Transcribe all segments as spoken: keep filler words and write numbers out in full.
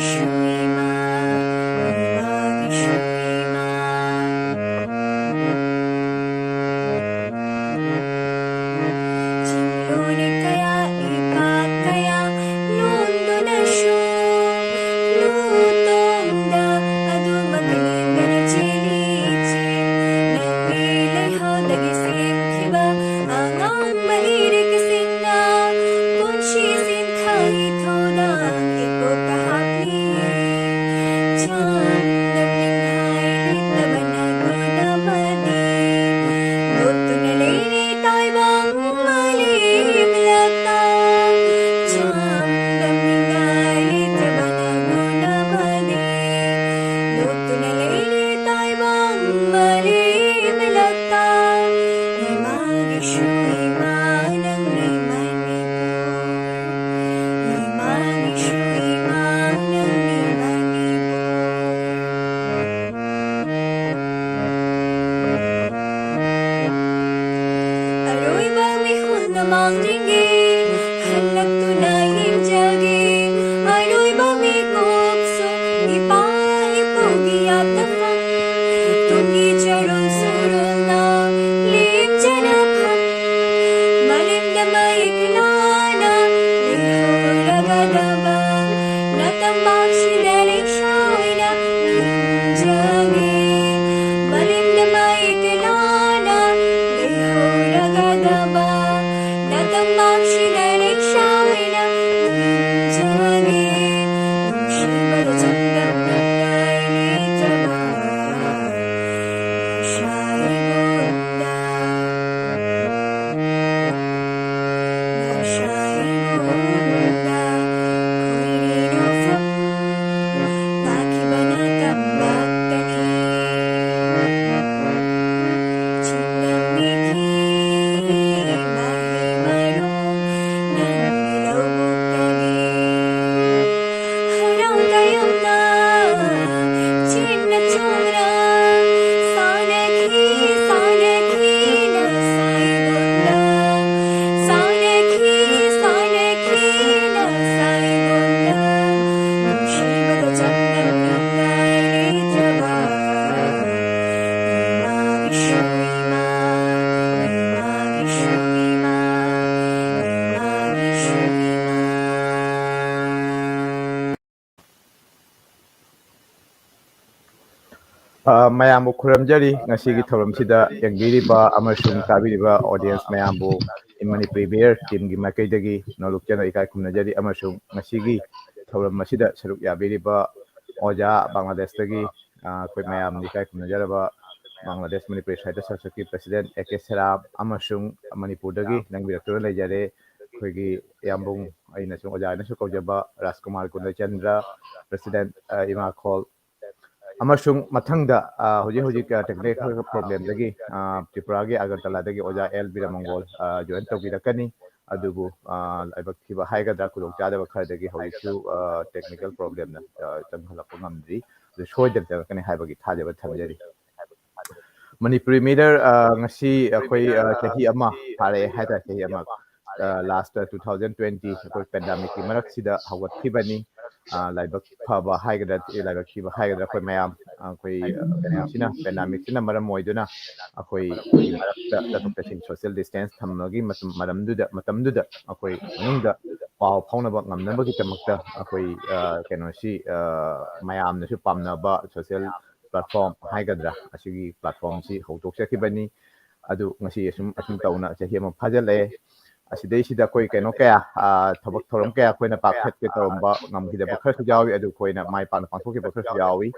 ꯁꯨꯏꯃꯥ, ꯎꯃꯥꯒꯤ ꯁꯨꯏꯃꯥ꯫ ꯆꯤꯡꯂꯣꯅꯤ ꯀꯌꯥ, ꯏꯄꯥꯛ ꯀꯌꯥ ꯂꯣꯟꯗꯨꯅꯁꯨ, ꯂꯨ ꯇꯣꯡꯗ ꯑꯗꯨꯃꯛ ꯂꯦꯡꯗꯅ ꯆꯦꯜꯂꯤ ꯏꯆꯦ꯫ ꯅꯪꯒꯤ ꯂꯩꯍꯥꯎꯗꯒꯤ ꯁꯦꯝꯈꯤꯕ ꯑꯉꯥꯡꯕ ꯏꯔꯤꯛꯁꯤꯡꯅ ꯄꯨꯟꯁꯤ ꯁꯤꯟꯊꯥꯒꯤ ꯊꯧꯗꯥꯡ ꯏꯀꯣꯛꯇ ꯍꯥꯞꯂꯤ꯫ ꯑ, ꯃꯌꯥꯝꯕꯨ ꯈꯨꯔꯨꯝꯖꯔꯤ꯫ ꯉꯁꯤꯒꯤ ꯊꯧꯔꯝꯁꯤꯗ ꯌꯦꯡꯕꯤꯔꯤꯕ ꯑꯃꯁꯨꯡ ꯇꯥꯕꯤꯔꯤꯕ audience ꯃꯌꯥꯝꯕꯨ ꯃꯅꯤꯄꯨꯔꯤ ꯕꯤꯌꯔ ꯇꯤꯝꯒꯤ ꯃꯥꯏꯀꯩꯗꯒꯤ ꯅꯣꯂꯨꯛꯆꯅ ꯏꯀꯥꯏ ꯈꯨꯝꯅꯖꯔꯤ, ꯑꯃꯁꯨꯡ ꯉꯁꯤꯒꯤ ꯊꯧꯔꯝ ꯑꯁꯤꯗ ꯁꯔꯨꯛ ꯌꯥꯕꯤꯔꯤꯕ ꯑꯣꯖꯥ ꯕꯪꯒ꯭ꯂꯥꯗꯦꯁꯇꯒꯤ, ꯑ, ꯑꯩꯈꯣꯏ ꯃꯌꯥꯝꯅ ꯏꯀꯥꯏ ꯈꯨꯝꯅꯖꯔꯕ ꯕꯪꯒ꯭ꯂꯥꯗꯦꯁ ꯃꯅꯤꯄꯨꯔꯤ ꯁꯥꯍꯤꯇ꯭ꯌ ꯁꯪꯁꯊꯥꯒꯤ president A K ꯁꯦꯔꯥꯝ ꯑꯃꯁꯨꯡ ꯃꯅꯤꯄꯨꯔꯗꯒꯤ ꯂꯪꯕꯤꯔꯛꯇꯨꯅ ꯂꯩꯖꯔꯦ ꯑꯩꯈꯣꯏꯒꯤ ꯏꯌꯥꯝꯕꯨꯡ, ꯑꯩꯅꯁꯨ ꯑꯣꯖꯥ ꯍꯥꯏꯅꯁꯨ ꯀꯧꯖꯕ ꯔꯥꯖꯀꯨꯃꯥꯔ ꯀꯨꯟꯗꯆꯟꯗ꯭ꯔ, president, ꯑ, ꯏꯃꯥꯈꯣꯜ, ꯑꯃꯁꯨꯡ ꯃꯊꯪꯗ, ꯑ, ꯍꯧꯖꯤꯛ ꯍꯧꯖꯤꯛ, ꯑ, technical problemꯗꯒꯤ, ꯑ, ꯇ꯭ꯔꯤꯄꯨꯔꯥꯒꯤ ꯑꯒꯔꯇꯂꯥꯗꯒꯤ ꯑꯣꯖꯥ ꯑꯦꯜ ꯕꯤꯔꯃꯪꯒꯣꯜ, ꯑ, join ꯇꯧꯕꯤꯔꯛꯀꯅꯤ꯫ ꯑꯗꯨꯕꯨ, ꯑ, ꯂꯥꯏꯕꯛ ꯊꯤꯕ ꯍꯥꯏꯒꯗ꯭ꯔꯥ, ꯈꯨꯗꯣꯡꯆꯥꯗꯕ ꯈꯔꯗꯒꯤ ꯍꯧꯖꯤꯛꯁꯨ, ꯑ, technical problemꯅ, ꯑ, ꯆꯪꯍꯜꯂꯛꯄ ꯉꯝꯗ꯭ꯔꯤ꯫ ꯑꯗꯨ ꯁꯣꯏꯗꯅ ꯆꯪꯉꯛꯀꯅꯤ ꯍꯥꯏꯕꯒꯤ ꯊꯥꯖꯕ ꯊꯝꯖꯔꯤ꯫ ꯃꯅꯤꯄꯨꯔꯤ ꯃꯤꯔꯔ, ꯑ, ꯉꯁꯤ ꯑꯩꯈꯣꯏ, ꯑ, ꯆꯍꯤ ꯑꯃ ꯐꯥꯔꯛꯑꯦ ꯍꯥꯏꯇꯥꯔꯦ, ꯆꯍꯤ ꯑꯃ꯫ ꯑ, last two thousand twenty ꯑꯩꯈꯣꯏ pandemicꯀꯤ ꯃꯔꯛꯁꯤꯗ ꯍꯧꯒꯠꯈꯤꯕꯅꯤ꯫ ꯑ, ꯂꯥꯏꯕꯛ ꯐꯕ ꯍꯥꯏꯒꯗ꯭ꯔꯥ, ꯂꯥꯏꯕꯛ ꯊꯤꯕ ꯍꯥꯏꯒꯗ꯭ꯔꯥ, ꯑꯩꯈꯣꯏ ꯃꯌꯥꯝ, ꯑ, ꯑꯩꯈꯣꯏ, ꯑ, ꯀꯩꯅꯣꯁꯤꯅ, pandemicꯁꯤꯅ ꯃꯔꯝ ꯑꯣꯏꯗꯨꯅ ꯑꯩꯈꯣꯏ ꯃꯔꯛꯇ ꯆꯠꯊꯣꯛ ꯆꯠꯁꯤꯟ, social distance ꯊꯝꯕꯒꯤ ꯃꯇꯝ, ꯃꯔꯝꯗꯨꯗ, ꯃꯇꯝꯗꯨꯗ ꯑꯩꯈꯣꯏ ꯃꯅꯨꯡꯗ ꯄꯥꯎ ꯐꯥꯎꯅꯕ ꯉꯝꯅꯕꯒꯤꯗꯃꯛꯇ ꯑꯩꯈꯣꯏ, ꯑ, ꯀꯩꯅꯣꯁꯤ, ꯑ, ꯃꯌꯥꯝꯅꯁꯨ ꯄꯥꯝꯅꯕ social platform ꯍꯥꯏꯒꯗ꯭ꯔꯥ, ꯑꯁꯤꯒꯤ platformꯁꯤ ꯍꯧꯗꯣꯛꯆꯈꯤꯕꯅꯤ꯫ ꯑꯗꯨ ꯉꯁꯤ ꯑꯁꯨꯝ, ꯑꯁꯨꯝ ꯇꯧꯅ ꯆꯍꯤ ꯑꯃ ꯐꯥꯖꯤꯜꯂꯛꯑꯦ꯫ ꯑꯁꯤꯗꯩꯁꯤꯗ ꯑꯩꯈꯣꯏ ꯀꯩꯅꯣ ꯀꯌꯥ, ꯑ, ꯊꯕꯛ ꯊꯧꯔꯝ ꯀꯌꯥ ꯑꯩꯈꯣꯏꯅ ꯄꯥꯡꯊꯠꯀꯦ ꯇꯧꯔꯝꯕ ꯉꯝꯈꯤꯗꯕ ꯈꯔꯁꯨ ꯌꯥꯎꯏ, ꯑꯗꯨ ꯑꯩꯈꯣꯏꯅ ꯃꯥꯏ ꯄꯥꯛꯅ ꯄꯥꯡꯊꯣꯛꯈꯤꯕ ꯈꯔꯁꯨ ꯌꯥꯎꯏ꯫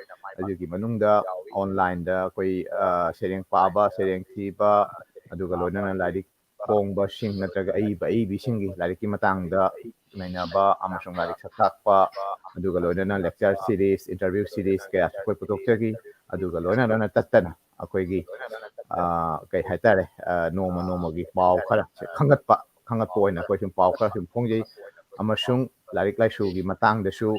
ꯑꯗꯨꯒꯤ ꯃꯅꯨꯡꯗ onlineꯗ ꯑꯩꯈꯣꯏ, ꯑ, ꯁꯩꯔꯦꯡ ꯄꯥꯕ, ꯁꯩꯔꯦꯡ ꯊꯤꯕ, ꯑꯗꯨꯒ ꯂꯣꯏꯅꯅ ꯂꯥꯏꯔꯤꯛ ꯐꯣꯡꯕꯁꯤꯡ ꯅꯠꯇ꯭ꯔꯒ ꯑꯏꯕ ꯑꯏꯕꯤꯁꯤꯡꯒꯤ ꯂꯥꯏꯔꯤꯛꯀꯤ ꯃꯇꯥꯡꯗ ꯅꯩꯅꯕ ꯑꯃꯁꯨꯡ ꯂꯥꯏꯔꯤꯛ ꯁꯛ ꯇꯥꯛꯄ, ꯑꯗꯨꯒ ꯂꯣꯏꯅꯅ lecture series, interview series ꯀꯌꯥꯁꯨ ꯑꯩꯈꯣꯏ ꯄꯨꯊꯣꯛꯆꯈꯤ꯫ ꯑꯗꯨꯒ ꯂꯣꯏꯅ ꯂꯣꯏꯅ ꯇꯠꯇꯅ ꯑꯩꯈꯣꯏꯒꯤ, ꯑ, ꯀꯩ ꯍꯥꯏꯇꯥꯔꯦ, ꯑ, ꯅꯣꯡꯃ ꯅꯣꯡꯃꯒꯤ ꯄꯥꯎ ꯈꯔ ꯈꯪꯒꯠꯄ, ꯈꯪꯒꯠꯄ ꯑꯣꯏꯅ ꯑꯩꯈꯣꯏ ꯁꯨꯝ ꯄꯥꯎ ꯈꯔ ꯁꯨꯝ ꯐꯣꯡꯖꯩ, ꯑꯃꯁꯨꯡ ꯂꯥꯏꯔꯤꯛ ꯂꯥꯏꯁꯨꯒꯤ ꯃꯇꯥꯡꯗꯁꯨ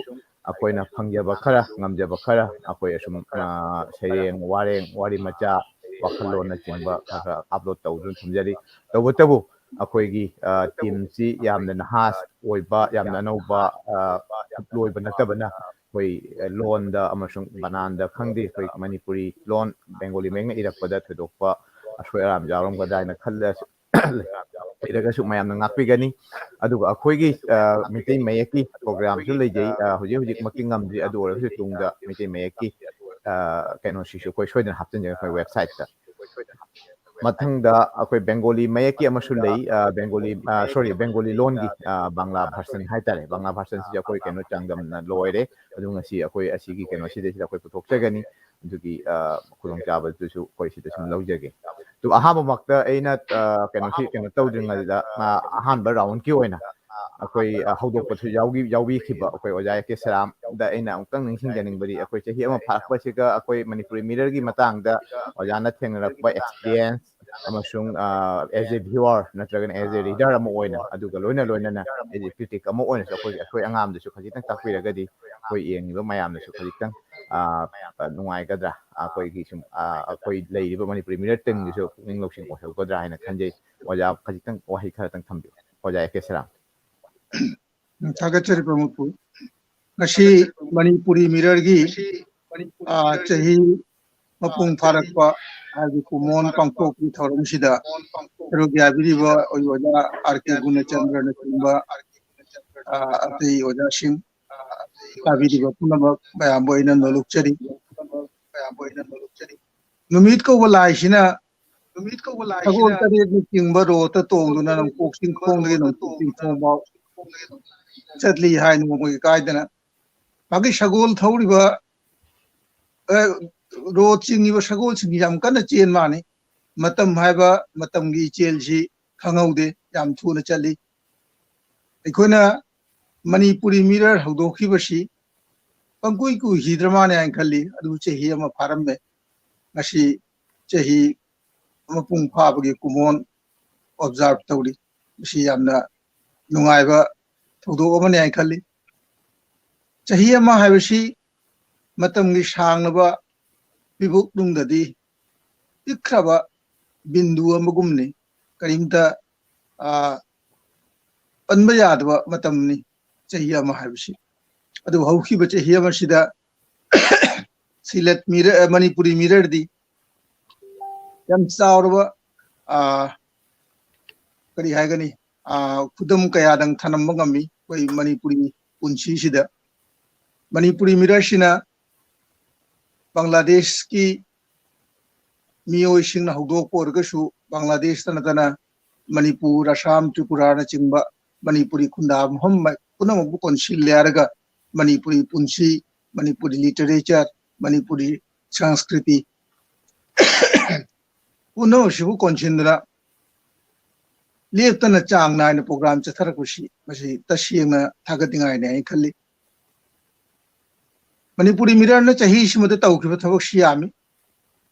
ꯑꯩꯈꯣꯏꯅ ꯐꯪꯖꯕ ꯈꯔ, ꯉꯝꯖꯕ ꯈꯔ ꯑꯩꯈꯣꯏ ꯑꯁꯨꯝ, ꯑ, ꯁꯩꯔꯦꯡ, ꯋꯥꯔꯦꯡ, ꯋꯥꯔꯤ ꯃꯆꯥ, ꯋꯥꯈꯜꯂꯣꯟꯅꯆꯤꯡꯕ ꯈꯔ ꯈꯔ upload ꯇꯧꯗꯨꯅ ꯊꯝꯖꯔꯤ꯫ ꯇꯧꯕꯇꯕꯨ ꯑꯩꯈꯣꯏꯒꯤ, ꯑ, teamꯁꯤ ꯌꯥꯝꯅ ꯅꯍꯥ ꯑꯣꯏꯕ, ꯌꯥꯝꯅ ꯑꯅꯧꯕ, ꯑ, ꯈꯨꯠꯂꯣꯏꯕ ꯅꯠꯇꯕꯅ ꯑꯩꯈꯣꯏ, ꯑ, ꯂꯣꯟꯗ ꯑꯃꯁꯨꯡ ꯕꯅꯥꯟꯗ ꯈꯪꯗꯦ, ꯑꯩꯈꯣꯏ ꯃꯅꯤꯄꯨꯔꯤ ꯂꯣꯟ ꯕꯦꯡꯒꯣꯂꯤ ꯃꯌꯦꯛꯅ ꯏꯔꯛꯄꯗ ꯊꯣꯏꯗꯣꯛꯄ ꯑꯁꯣꯏ ꯑꯔꯥꯟ ꯌꯥꯎꯔꯝꯒꯗ꯭ꯔꯥ ꯍꯥꯏꯅ ꯈꯜꯂ-, ꯂꯩꯔꯒꯁꯨ ꯃꯌꯥꯝꯅ ꯉꯥꯛꯄꯤꯒꯅꯤ꯫ ꯑꯗꯨꯒ ꯑꯩꯈꯣꯏꯒꯤ, ꯑ, ꯃꯩꯇꯩ ꯃꯌꯦꯛꯀꯤ programꯁꯨ ꯂꯩꯖꯩ꯫ ꯑ, ꯍꯧꯖꯤꯛ ꯍꯧꯖꯤꯛꯃꯛꯇꯤ ꯉꯝꯗ꯭ꯔꯤ, ꯑꯗꯨ ꯑꯣꯏꯔꯒꯁꯨ ꯇꯨꯡꯗ ꯃꯩꯇꯩ ꯃꯌꯦꯛꯀꯤ ꯀꯩꯅꯣꯁꯤꯁꯨ ꯑꯩꯈꯣꯏ ꯁꯣꯏꯗꯅ ꯍꯥꯞꯆꯤꯟꯖꯒꯦ ꯑꯩꯈꯣꯏ ꯋꯦꯕꯁꯥꯏꯠꯇ꯫ ꯃꯊꯪꯗ ꯑꯩꯈꯣꯏ ꯕꯦꯡꯒꯣꯂꯤ ꯃꯌꯦꯛꯀꯤ ꯑꯃꯁꯨ ꯂꯩ, ꯕꯦꯡꯒꯣꯂꯤ, ꯁꯣꯔꯤ, ꯕꯦꯡꯒꯣꯂꯤ ꯂꯣꯟꯒꯤ ꯕꯪꯒ꯭ꯂꯥ ꯚꯔꯁꯟ ꯍꯥꯏꯇꯥꯔꯦ꯫ ꯕꯪꯒ꯭ꯂꯥ ꯚꯔꯁꯟꯁꯤꯁꯨ ꯑꯩꯈꯣꯏ ꯀꯩꯅꯣ ꯆꯥꯡꯗꯝꯅ ꯂꯣꯏꯔꯦ꯫ ꯑꯗꯨ ꯉꯁꯤ ꯑꯩꯈꯣꯏ ꯑꯁꯤꯒꯤ ꯀꯩꯅꯣꯁꯤꯗꯩꯁꯤꯗ ꯑꯩꯈꯣꯏ ꯄꯨꯊꯣꯛꯆꯒꯅꯤ꯫ ꯑꯗꯨꯒꯤ ꯈꯨꯗꯣꯡꯆꯥꯕꯗꯨꯁꯨ ꯑꯩꯈꯣꯏ ꯁꯤꯗ ꯁꯨꯝ ꯂꯧꯖꯒꯦ꯫ ꯑꯗꯨ ꯑꯍꯥꯟꯕꯃꯛꯇ ꯑꯩꯅ ꯀꯩꯅꯣꯁꯤ ꯀꯩꯅꯣ ꯇꯧꯗ꯭ꯔꯤꯉꯩꯗ ꯑꯍꯥꯟꯕ ꯔꯥꯎꯟꯒꯤ ꯑꯣꯏꯅ ꯑꯩꯈꯣꯏ ꯍꯧꯗꯣꯛꯄꯁꯨ ꯌꯥꯎꯕꯤꯈꯤꯕ ꯑꯩꯈꯣꯏ ꯑꯣꯖꯥ ꯑꯦ ꯀꯦ ꯁꯦꯔꯥꯝꯗ ꯑꯩꯅ ꯑꯃꯨꯛꯇꯪ ꯅꯤꯡꯁꯤꯡꯖꯅꯤꯡꯕꯗꯤ, ꯑꯩꯈꯣꯏ ꯆꯍꯤ ꯑꯃ ꯐꯥꯔꯛꯄꯁꯤꯒ ꯑꯩꯈꯣꯏ ꯃꯅꯤꯄꯨꯔꯤ ꯃꯤꯔꯔꯒꯤ ꯃꯇꯥꯡꯗ ꯑꯣꯖꯥꯅ ꯊꯦꯡꯅꯔꯛꯄ ꯑꯦꯛꯁꯄꯤꯔꯤꯌꯦꯟꯁ ꯑꯃꯁꯨꯡ as a viewer ꯅꯠꯇ꯭ꯔꯒꯅ as a reader ꯑꯃ ꯑꯣꯏꯅ, ꯑꯗꯨꯒ ꯂꯣꯏꯅ ꯂꯣꯏꯅꯅ as a critic ꯑꯃ ꯑꯣꯏꯅꯁꯨ ꯑꯩꯈꯣꯏ ꯑꯩꯈꯣꯏ ꯑꯉꯥꯡꯗꯁꯨ ꯈꯖꯤꯛꯇꯪ ꯇꯥꯛꯄꯤꯔꯒꯗꯤ ꯑꯩꯈꯣꯏ ꯌꯦꯡꯉꯤꯕ ꯃꯌꯥꯝꯅꯁꯨ ꯈꯖꯤꯛꯇꯪ ꯅꯨꯡꯉꯥꯏꯒꯗ꯭ꯔꯥ, ꯑꯩꯈꯣꯏꯒꯤ ꯁꯨꯝ ꯑꯩꯈꯣꯏ ꯂꯩꯔꯤꯕ ꯃꯅꯤꯄꯨꯔꯤ ꯃꯤꯔꯔ ꯇꯤꯝꯒꯤꯁꯨ ꯄꯨꯛꯅꯤꯡ ꯂꯧꯁꯤꯡ ꯑꯣꯏꯍꯧꯒꯗ꯭ꯔꯥ ꯍꯥꯏꯅ ꯈꯟꯖꯩ꯫ ꯑꯣꯖꯥ ꯈꯖꯤꯛꯇꯪ ꯋꯥꯍꯩ ꯈꯔꯇꯪ ꯊꯝꯕꯤꯌꯨ꯫ ꯑꯣꯖꯥ ꯑꯦ ꯀꯦ ꯁꯦꯔꯥꯝ꯫ ꯎꯝ, ꯊꯥꯒꯠꯆꯔꯤ ꯄ꯭ꯔꯃꯣꯗꯄꯨ꯫ ꯉꯁꯤ ꯃꯅꯤꯄꯨꯔꯤ ꯃꯤꯔꯔꯒꯤ ꯆꯍꯤ ꯃꯄꯨꯡ ꯐꯥꯔꯛꯄ ꯍꯥꯏꯕꯗꯤ ꯀꯨꯃꯣꯟ ꯄꯥꯡꯊꯣꯛꯄꯒꯤ ꯊꯧꯔꯝꯁꯤꯗ ꯁꯔꯨꯛ ꯌꯥꯕꯤꯔꯤꯕ ꯑꯩꯈꯣꯏ ꯑꯣꯖꯥ ꯑꯥꯔ ꯀꯦ ꯒꯨꯅꯆꯟꯗ꯭ꯔꯅꯆꯤꯡꯕ ꯑꯇꯩ ꯑꯣꯖꯥꯁꯤꯡ, ꯇꯥꯕꯤꯔꯤꯕ ꯄꯨꯝꯅꯃꯛ ꯃꯌꯥꯝꯕꯨ ꯑꯩꯅ ꯅꯣꯂꯨꯛꯆꯔꯤ꯫ ꯅꯨꯃꯤꯠ ꯀꯧꯕ ꯂꯥꯏꯁꯤꯅ ꯁꯒꯣꯜ ꯇꯔꯦꯠꯅ ꯆꯤꯡꯕ ꯔꯣꯠꯇ ꯇꯣꯡꯗꯨꯅ ꯅꯣꯡꯄꯣꯛ ꯆꯤꯡꯈꯣꯡꯗꯒꯤ ꯅꯣꯡꯄꯣꯛ ꯆꯤꯡꯈꯣꯡꯐꯥꯎ ꯆꯠꯂꯤ ꯍꯥꯏ ꯅꯣꯡꯃꯒꯤ ꯀꯥꯏꯗꯅ꯫ ꯃꯥꯒꯤ ꯁꯒꯣꯜ ꯊꯧꯔꯤꯕ ꯔꯣꯠ ꯆꯤꯡꯉꯤꯕ ꯁꯒꯣꯜꯁꯤꯡꯁꯤ ꯌꯥꯝ ꯀꯟꯅ ꯆꯦꯟ ꯃꯥꯅꯤ꯫ ꯃꯇꯝ ꯍꯥꯏꯕ ꯃꯇꯝꯒꯤ ꯏꯆꯦꯜꯁꯤ ꯈꯪꯍꯧꯗꯦ, ꯌꯥꯝ ꯊꯨꯅ ꯆꯠꯂꯤ꯫ ꯑꯩꯈꯣꯏꯅ ꯃꯅꯤꯄꯨꯔꯤ ꯃꯤꯔꯔ ꯍꯧꯗꯣꯛꯈꯤꯕꯁꯤ ꯄꯪꯀꯨꯏ ꯀꯨꯏꯈꯤꯗ꯭ꯔ ꯃꯥꯅꯦ ꯍꯥꯏꯅ ꯈꯜꯂꯤ꯫ ꯑꯗꯨꯕꯨ ꯆꯍꯤ ꯑꯃ ꯐꯥꯔꯝꯃꯦ꯫ ꯉꯁꯤ ꯆꯍꯤ ꯃꯄꯨꯡ ꯐꯥꯕꯒꯤ ꯀꯨꯃꯣꯟ ꯑꯣꯕꯖꯥꯔꯚ ꯇꯧꯔꯤ꯫ ꯃꯁꯤ ꯌꯥꯝꯅ ꯅꯨꯡꯉꯥꯏꯕ ꯊꯧꯗꯣꯛ ꯑꯃꯅꯤ ꯍꯥꯏꯅ ꯈꯜꯂꯤ꯫ ꯆꯍꯤ ꯑꯃ ꯍꯥꯏꯕꯁꯤ ꯃꯇꯝꯒꯤ ꯁꯥꯡꯂꯕ ꯐꯤꯕꯨꯛꯅꯨꯡꯗꯗꯤ ꯄꯤꯛꯈ꯭ꯔꯕ ꯕꯤꯟꯗꯨ ꯑꯃꯒꯨꯝꯅꯤ꯫ ꯀꯔꯤꯝꯇ ꯄꯟꯕ ꯌꯥꯗꯕ ꯃꯇꯝꯅꯤ ꯆꯍꯤ ꯑꯃ ꯍꯥꯏꯕꯁꯤ꯫ ꯑꯗꯨꯕꯨ ꯍꯧꯈꯤꯕ ꯆꯍꯤ ꯑꯃꯁꯤꯗ ꯁꯤꯂꯦꯠ ꯃꯤꯔ ꯃꯅꯤꯄꯨꯔꯤ ꯃꯤꯔꯔꯗꯤ ꯌꯥꯝ ꯆꯥꯎꯔꯕ ꯀꯔꯤ ꯍꯥꯏꯒꯅꯤ, ꯈꯨꯗꯝ ꯀꯌꯥꯗꯪ ꯊꯅꯝꯕ ꯉꯝꯃꯤ ꯑꯩꯈꯣꯏ ꯃꯅꯤꯄꯨꯔꯤ ꯄꯨꯟꯁꯤꯁꯤꯗ꯫ ꯃꯅꯤꯄꯨꯔꯤ ꯃꯤꯔꯔꯁꯤꯅ ꯕꯪꯒ꯭ꯂꯥꯗꯦꯁꯀꯤ ꯃꯤꯑꯣꯏꯁꯤꯡꯅ ꯍꯧꯗꯣꯛꯄ ꯑꯣꯏꯔꯒꯁꯨ, ꯕꯪꯒ꯭ꯂꯥꯗꯦꯁꯇ ꯅꯠꯇꯅ ꯃꯅꯤꯄꯨꯔ, ꯑꯁꯥꯝ, ꯇ꯭ꯔꯤꯄꯨꯔꯥꯅꯆꯤꯡꯕ ꯃꯅꯤꯄꯨꯔꯤ ꯈꯨꯟꯗꯥ ꯃꯐꯝ ꯄꯨꯝꯅꯃꯛꯄꯨ ꯀꯣꯟꯁꯤꯜꯂꯦ ꯍꯥꯏꯔꯒ ꯃꯅꯤꯄꯨꯔꯤ ꯄꯨꯟꯁꯤ, ꯃꯅꯤꯄꯨꯔꯤ ꯂꯤꯇꯔꯦꯆꯔ, ꯃꯅꯤꯄꯨꯔꯤ ꯁꯪꯁꯀ꯭ꯔꯤꯇꯤ ꯄꯨꯝꯅꯃꯛꯁꯤꯕꯨ ꯀꯣꯟꯁꯤꯟꯗꯨꯅ ꯂꯦꯞꯇꯅ ꯆꯥꯡ ꯅꯥꯏꯅ ꯄ꯭ꯔꯣꯒ꯭ꯔꯥꯝ ꯆꯠꯊꯔꯛꯄꯁꯤ, ꯃꯁꯤ ꯇꯁꯦꯡꯅ ꯊꯥꯒꯠꯅꯤꯡꯉꯥꯏꯅꯤ ꯍꯥꯏꯅ ꯈꯜꯂꯤ꯫ ꯃꯅꯤꯄꯨꯔꯤ ꯃꯤꯔꯔꯅ ꯆꯍꯤꯁꯤꯃꯗ ꯇꯧꯈꯤꯕ ꯊꯕꯛꯁꯤ ꯌꯥꯝꯃꯤ꯫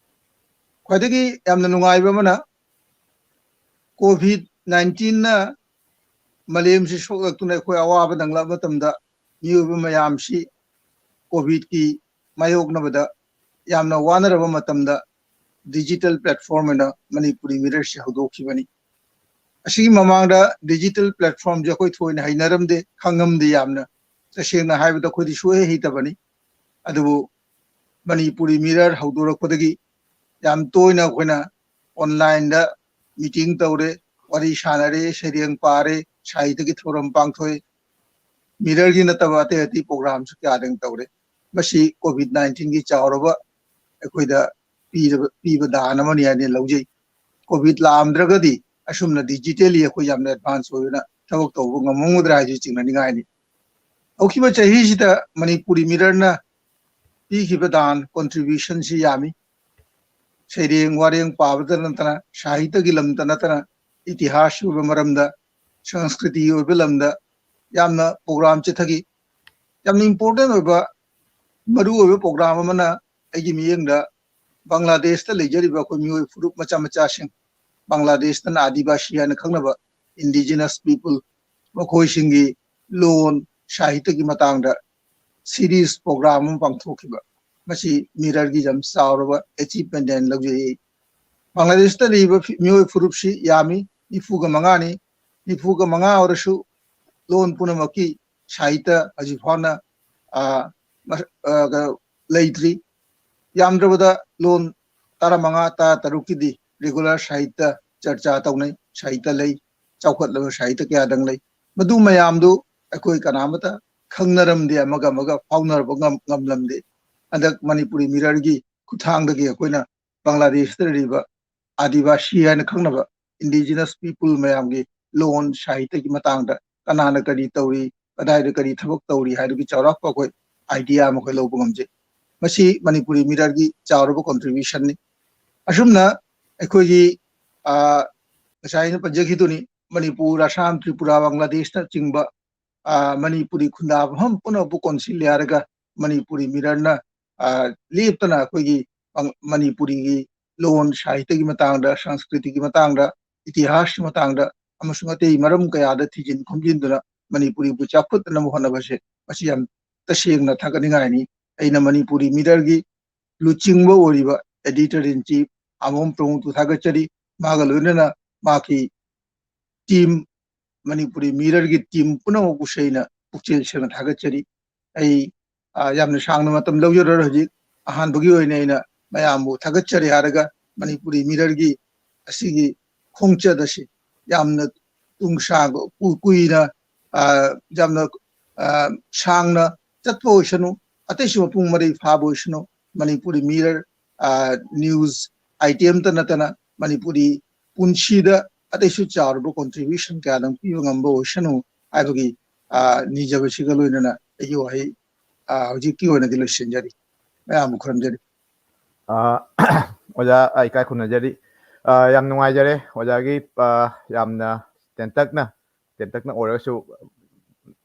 ꯈ꯭ꯋꯥꯏꯗꯒꯤ ꯌꯥꯝꯅ ꯅꯨꯡꯉꯥꯏꯕ ꯑꯃꯅ, ꯀꯣꯚꯤꯗ ꯅꯥꯏꯟꯇꯤꯟꯅ ꯃꯥꯂꯦꯝꯁꯤ ꯁꯣꯛꯂꯛꯇꯨꯅ ꯑꯩꯈꯣꯏ ꯑꯋꯥꯕ ꯅꯪꯂꯛꯄ ꯃꯇꯝꯗ, ꯃꯤꯑꯣꯏꯕ ꯃꯌꯥꯝꯁꯤ ꯀꯣꯚꯤꯗꯀꯤ ꯃꯥꯌꯣꯛꯅꯕꯗ ꯌꯥꯝꯅ ꯋꯥꯅꯔꯕ ꯃꯇꯝꯗ, ꯗꯤꯖꯤꯇꯦꯜ ꯄ꯭ꯂꯦꯠꯐꯣꯝ ꯑꯣꯏꯅ ꯃꯅꯤꯄꯨꯔꯤ ꯃꯤꯔꯔꯁꯤ ꯍꯧꯗꯣꯛꯈꯤꯕꯅꯤ꯫ ꯑꯁꯤꯒꯤ ꯃꯃꯥꯡꯗ ꯗꯤꯖꯤꯇꯦꯜ ꯄ꯭ꯂꯦꯠꯐꯣꯝꯁꯦ ꯑꯩꯈꯣꯏ ꯊꯣꯏꯅ ꯍꯩꯅꯔꯝꯗꯦ, ꯈꯪꯉꯝꯗꯦ꯫ ꯌꯥꯝꯅ ꯇꯁꯦꯡꯅ ꯍꯥꯏꯕꯗ ꯑꯩꯈꯣꯏꯗꯤ ꯁꯨꯡꯍꯩ ꯍꯩꯇꯕꯅꯤ꯫ ꯑꯗꯨꯕꯨ ꯃꯅꯤꯄꯨꯔꯤ ꯃꯤꯔꯔ ꯍꯧꯗꯣꯔꯛꯄꯗꯒꯤ ꯌꯥꯝ ꯇꯣꯏꯅ ꯑꯩꯈꯣꯏꯅ ꯑꯣꯟꯂꯥꯏꯟꯗ ꯃꯤꯇꯤꯡ ꯇꯧꯔꯦ, ꯋꯥꯔꯤ ꯁꯥꯟꯅꯔꯦ, ꯁꯩꯔꯦꯡ ꯄꯥꯔꯦ, ꯁꯥꯍꯤꯇꯒꯤ ꯊꯧꯔꯝ ꯄꯥꯡꯊꯣꯛꯑꯦ꯫ ꯃꯤꯔꯔꯒꯤ ꯅꯠꯇꯕ ꯑꯇꯩ ꯑꯇꯩ ꯄ꯭ꯔꯣꯒ꯭ꯔꯥꯝꯁꯨ ꯀꯌꯥꯗꯪ ꯇꯧꯔꯦ꯫ ꯃꯁꯤ ꯀꯣꯚꯤꯗ ꯅꯥꯏꯟꯇꯤꯟꯒꯤ ꯆꯥꯎꯔꯕ ꯑꯩꯈꯣꯏꯗ ꯄꯤꯔꯕ, ꯄꯤꯕ ꯗꯥꯟ ꯑꯃꯅꯤ ꯍꯥꯏꯅ ꯂꯧꯖꯩ꯫ ꯀꯣꯚꯤꯗ ꯂꯥꯛꯑꯝꯗ꯭ꯔꯒꯗꯤ ꯑꯁꯨꯝꯅ ꯗꯤꯖꯤꯇꯦꯜꯂꯤ ꯑꯩꯈꯣꯏ ꯌꯥꯝꯅ ꯑꯦꯗꯚꯥꯟꯁ ꯑꯣꯏꯗꯨꯅ ꯊꯕꯛ ꯇꯧꯕ ꯉꯝꯃꯝꯒꯗ꯭ꯔꯥ ꯍꯥꯏꯁꯤ ꯆꯤꯡꯅꯅꯤꯡꯉꯥꯏꯅꯤ꯫ ꯍꯧꯈꯤꯕ ꯆꯍꯤꯁꯤꯗ ꯃꯅꯤꯄꯨꯔꯤ ꯃꯤꯔꯔꯅ ꯄꯤꯈꯤꯕ ꯗꯥꯟ ꯀꯣꯟꯇ꯭ꯔꯤꯕ꯭ꯌꯨꯁꯟꯁꯤ ꯌꯥꯝꯃꯤ꯫ ꯁꯩꯔꯦꯡ ꯋꯥꯔꯦꯡ ꯄꯥꯕꯗ ꯅꯠꯇꯅ, ꯁꯥꯍꯤꯇꯒꯤ ꯂꯝꯗ ꯅꯠꯇꯅ, ꯏꯇꯤꯍꯥꯁꯀꯤ ꯑꯣꯏꯕ ꯃꯔꯝꯗ, ꯁꯪꯁꯀ꯭ꯔꯤꯇꯤꯒꯤ ꯑꯣꯏꯕ ꯂꯝꯗ ꯌꯥꯝꯅ ꯄ꯭ꯔꯣꯒ꯭ꯔꯥꯝ ꯆꯠꯊꯈꯤ꯫ ꯌꯥꯝꯅ ꯏꯝꯄꯣꯔꯇꯦꯟ ꯑꯣꯏꯕ, ꯃꯔꯨ ꯑꯣꯏꯕ ꯄ꯭ꯔꯣꯒ꯭ꯔꯥꯝ ꯑꯃꯅ ꯑꯩꯒꯤ ꯃꯤꯠꯌꯦꯡꯗ ꯕꯪꯒ꯭ꯂꯥꯗꯦꯁꯇ ꯂꯩꯖꯔꯤꯕ ꯑꯩꯈꯣꯏ ꯃꯤꯑꯣꯏ ꯐꯨꯔꯨꯞ ꯃꯆꯥ ꯃꯆꯥꯁꯤꯡ, ꯕꯪꯒ꯭ꯂꯥꯗꯦꯁꯇꯅ ꯑꯥꯗꯤꯕꯥꯁꯤ ꯍꯥꯏꯅ ꯈꯪꯅꯕ ꯏꯟꯗꯤꯖꯤꯅꯁ ꯄꯤꯄꯜ, ꯃꯈꯣꯏꯁꯤꯡꯒꯤ ꯂꯣꯟ, ꯁꯥꯍꯤꯇꯒꯤ ꯃꯇꯥꯡꯗ ꯁꯤꯔꯤꯁ ꯄ꯭ꯔꯣꯒ꯭ꯔꯥꯝ ꯑꯃ ꯄꯥꯡꯊꯣꯛꯈꯤꯕ, ꯃꯁꯤ ꯃꯤꯔꯔꯒꯤ ꯌꯥꯝ ꯆꯥꯎꯔꯕ ꯑꯦꯆꯤꯞꯃꯦꯟ ꯍꯥꯏꯅ ꯂꯧꯖꯩ꯫ ꯕꯪꯒ꯭ꯂꯥꯗꯦꯁꯇ ꯂꯩꯔꯤꯕ ꯐꯤ-, ꯃꯤꯑꯣꯏ ꯐꯨꯔꯨꯞꯁꯤ ꯌꯥꯝꯃꯤ, ꯅꯤꯐꯨꯒ ꯃꯉꯥꯅꯤ꯫ ꯅꯤꯐꯨꯒ ꯃꯉꯥ ꯑꯣꯏꯔꯁꯨ ꯂꯣꯟ ꯄꯨꯝꯅꯃꯛꯀꯤ ꯁꯥꯍꯤꯇ ꯍꯧꯖꯤꯛ ꯐꯥꯎꯅ, ꯑ, ꯃ-, ꯑ, ꯀꯩꯅꯣ, ꯂꯩꯇ꯭ꯔꯤ꯫ ꯌꯥꯝꯗ꯭ꯔꯕꯗ ꯂꯣꯟ ꯇꯔꯥꯃꯉꯥ, ꯇꯔꯥꯇꯔꯨꯛꯀꯤꯗꯤ ꯔꯤꯒꯨꯂꯔ ꯁꯥꯍꯤꯇ ꯆꯔꯆꯥ ꯇꯧꯅꯩ, ꯁꯥꯍꯤꯇ ꯂꯩ, ꯆꯥꯎꯈꯠꯂꯕ ꯁꯥꯍꯤꯇ ꯀꯌꯥꯗꯪ ꯂꯩ꯫ ꯃꯗꯨ ꯃꯌꯥꯝꯗꯨ ꯑꯩꯈꯣꯏ ꯀꯅꯥꯃꯠꯇ ꯈꯪꯅꯔꯝꯗꯦ, ꯑꯃꯒ ꯑꯃꯒ ꯐꯥꯎꯅꯔꯕ ꯉꯝ-, ꯉꯝꯂꯝꯗꯦ꯫ ꯍꯟꯗꯛ ꯃꯅꯤꯄꯨꯔꯤ ꯃꯤꯔꯔꯒꯤ ꯈꯨꯠꯊꯥꯡꯗꯒꯤ ꯑꯩꯈꯣꯏꯅ ꯕꯪꯒ꯭ꯂꯥꯗꯦꯁꯇ ꯂꯩꯔꯤꯕ ꯑꯥꯗꯤꯕꯥꯁꯤ ꯍꯥꯏꯅ ꯈꯪꯅꯕ indigenous people ꯃꯌꯥꯝꯒꯤ ꯂꯣꯟ ꯁꯥꯍꯤꯇ꯭ꯌꯒꯤ ꯃꯇꯥꯡꯗ ꯀꯅꯥꯅ ꯀꯔꯤ ꯇꯧꯔꯤ, ꯀꯗꯥꯏꯗ ꯀꯔꯤ ꯊꯕꯛ ꯇꯧꯔꯤ ꯍꯥꯏꯕꯒꯤ ꯆꯥꯎꯔꯥꯛꯄ ꯑꯩꯈꯣꯏ idea ꯑꯃ ꯑꯩꯈꯣꯏ ꯂꯧꯕ ꯉꯝꯖꯩ꯫ ꯃꯁꯤ ꯃꯅꯤꯄꯨꯔꯤ ꯃꯤꯔꯔꯒꯤ ꯆꯥꯎꯔꯕ contributionꯅꯤ꯫ ꯑꯁꯨꯝꯅ ꯑꯩꯈꯣꯏꯒꯤ, ꯑ, ꯉꯁꯥꯏ ꯑꯩꯅ ꯄꯟꯖꯈꯤꯗꯨꯅꯤ, ꯃꯅꯤꯄꯨꯔ, ꯑꯁꯥꯝ, ꯇ꯭ꯔꯤꯄꯨꯔꯥ, ꯕꯪꯒ꯭ꯂꯥꯗꯦꯁꯅꯆꯤꯡꯕ, ꯑ, ꯃꯅꯤꯄꯨꯔꯤ ꯈꯨꯟꯗꯥꯕ ꯃꯐꯝ ꯄꯨꯝꯅꯃꯛꯄꯨ ꯀꯣꯟꯁꯤꯜꯂꯦ ꯍꯥꯏꯔꯒ ꯃꯅꯤꯄꯨꯔꯤ ꯃꯤꯔꯔꯅ, ꯑ, ꯂꯦꯞꯇꯅ ꯑꯩꯈꯣꯏꯒꯤ ꯄꯪ-, ꯃꯅꯤꯄꯨꯔꯤꯒꯤ ꯂꯣꯟ ꯁꯥꯍꯤꯇ꯭ꯌꯒꯤ ꯃꯇꯥꯡꯗ, ꯁꯪꯁꯀ꯭ꯔꯤꯇꯤꯒꯤ ꯃꯇꯥꯡꯗ, ꯏꯇꯤꯍꯥꯁꯀꯤ ꯃꯇꯥꯡꯗ ꯑꯃꯁꯨꯡ ꯑꯇꯩ ꯃꯔꯝ ꯀꯌꯥꯗ ꯊꯤꯖꯤꯟ ꯈꯣꯝꯖꯤꯟꯗꯨꯅ ꯃꯅꯤꯄꯨꯔꯤꯕꯨ ꯆꯥꯎꯈꯠꯅꯅꯕ ꯍꯣꯠꯅꯕꯁꯦ, ꯃꯁꯤ ꯌꯥꯝ ꯇꯁꯦꯡꯅ ꯊꯥꯒꯠꯅꯤꯡꯉꯥꯏꯅꯤ꯫ ꯑꯩꯅ ꯃꯅꯤꯄꯨꯔꯤ ꯃꯤꯔꯔꯒꯤ ꯂꯨꯆꯤꯡꯕ ꯑꯣꯏꯔꯤꯕ editor in chief ꯑꯃꯣꯝ ꯄ꯭ꯔꯃꯣꯗꯄꯨ ꯊꯥꯒꯠꯆꯔꯤ꯫ ꯃꯥꯒ ꯂꯣꯏꯅꯅ ꯃꯍꯥꯛꯀꯤ team, ꯃꯅꯤꯄꯨꯔꯤ ꯃꯤꯔꯔꯒꯤ team ꯄꯨꯝꯅꯃꯛꯄꯨꯁꯨ ꯑꯩꯅ ꯄꯨꯛꯆꯦꯜ ꯁꯦꯡꯅ ꯊꯥꯒꯠꯆꯔꯤ꯫ ꯑꯩ, ꯑ, ꯌꯥꯝꯅ ꯁꯥꯡꯅ ꯃꯇꯝ ꯂꯧꯖꯔꯔꯣꯏ꯫ ꯍꯧꯖꯤꯛ ꯑꯍꯥꯟꯕꯒꯤ ꯑꯣꯏꯅ ꯑꯩꯅ ꯃꯌꯥꯝꯕꯨ ꯊꯥꯒꯠꯆꯔꯤ ꯍꯥꯏꯔꯒ ꯃꯅꯤꯄꯨꯔꯤ ꯃꯤꯔꯔꯒꯤ ꯑꯁꯤꯒꯤ ꯈꯣꯡꯆꯠ ꯑꯁꯤ ꯌꯥꯝꯅ ꯇꯨꯡ ꯁꯥꯡꯕ, ꯀꯨ-, ꯀꯨꯏꯅ, ꯑ, ꯌꯥꯝꯅ, ꯑ, ꯁꯥꯡꯅ ꯆꯠꯄ ꯑꯣꯏꯁꯅꯨ, ꯑꯇꯩꯁꯨ ꯃꯄꯨꯡ ꯃꯔꯩ ꯐꯥꯕ ꯑꯣꯏꯁꯅꯨ, ꯃꯅꯤꯄꯨꯔꯤ ꯃꯤꯔꯔ, ꯑ, news itemꯇ ꯅꯠꯇꯅ ꯃꯅꯤꯄꯨꯔꯤ ꯄꯨꯟꯁꯤꯗ ꯑꯇꯩꯁꯨ ꯆꯥꯎꯔꯕ contribution ꯀꯌꯥꯗꯪ ꯄꯤꯕ ꯉꯝꯕ ꯑꯣꯏꯁꯅꯨ ꯍꯥꯏꯕꯒꯤ, ꯑ, ꯅꯤꯖꯕꯁꯤꯒ ꯂꯣꯏꯅꯅ ꯑꯩꯒꯤ ꯋꯥꯍꯩ, ꯑ, ꯍꯧꯖꯤꯛꯀꯤ ꯑꯣꯏꯅꯗꯤ ꯂꯣꯏꯁꯤꯟꯖꯔꯤ꯫ ꯃꯌꯥꯝꯕꯨ ꯈꯨꯔꯨꯝꯖꯔꯤ꯫ ꯑ, ꯑꯣꯖꯥ, ꯑ, ꯏꯀꯥꯏ ꯈꯨꯝꯅꯖꯔꯤ꯫ ꯑ, ꯌꯥꯝ ꯅꯨꯡꯉꯥꯏꯖꯔꯦ ꯑꯣꯖꯥꯒꯤ, ꯑ, ꯌꯥꯝꯅ ꯇꯦꯟꯇꯛꯅ, ꯇꯦꯟꯇꯛꯅ ꯑꯣꯏꯔꯒꯁꯨ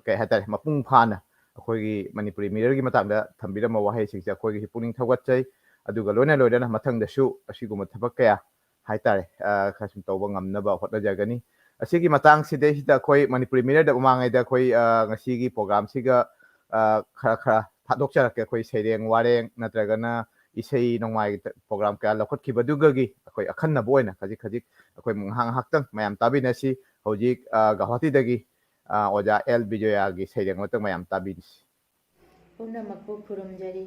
ꯀꯩ ꯍꯥꯏꯇꯥꯔꯦ, ꯃꯄꯨꯡ ꯐꯥꯅ ꯑꯩꯈꯣꯏꯒꯤ ꯃꯅꯤꯄꯨꯔꯤ ꯃꯤꯔꯔꯒꯤ ꯃꯇꯥꯡꯗ ꯊꯝꯕꯤꯔꯝꯕ ꯋꯥꯍꯩꯁꯤꯡꯁꯦ ꯑꯩꯈꯣꯏꯒꯤꯁꯨ ꯄꯨꯛꯅꯤꯡ ꯊꯧꯒꯠꯆꯩ꯫ ꯑꯗꯨꯒ ꯂꯣꯏꯅ ꯂꯣꯏꯅꯅ ꯃꯊꯪꯗꯁꯨ ꯑꯁꯤꯒꯨꯝꯕ ꯊꯕꯛ ꯀꯌꯥ ꯍꯥꯏꯇꯥꯔꯦ, ꯑ, ꯈꯔ ꯁꯨꯝ ꯇꯧꯕ ꯉꯝꯅꯕ ꯍꯣꯠꯅꯖꯒꯅꯤ꯫ ꯑꯁꯤꯒꯤ ꯃꯇꯥꯡꯁꯤꯗꯩꯁꯤꯗ ꯑꯩꯈꯣꯏ ꯃꯅꯤꯄꯨꯔꯤ ꯃꯤꯔꯔꯗ ꯃꯃꯥꯡꯉꯩꯗ ꯑꯩꯈꯣꯏ, ꯑ, ꯉꯁꯤꯒꯤ programꯁꯤꯒ, ꯑ, ꯈꯔ ꯈꯔ ꯊꯥꯗꯣꯛꯆꯔꯛꯀꯦ꯫ ꯑꯩꯈꯣꯏ ꯁꯩꯔꯦꯡ ꯋꯥꯔꯦꯡ ꯅꯠꯇ꯭ꯔꯒꯅ ꯏꯁꯩ ꯅꯣꯡꯃꯥꯏꯒꯤ program ꯀꯌꯥ ꯂꯧꯈꯠꯈꯤꯕꯗꯨꯒꯒꯤ ꯑꯩꯈꯣꯏ ꯑꯈꯟꯅꯕ ꯑꯣꯏꯅ ꯈꯖꯤꯛ ꯈꯖꯤꯛ ꯑꯩꯈꯣꯏ ꯉꯥꯏꯍꯥꯛ ꯉꯥꯏꯍꯥꯛꯇꯪ ꯃꯌꯥꯝ ꯇꯥꯕꯤꯅꯁꯤ꯫ ꯍꯧꯖꯤꯛ, ꯑ, ꯒꯧꯍꯥꯇꯤꯗꯒꯤ, ꯑ, ꯑꯣꯖꯥ ꯑꯦꯜ ꯕꯤꯖꯣꯌꯥꯒꯤ ꯁꯩꯔꯦꯡ ꯑꯃꯇꯪ ꯃꯌꯥꯝ ꯇꯥꯕꯤꯅꯁꯤ꯫ ꯄꯨꯝꯅꯃꯛꯄꯨ ꯈꯨꯔꯨꯝꯖꯔꯤ꯫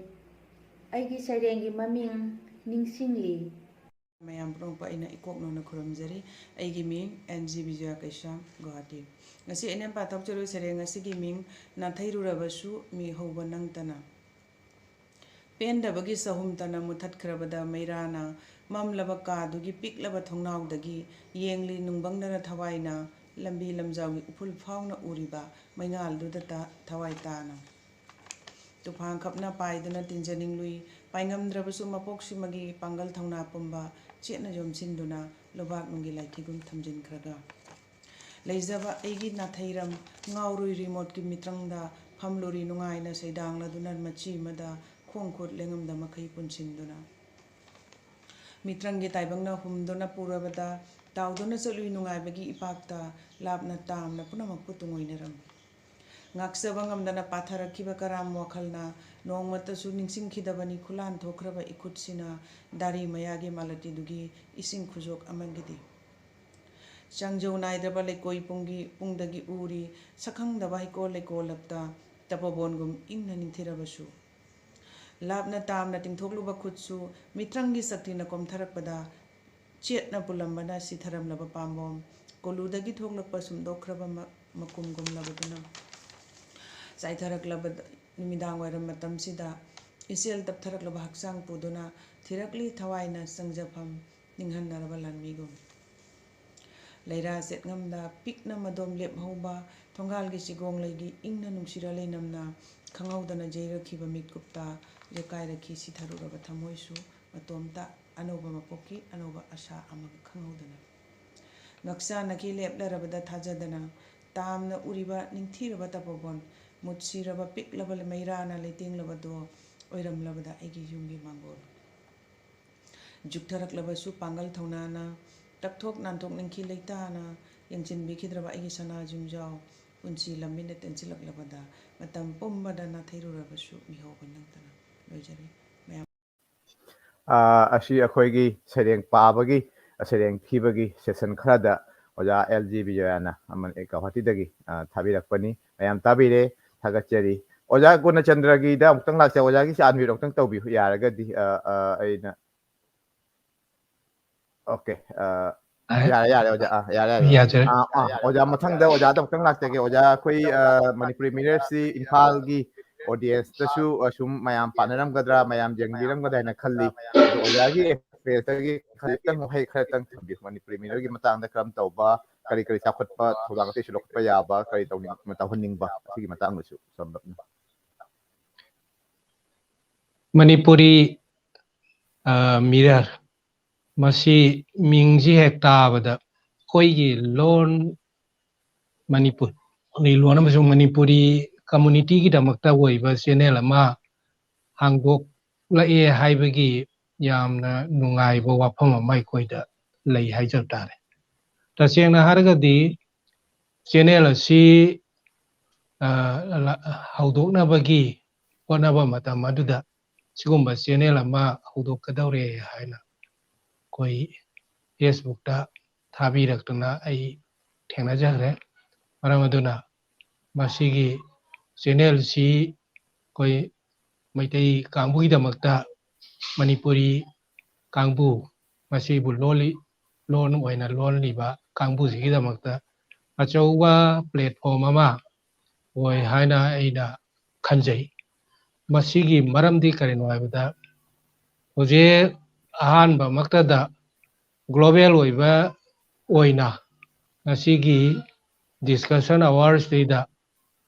ꯑꯩꯒꯤ ꯁꯩꯔꯦꯡꯒꯤ ꯃꯃꯤꯡ ꯅꯤꯡꯁꯤꯡꯂꯤ꯫ ꯃꯌꯥꯝ ꯄꯨꯝꯅꯃꯛꯄꯨ ꯑꯩꯅ ꯏꯀꯣꯛ ꯅꯧꯅ ꯈꯨꯔꯨꯝꯖꯔꯤ꯫ ꯑꯩꯒꯤ ꯃꯤꯡ ꯑꯦꯟ ꯖꯤ ꯕꯤꯖꯣꯌꯥ ꯀꯩꯁꯥꯝ, ꯒꯧꯍꯥꯇꯤ꯫ ꯉꯁꯤ ꯑꯩꯅ ꯄꯥꯊꯣꯛꯆꯔꯤꯕ ꯁꯩꯔꯦꯡ ꯑꯁꯤꯒꯤ ꯃꯤꯡ ꯅꯥꯊꯩꯔꯨꯔꯕꯁꯨ ꯃꯤꯍꯧꯕ ꯅꯪꯇꯅ꯫ ꯄꯦꯟꯗꯕꯒꯤ ꯆꯍꯨꯝꯇꯅ ꯃꯨꯊꯠꯈ꯭ꯔꯕꯗ ꯃꯩꯔꯥꯅ ꯃꯝꯂꯕ ꯀꯥꯗꯨꯒꯤ ꯄꯤꯛꯂꯕ ꯊꯣꯡꯅꯥꯎꯗꯒꯤ ꯌꯦꯡꯂꯤ ꯅꯨꯡꯕꯪꯗꯅ ꯊꯋꯥꯏꯅ ꯂꯝꯕꯤ ꯂꯝꯖꯥꯎꯒꯤ ꯎꯐꯨꯜ ꯐꯥꯎꯅ ꯎꯔꯤꯕ ꯃꯩꯉꯥꯜꯗꯨꯗꯇ ꯊꯋꯥꯏ ꯇꯥꯅ꯫ ꯇꯨꯐꯥꯟ ꯈꯞꯅ ꯄꯥꯏꯗꯨꯅ ꯇꯤꯟꯖꯅꯤꯡꯂꯨꯏ, ꯄꯥꯏꯉꯝꯗ꯭ꯔꯕꯁꯨ ꯃꯄꯣꯛꯁꯤꯃꯒꯤ ꯄꯥꯡꯒꯜ ꯊꯧꯅꯥ ꯄꯨꯝꯕ ꯆꯦꯠꯅ ꯌꯣꯝꯁꯤꯟꯗꯨꯅ ꯂꯨꯕꯥꯛꯅꯨꯡꯒꯤ ꯂꯥꯏꯊꯤꯒꯨꯝ ꯊꯝꯖꯤꯟꯈ꯭ꯔꯒ꯫ ꯂꯩꯖꯕ ꯑꯩꯒꯤ ꯅꯥꯊꯩꯔꯝ, ꯉꯥꯎꯔꯨꯏ ꯔꯤꯃꯣꯠꯀꯤ ꯃꯤꯇ꯭ꯔꯪꯗ ꯐꯝꯂꯨꯔꯤ ꯅꯨꯡꯉꯥꯏꯅ ꯁꯩꯗꯥꯡꯂꯗꯨꯅ ꯃꯆꯤ ꯑꯃꯗ ꯈꯣꯡ ꯈꯨꯠ ꯂꯦꯡꯉꯝꯗ ꯃꯈꯩ ꯄꯨꯟꯁꯤꯟꯗꯨꯅ꯫ ꯃꯤꯇ꯭ꯔꯪꯒꯤ ꯇꯥꯏꯕꯪꯅ ꯍꯨꯝꯗꯨꯅ ꯄꯨꯔꯕꯗ ꯇꯥꯎꯗꯨꯅ ꯆꯠꯂꯨꯏ ꯅꯨꯡꯉꯥꯏꯕꯒꯤ ꯏꯄꯥꯛꯇ ꯂꯥꯞꯅ ꯇꯥꯝꯅ ꯄꯨꯝꯅꯃꯛꯄꯨ ꯇꯨꯡꯑꯣꯏꯅꯔꯝꯃꯤ꯫ ꯉꯥꯛꯆꯕ ꯉꯝꯗꯅ ꯄꯥꯊꯔꯛꯈꯤꯕ ꯀꯔꯥꯝ ꯋꯥꯈꯜꯅ ꯅꯣꯡꯃꯇꯁꯨ ꯅꯤꯡꯁꯤꯡꯈꯤꯗꯕꯅꯤ ꯈꯨꯂꯥꯟ ꯊꯣꯛꯈ꯭ꯔꯕ ꯏꯈꯨꯠꯁꯤꯅ ꯗꯥꯔꯤ ꯃꯌꯥꯒꯤ ꯃꯥꯂꯇꯤꯗꯨꯒꯤ ꯏꯁꯤꯡ ꯈꯨꯖꯣꯛ ꯑꯃꯒꯤꯗꯤ꯫ ꯆꯥꯡꯖꯧ ꯅꯥꯏꯗ꯭ꯔꯕ ꯂꯩꯀꯣꯏ ꯄꯨꯡꯒꯤ ꯄꯨꯡꯗꯒꯤ ꯎꯔꯤ ꯁꯛꯈꯪꯗꯕ ꯍꯩꯀꯣꯜ ꯂꯩꯀꯣꯜꯂꯛꯇ ꯇꯄꯣꯕꯣꯟꯒꯨꯝ ꯏꯪꯅ ꯅꯤꯡꯊꯤꯔꯕꯁꯨ꯫ ꯂꯥꯞꯅ ꯇꯥꯝꯅ ꯇꯤꯡꯊꯣꯛꯂꯨꯕ ꯈꯨꯠꯁꯨ ꯃꯤꯇ꯭ꯔꯪꯒꯤ ꯁꯛꯇꯤꯅ ꯀꯣꯝꯊꯔꯛꯄꯗ ꯆꯦꯠꯅ ꯄꯨꯜꯂꯝꯕꯅ ꯁꯤꯊꯔꯝꯂꯕ ꯄꯥꯝꯕꯣꯝ ꯀꯣꯂꯨꯗꯒꯤ ꯊꯣꯛꯂꯛꯄ ꯁꯨꯝꯗꯣꯛꯈ꯭ꯔꯕ ꯃ-, ꯃꯀꯨꯝꯒꯨꯝꯂꯕꯗꯨꯅ ꯆꯥꯏꯊꯔꯛꯂꯕ ꯅꯨꯃꯤꯗꯥꯡ ꯋꯥꯏꯔꯝ ꯃꯇꯝꯁꯤꯗ ꯏꯆꯦꯜ ꯇꯞꯊꯔꯛꯂꯕ ꯍꯛꯆꯥꯡ ꯄꯨꯗꯨꯅ ꯊꯤꯔꯛꯂꯤ ꯊꯋꯥꯏꯅ ꯆꯪꯖꯐꯝ ꯅꯤꯡꯍꯟꯅꯔꯕ ꯂꯥꯟꯃꯤꯒꯨꯝ꯫ ꯂꯩꯔꯥ ꯆꯦꯠꯉꯝꯗ ꯄꯤꯛꯅ ꯃꯗꯣꯝ ꯂꯦꯞꯍꯧꯕ ꯊꯣꯡꯒꯥꯜꯒꯤ ꯆꯤꯒꯣꯡ ꯂꯩꯒꯤ ꯏꯪꯅ ꯅꯨꯡꯁꯤꯔ ꯂꯩꯅꯝꯅ ꯈꯪꯍꯧꯗꯅ ꯌꯩꯔꯛꯈꯤꯕ ꯃꯤꯠꯀꯨꯞꯇ ꯌꯦꯛꯀꯥꯏꯔꯛꯈꯤ ꯁꯤꯊꯔꯨꯔꯕ ꯊꯃꯣꯏꯁꯨ ꯃꯇꯣꯝꯇ ꯑꯅꯧꯕ ꯃꯄꯣꯛꯀꯤ ꯑꯅꯧꯕ ꯑꯁꯥ ꯑꯃꯒ ꯈꯪꯍꯧꯗꯅ꯫ ꯉꯛꯆꯥꯅꯈꯤ ꯂꯦꯞꯂꯔꯕꯗ ꯊꯥꯖꯗꯅ ꯇꯥꯝꯅ ꯎꯔꯤꯕ ꯅꯤꯡꯊꯤꯔꯕ ꯇꯄꯣꯕꯣꯟ ꯃꯨꯠꯁꯤꯔꯕ ꯄꯤꯛꯂꯕ ꯃꯩꯔꯥꯅ ꯂꯩꯇꯦꯡꯂꯕꯗꯣ ꯑꯣꯏꯔꯝꯂꯕꯗ ꯑꯩꯒꯤ ꯌꯨꯝꯒꯤ ꯃꯥꯡꯒꯣꯜ꯫ ꯖꯨꯛꯊꯔꯛꯂꯕꯁꯨ ꯄꯥꯡꯒꯜ ꯊꯧꯅꯥꯅ ꯇꯛꯊꯣꯛ ꯅꯥꯟꯊꯣꯛꯅꯤꯡꯈꯤ ꯂꯩꯇꯥꯅ ꯌꯦꯡꯁꯤꯟꯕꯤꯈꯤꯗ꯭ꯔꯕ ꯑꯩꯒꯤ ꯁꯅꯥ ꯌꯨꯝꯖꯥꯎ ꯄꯨꯟꯁꯤ ꯂꯝꯕꯤꯅ ꯇꯦꯟꯁꯤꯜꯂꯛꯂꯕꯗ ꯃꯇꯝ ꯄꯨꯝꯕꯗ ꯅꯥꯊꯩꯔꯨꯔꯕꯁꯨ ꯃꯤꯍꯧꯕ ꯅꯪꯇꯅ꯫ ꯂꯣꯏꯖꯔꯦ꯫ ꯃꯌꯥꯝ꯫ ꯑꯥ, ꯑꯁꯤ ꯑꯩꯈꯣꯏꯒꯤ ꯁꯩꯔꯦꯡ ꯄꯥꯕꯒꯤ, ꯁꯩꯔꯦꯡ ꯊꯤꯕꯒꯤ session ꯈꯔꯗ ꯑꯣꯖꯥ ꯑꯦꯜ ꯖꯤ ꯕꯤꯖꯣꯌꯥꯅ ꯑꯃ ꯒꯧꯍꯥꯇꯤꯗꯒꯤ, ꯑꯥ, ꯊꯥꯕꯤꯔꯛꯄꯅꯤ꯫ ꯃꯌꯥꯝ ꯇꯥꯕꯤꯔꯦ, ꯊꯥꯒꯠꯆꯔꯤ꯫ ꯑꯣꯖꯥ ꯒꯨꯅꯆꯟꯗ꯭ꯔꯒꯤꯗ ꯑꯃꯨꯛꯇꯪ ꯂꯥꯛꯆ-, ꯑꯣꯖꯥꯒꯤꯁꯤ unmute ꯑꯃꯨꯛꯇꯪ ꯇꯧꯕꯤꯌꯨ ꯌꯥꯔꯒꯗꯤ꯫ ꯑꯥ, ꯑꯥ, ꯑꯩꯅ Okay, ꯑꯥ, ꯌꯥꯔꯦ, ꯌꯥꯔꯦ, ꯑꯣꯖꯥ, ꯑꯥ, ꯌꯥꯔꯦ, ꯌꯥꯔꯦ, ꯑꯣꯖꯥ꯫ ꯌꯥꯖꯔꯦ꯫ ꯑꯥ, ꯑꯥ, ꯑꯣꯖꯥ, ꯃꯊꯪꯗ ꯑꯣꯖꯥꯗ ꯑꯃꯨꯛꯇꯪ ꯂꯥꯛꯆꯒꯦ꯫ ꯑꯣꯖꯥ, ꯑꯩꯈꯣꯏ, ꯑꯥ, ꯃꯅꯤꯄꯨꯔꯤ ꯃꯤꯔꯔꯁꯤ ꯏꯝꯐꯥꯜꯒꯤ ꯑꯣꯗꯤꯌꯦꯟꯁꯇꯁꯨ ꯑꯁꯨꯝ ꯃꯌꯥꯝ ꯄꯥꯟꯅꯔꯝꯒꯗ꯭ꯔꯥ, ꯃꯌꯥꯝ ꯌꯦꯡꯕꯤꯔꯝꯒꯗ꯭ꯔꯥ ꯍꯥꯏꯅ ꯈꯜꯂꯤ꯫ ꯑꯗꯣ ꯑꯣꯖꯥꯒꯤ ꯑꯦꯛꯁꯄꯤꯔꯤꯌꯦꯟꯁꯇꯒꯤ ꯈꯖꯤꯛꯇꯪ ꯋꯥꯍꯩ ꯈꯔꯇꯪ ꯊꯝꯕꯤꯌꯨ, ꯃꯅꯤꯄꯨꯔꯤ ꯃꯤꯔꯔꯒꯤ ꯃꯇꯥꯡꯗ ꯀꯔꯝ ꯇꯧꯕ, ꯀꯔꯤ ꯀꯔꯤ ꯆꯥꯎꯈꯠꯄ ꯊꯧꯗꯥꯡ ꯑꯇꯩꯁꯨ ꯂꯧꯈꯠꯄ ꯌꯥꯕ, ꯀꯔꯤ ꯇꯧꯅꯤꯡ ꯇꯧꯍꯟꯅꯤꯡꯕ, ꯑꯁꯤꯒꯤ ꯃꯇꯥꯡꯗꯁꯨ ꯁꯝꯂꯞꯅ꯫ ꯃꯅꯤꯄꯨꯔꯤ ꯃꯤꯔꯔ, ꯃꯁꯤ ꯃꯤꯡꯁꯤ ꯍꯦꯛ ꯇꯥꯕꯗ ꯑꯩꯈꯣꯏꯒꯤ ꯂꯣꯟ, ꯃꯅꯤꯄꯨꯔꯤ ꯂꯣꯟ ꯑꯃꯁꯨꯡ ꯃꯅꯤꯄꯨꯔꯤ ꯀꯝꯃꯨꯅꯤꯇꯤꯒꯤꯗꯃꯛꯇ ꯑꯣꯏꯕ ꯆꯦꯅꯦꯜ ꯑꯃ ꯍꯥꯡꯗꯣꯛꯂꯛꯑꯦ ꯍꯥꯏꯕꯒꯤ ꯌꯥꯝꯅ ꯅꯨꯡꯉꯥꯏꯕ ꯋꯥꯐꯝ ꯑꯃ ꯑꯩꯈꯣꯏꯗ ꯂꯩ ꯍꯥꯏꯖꯕ ꯇꯥꯔꯦ꯫ ꯇꯁꯦꯡꯅ ꯍꯥꯏꯔꯒꯗꯤ ꯆꯦꯅꯦꯜ ꯑꯁꯤ ꯍꯧꯗꯣꯛꯅꯕꯒꯤ ꯍꯣꯠꯅꯕ ꯃꯇꯝ ꯑꯗꯨꯗ ꯁꯤꯒꯨꯝꯕ ꯆꯦꯅꯦꯜ ꯑꯃ ꯍꯧꯗꯣꯛꯀꯗꯧꯔꯦ ꯍꯥꯏꯅ ꯑꯩꯈꯣꯏ ꯐꯦꯁꯕꯨꯛꯇ ꯊꯥꯕꯤꯔꯛꯇꯨꯅ ꯑꯩ ꯊꯦꯡꯅꯖꯈ꯭ꯔꯦ꯫ ꯃꯔꯝ ꯑꯗꯨꯅ ꯃꯁꯤꯒꯤ ꯆꯦꯅꯦꯜꯁꯤ ꯑꯩꯈꯣꯏ ꯃꯩꯇꯩ ꯀꯥꯡꯕꯨꯒꯤꯗꯃꯛꯇ, ꯃꯅꯤꯄꯨꯔꯤ ꯀꯥꯡꯕꯨ ꯃꯁꯤꯕꯨ ꯂꯣꯜꯂꯤ, ꯂꯣꯟ ꯑꯣꯏꯅ ꯂꯣꯜꯂꯤꯕ ꯀꯥꯡꯕꯨꯁꯤꯒꯤꯗꯃꯛꯇ ꯑꯆꯧꯕ ꯄ꯭ꯂꯦꯠꯐꯣꯝ ꯑꯃ ꯑꯣꯏ ꯍꯥꯏꯅ ꯑꯩꯅ ꯈꯟꯖꯩ꯫ ꯃꯁꯤꯒꯤ ꯃꯔꯝꯗꯤ ꯀꯔꯤꯅꯣ ꯍꯥꯏꯕꯗ, ꯍꯧꯖꯤꯛ ꯑꯍꯥꯟꯕꯃꯛꯇꯗ ꯒ꯭ꯂꯣꯕꯦꯜ ꯑꯣꯏꯕ ꯑꯣꯏꯅ ꯉꯁꯤꯒꯤ ꯗꯤꯁꯀꯁꯟ ꯑꯋꯥꯔꯁꯤꯗ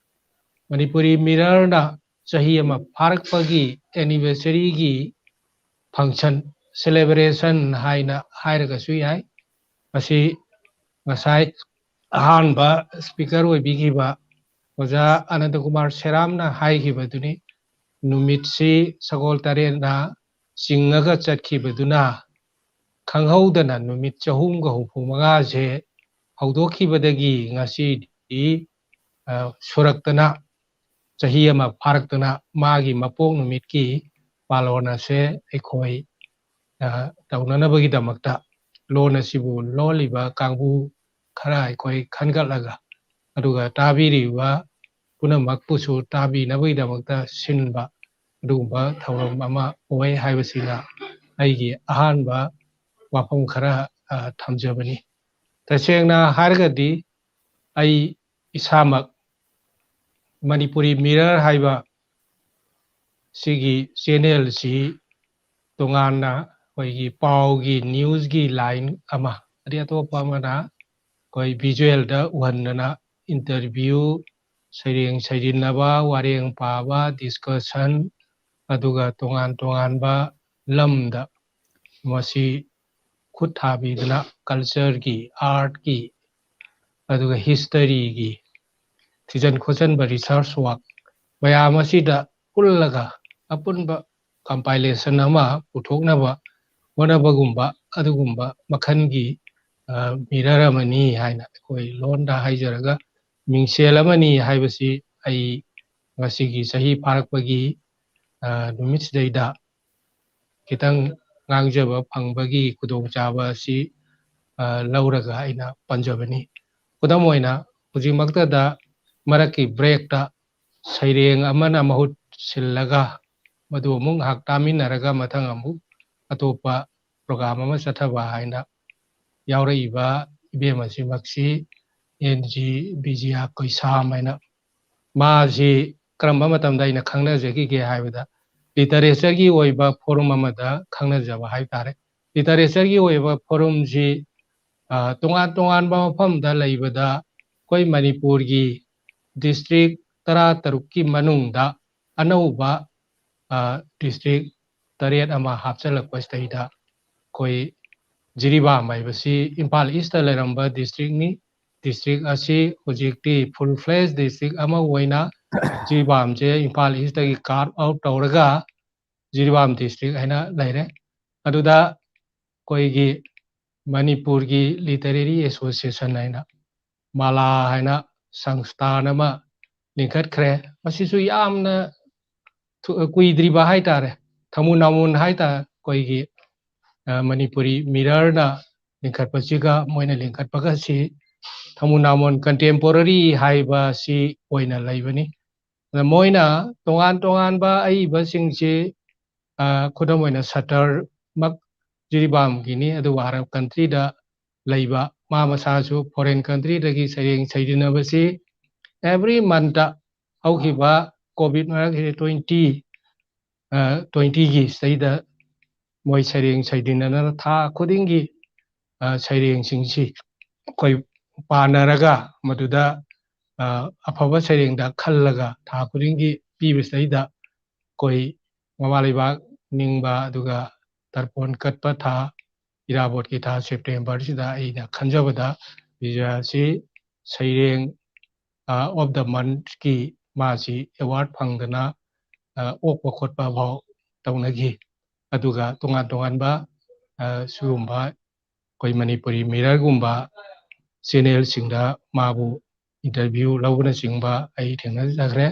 ꯃꯅꯤꯄꯨꯔꯤ ꯃꯤꯔꯔꯅ ꯆꯍꯤ ꯑꯃ ꯐꯥꯔꯛꯄꯒꯤ ꯑꯦꯅꯤꯚꯔꯁꯔꯤꯒꯤ ꯐꯪꯁꯟ, ꯁꯦꯂꯦꯕ꯭ꯔꯦꯁꯟ ꯍꯥꯏꯅ ꯍꯥꯏꯔꯒꯁꯨ ꯌꯥꯏ꯫ ꯃꯁꯤ ꯉꯁꯥꯏ ꯑꯍꯥꯟꯕ ꯁ꯭ꯄꯤꯀꯔ ꯑꯣꯏꯕꯤꯈꯤꯕ ꯑꯣꯖꯥ ꯑꯅꯟꯇꯀꯨꯃꯥꯔ ꯁꯦꯔꯥꯝꯅ ꯍꯥꯏꯈꯤꯕꯗꯨꯅꯤ꯫ ꯅꯨꯃꯤꯠꯁꯤ ꯁꯒꯣꯜ ꯇꯔꯦꯠꯅ ꯆꯤꯡꯉꯒ ꯆꯠꯈꯤꯕꯗꯨꯅ ꯈꯪꯍꯧꯗꯅ ꯅꯨꯃꯤꯠ ꯆꯍꯨꯝꯒ ꯍꯨꯝꯐꯨ ꯃꯉꯥꯁꯦ ꯍꯧꯗꯣꯛꯈꯤꯕꯗꯒꯤ ꯉꯁꯤꯗꯤ, ꯑ, ꯁꯨꯔꯛꯇꯅ ꯆꯍꯤ ꯑꯃ ꯐꯥꯔꯛꯇꯅ ꯃꯥꯒꯤ ꯃꯄꯣꯛ ꯅꯨꯃꯤꯠꯀꯤ ꯄꯥꯂꯣꯟ ꯑꯁꯦ ꯑꯩꯈꯣꯏ, ꯑ, ꯇꯧꯅꯅꯕꯒꯤꯗꯃꯛꯇ ꯂꯣꯟ ꯑꯁꯤꯕꯨ ꯂꯣꯜꯂꯤꯕ ꯀꯥꯡꯕꯨ ꯈꯔ ꯑꯩꯈꯣꯏ ꯈꯟꯒꯠꯂꯒ, ꯑꯗꯨꯒ ꯇꯥꯕꯤꯔꯤꯕ ꯄꯨꯝꯅꯃꯛꯄꯨꯁꯨ ꯇꯥꯕꯤꯅꯕꯒꯤꯗꯃꯛꯇ ꯁꯤꯟꯕ ꯑꯗꯨꯒꯨꯝꯕ ꯊꯧꯔꯝ ꯑꯃ ꯑꯣꯏ ꯍꯥꯏꯕꯁꯤꯅ ꯑꯩꯒꯤ ꯑꯍꯥꯟꯕ ꯋꯥꯐꯝ ꯈꯔ, ꯑ, ꯊꯝꯖꯕꯅꯤ꯫ ꯇꯁꯦꯡꯅ ꯍꯥꯏꯔꯒꯗꯤ ꯑꯩ ꯏꯁꯥꯃꯛ ꯃꯅꯤꯄꯨꯔꯤ ꯃꯤꯔꯔ ꯍꯥꯏꯕ ꯁꯤꯒꯤ ꯆꯦꯅꯦꯜꯁꯤ ꯇꯣꯉꯥꯟꯅ ꯑꯩꯈꯣꯏꯒꯤ ꯄꯥꯎꯒꯤ, ꯅ꯭ꯌꯨꯁꯀꯤ ꯂꯥꯏꯟ ꯑꯃ, ꯑꯗꯩ ꯑꯇꯣꯞꯄ ꯑꯃꯅ ꯑꯩꯈꯣꯏ ꯚꯤꯖꯨꯋꯦꯜꯗ ꯎꯍꯟꯗꯅ ꯏꯟꯇꯔꯚ꯭ꯌꯨ, ꯁꯩꯔꯦꯡ ꯁꯩꯖꯤꯟꯅꯕ, ꯋꯥꯔꯦꯡ ꯄꯥꯕ, ꯗꯤꯁꯀꯁꯟ, ꯑꯗꯨꯒ ꯇꯣꯉꯥꯟ ꯇꯣꯉꯥꯟꯕ ꯂꯝꯗ ꯃꯁꯤ ꯈꯨꯠ ꯊꯥꯕꯤꯗꯨꯅ ꯀꯜꯆꯔꯒꯤ, ꯑꯥꯔꯠꯀꯤ, ꯑꯗꯨꯒ ꯍꯤꯁꯇꯔꯤꯒꯤ ꯊꯤꯖꯤꯟ ꯈꯣꯠꯆꯟꯕ, ꯔꯤꯁꯔꯁ ꯋꯥꯔꯛ ꯃꯌꯥꯝ ꯑꯁꯤꯗ ꯄꯨꯜꯂꯒ ꯑꯄꯨꯟꯕ ꯀꯝꯄꯥꯏꯂꯦꯁꯟ ꯑꯃ ꯄꯨꯊꯣꯛꯅꯕ ꯍꯣꯠꯅꯕꯒꯨꯝꯕ ꯑꯗꯨꯒꯨꯝꯕ ꯃꯈꯜꯒꯤ, ꯑ, ꯃꯤꯔꯔ ꯑꯃꯅꯤ ꯍꯥꯏꯅ ꯑꯩꯈꯣꯏ ꯂꯣꯟꯗ ꯍꯥꯏꯖꯔꯒ ꯃꯤꯡꯁꯦꯜ ꯑꯃꯅꯤ ꯍꯥꯏꯕꯁꯤ ꯑꯩ ꯉꯁꯤꯒꯤ ꯆꯍꯤ ꯐꯥꯔꯛꯄꯒꯤ, ꯑ, ꯅꯨꯃꯤꯠꯁꯤꯗꯩꯗ ꯈꯤꯇꯪ ꯉꯥꯡꯖꯕ ꯐꯪꯕꯒꯤ ꯈꯨꯗꯣꯡꯆꯥꯕ ꯑꯁꯤ, ꯑ, ꯂꯧꯔꯒ ꯑꯩꯅ ꯄꯟꯖꯕꯅꯤ꯫ ꯈꯨꯗꯝ ꯑꯣꯏꯅ, ꯍꯧꯖꯤꯛꯃꯛꯇꯗ ꯃꯔꯛꯀꯤ ꯕ꯭ꯔꯦꯛꯇ ꯁꯩꯔꯦꯡ ꯑꯃꯅ ꯃꯍꯨꯠ ꯁꯤꯜꯂꯒ ꯃꯗꯨ ꯑꯃꯨꯛ ꯉꯥꯏꯍꯥꯛ ꯇꯥꯃꯤꯟꯅꯔꯒ ꯃꯊꯪ ꯑꯃꯨꯛ ꯑꯇꯣꯞꯄ ꯄ꯭ꯔꯣꯒ꯭ꯔꯥꯝ ꯑꯃ ꯆꯠꯊꯕ ꯍꯥꯏꯅ ꯌꯥꯎꯔꯛꯏꯕ ꯏꯕꯦꯝ ꯑꯁꯤꯃꯛꯁꯤ ꯑꯦꯟ ꯖꯤ ꯕꯤꯖꯤꯌꯥ ꯀꯣꯏꯁꯥꯝ ꯍꯥꯏꯅ꯫ ꯃꯥꯁꯤ ꯀꯔꯝꯕ ꯃꯇꯝꯗ ꯑꯩꯅ ꯈꯪꯅꯖꯈꯤꯒꯦ ꯍꯥꯏꯕꯗ, ꯂꯤꯇꯔꯦꯆꯔꯒꯤ ꯑꯣꯏꯕ ꯐꯣꯔꯝ ꯑꯃꯗ ꯈꯪꯅꯖꯕ ꯍꯥꯏꯕ ꯇꯥꯔꯦ꯫ ꯂꯤꯇꯔꯦꯆꯔꯒꯤ ꯑꯣꯏꯕ ꯐꯣꯔꯝꯁꯤ, ꯑ, ꯇꯣꯉꯥꯟ ꯇꯣꯉꯥꯟꯕ ꯃꯐꯝꯗ ꯂꯩꯕꯗ ꯑꯩꯈꯣꯏ ꯃꯅꯤꯄꯨꯔꯒꯤ ꯗꯤꯁꯇ꯭ꯔꯤꯛ ꯇꯔꯥꯇꯔꯨꯛꯀꯤ ꯃꯅꯨꯡꯗ ꯑꯅꯧꯕ, ꯑ, ꯗꯤꯁꯇ꯭ꯔꯤꯛ ꯇꯔꯦꯠ ꯑꯃ ꯍꯥꯞꯆꯤꯜꯂꯛꯄꯁꯤꯗꯩꯗ ꯑꯩꯈꯣꯏ ꯖꯤꯔꯤꯕꯥꯝ ꯍꯥꯏꯕꯁꯤ ꯏꯝꯐꯥꯜ ꯏꯁꯇ ꯂꯩꯔꯝꯕ ꯗꯤꯁꯇ꯭ꯔꯤꯛꯅꯤ꯫ ꯗꯤꯁꯇ꯭ꯔꯤꯛ ꯑꯁꯤ ꯍꯧꯖꯤꯛꯇꯤ ꯐꯨꯜ ꯐ꯭ꯂꯦꯖ ꯗꯤꯁꯇ꯭ꯔꯤꯛ ꯑꯃ ꯑꯣꯏꯅ ꯖꯤꯔꯤꯕꯥꯝꯁꯦ ꯏꯝꯐꯥꯜ ꯏꯁꯇꯒꯤ ꯀꯥꯔꯞ ꯑꯥꯎꯠ ꯇꯧꯔꯒ ꯖꯤꯔꯤꯕꯥꯝ ꯗꯤꯁꯇ꯭ꯔꯤꯛ ꯍꯥꯏꯅ ꯂꯩꯔꯦ꯫ ꯑꯗꯨꯗ ꯑꯩꯈꯣꯏꯒꯤ ꯃꯅꯤꯄꯨꯔꯒꯤ ꯂꯤꯇꯔꯦꯔꯤ ꯑꯦꯁꯣꯁꯤꯌꯦꯁꯟ ꯍꯥꯏꯅ, ꯃꯥꯂꯥ ꯍꯥꯏꯅ ꯁꯪꯁꯊꯥꯟ ꯑꯃ ꯂꯤꯡꯈꯠꯈ꯭ꯔꯦ꯫ ꯃꯁꯤꯁꯨ ꯌꯥꯝꯅ ꯊꯨ-, ꯀꯨꯏꯗ꯭ꯔꯤꯕ ꯍꯥꯏꯇꯥꯔꯦ꯫ ꯊꯃꯨ ꯅꯥꯃꯣꯟ ꯍꯥꯏꯇꯥꯔꯦ, ꯑꯩꯈꯣꯏꯒꯤ, ꯑ, ꯃꯅꯤꯄꯨꯔꯤ ꯃꯤꯔꯔꯅ ꯂꯤꯡꯈꯠꯄꯁꯤꯒ ꯃꯣꯏꯅ ꯂꯤꯡꯈꯠꯄꯒ ꯁꯤ ꯊꯃꯨ ꯅꯥꯃꯣꯟ ꯀꯟꯇꯦꯝꯄꯣꯔꯔꯤ ꯍꯥꯏꯕ ꯁꯤ ꯑꯣꯏꯅ ꯂꯩꯕꯅꯤ꯫ ꯑꯗ ꯃꯣꯏꯅ ꯇꯣꯉꯥꯟ ꯇꯣꯉꯥꯟꯕ ꯑꯏꯕꯁꯤꯡꯁꯤ, ꯑ, ꯈꯨꯗꯝ ꯑꯣꯏꯅ ꯁꯇꯔꯃꯛ ꯖꯤꯔꯤꯕꯥꯝꯒꯤꯅꯤ, ꯑꯗꯨꯕꯨ ꯑꯔꯕ ꯀꯟꯇ꯭ꯔꯤꯗ ꯂꯩꯕ, ꯃꯥ ꯃꯁꯥꯁꯨ ꯐꯣꯔꯦꯟ ꯀꯟꯇ꯭ꯔꯤꯗꯒꯤ ꯁꯩꯔꯦꯡ ꯁꯩꯖꯤꯟꯅꯕꯁꯤ ꯑꯦꯚ꯭ꯔꯤ ꯃꯟꯇ ꯍꯧꯈꯤꯕ ꯀꯣꯚꯤꯗ ꯃꯔꯛꯁꯤꯗ ꯇ꯭ꯋꯦꯟꯇꯤ ꯇ꯭ꯋꯦꯟꯇꯤꯒꯤ ꯁꯤꯗꯩꯗ ꯃꯣꯏ ꯁꯩꯔꯦꯡ ꯁꯩꯗꯤꯟꯅꯅ ꯊꯥ ꯈꯨꯗꯤꯡꯒꯤ, ꯑ, ꯁꯩꯔꯦꯡꯁꯤꯡꯁꯤ ꯑꯩꯈꯣꯏ ꯄꯥꯟꯅꯔꯒ ꯃꯗꯨꯗ, ꯑ, ꯑꯐꯕ ꯁꯩꯔꯦꯡꯗ ꯈꯜꯂꯒ ꯊꯥ ꯈꯨꯗꯤꯡꯒꯤ ꯄꯤꯕꯁꯤꯗꯩꯗ ꯑꯩꯈꯣꯏ ꯃꯃꯥ ꯂꯩꯕꯥꯛ ꯅꯤꯡꯕ, ꯑꯗꯨꯒ ꯇꯔꯄꯣꯟ ꯀꯠꯄ ꯊꯥ, ꯏꯔꯥꯕꯣꯠꯀꯤ ꯊꯥ ꯁꯦꯞꯇꯦꯝꯕꯔꯁꯤꯗ ꯑꯩꯅ ꯈꯟꯖꯕꯗ ꯕꯤꯖꯌꯁꯤ ꯁꯩꯔꯦꯡ, ꯑ, of the monthꯀꯤ ꯃꯥꯁꯤ ꯑꯦꯋꯥꯔꯗ ꯐꯪꯗꯅ, ꯑ, ꯑꯣꯛꯄ ꯈꯣꯠꯄ ꯐꯥꯎ ꯇꯧꯅꯈꯤ꯫ ꯑꯗꯨꯒ ꯇꯣꯉꯥꯟ ꯇꯣꯉꯥꯟꯕ, ꯑ, ꯁꯤꯒꯨꯝꯕ ꯑꯩꯈꯣꯏ ꯃꯅꯤꯄꯨꯔꯤ ꯃꯤꯔꯔꯒꯨꯝꯕ ꯆꯦꯅꯦꯜꯁꯤꯡꯗ ꯃꯥꯕꯨ ꯏꯟꯇꯔꯚ꯭ꯌꯨ ꯂꯧꯕꯅꯆꯤꯡꯕ ꯑꯩ ꯊꯦꯡꯅꯖꯈ꯭ꯔꯦ꯫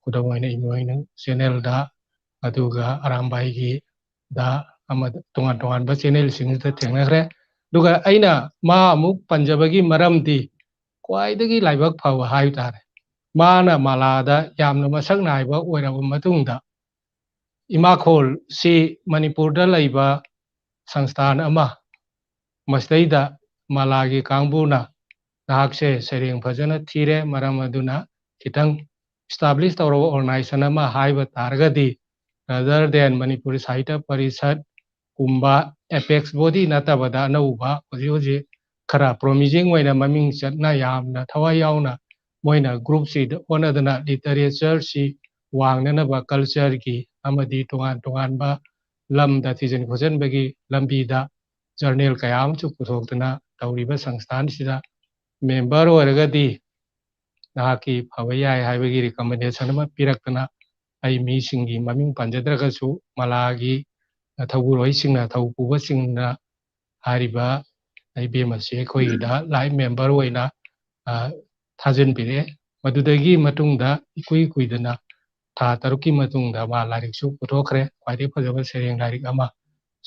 ꯈꯨꯗꯝ ꯑꯣꯏꯅ ꯏꯃꯣꯏꯅꯨ ꯆꯦꯅꯦꯜꯗ, ꯑꯗꯨꯒ ꯑꯔꯥꯝꯕꯥꯏꯒꯤ ꯗ ꯑꯃꯗ ꯇꯣꯉꯥꯟ ꯇꯣꯉꯥꯟꯕ ꯆꯦꯅꯦꯜꯁꯤꯡꯁꯤꯗ ꯊꯦꯡꯅꯈ꯭ꯔꯦ꯫ ꯑꯗꯨꯒ ꯑꯩꯅ ꯃꯥ ꯑꯃꯨꯛ ꯄꯟꯖꯕꯒꯤ ꯃꯔꯝꯗꯤ ꯈ꯭ꯋꯥꯏꯗꯒꯤ ꯂꯥꯏꯕꯛ ꯐꯕ ꯍꯥꯏꯕ ꯇꯥꯔꯦ꯫ ꯃꯥꯅ ꯃꯥꯂꯥꯗ ꯌꯥꯝꯅ ꯃꯁꯛ ꯅꯥꯏꯕ ꯑꯣꯏꯔꯕ ꯃꯇꯨꯡꯗ ꯏꯃꯥꯈꯣꯜꯁꯤ ꯃꯅꯤꯄꯨꯔꯗ ꯂꯩꯕ ꯁꯪꯁꯊꯥꯟ ꯑꯃ, ꯃꯁꯤꯗꯩꯗ ꯃꯥꯂꯥꯒꯤ ꯀꯥꯡꯕꯨꯅ ꯅꯍꯥꯛꯁꯦ ꯁꯩꯔꯦꯡ ꯐꯖꯅ ꯊꯤꯔꯦ, ꯃꯔꯝ ꯑꯗꯨꯅ ꯈꯤꯇꯪ establish ꯇꯧꯔꯕ organization ꯑꯃ ꯍꯥꯏꯕ ꯇꯥꯔꯒꯗꯤ, rather than ꯃꯅꯤꯄꯨꯔꯤ ꯁꯥꯍꯤꯇ꯭ꯌ ꯄꯔꯤꯁꯠ ꯀꯨꯝꯕ apex body ꯅꯠꯇꯕꯗ ꯑꯅꯧꯕ ꯍꯧꯖꯤꯛ ꯍꯧꯖꯤꯛ ꯈꯔ promising ꯑꯣꯏꯅ ꯃꯃꯤꯡ ꯆꯠꯅ ꯌꯥꯝꯅ ꯊꯋꯥꯏ ꯌꯥꯎꯅ ꯃꯣꯏꯅ groupꯁꯤꯗ ꯍꯣꯠꯅꯗꯅ literatureꯁꯤ ꯋꯥꯡꯅꯅꯕ cultureꯒꯤ ꯑꯃꯗꯤ ꯇꯣꯉꯥꯟ ꯇꯣꯉꯥꯟꯕ ꯂꯝꯗ ꯊꯤꯖꯤꯟ ꯈꯣꯠꯆꯤꯟꯕꯒꯤ ꯂꯝꯕꯤꯗ journal ꯀꯌꯥ ꯑꯃꯁꯨ ꯄꯨꯊꯣꯛꯇꯅ ꯇꯧꯔꯤꯕ ꯁꯪꯁꯊꯥꯟꯁꯤꯗ member ꯑꯣꯏꯔꯒꯗꯤ ꯅꯍꯥꯛꯀꯤ ꯐꯕ ꯌꯥꯏ ꯍꯥꯏꯕꯒꯤ recommendation ꯑꯃ ꯄꯤꯔꯛꯇꯅ ꯑꯩ ꯃꯤꯁꯤꯡꯒꯤ ꯃꯃꯤꯡ ꯄꯟꯖꯗ꯭ꯔꯒꯁꯨ ꯃꯥꯂꯥꯒꯤ ꯊꯧꯕꯨꯔꯣꯏꯁꯤꯡꯅ, ꯊꯧ ꯄꯨꯕꯁꯤꯡꯅ ꯍꯥꯏꯔꯤꯕ ꯏꯕꯦꯝ ꯑꯁꯤ ꯑꯩꯈꯣꯏꯒꯤꯗ life member ꯑꯣꯏꯅ, ꯑ, ꯊꯥꯖꯤꯟꯕꯤꯔꯛꯑꯦ꯫ ꯃꯗꯨꯗꯒꯤ ꯃꯇꯨꯡꯗ ꯏꯀꯨꯏ ꯀꯨꯏꯗꯅ ꯊꯥ ꯇꯔꯨꯛꯀꯤ ꯃꯇꯨꯡꯗ ꯃꯥ ꯂꯥꯏꯔꯤꯛꯁꯨ ꯄꯨꯊꯣꯛꯈ꯭ꯔꯦ, ꯈ꯭ꯋꯥꯏꯗꯒꯤ ꯐꯖꯕ ꯁꯩꯔꯦꯡ ꯂꯥꯏꯔꯤꯛ ꯑꯃ꯫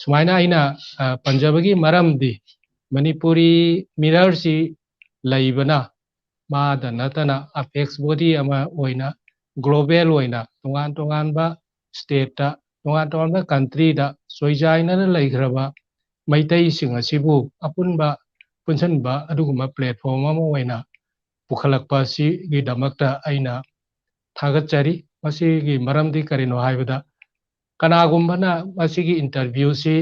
ꯁꯨꯃꯥꯏꯅ ꯑꯩꯅ, ꯑ, ꯄꯟꯖꯕꯒꯤ ꯃꯔꯝꯗꯤ ꯃꯅꯤꯄꯨꯔꯤ ꯃꯤꯔꯔꯁꯤ ꯂꯩꯕꯅ ꯃꯥꯗ ꯅꯠꯇꯅ apex body ꯑꯃ ꯑꯣꯏꯅ global ꯑꯣꯏꯅ ꯇꯣꯉꯥꯟ ꯇꯣꯉꯥꯟꯕ stateꯇ, ꯇꯣꯉꯥꯟ ꯇꯣꯉꯥꯟꯕ countryꯗ ꯆꯣꯏꯖꯥꯏꯅꯅ ꯂꯩꯈ꯭ꯔꯕ ꯃꯩꯇꯩꯁꯤꯡ ꯑꯁꯤꯕꯨ ꯑꯄꯨꯟꯕ ꯄꯨꯟꯁꯤꯟꯕ ꯑꯗꯨꯒꯨꯝꯕ platform ꯑꯃ ꯑꯣꯏꯅ ꯄꯨꯈꯠꯂꯛꯄ ꯑꯁꯤꯒꯤꯗꯃꯛꯇ ꯑꯩꯅ ꯊꯥꯒꯠꯆꯔꯤ꯫ ꯃꯁꯤꯒꯤ ꯃꯔꯝꯗꯤ ꯀꯔꯤꯅꯣ ꯍꯥꯏꯕꯗ, ꯀꯅꯥꯒꯨꯝꯕꯅ ꯃꯁꯤꯒꯤ interview ꯁꯤ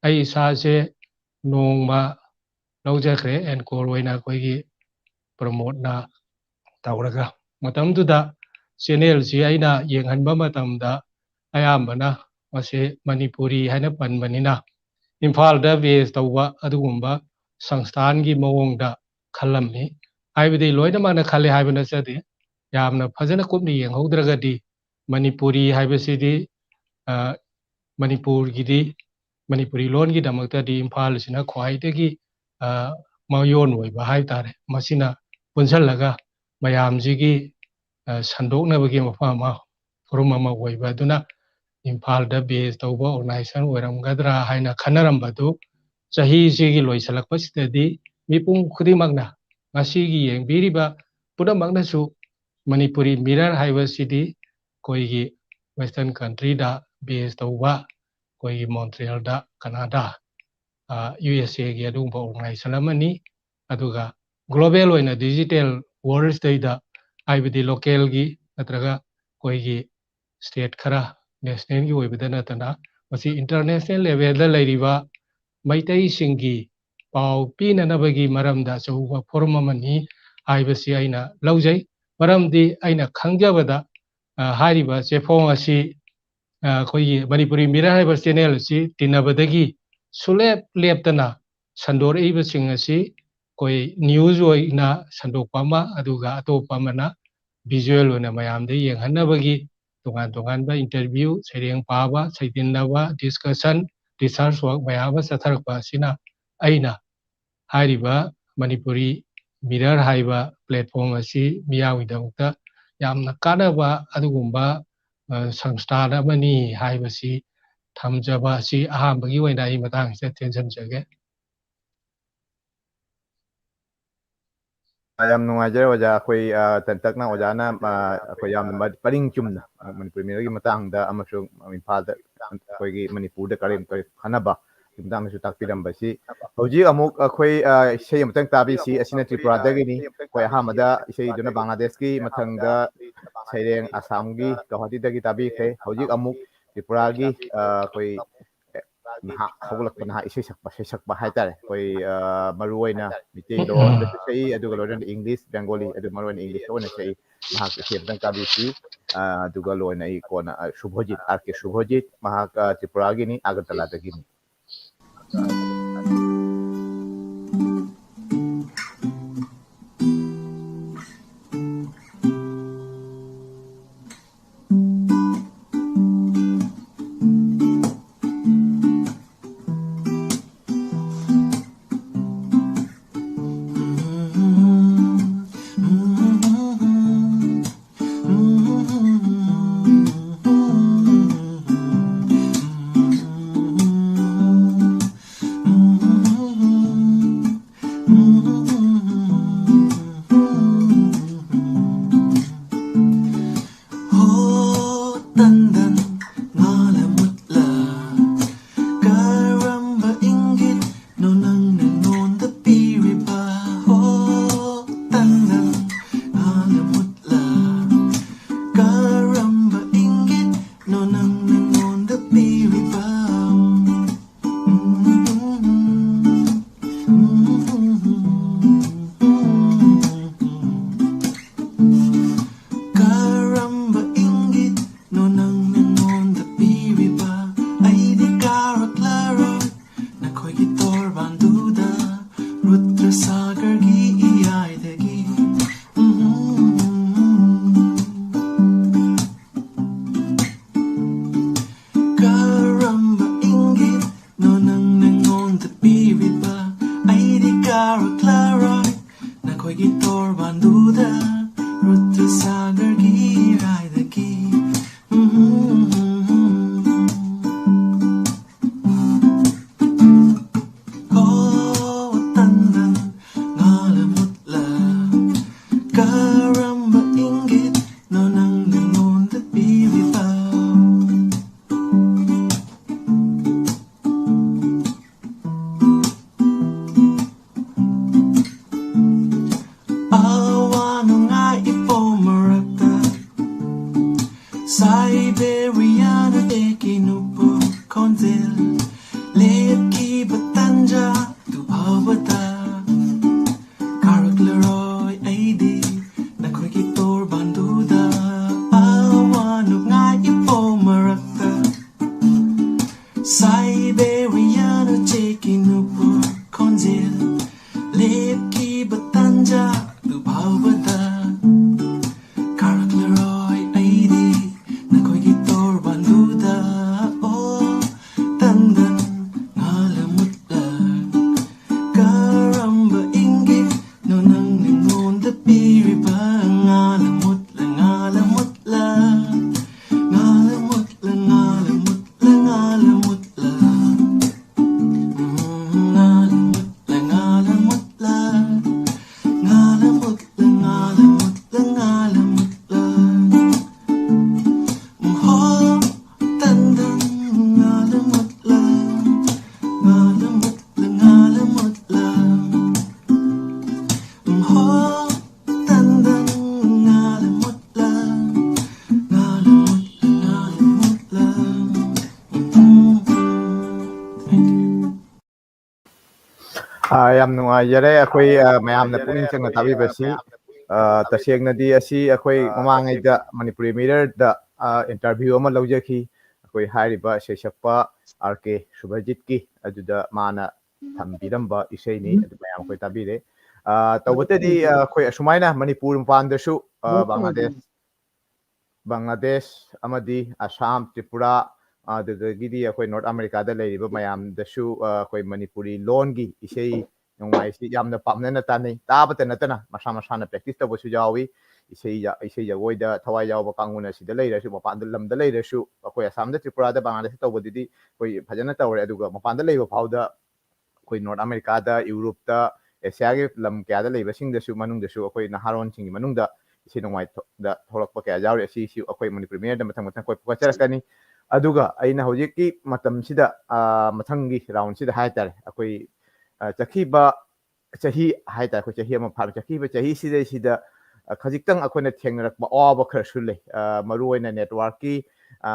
ꯑꯩ ꯏꯁꯥꯁꯦ ꯅꯣꯡꯃ ꯂꯧꯖꯈ꯭ꯔꯦ, anchor ꯑꯣꯏꯅ ꯑꯩꯈꯣꯏꯒꯤ ꯄ꯭ꯔꯃꯣꯗꯅ ꯇꯧꯔꯒ꯫ ꯃꯇꯝꯗꯨꯗ channel ꯁꯤ ꯑꯩꯅ ꯌꯦꯡꯍꯟꯕ ꯃꯇꯝꯗ ꯑꯌꯥꯝꯕꯅ ꯃꯁꯤ ꯃꯅꯤꯄꯨꯔꯤ ꯍꯥꯏꯅ ꯄꯟꯕꯅꯤꯅ ꯏꯝꯐꯥꯜꯗ base ꯇꯧꯕ ꯑꯗꯨꯒꯨꯝꯕ ꯁꯪꯁꯊꯥꯟꯒꯤ ꯃꯑꯣꯡꯗ ꯈꯜꯂꯝꯃꯤ꯫ ꯍꯥꯏꯕꯗꯤ ꯂꯣꯏꯅꯃꯛꯅ ꯈꯜꯂꯦ ꯍꯥꯏꯕ ꯅꯠꯆꯗꯦ꯫ ꯌꯥꯝꯅ ꯐꯖꯅ ꯀꯨꯞꯅ ꯌꯦꯡꯍꯧꯗ꯭ꯔꯒꯗꯤ ꯃꯅꯤꯄꯨꯔꯤ ꯍꯥꯏꯕꯁꯤꯗꯤ, ꯑ, ꯃꯅꯤꯄꯨꯔꯒꯤꯗꯤ, ꯃꯅꯤꯄꯨꯔꯤ ꯂꯣꯟꯒꯤꯗꯃꯛꯇꯗꯤ ꯏꯝꯐꯥꯜꯁꯤꯅ ꯈ꯭ꯋꯥꯏꯗꯒꯤ, ꯑ, ꯃꯌꯣꯟ ꯑꯣꯏꯕ ꯍꯥꯏꯕ ꯇꯥꯔꯦ꯫ ꯃꯁꯤꯅ ꯄꯨꯟꯁꯤꯜꯂꯒ ꯃꯌꯥꯝꯁꯤꯒꯤ, ꯑ, ꯁꯟꯗꯣꯛꯅꯕꯒꯤ ꯃꯐꯝ ꯑꯃ, ꯐꯣꯔꯝ ꯑꯃ ꯑꯣꯏꯕ ꯑꯗꯨꯅ ꯏꯝꯐꯥꯜꯗ base ꯇꯧꯕ organization ꯑꯣꯏꯔꯝꯒꯗ꯭ꯔꯥ ꯍꯥꯏꯅ ꯈꯟꯅꯔꯝꯕꯗꯨ ꯆꯍꯤꯁꯤꯒꯤ ꯂꯣꯏꯁꯤꯜꯂꯛꯄꯁꯤꯗꯗꯤ ꯃꯤꯄꯨꯝ ꯈꯨꯗꯤꯡꯃꯛꯅ, ꯉꯁꯤꯒꯤ ꯌꯦꯡꯕꯤꯔꯤꯕ ꯄꯨꯝꯅꯃꯛꯅꯁꯨ ꯃꯅꯤꯄꯨꯔꯤ ꯃꯤꯔꯔ ꯍꯥꯏꯕꯁꯤꯗꯤ ꯑꯩꯈꯣꯏꯒꯤ western country ꯗ base ꯇꯧꯕ, ꯑꯩꯈꯣꯏꯒꯤ ꯃꯣꯟꯇ꯭ꯔꯤꯌꯜꯗ, ꯀꯅꯥꯗꯥ, ꯑ, ꯌꯨ ꯑꯦꯁ ꯑꯦꯒꯤ ꯑꯗꯨꯒꯨꯝꯕ organization ꯑꯃꯅꯤ꯫ ꯑꯗꯨꯒ global ꯑꯣꯏꯅ digital world ꯁꯤꯗꯩꯗ ꯍꯥꯏꯕꯗꯤ local ꯒꯤ ꯅꯠꯇ꯭ꯔꯒ ꯑꯩꯈꯣꯏꯒꯤ state ꯈꯔ national ꯒꯤ ꯑꯣꯏꯕꯗ ꯅꯠꯇꯅ ꯃꯁꯤ international level ꯗ ꯂꯩꯔꯤꯕ ꯃꯩꯇꯩꯁꯤꯡꯒꯤ ꯄꯥꯎ ꯄꯤꯅꯅꯕꯒꯤ ꯃꯔꯝꯗ ꯑꯆꯧꯕ ꯐꯣꯔꯝ ꯑꯃꯅꯤ ꯍꯥꯏꯕꯁꯤ ꯑꯩꯅ ꯂꯧꯖꯩ꯫ ꯃꯔꯝꯗꯤ ꯑꯩꯅ ꯈꯪꯖꯕꯗ, ꯑ, ꯍꯥꯏꯔꯤꯕ ꯆꯦꯐꯣꯡ ꯑꯁꯤ, ꯑ, ꯑꯩꯈꯣꯏꯒꯤ ꯃꯅꯤꯄꯨꯔꯤ ꯃꯤꯔꯔ ꯍꯥꯏꯕ channel ꯑꯁꯤ ꯇꯤꯟꯅꯕꯗꯒꯤ ꯁꯨꯡꯂꯦꯞ ꯂꯦꯞꯇꯅ ꯁꯟꯗꯣꯔꯛꯏꯕꯁꯤꯡ ꯑꯁꯤ ꯑꯩꯈꯣꯏ news ꯑꯣꯏꯅ ꯁꯟꯗꯣꯛꯄ ꯑꯃ, ꯑꯗꯨꯒ ꯑꯇꯣꯞꯄ ꯑꯃꯅ visual ꯑꯣꯏꯅ ꯃꯌꯥꯝꯗ ꯌꯦꯡꯍꯟꯅꯕꯒꯤ ꯇꯣꯉꯥꯟ ꯇꯣꯉꯥꯟꯕ interview, ꯁꯩꯔꯦꯡ ꯄꯥꯕ, ꯁꯩꯗꯤꯟꯅꯕ, discussion, research work ꯃꯌꯥꯝ ꯑꯃ ꯆꯠꯊꯔꯛꯄ ꯑꯁꯤꯅ ꯑꯩꯅ ꯍꯥꯏꯔꯤꯕ ꯃꯅꯤꯄꯨꯔꯤ ꯃꯤꯔꯔ ꯍꯥꯏꯕ platform ꯑꯁꯤ ꯃꯤꯌꯥꯝꯒꯤꯗꯃꯛꯇ ꯌꯥꯝꯅ ꯀꯥꯟꯅꯕ ꯑꯗꯨꯒꯨꯝꯕ, ꯑ, ꯁꯪꯁꯊꯥꯟ ꯑꯃꯅꯤ ꯍꯥꯏꯕꯁꯤ ꯊꯝꯖꯕ ꯑꯁꯤ ꯑꯍꯥꯟꯕꯒꯤ ꯑꯣꯏꯅ ꯑꯩ ꯃꯇꯥꯡꯁꯤꯗ ꯇꯦꯟꯁꯤꯟꯖꯒꯦ꯫ ꯌꯥꯝ ꯅꯨꯡꯉꯥꯏꯖꯔꯦ ꯑꯣꯖꯥ꯫ ꯑꯩꯈꯣꯏ, ꯑ, ꯇꯟꯇꯛꯅ ꯑꯣꯖꯥꯅ, ꯑ, ꯑꯩꯈꯣꯏ ꯌꯥꯝꯅ ꯃ-, ꯄꯔꯤꯡ ꯆꯨꯝꯅ, ꯑ, ꯃꯅꯤꯄꯨꯔꯤ ꯃꯤꯔꯔꯒꯤ ꯃꯇꯥꯡꯗ ꯑꯃꯁꯨꯡ ꯏꯝꯐꯥꯜꯗ ꯑꯩꯈꯣꯏꯒꯤ ꯃꯅꯤꯄꯨꯔꯗ ꯀꯔꯤ ꯀꯔꯤ ꯈꯟꯅꯕ ꯃꯇꯥꯡꯗꯁꯨ ꯇꯥꯛꯄꯤꯔꯝꯕꯁꯤ꯫ ꯍꯧꯖꯤꯛ ꯑꯃꯨꯛ ꯑꯩꯈꯣꯏ, ꯑ, ꯏꯁꯩ ꯑꯃꯇꯪ ꯇꯥꯕꯤꯁꯤ꯫ ꯑꯁꯤꯅ ꯇ꯭ꯔꯤꯄꯨꯔꯥꯗꯒꯤꯅꯤ꯫ ꯑꯩꯈꯣꯏ ꯑꯍꯥꯟꯕꯗ ꯏꯁꯩꯗꯨꯅ ꯕꯪꯒ꯭ꯂꯥꯗꯦꯁꯀꯤ, ꯃꯊꯪꯗ ꯁꯩꯔꯦꯡ ꯑꯁꯥꯝꯒꯤ ꯒꯧꯍꯥꯇꯤꯗꯒꯤ ꯇꯥꯕꯤꯈ꯭ꯔꯦ꯫ ꯍꯧꯖꯤꯛ ꯑꯃꯨꯛ ꯇ꯭ꯔꯤꯄꯨꯔꯥꯒꯤ ꯑ, ꯑꯩꯈꯣꯏ ꯅꯍꯥ, ꯍꯧꯒꯠꯂꯛꯄ ꯅꯍꯥ ꯏꯁꯩ ꯁꯛꯄ, ꯁꯩꯁꯛꯄ ꯍꯥꯏꯇꯥꯔꯦ, ꯑꯩꯈꯣꯏ ꯑ, ꯃꯔꯨꯑꯣꯏꯅ ꯃꯤꯇꯩꯂꯣꯟꯗꯁꯨ ꯁꯛꯏ, ꯑꯗꯨꯒ ꯂꯣꯏꯅꯅ ꯏꯪꯂꯤꯁ, ꯕꯦꯡꯒꯣꯂꯤ, ꯑꯗꯨ ꯃꯔꯨꯑꯣꯏꯅ ꯏꯪꯂꯤꯁꯇ ꯑꯣꯏꯅ ꯁꯛꯏ꯫ ꯃꯍꯥꯛ ꯏꯁꯩ ꯑꯃꯇꯪ ꯇꯥꯕꯤꯁꯤ꯫ ꯑ, ꯑꯗꯨꯒ ꯂꯣꯏꯅ ꯑꯩ ꯀꯣꯟꯅ ꯑ, ꯁꯨꯚꯣꯖꯤꯠ, ꯑꯥꯔ ꯀꯦ ꯁꯨꯚꯣꯖꯤꯠ, ꯃꯍꯥꯛ ꯑ, ꯇ꯭ꯔꯤꯄꯨꯔꯥꯒꯤꯅꯤ, ꯑꯒꯔꯇꯂꯥꯗꯒꯤꯅꯤ꯫ ꯍꯣ ꯇꯟꯗꯟ ꯉꯥꯂ ꯃꯨꯠꯂ, ꯀꯔꯝꯕ ꯏꯪꯒꯤꯠꯅꯣ ꯅꯪꯅ ꯅꯣꯟꯗ ꯄꯤꯔꯤꯕ? ꯍꯣ ꯇꯟꯗꯟ ꯉꯥꯂ ꯃꯨꯠꯂ, ꯀꯔꯝꯕ ꯏꯪꯒꯤꯠꯅꯣ ꯅꯪꯅ ꯅꯣꯟꯗ ꯄꯤꯔꯤꯕ? ꯀꯔꯝꯕ ꯏꯪꯒꯤꯠꯅꯣ ꯅꯪꯅ Siberian ꯇꯦꯛꯀꯤ ꯅꯨꯄꯨ ꯈꯣꯟꯖꯦꯜ ꯂꯦꯞꯈꯤꯕ ꯇꯥꯟꯖꯥ ꯑꯗꯨ ꯐꯥꯎꯕꯗ ꯀꯥꯔꯛꯂꯔꯣꯏ ꯑꯩꯗꯤ ꯅꯈꯣꯏꯒꯤ ꯇꯣꯔꯕꯥꯟꯗꯨꯗ꯫ ꯑꯋꯥ ꯅꯨꯡꯉꯥꯏ ꯏꯄꯣꯝ ꯃꯔꯛꯇ Siberian ꯎꯆꯦꯛꯀꯤ ꯅꯨꯄꯨ ꯈꯣꯟꯖꯦꯜ ꯂꯦꯞꯈꯤꯕ ꯇꯥꯟꯖꯥ ꯑꯗꯨ ꯐꯥꯎꯕꯗ ꯀꯥꯔꯛꯂꯔꯣꯏ ꯑꯩꯗꯤ ꯅꯈꯣꯏꯒꯤ ꯇꯣꯔꯕꯥꯟꯗꯨꯗ꯫ ꯑꯣ ꯇꯟꯗꯟ ꯉꯥꯜꯂ ꯃꯨꯠꯂ ꯀꯔꯝꯕ ꯏꯪꯒꯤꯠꯅꯣ ꯅꯪꯅ ꯑꯩꯉꯣꯟꯗ ꯄꯤꯔꯤꯕ? ꯉꯥꯜꯂ ꯃꯨꯠꯂ ꯉꯥꯜꯂ ꯃꯨꯠꯂ ꯉꯥꯜꯂ ꯃꯨꯠꯂ ꯉꯥꯜꯂ ꯃꯨꯠꯂ ꯉꯥꯜꯂ ꯃꯨꯠꯂ ꯎꯝ, ꯉꯥꯜꯂ ꯃꯨꯠꯂ ꯉꯥꯜꯂ ꯃꯨꯠꯂ ꯉꯥꯜꯂ ꯃꯨꯠꯂ ꯉꯥꯜꯂ ꯃꯨꯠꯂ ꯉꯥꯜꯂ ꯃꯨꯠꯂ ꯎꯝ, ꯍꯣ ꯇꯟꯗꯟ ꯉꯥꯜꯂ ꯃꯨꯠꯂ ꯉꯥꯜꯂ ꯃꯨꯠꯂ ꯉꯥꯜꯂ ꯃꯨꯠꯂ ꯎꯝ, ꯍꯣ ꯇꯟꯗꯟ ꯉꯥꯜꯂ ꯃꯨꯠꯂ ꯉꯥꯜꯂ ꯃꯨꯠꯂ ꯉꯥꯜꯂ ꯃꯨꯠꯂ ꯎꯝ, ꯎꯝ, ꯎꯝ. Thank you. ꯑꯥ, ꯌꯥꯝ ꯅꯨꯡꯉꯥꯏꯖꯔꯦ ꯑꯩꯈꯣꯏ, ꯑꯥ, ꯃꯌꯥꯝꯅ ꯄꯨꯛꯅꯤꯡ ꯆꯪꯅ ꯇꯥꯕꯤꯕꯁꯤ꯫ ꯑꯥ, ꯇꯁꯦꯡꯅꯗꯤ ꯑꯁꯤ ꯑꯩꯈꯣꯏ ꯃꯃꯥꯡꯉꯩꯗ ꯃꯅꯤꯄꯨꯔꯤ ꯃꯤꯔꯔꯗ, ꯑꯥ, ꯏꯟꯇꯔꯚ꯭ꯌꯨ ꯑꯃ ꯂꯧꯖꯈꯤ꯫ ꯑꯩꯈꯣꯏ ꯍꯥꯏꯔꯤꯕ ꯏꯁꯩ ꯁꯛꯄ ꯑꯥꯔ ꯀꯦ ꯁꯨꯚꯖꯤꯠꯀꯤ ꯑꯗꯨꯗ ꯃꯥꯅ ꯊꯝꯕꯤꯔꯝꯕ ꯏꯁꯩꯅꯤ꯫ ꯑꯗꯨ ꯃꯌꯥꯝ ꯑꯩꯈꯣꯏ ꯇꯥꯕꯤꯔꯦ꯫ ꯑꯥ, ꯇꯧꯕꯇꯗꯤ, ꯑꯥ, ꯑꯩꯈꯣꯏ ꯑꯁꯨꯃꯥꯏꯅ ꯃꯅꯤꯄꯨꯔ ꯃꯄꯥꯟꯗꯁꯨ, ꯑꯥ, ꯕꯪꯒ꯭ꯂꯥꯗꯦꯁ, ꯕꯪꯒ꯭ꯂꯥꯗꯦꯁ ꯑꯃꯗꯤ ꯑꯁꯥꯝ, ꯇ꯭ꯔꯤꯄꯨꯔꯥ, ꯑꯗꯨꯗꯒꯤꯗꯤ ꯑꯩꯈꯣꯏ ꯅꯣꯔꯠ ꯑꯃꯦꯔꯤꯀꯥꯗ ꯂꯩꯔꯤꯕ ꯃꯌꯥꯝꯗꯁꯨ, ꯑ, ꯑꯩꯈꯣꯏ ꯃꯅꯤꯄꯨꯔꯤ ꯂꯣꯟꯒꯤ ꯏꯁꯩ ꯅꯣꯡꯃꯥꯏꯁꯤ ꯌꯥꯝꯅ ꯄꯥꯝꯅꯅ ꯇꯥꯅꯩ꯫ ꯇꯥꯕꯇ ꯅꯠꯇꯅ ꯃꯁꯥ ꯃꯁꯥꯅ ꯄ꯭ꯔꯦꯛꯇꯤꯁ ꯇꯧꯕꯁꯨ ꯌꯥꯎꯏ꯫ ꯏꯁꯩ ꯖ-, ꯏꯁꯩ ꯖꯒꯣꯏꯗ ꯊꯋꯥꯏ ꯌꯥꯎꯕ ꯀꯥꯡꯕꯨꯅ ꯁꯤꯗ ꯂꯩꯔꯁꯨ, ꯃꯄꯥꯟꯗ ꯂꯝꯗ ꯂꯩꯔꯁꯨ, ꯑꯩꯈꯣꯏ ꯑꯁꯥꯝꯗ, ꯇ꯭ꯔꯤꯄꯨꯔꯥꯗ, ꯕꯪꯒ꯭ꯂꯥꯗꯦꯁꯇ ꯇꯧꯕꯗꯨꯗꯤ ꯑꯩꯈꯣꯏ ꯐꯖꯅ ꯇꯧꯔꯦ꯫ ꯑꯗꯨꯒ ꯃꯄꯥꯟꯗ ꯂꯩꯕ ꯐꯥꯎꯗ ꯑꯩꯈꯣꯏ ꯅꯣꯔꯠ ꯑꯃꯦꯔꯤꯀꯥꯗ, ꯌꯨꯔꯣꯞꯇ, ꯑꯦꯁꯤꯌꯥꯒꯤ ꯂꯝ ꯀꯌꯥꯗ ꯂꯩꯕꯁꯤꯡꯗꯁꯨ, ꯃꯅꯨꯡꯗꯁꯨ ꯑꯩꯈꯣꯏ ꯅꯍꯥꯔꯣꯟꯁꯤꯡꯒꯤ ꯃꯅꯨꯡꯗ ꯏꯁꯩ ꯅꯣꯡꯃꯥꯏ ꯊꯣꯛ-, ꯗ ꯊꯣꯛꯂꯛꯄ ꯀꯌꯥ ꯌꯥꯎꯔꯤ꯫ ꯑꯁꯤꯁꯨ ꯑꯩꯈꯣꯏ ꯃꯅꯤꯄꯨꯔꯤ ꯃꯤꯔꯗ ꯃꯊꯪ ꯃꯊꯪ ꯑꯩꯈꯣꯏ ꯄꯨꯈꯠꯆꯔꯛꯀꯅꯤ꯫ ꯑꯗꯨꯒ ꯑꯩꯅ ꯍꯧꯖꯤꯛꯀꯤ ꯃꯇꯝꯁꯤꯗ, ꯑꯥ, ꯃꯊꯪꯒꯤ ꯔꯥꯎꯟꯁꯤꯗ ꯍꯥꯏ ꯇꯥꯔꯦ, ꯑꯩꯈꯣꯏ, ꯑꯥ, ꯆꯠꯈꯤꯕ ꯆꯍꯤ ꯍꯥꯏ ꯇꯥꯔꯦ, ꯑꯩꯈꯣꯏ ꯆꯍꯤ ꯑꯃ ꯐꯥꯔꯦ꯫ ꯆꯠꯈꯤꯕ ꯆꯍꯤꯁꯤꯗꯩꯁꯤꯗ ꯑ, ꯈꯖꯤꯛꯇꯪ ꯑꯩꯈꯣꯏꯅ ꯊꯦꯡꯅꯔꯛꯄ ꯑꯋꯥꯕ ꯈꯔꯁꯨ ꯂꯩ꯫ ꯑ, ꯃꯔꯨꯑꯣꯏꯅ networkꯀꯤ, ꯑ,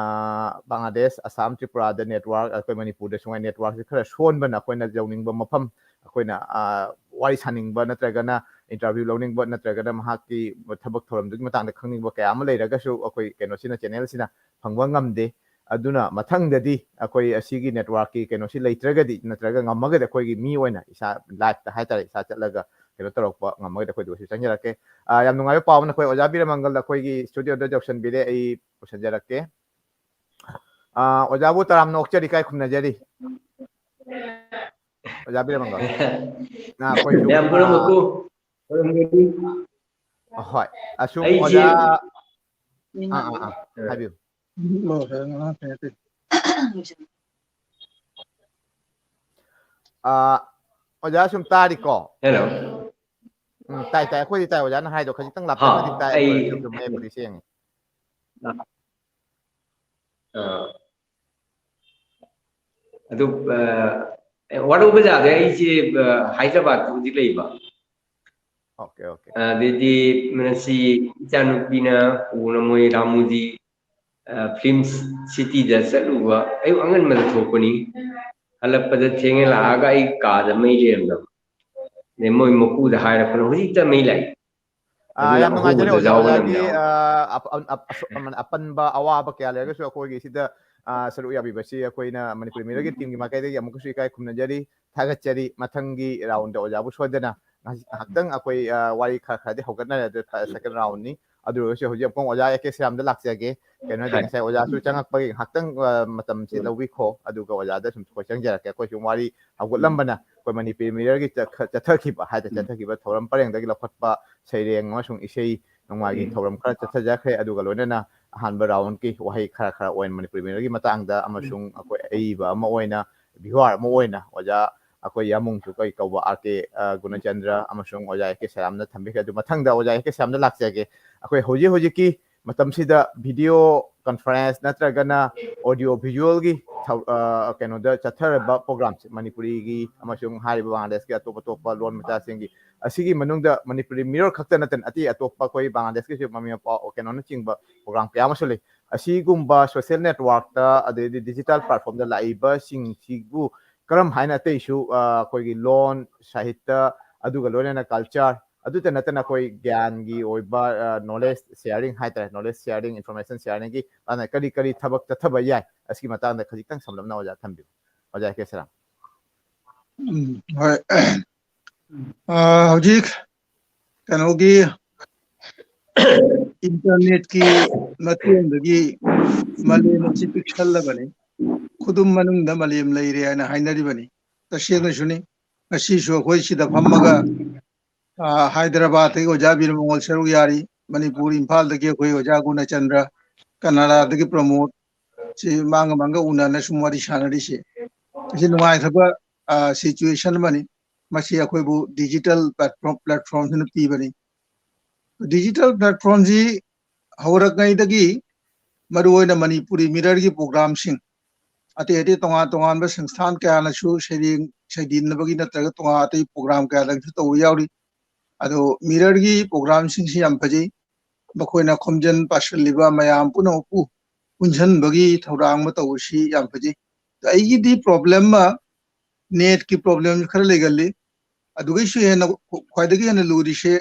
ꯕꯪꯒ꯭ꯂꯥꯗꯦꯁ, ꯑꯁꯥꯝ, ꯇ꯭ꯔꯤꯄꯨꯔꯥꯗ network, ꯑꯩꯈꯣꯏ ꯃꯅꯤꯄꯨꯔꯗꯁꯨ ꯉꯥꯏ networkꯁꯦ ꯈꯔ ꯁꯣꯟꯕꯅ ꯑꯩꯈꯣꯏꯅ ꯌꯧꯅꯤꯡꯕ ꯃꯐꯝ, ꯑꯩꯈꯣꯏꯅ, ꯑ, ꯋꯥꯔꯤ ꯁꯥꯅꯤꯡꯕ ꯅꯠꯇ꯭ꯔꯒꯅ interview ꯂꯧꯅꯤꯡꯕ ꯅꯠꯇ꯭ꯔꯒꯅ ꯃꯍꯥꯛꯀꯤ ꯊꯕꯛ ꯊꯧꯔꯝꯗꯨꯒꯤ ꯃꯇꯥꯡꯗ ꯈꯪꯅꯤꯡꯕ ꯀꯌꯥ ꯑꯃ ꯂꯩꯔꯒꯁꯨ ꯑꯩꯈꯣꯏ ꯀꯩꯅꯣꯁꯤꯅ, channelꯁꯤꯅ ꯐꯪꯕ ꯉꯝꯗꯦ꯫ ꯑꯗꯨꯅ ꯃꯊꯪꯗꯗꯤ ꯑꯩꯈꯣꯏ ꯑꯁꯤꯒꯤ networkꯀꯤ ꯀꯩꯅꯣꯁꯤ ꯂꯩꯇ꯭ꯔꯒꯗꯤ ꯅꯠꯇ꯭ꯔꯒ ꯉꯝꯃꯒꯗꯤ ꯑꯩꯈꯣꯏꯒꯤ ꯃꯤ ꯑꯣꯏꯅ ꯏꯁꯥ liveꯇ ꯍꯥꯏꯇꯥꯔꯦ, ꯏꯁꯥ ꯆꯠꯂꯒ ꯀꯩꯅꯣ ꯇꯧꯔꯛꯄ ꯉꯝꯃꯒꯗꯤ ꯑꯩꯈꯣꯏꯗ ꯑꯣꯏꯁꯨ ꯆꯪꯖꯔꯛꯀꯦ꯫ ꯑ, ꯌꯥꯝ ꯅꯨꯡꯉꯥꯏꯕ ꯄꯥꯎ ꯑꯃꯅ ꯑꯩꯈꯣꯏ ꯑꯣꯖꯥ ꯕꯤꯔꯃꯪꯒꯜ ꯑꯩꯈꯣꯏꯒꯤ studioꯗ ꯌꯧꯁꯟꯕꯤꯔꯦ꯫ ꯑꯩ ꯄꯨꯁꯟꯖꯔꯛꯀꯦ꯫ ꯑ, ꯑꯣꯖꯥꯕꯨ ꯇꯔꯥꯝꯅ ꯑꯣꯛꯆꯔꯤ, ꯏꯀꯥꯏ ꯈꯨꯝꯅꯖꯔꯤ꯫ ꯑꯣꯖꯥ ꯕꯤꯔꯃꯪꯒꯜ꯫ ꯑ, ꯑꯩꯈꯣꯏꯁꯨ, ꯌꯥꯝ ꯑ, ꯄꯨꯔꯝꯃꯨꯀꯨ꯫ ꯄꯨꯔꯝꯃꯨꯀꯨ꯫ ꯑꯍꯣꯏ꯫ ꯑꯁꯨꯝ ꯑꯩꯁꯦ ꯑꯣꯖꯥ, ꯑꯥ, ꯑꯥ, ꯑꯥ, ꯍꯥꯏꯕꯤꯌꯨ꯫ ꯑꯥ, ꯑꯣꯖꯥ ꯁꯨꯝ ꯇꯥꯔꯤꯀꯣ? Hello꯫ ꯎꯝ, ꯇꯥꯏ, ꯇꯥꯏ꯫ ꯑꯩꯈꯣꯏꯗꯤ ꯇꯥꯏ꯫ ꯑꯣꯖꯥꯅ ꯍꯥꯏꯗꯣ ꯈꯖꯤꯛꯇꯪ ꯍꯥ, ꯂꯥꯞꯊꯣꯛꯅꯗꯤ ꯇꯥꯏ, ꯑꯩ ꯑꯗꯨ ꯑꯣꯏꯔꯁꯨ ꯑꯗꯨꯝ ꯃꯌꯦꯛꯄꯨꯗꯤ ꯁꯦꯡꯉꯤ꯫ ꯑꯥ꯫ ꯑꯗꯨ, ꯑ, ꯑꯦ, ꯋꯥꯔꯧ ꯕꯖꯥꯔꯗ ꯑꯩꯁꯦ, ꯑ, ꯍꯥꯏꯗ꯭ꯔꯕꯥꯗꯇ ꯍꯧꯖꯤꯛ ꯂꯩꯕ꯫ Okay, okay꯫ ꯑꯗꯩꯗꯤ ꯉꯁꯤ ꯏꯆꯥꯅꯨꯄꯤꯅ ꯄꯨꯅ ꯃꯣꯏ ꯔꯥꯃꯨꯖꯤ, ꯑ, Film Cityꯗ ꯆꯠꯂꯨꯕ, ꯑꯌꯨꯛ ꯑꯉꯟꯕꯗ ꯊꯣꯛꯄꯅꯤ꯫ ꯍꯜꯂꯛꯄꯗ ꯊꯦꯡꯉꯦ, ꯂꯥꯛꯑꯒ ꯑꯩ ꯀꯥꯗ ꯃꯩ ꯂꯩꯔꯝꯗꯕ꯫ ꯑꯗꯩ ꯃꯣꯏ ꯃꯄꯨꯗ ꯍꯥꯏꯔꯛꯄꯅ ꯍꯧꯖꯤꯛꯇ ꯃꯩ ꯂꯥꯛꯏ꯫ ꯑꯥ, ꯑꯗꯨꯅ ꯌꯥꯝ ꯅꯨꯡꯉꯥꯏꯖꯔꯦ ꯑꯍꯧꯕꯗ ꯑꯣꯖꯥ, ꯌꯥꯎꯕ ꯑꯣꯖꯥꯒꯤ, ꯅꯪꯗꯕ꯫ ꯑꯥ, ꯑꯄ-, ꯑꯟ-, ꯑꯞ-, ꯑꯁꯣ-, ꯑꯃ-, ꯑꯄꯟꯕ ꯑꯋꯥꯕ ꯀꯌꯥ ꯂꯩꯔꯒꯁꯨ ꯑꯩꯈꯣꯏꯒꯤ ꯁꯤꯗ, ꯑꯥ, ꯁꯔꯨꯛ ꯌꯥꯕꯤꯕꯁꯤ ꯑꯩꯈꯣꯏꯅ ꯃꯅꯤꯄꯨꯔꯤ ꯃꯤꯔꯔꯒꯤ teamꯒꯤ ꯃꯥꯏꯀꯩꯗꯒꯤ ꯑꯃꯨꯛꯀꯁꯨ ꯏꯀꯥꯏ ꯈꯨꯝꯅꯖꯔꯤ, ꯊꯥꯒꯠꯆꯔꯤ꯫ ꯃꯊꯪꯒꯤ roundꯗ ꯑꯣꯖꯥꯕꯨ ꯁꯣꯏꯗꯅ ꯉꯥꯏꯍꯥꯛ-, ꯉꯥꯏꯍꯥꯛꯇꯪ ꯑꯩꯈꯣꯏ, ꯑꯥ, ꯋꯥꯔꯤ ꯈꯔ ꯈꯔꯗꯤ ꯍꯧꯒꯠꯅꯔꯦ, ꯑꯗꯨ ꯊ-, second roundꯅꯤ꯫ ꯑꯗꯨ ꯑꯣꯏꯔꯒꯁꯨ ꯍꯧꯖꯤꯛ ꯑꯃꯨꯛ ꯑꯣꯖꯥ ꯑꯦ ꯀꯦ ꯁꯤꯔꯥꯝꯗ ꯂꯥꯛꯆꯒꯦ꯫ ꯀꯩꯅꯣ ꯍꯥꯏꯗꯤ ꯍꯣꯏ꯫ ꯉꯁꯥꯏ ꯑꯣꯖꯥꯁꯨ ꯆꯪꯉꯛꯄꯒꯤ ꯉꯥꯏꯍꯥꯛꯇꯪ, ꯑꯥ, ꯃꯇꯝꯁꯤ ꯎꯝ꯫ ꯂꯧꯕꯤꯈꯣ, ꯑꯗꯨꯒ ꯑꯣꯖꯥꯗ ꯁꯨꯝ ꯑꯩꯈꯣꯏ ꯆꯪꯖꯔꯛꯀꯦ꯫ ꯑꯩꯈꯣꯏ ꯁꯨꯝ ꯋꯥꯔꯤ ꯍꯧꯒꯠꯂꯝꯕꯅ ꯑꯩꯈꯣꯏ ꯃꯅꯤꯄꯨꯔꯤ ꯃꯤꯔꯔꯒꯤ ꯆꯠꯈ-, ꯆꯠꯊꯈꯤꯕ ꯍꯥꯏꯗꯤ ꯎꯝ꯫ ꯆꯠꯊꯈꯤꯕ ꯊꯧꯔꯝ ꯄꯔꯦꯡꯗꯒꯤ ꯂꯧꯈꯠꯄ ꯁꯩꯔꯦꯡ ꯑꯃꯁꯨꯡ ꯏꯁꯩ ꯅꯣꯡꯃꯥꯏꯒꯤ ꯎꯝ꯫ ꯊꯧꯔꯝ ꯈꯔ ꯆꯠꯊꯖꯈ꯭ꯔꯦ꯫ ꯑꯗꯨꯒ ꯂꯣꯏꯅꯅ ꯑꯍꯥꯟꯕ roundꯀꯤ ꯋꯥꯍꯩ ꯈꯔ ꯈꯔ ꯑꯣꯏꯅ ꯃꯅꯤꯄꯨꯔꯤ ꯃꯤꯔꯔꯒꯤ ꯃꯇꯥꯡꯗ ꯎꯝ꯫ ꯑꯃꯁꯨꯡ ꯑꯩꯈꯣꯏ ꯑꯏꯕ ꯑꯃ ꯑꯣꯏꯅ, viewer ꯑꯃ ꯑꯣꯏꯅ ꯑꯣꯖꯥ ꯑꯩꯈꯣꯏ ꯌꯥꯃꯨꯡꯁꯨ ꯀꯩ ꯀꯧꯕ ꯑꯥꯔ ꯀꯦ, ꯑ, ꯒꯨꯅꯆꯟꯗ꯭ꯔ ꯑꯃꯁꯨꯡ ꯑꯣꯖꯥ ꯑꯦ ꯀꯦ ꯁꯦꯔꯥꯝꯅ ꯊꯝꯕꯤꯈ꯭ꯔꯦ꯫ ꯑꯗꯨ ꯃꯊꯪꯗ ꯑꯣꯖꯥ ꯑꯦ ꯀꯦ ꯁꯦꯔꯥꯝꯗ ꯂꯥꯛꯆꯒꯦ꯫ ꯑꯩꯈꯣꯏ ꯍꯧꯖꯤꯛ ꯍꯧꯖꯤꯛꯀꯤ ꯃꯇꯝꯁꯤꯗ video conference ꯅꯠꯇ꯭ꯔꯒꯅ audio visualꯒꯤ ꯊꯧ- ꯑ, ꯀꯩꯅꯣꯗ ꯆꯠꯊꯔꯕ ꯄ꯭ꯔꯣꯒ꯭ꯔꯥꯝꯁꯦ, ꯃꯅꯤꯄꯨꯔꯤꯒꯤ ꯑꯃꯁꯨꯡ ꯍꯥꯏꯔꯤꯕ ꯕꯪꯒ꯭ꯂꯥꯗꯦꯁꯀꯤ ꯑꯇꯣꯞ ꯑꯇꯣꯞꯄ ꯂꯣꯟ ꯃꯆꯥꯁꯤꯡꯒꯤ, ꯑꯁꯤꯒꯤ ꯃꯅꯨꯡꯗ ꯃꯅꯤꯄꯨꯔꯤ ꯃꯤꯔꯣꯜ ꯈꯛꯇ ꯅꯠꯇꯅ ꯑꯇꯩ ꯑꯇꯣꯞꯄ ꯑꯩꯈꯣꯏ ꯕꯪꯒ꯭ꯂꯥꯗꯦꯁꯀꯤꯁꯨ ꯃꯃꯤ ꯃꯄꯥ ꯀꯩꯅꯣꯅꯆꯤꯡꯕ ꯄ꯭ꯔꯣꯒ꯭ꯔꯥꯝ ꯀꯌꯥ ꯑꯃꯁꯨ ꯂꯩ꯫ ꯑꯁꯤꯒꯨꯝꯕ ꯁꯣꯁꯤꯌꯦꯜ ꯅꯦꯠꯋꯥꯔꯛꯇ, ꯑꯗꯩꯗꯤ ꯗꯤꯖꯤꯇꯦꯜ ꯄ꯭ꯂꯦꯠꯐꯣꯝꯗ ꯂꯥꯛꯏꯕꯁꯤꯡꯁꯤꯕꯨ ꯀꯔꯝ ꯍꯥꯏꯅ ꯑꯇꯩꯁꯨ, ꯑ, ꯑꯩꯈꯣꯏꯒꯤ ꯂꯣꯟ, ꯁꯥꯍꯤꯇ꯭ꯌ, ꯑꯗꯨꯒ ꯂꯣꯏꯅꯅ ꯀꯜꯆꯔ, ꯑꯗꯨꯇ ꯅꯠꯇꯅ ꯑꯩꯈꯣꯏ ꯒ꯭ꯌꯥꯟꯒꯤ ꯑꯣꯏꯕ, ꯑ, ꯅꯣꯂꯦꯖ ꯁꯤꯌꯥꯔꯤꯡ ꯍꯥꯏꯇꯥꯔꯦ, ꯅꯣꯂꯦꯖ ꯁꯤꯌꯥꯔꯤꯡ, ꯏꯟꯐꯣꯔꯃꯦꯁꯟ ꯁꯤꯌꯥꯔꯤꯡꯒꯤ ꯀꯔꯤ ꯀꯔꯤ ꯊꯕꯛ ꯆꯠꯊꯕ ꯌꯥꯏ, ꯑꯁꯤꯒꯤ ꯃꯇꯥꯡꯗ ꯈꯖꯤꯛꯇꯪ ꯁꯝꯂꯞꯅ ꯑꯣꯖꯥ ꯊꯝꯕꯤꯌꯨ꯫ ꯑꯣꯖꯥ ꯀꯦ ꯁꯦꯔꯥꯝ꯫ ꯎꯝ, ꯍꯣꯏ꯫ ꯑ, ꯍꯧꯖꯤꯛ ꯀꯩꯅꯣꯒꯤ ꯏꯟꯇꯔꯅꯦꯠꯀꯤ ꯃꯇꯦꯡꯗꯒꯤ ꯃꯥꯂꯦꯝ ꯑꯁꯤ ꯄꯤꯛꯁꯜꯂꯕꯅꯤ꯫ ꯈꯨꯗꯨꯝ ꯃꯅꯨꯡꯗ ꯃꯥꯂꯦꯝ ꯂꯩꯔꯦ ꯍꯥꯏꯅ ꯍꯥꯏꯅꯔꯤꯕꯅꯤ꯫ ꯇꯁꯦꯡꯅꯁꯨꯅꯤ꯫ ꯉꯁꯤꯁꯨ ꯑꯩꯈꯣꯏ ꯁꯤꯗ ꯐꯝꯃꯒ, ꯑ, ꯍꯥꯏꯗ꯭ꯔꯕꯥꯗꯇꯒꯤ ꯑꯣꯖꯥ ꯕꯤꯔꯃꯉꯣꯜ ꯁꯔꯨꯛ ꯌꯥꯔꯤ, ꯃꯅꯤꯄꯨꯔ ꯏꯝꯐꯥꯜꯗꯒꯤ ꯑꯩꯈꯣꯏ ꯑꯣꯖꯥ ꯒꯨꯅꯆꯟꯗ꯭ꯔ, ꯀꯅꯥꯗꯥꯗꯒꯤ ꯄ꯭ꯔꯃꯣꯗ, ꯁꯤ ꯃꯥꯡꯒ ꯃꯥꯡꯒ ꯎꯅꯅ ꯁꯨꯝ ꯋꯥꯔꯤ ꯁꯥꯟꯅꯔꯤꯁꯦ꯫ ꯑꯁꯤ ꯅꯨꯡꯉꯥꯏꯈ꯭ꯔꯕ, ꯑ, ꯁꯤꯆꯨꯋꯦꯁꯟ ꯑꯃꯅꯤ꯫ ꯃꯁꯤ ꯑꯩꯈꯣꯏꯕꯨ ꯗꯤꯖꯤꯇꯦꯜ ꯄ꯭ꯂꯦꯠꯐꯣꯝ, ꯄ꯭ꯂꯦꯠꯐꯣꯝꯁꯤꯅ ꯄꯤꯕꯅꯤ꯫ ꯗꯤꯖꯤꯇꯦꯜ ꯄ꯭ꯂꯦꯠꯐꯣꯝꯁꯤ ꯍꯧꯔꯛꯉꯩꯗꯒꯤ ꯃꯔꯨꯑꯣꯏꯅ ꯃꯅꯤꯄꯨꯔꯤ ꯃꯤꯔꯔꯒꯤ ꯄ꯭ꯔꯣꯒ꯭ꯔꯥꯝꯁꯤꯡ, ꯑꯇꯩ ꯑꯇꯩ ꯇꯣꯉꯥꯟ ꯇꯣꯉꯥꯟꯕ ꯁꯪꯁꯊꯥꯟ ꯀꯌꯥꯅꯁꯨ ꯁꯩꯔꯦꯡ ꯁꯩꯗꯦꯟꯅꯕꯒꯤ ꯅꯠꯇ꯭ꯔꯒ ꯇꯣꯉꯥꯟ ꯑꯇꯩ ꯄ꯭ꯔꯣꯒ꯭ꯔꯥꯝ ꯀꯌꯥꯗꯁꯨ ꯇꯧꯕ ꯌꯥꯎꯔꯤ꯫ ꯑꯗꯣ ꯃꯤꯔꯔꯒꯤ ꯄ꯭ꯔꯣꯒ꯭ꯔꯥꯝꯁꯤꯡꯁꯤ ꯌꯥꯝ ꯐꯖꯩ꯫ ꯃꯈꯣꯏꯅ ꯈꯣꯝꯖꯤꯟ ꯄꯥꯁꯤꯜꯂꯤꯕ ꯃꯌꯥꯝ ꯄꯨꯝꯅꯃꯛꯄꯨ ꯄꯨꯟꯁꯤꯟꯕꯒꯤ ꯊꯧꯔꯥꯡ ꯑꯃ ꯇꯧꯕꯁꯤ ꯌꯥꯝ ꯐꯖꯩ꯫ ꯑꯩꯒꯤꯗꯤ ꯄ꯭ꯔꯣꯕ꯭ꯂꯦꯝ ꯑꯃ, ꯅꯦꯠꯀꯤ ꯄ꯭ꯔꯣꯕ꯭ꯂꯦꯝ ꯈꯔ ꯂꯩꯒꯜꯂꯤ꯫ ꯑꯗꯨꯒꯩꯁꯨ ꯍꯦꯟꯅ, ꯈ꯭ꯋꯥꯏꯗꯒꯤ ꯍꯦꯟꯅ ꯂꯨꯔꯤꯁꯦ,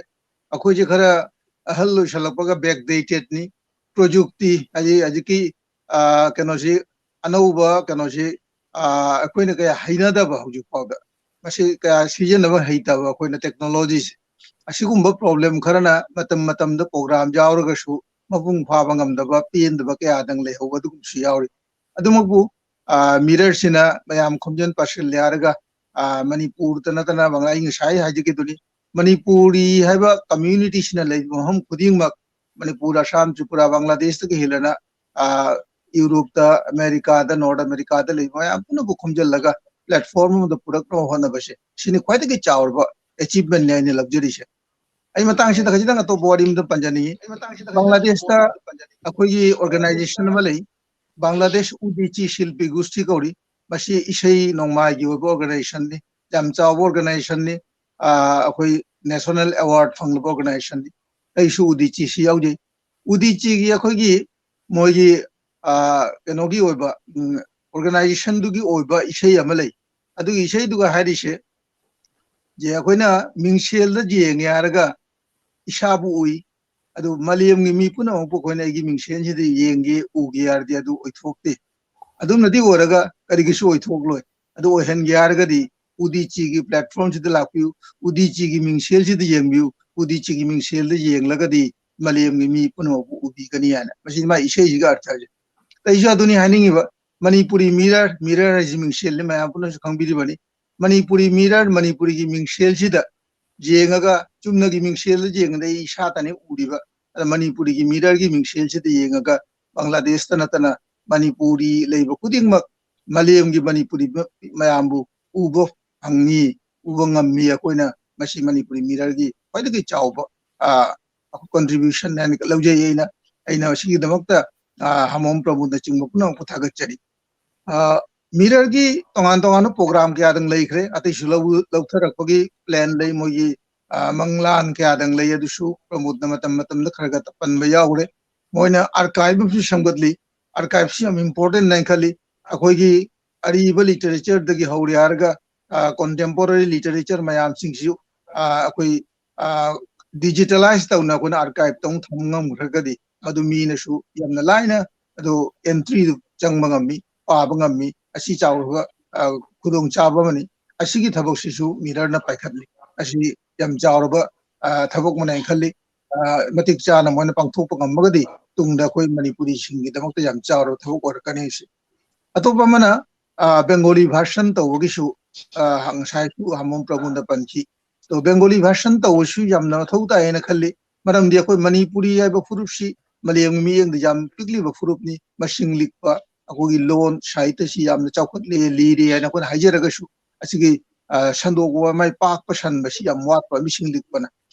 ꯑꯩꯈꯣꯏꯁꯦ ꯈꯔ ꯑꯍꯜ ꯑꯣꯏꯁꯜꯂꯛꯄꯒ ꯕꯦꯛ ꯗꯦꯇꯦꯠꯅꯤ꯫ ꯄ꯭ꯔꯣꯖꯨꯛꯇꯤ ꯍꯥꯏꯗꯤ ꯍꯧꯖꯤꯛꯀꯤ, ꯑ, ꯀꯩꯅꯣꯁꯤ, ꯑꯅꯧꯕ ꯀꯩꯅꯣꯁꯤ, ꯑ, ꯑꯩꯈꯣꯏꯅ ꯀꯌꯥ ꯍꯩꯅꯗꯕ, ꯍꯧꯖꯤꯛ ꯐꯥꯎꯗ ꯃꯁꯤ ꯀꯌꯥ ꯁꯤꯖꯤꯟꯅꯕ ꯍꯩꯇꯕ ꯑꯩꯈꯣꯏꯅ ꯇꯦꯛꯅꯣꯂꯣꯖꯤꯁꯦ꯫ ꯑꯁꯤꯒꯨꯝꯕ ꯄ꯭ꯔꯣꯕ꯭ꯂꯦꯝ ꯈꯔꯅ ꯃꯇꯝ ꯃꯇꯝꯗ ꯄ꯭ꯔꯣꯒ꯭ꯔꯥꯝ ꯌꯥꯎꯔꯒꯁꯨ ꯃꯄꯨꯡ ꯐꯥꯕ ꯉꯝꯗꯕ, ꯄꯦꯟꯗꯕ ꯀꯌꯥꯗꯪ ꯂꯩꯍꯧꯕ ꯑꯗꯨꯒꯨꯝꯕꯁꯨ ꯌꯥꯎꯔꯤ꯫ ꯑꯗꯨꯃꯛꯄꯨ, ꯑ, ꯃꯤꯔꯔꯁꯤꯅ ꯃꯌꯥꯝ ꯈꯣꯝꯖꯤꯟ ꯄꯥꯁꯤꯜꯂꯦ ꯍꯥꯏꯔꯒ, ꯑ, ꯃꯅꯤꯄꯨꯔꯗ ꯅꯠꯇꯅ ꯕꯪꯒ꯭ꯂꯥ, ꯑꯩ ꯉꯁꯥꯏ ꯍꯥꯏꯖꯈꯤꯗꯨꯅꯤ, ꯃꯅꯤꯄꯨꯔꯤ ꯍꯥꯏꯕ ꯀꯝꯃ꯭ꯌꯨꯅꯤꯇꯤꯁꯤꯅ ꯂꯩꯕ ꯃꯐꯝ ꯈꯨꯗꯤꯡꯃꯛ, ꯃꯅꯤꯄꯨꯔ, ꯑꯁꯥꯝ, ꯇ꯭ꯔꯤꯄꯨꯔꯥ, ꯕꯪꯒ꯭ꯂꯥꯗꯦꯁꯇꯒꯤ ꯍꯦꯜꯂꯅ, ꯑ, ꯌꯨꯔꯣꯞꯇ, ꯑꯃꯦꯔꯤꯀꯥꯗ, ꯅꯣꯔꯠ ꯑꯃꯦꯔꯤꯀꯥꯗ ꯂꯩꯕ ꯃꯌꯥꯝ ꯄꯨꯝꯅꯃꯛ ꯈꯣꯝꯖꯤꯜꯂꯒ ꯄ꯭ꯂꯦꯠꯐꯣꯝ ꯑꯃꯗ ꯄꯨꯔꯛꯅꯕ ꯍꯣꯠꯅꯕꯁꯦ, ꯁꯤꯅꯤ ꯈ꯭ꯋꯥꯏꯗꯒꯤ ꯆꯥꯎꯔꯕ ꯑꯦꯆꯤꯞꯃꯦꯟꯅꯤ ꯍꯥꯏꯅ ꯂꯧꯖꯔꯤꯁꯦ꯫ ꯑꯩ ꯃꯇꯥꯡꯁꯤꯗ ꯈꯖꯤꯛꯇꯪ ꯑꯇꯣꯞꯄ ꯋꯥꯔꯤ ꯑꯃꯗ ꯄꯟꯖꯅꯤꯡꯉꯤ꯫ ꯕꯪꯒ꯭ꯂꯥꯗꯦꯁꯇ ꯑꯩꯈꯣꯏꯒꯤ ꯑꯣꯔꯒꯅꯥꯏꯖꯦꯁꯟ ꯑꯃ ꯂꯩ, ꯕꯪꯒ꯭ꯂꯥꯗꯦꯁ ꯎꯗꯤꯆꯤ ꯁꯤꯜꯄꯤ ꯒꯨꯁꯇꯤ ꯀꯧꯔꯤ꯫ ꯃꯁꯤ ꯏꯁꯩ ꯅꯣꯡꯃꯥꯏꯒꯤ ꯑꯣꯏꯕ organizationꯅꯤ, ꯌꯥꯝ ꯆꯥꯎꯕ organizationꯅꯤ꯫ ꯑꯩꯈꯣꯏ national award ꯐꯪꯂꯕ organizationꯅꯤ꯫ ꯑꯩꯁꯨ ꯎꯗꯤꯆꯤꯁꯤ ꯌꯥꯎꯖꯩ꯫ ꯎꯗꯤꯆꯤꯒꯤ ꯑꯩꯈꯣꯏꯒꯤ ꯃꯣꯏꯒꯤ ꯀꯩꯅꯣꯒꯤ ꯑꯣꯏꯕ organizationꯗꯨꯒꯤ ꯑꯣꯏꯕ ꯏꯁꯩ ꯑꯃ ꯂꯩ꯫ ꯑꯗꯨꯒꯤ ꯏꯁꯩꯗꯨꯒ ꯍꯥꯏꯔꯤꯁꯦ, ꯖꯦ, ꯑꯩꯈꯣꯏꯅ ꯃꯤꯡꯁꯦꯜꯗ ꯌꯦꯡꯉꯦ ꯍꯥꯏꯔꯒ ꯏꯁꯥꯕꯨ ꯎꯏ, ꯑꯗꯨ ꯃꯥꯂꯦꯝꯒꯤ ꯃꯤ ꯄꯨꯝꯅꯃꯛꯄꯨ ꯑꯩꯈꯣꯏꯅ ꯑꯩꯒꯤ ꯃꯤꯡꯁꯦꯜꯁꯤꯗ ꯌꯦꯡꯒꯦ, ꯎꯒꯦ ꯍꯥꯏꯔꯗꯤ ꯑꯗꯨ ꯑꯣꯏꯊꯣꯛꯇꯦ꯫ ꯑꯗꯨꯝꯅꯗꯤ ꯑꯣꯏꯔꯒ ꯀꯔꯤꯒꯤꯁꯨ ꯑꯣꯏꯊꯣꯛꯂꯣꯏ꯫ ꯑꯗꯨ ꯑꯣꯏꯍꯟꯒꯦ ꯍꯥꯏꯔꯒꯗꯤ ꯎꯗꯤꯆꯤꯒꯤ platformꯁꯤꯗ ꯂꯥꯛꯄꯤꯌꯨ, ꯎꯗꯤꯆꯤꯒꯤ ꯃꯤꯡꯁꯦꯜꯁꯤꯗ ꯌꯦꯡꯕꯤꯌꯨ, ꯎꯗꯤꯆꯤꯒꯤ ꯃꯤꯡꯁꯦꯜꯗ ꯌꯦꯡꯂꯒꯗꯤ ꯃꯥꯂꯦꯝꯒꯤ ꯃꯤ ꯄꯨꯝꯅꯃꯛꯄꯨ ꯎꯕꯤꯒꯅꯤ ꯍꯥꯏꯅ꯫ ꯃꯁꯤ ꯃꯥꯒꯤ ꯏꯁꯩꯁꯤꯒꯤ ꯑꯔꯊꯁꯦ꯫ ꯑꯩꯁꯨ ꯑꯗꯨꯅꯤ ꯍꯥꯏꯅꯤꯡꯉꯤꯕ꯫ ꯃꯅꯤꯄꯨꯔꯤ ꯃꯤꯔꯔ, ꯃꯤꯔꯔ ꯍꯥꯏꯁꯤ ꯃꯤꯡꯁꯦꯜꯅꯤ, ꯃꯌꯥꯝ ꯄꯨꯝꯅꯃꯛꯁꯨ ꯈꯪꯕꯤꯔꯤꯕꯅꯤ꯫ ꯃꯅꯤꯄꯨꯔꯤ ꯃꯤꯔꯔ, ꯃꯅꯤꯄꯨꯔꯤꯒꯤ ꯃꯤꯡꯁꯦꯜꯁꯤꯗ ꯌꯦꯡꯉꯒ, ꯆꯨꯝꯅꯒꯤ ꯃꯤꯡꯁꯦꯜꯗ ꯌꯦꯡꯉꯗ ꯑꯩ ꯏꯁꯥꯇꯅꯤ ꯎꯔꯤꯕ꯫ ꯑꯗ ꯃꯅꯤꯄꯨꯔꯤꯒꯤ ꯃꯤꯔꯔꯒꯤ ꯃꯤꯡꯁꯦꯜꯁꯤꯗ ꯌꯦꯡꯉꯒ ꯕꯪꯒ꯭ꯂꯥꯗꯦꯁꯇ ꯅꯠꯇꯅ ꯃꯅꯤꯄꯨꯔꯤ ꯂꯩꯕ ꯈꯨꯗꯤꯡꯃꯛ ꯃꯥꯂꯦꯝꯒꯤ ꯃꯅꯤꯄꯨꯔꯤ ꯃ-, ꯃꯌꯥꯝꯕꯨ ꯎꯕ ꯐꯪꯉꯤ, ꯎꯕ ꯉꯝꯃꯤ꯫ ꯑꯩꯈꯣꯏꯅ ꯃꯁꯤ ꯃꯅꯤꯄꯨꯔꯤ ꯃꯤꯔꯔꯒꯤ ꯈ꯭ꯋꯥꯏꯗꯒꯤ ꯆꯥꯎꯕ, ꯑ, contribution ꯍꯥꯏꯅ ꯂꯧꯖꯩ꯫ ꯑꯩꯅ, ꯑꯩꯅ ꯁꯤꯒꯤꯗꯃꯛꯇ, ꯑ, ꯍꯥꯃꯣꯝ ꯄ꯭ꯔꯃꯣꯗꯅꯆꯤꯡꯕ ꯄꯨꯝꯅꯃꯛꯄꯨ ꯊꯥꯒꯠꯆꯔꯤ꯫ ꯑ, ꯃꯤꯔꯔꯒꯤ ꯇꯣꯉꯥꯟ ꯇꯣꯉꯥꯟꯕ program ꯀꯌꯥꯗꯪ ꯂꯩꯈ꯭ꯔꯦ꯫ ꯑꯇꯩꯁꯨ ꯂꯧ-, ꯂꯧꯊꯔꯛꯄꯒꯤ plan ꯂꯩ꯫ ꯃꯣꯏꯒꯤ, ꯑ, ꯃꯪꯂꯥꯟ ꯀꯌꯥꯗꯪ ꯂꯩ꯫ ꯑꯗꯨꯁꯨ ꯄ꯭ꯔꯃꯣꯗꯅ ꯃꯇꯝ ꯃꯇꯝꯗ ꯈꯔ ꯈꯔ ꯄꯟꯕ ꯌꯥꯎꯈ꯭ꯔꯦ꯫ ꯃꯣꯏꯅ archive ꯑꯃꯁꯨ ꯁꯦꯝꯒꯠꯂꯤ꯫ Archiveꯁꯤ ꯌꯥꯝ important ꯍꯥꯏꯅ ꯈꯜꯂꯤ꯫ ꯑꯩꯈꯣꯏꯒꯤ ꯑꯔꯤꯕ literatureꯗꯒꯤ ꯍꯧꯔꯦ ꯍꯥꯏꯔꯒ, ꯑ, contemporary literature ꯃꯌꯥꯝꯁꯤꯡꯁꯤꯁꯨ, ꯑ, ꯑꯩꯈꯣꯏ, ꯑ, digitalize ꯇꯧꯅ ꯑꯩꯈꯣꯏꯅ archiveꯇ ꯑꯃꯨꯛ ꯊꯝꯕ ꯉꯝꯈ꯭ꯔꯒꯗꯤ, ꯃꯗꯨ ꯃꯤꯅꯁꯨ ꯌꯥꯝꯅ ꯂꯥꯏꯅ ꯑꯗꯨ entryꯗꯨ ꯆꯪꯕ ꯉꯝꯃꯤ, ꯄꯥꯕ ꯉꯝꯃꯤ꯫ ꯑꯁꯤ ꯆꯥꯎꯔꯕ, ꯑ, ꯈꯨꯗꯣꯡꯆꯥꯕ ꯑꯃꯅꯤ꯫ ꯑꯁꯤꯒꯤ ꯊꯕꯛꯁꯤꯁꯨ ꯃꯤꯔꯔꯅ ꯄꯥꯏꯈꯠꯂꯤ꯫ ꯑꯁꯤ ꯌꯥꯝ ꯆꯥꯎꯔꯕ, ꯑ, ꯊꯕꯛ ꯑꯃꯅꯦꯅ ꯈꯜꯂꯤ꯫ ꯑ, ꯃꯇꯤꯛ ꯆꯥꯅ ꯃꯣꯏꯅ ꯄꯥꯡꯊꯣꯛꯄ ꯉꯝꯃꯒꯗꯤ ꯇꯨꯡꯗ ꯑꯩꯈꯣꯏ ꯃꯅꯤꯄꯨꯔꯤꯁꯤꯡꯒꯤꯗꯃꯛꯇ ꯌꯥꯝ ꯆꯥꯎꯔꯕ ꯊꯕꯛ ꯑꯣꯏꯔꯛꯀꯅꯤ ꯁꯤ꯫ ꯑꯇꯣꯞꯄ ꯑꯃꯅ, ꯑ, Bengali version ꯇꯧꯕꯒꯤꯁꯨ, ꯑ, ꯉꯁꯥꯏꯁꯨ ꯍꯥꯃꯣꯝ ꯄ꯭ꯔꯃꯣꯗꯅ ꯄꯟꯈꯤ꯫ ꯑꯗꯣ Bengali version ꯇꯧꯕꯁꯨ ꯌꯥꯝꯅ ꯃꯊꯧ ꯇꯥꯏ ꯍꯥꯏꯅ ꯈꯜꯂꯤ꯫ ꯃꯔꯝꯗꯤ ꯑꯩꯈꯣꯏ ꯃꯅꯤꯄꯨꯔꯤ ꯍꯥꯏꯕ ꯐꯨꯔꯨꯞꯁꯤ ꯃꯥꯂꯦꯝꯒꯤ ꯃꯤꯠꯌꯦꯡꯗ ꯌꯥꯝ ꯄꯤꯛꯂꯤꯕ ꯐꯨꯔꯨꯞꯅꯤ꯫ ꯃꯁꯤꯡ ꯂꯤꯛꯄ, ꯑꯩꯈꯣꯏꯒꯤ ꯂꯣꯟ ꯁꯥꯍꯤꯇ꯭ꯌꯁꯤ ꯌꯥꯝꯅ ꯆꯥꯎꯈꯠꯂꯦ, ꯂꯤꯔꯦ ꯍꯥꯏꯅ ꯑꯩꯈꯣꯏꯅ ꯍꯥꯏꯖꯔꯒꯁꯨ, ꯑꯁꯤꯒꯤ, ꯑ, ꯁꯟꯗꯣꯛꯄ, ꯃꯥꯏ ꯄꯥꯛꯄ ꯁꯟꯕꯁꯤ ꯌꯥꯝ ꯋꯥꯠꯄ, ꯃꯤꯁꯤꯡ ꯂꯤꯛꯄꯅ꯫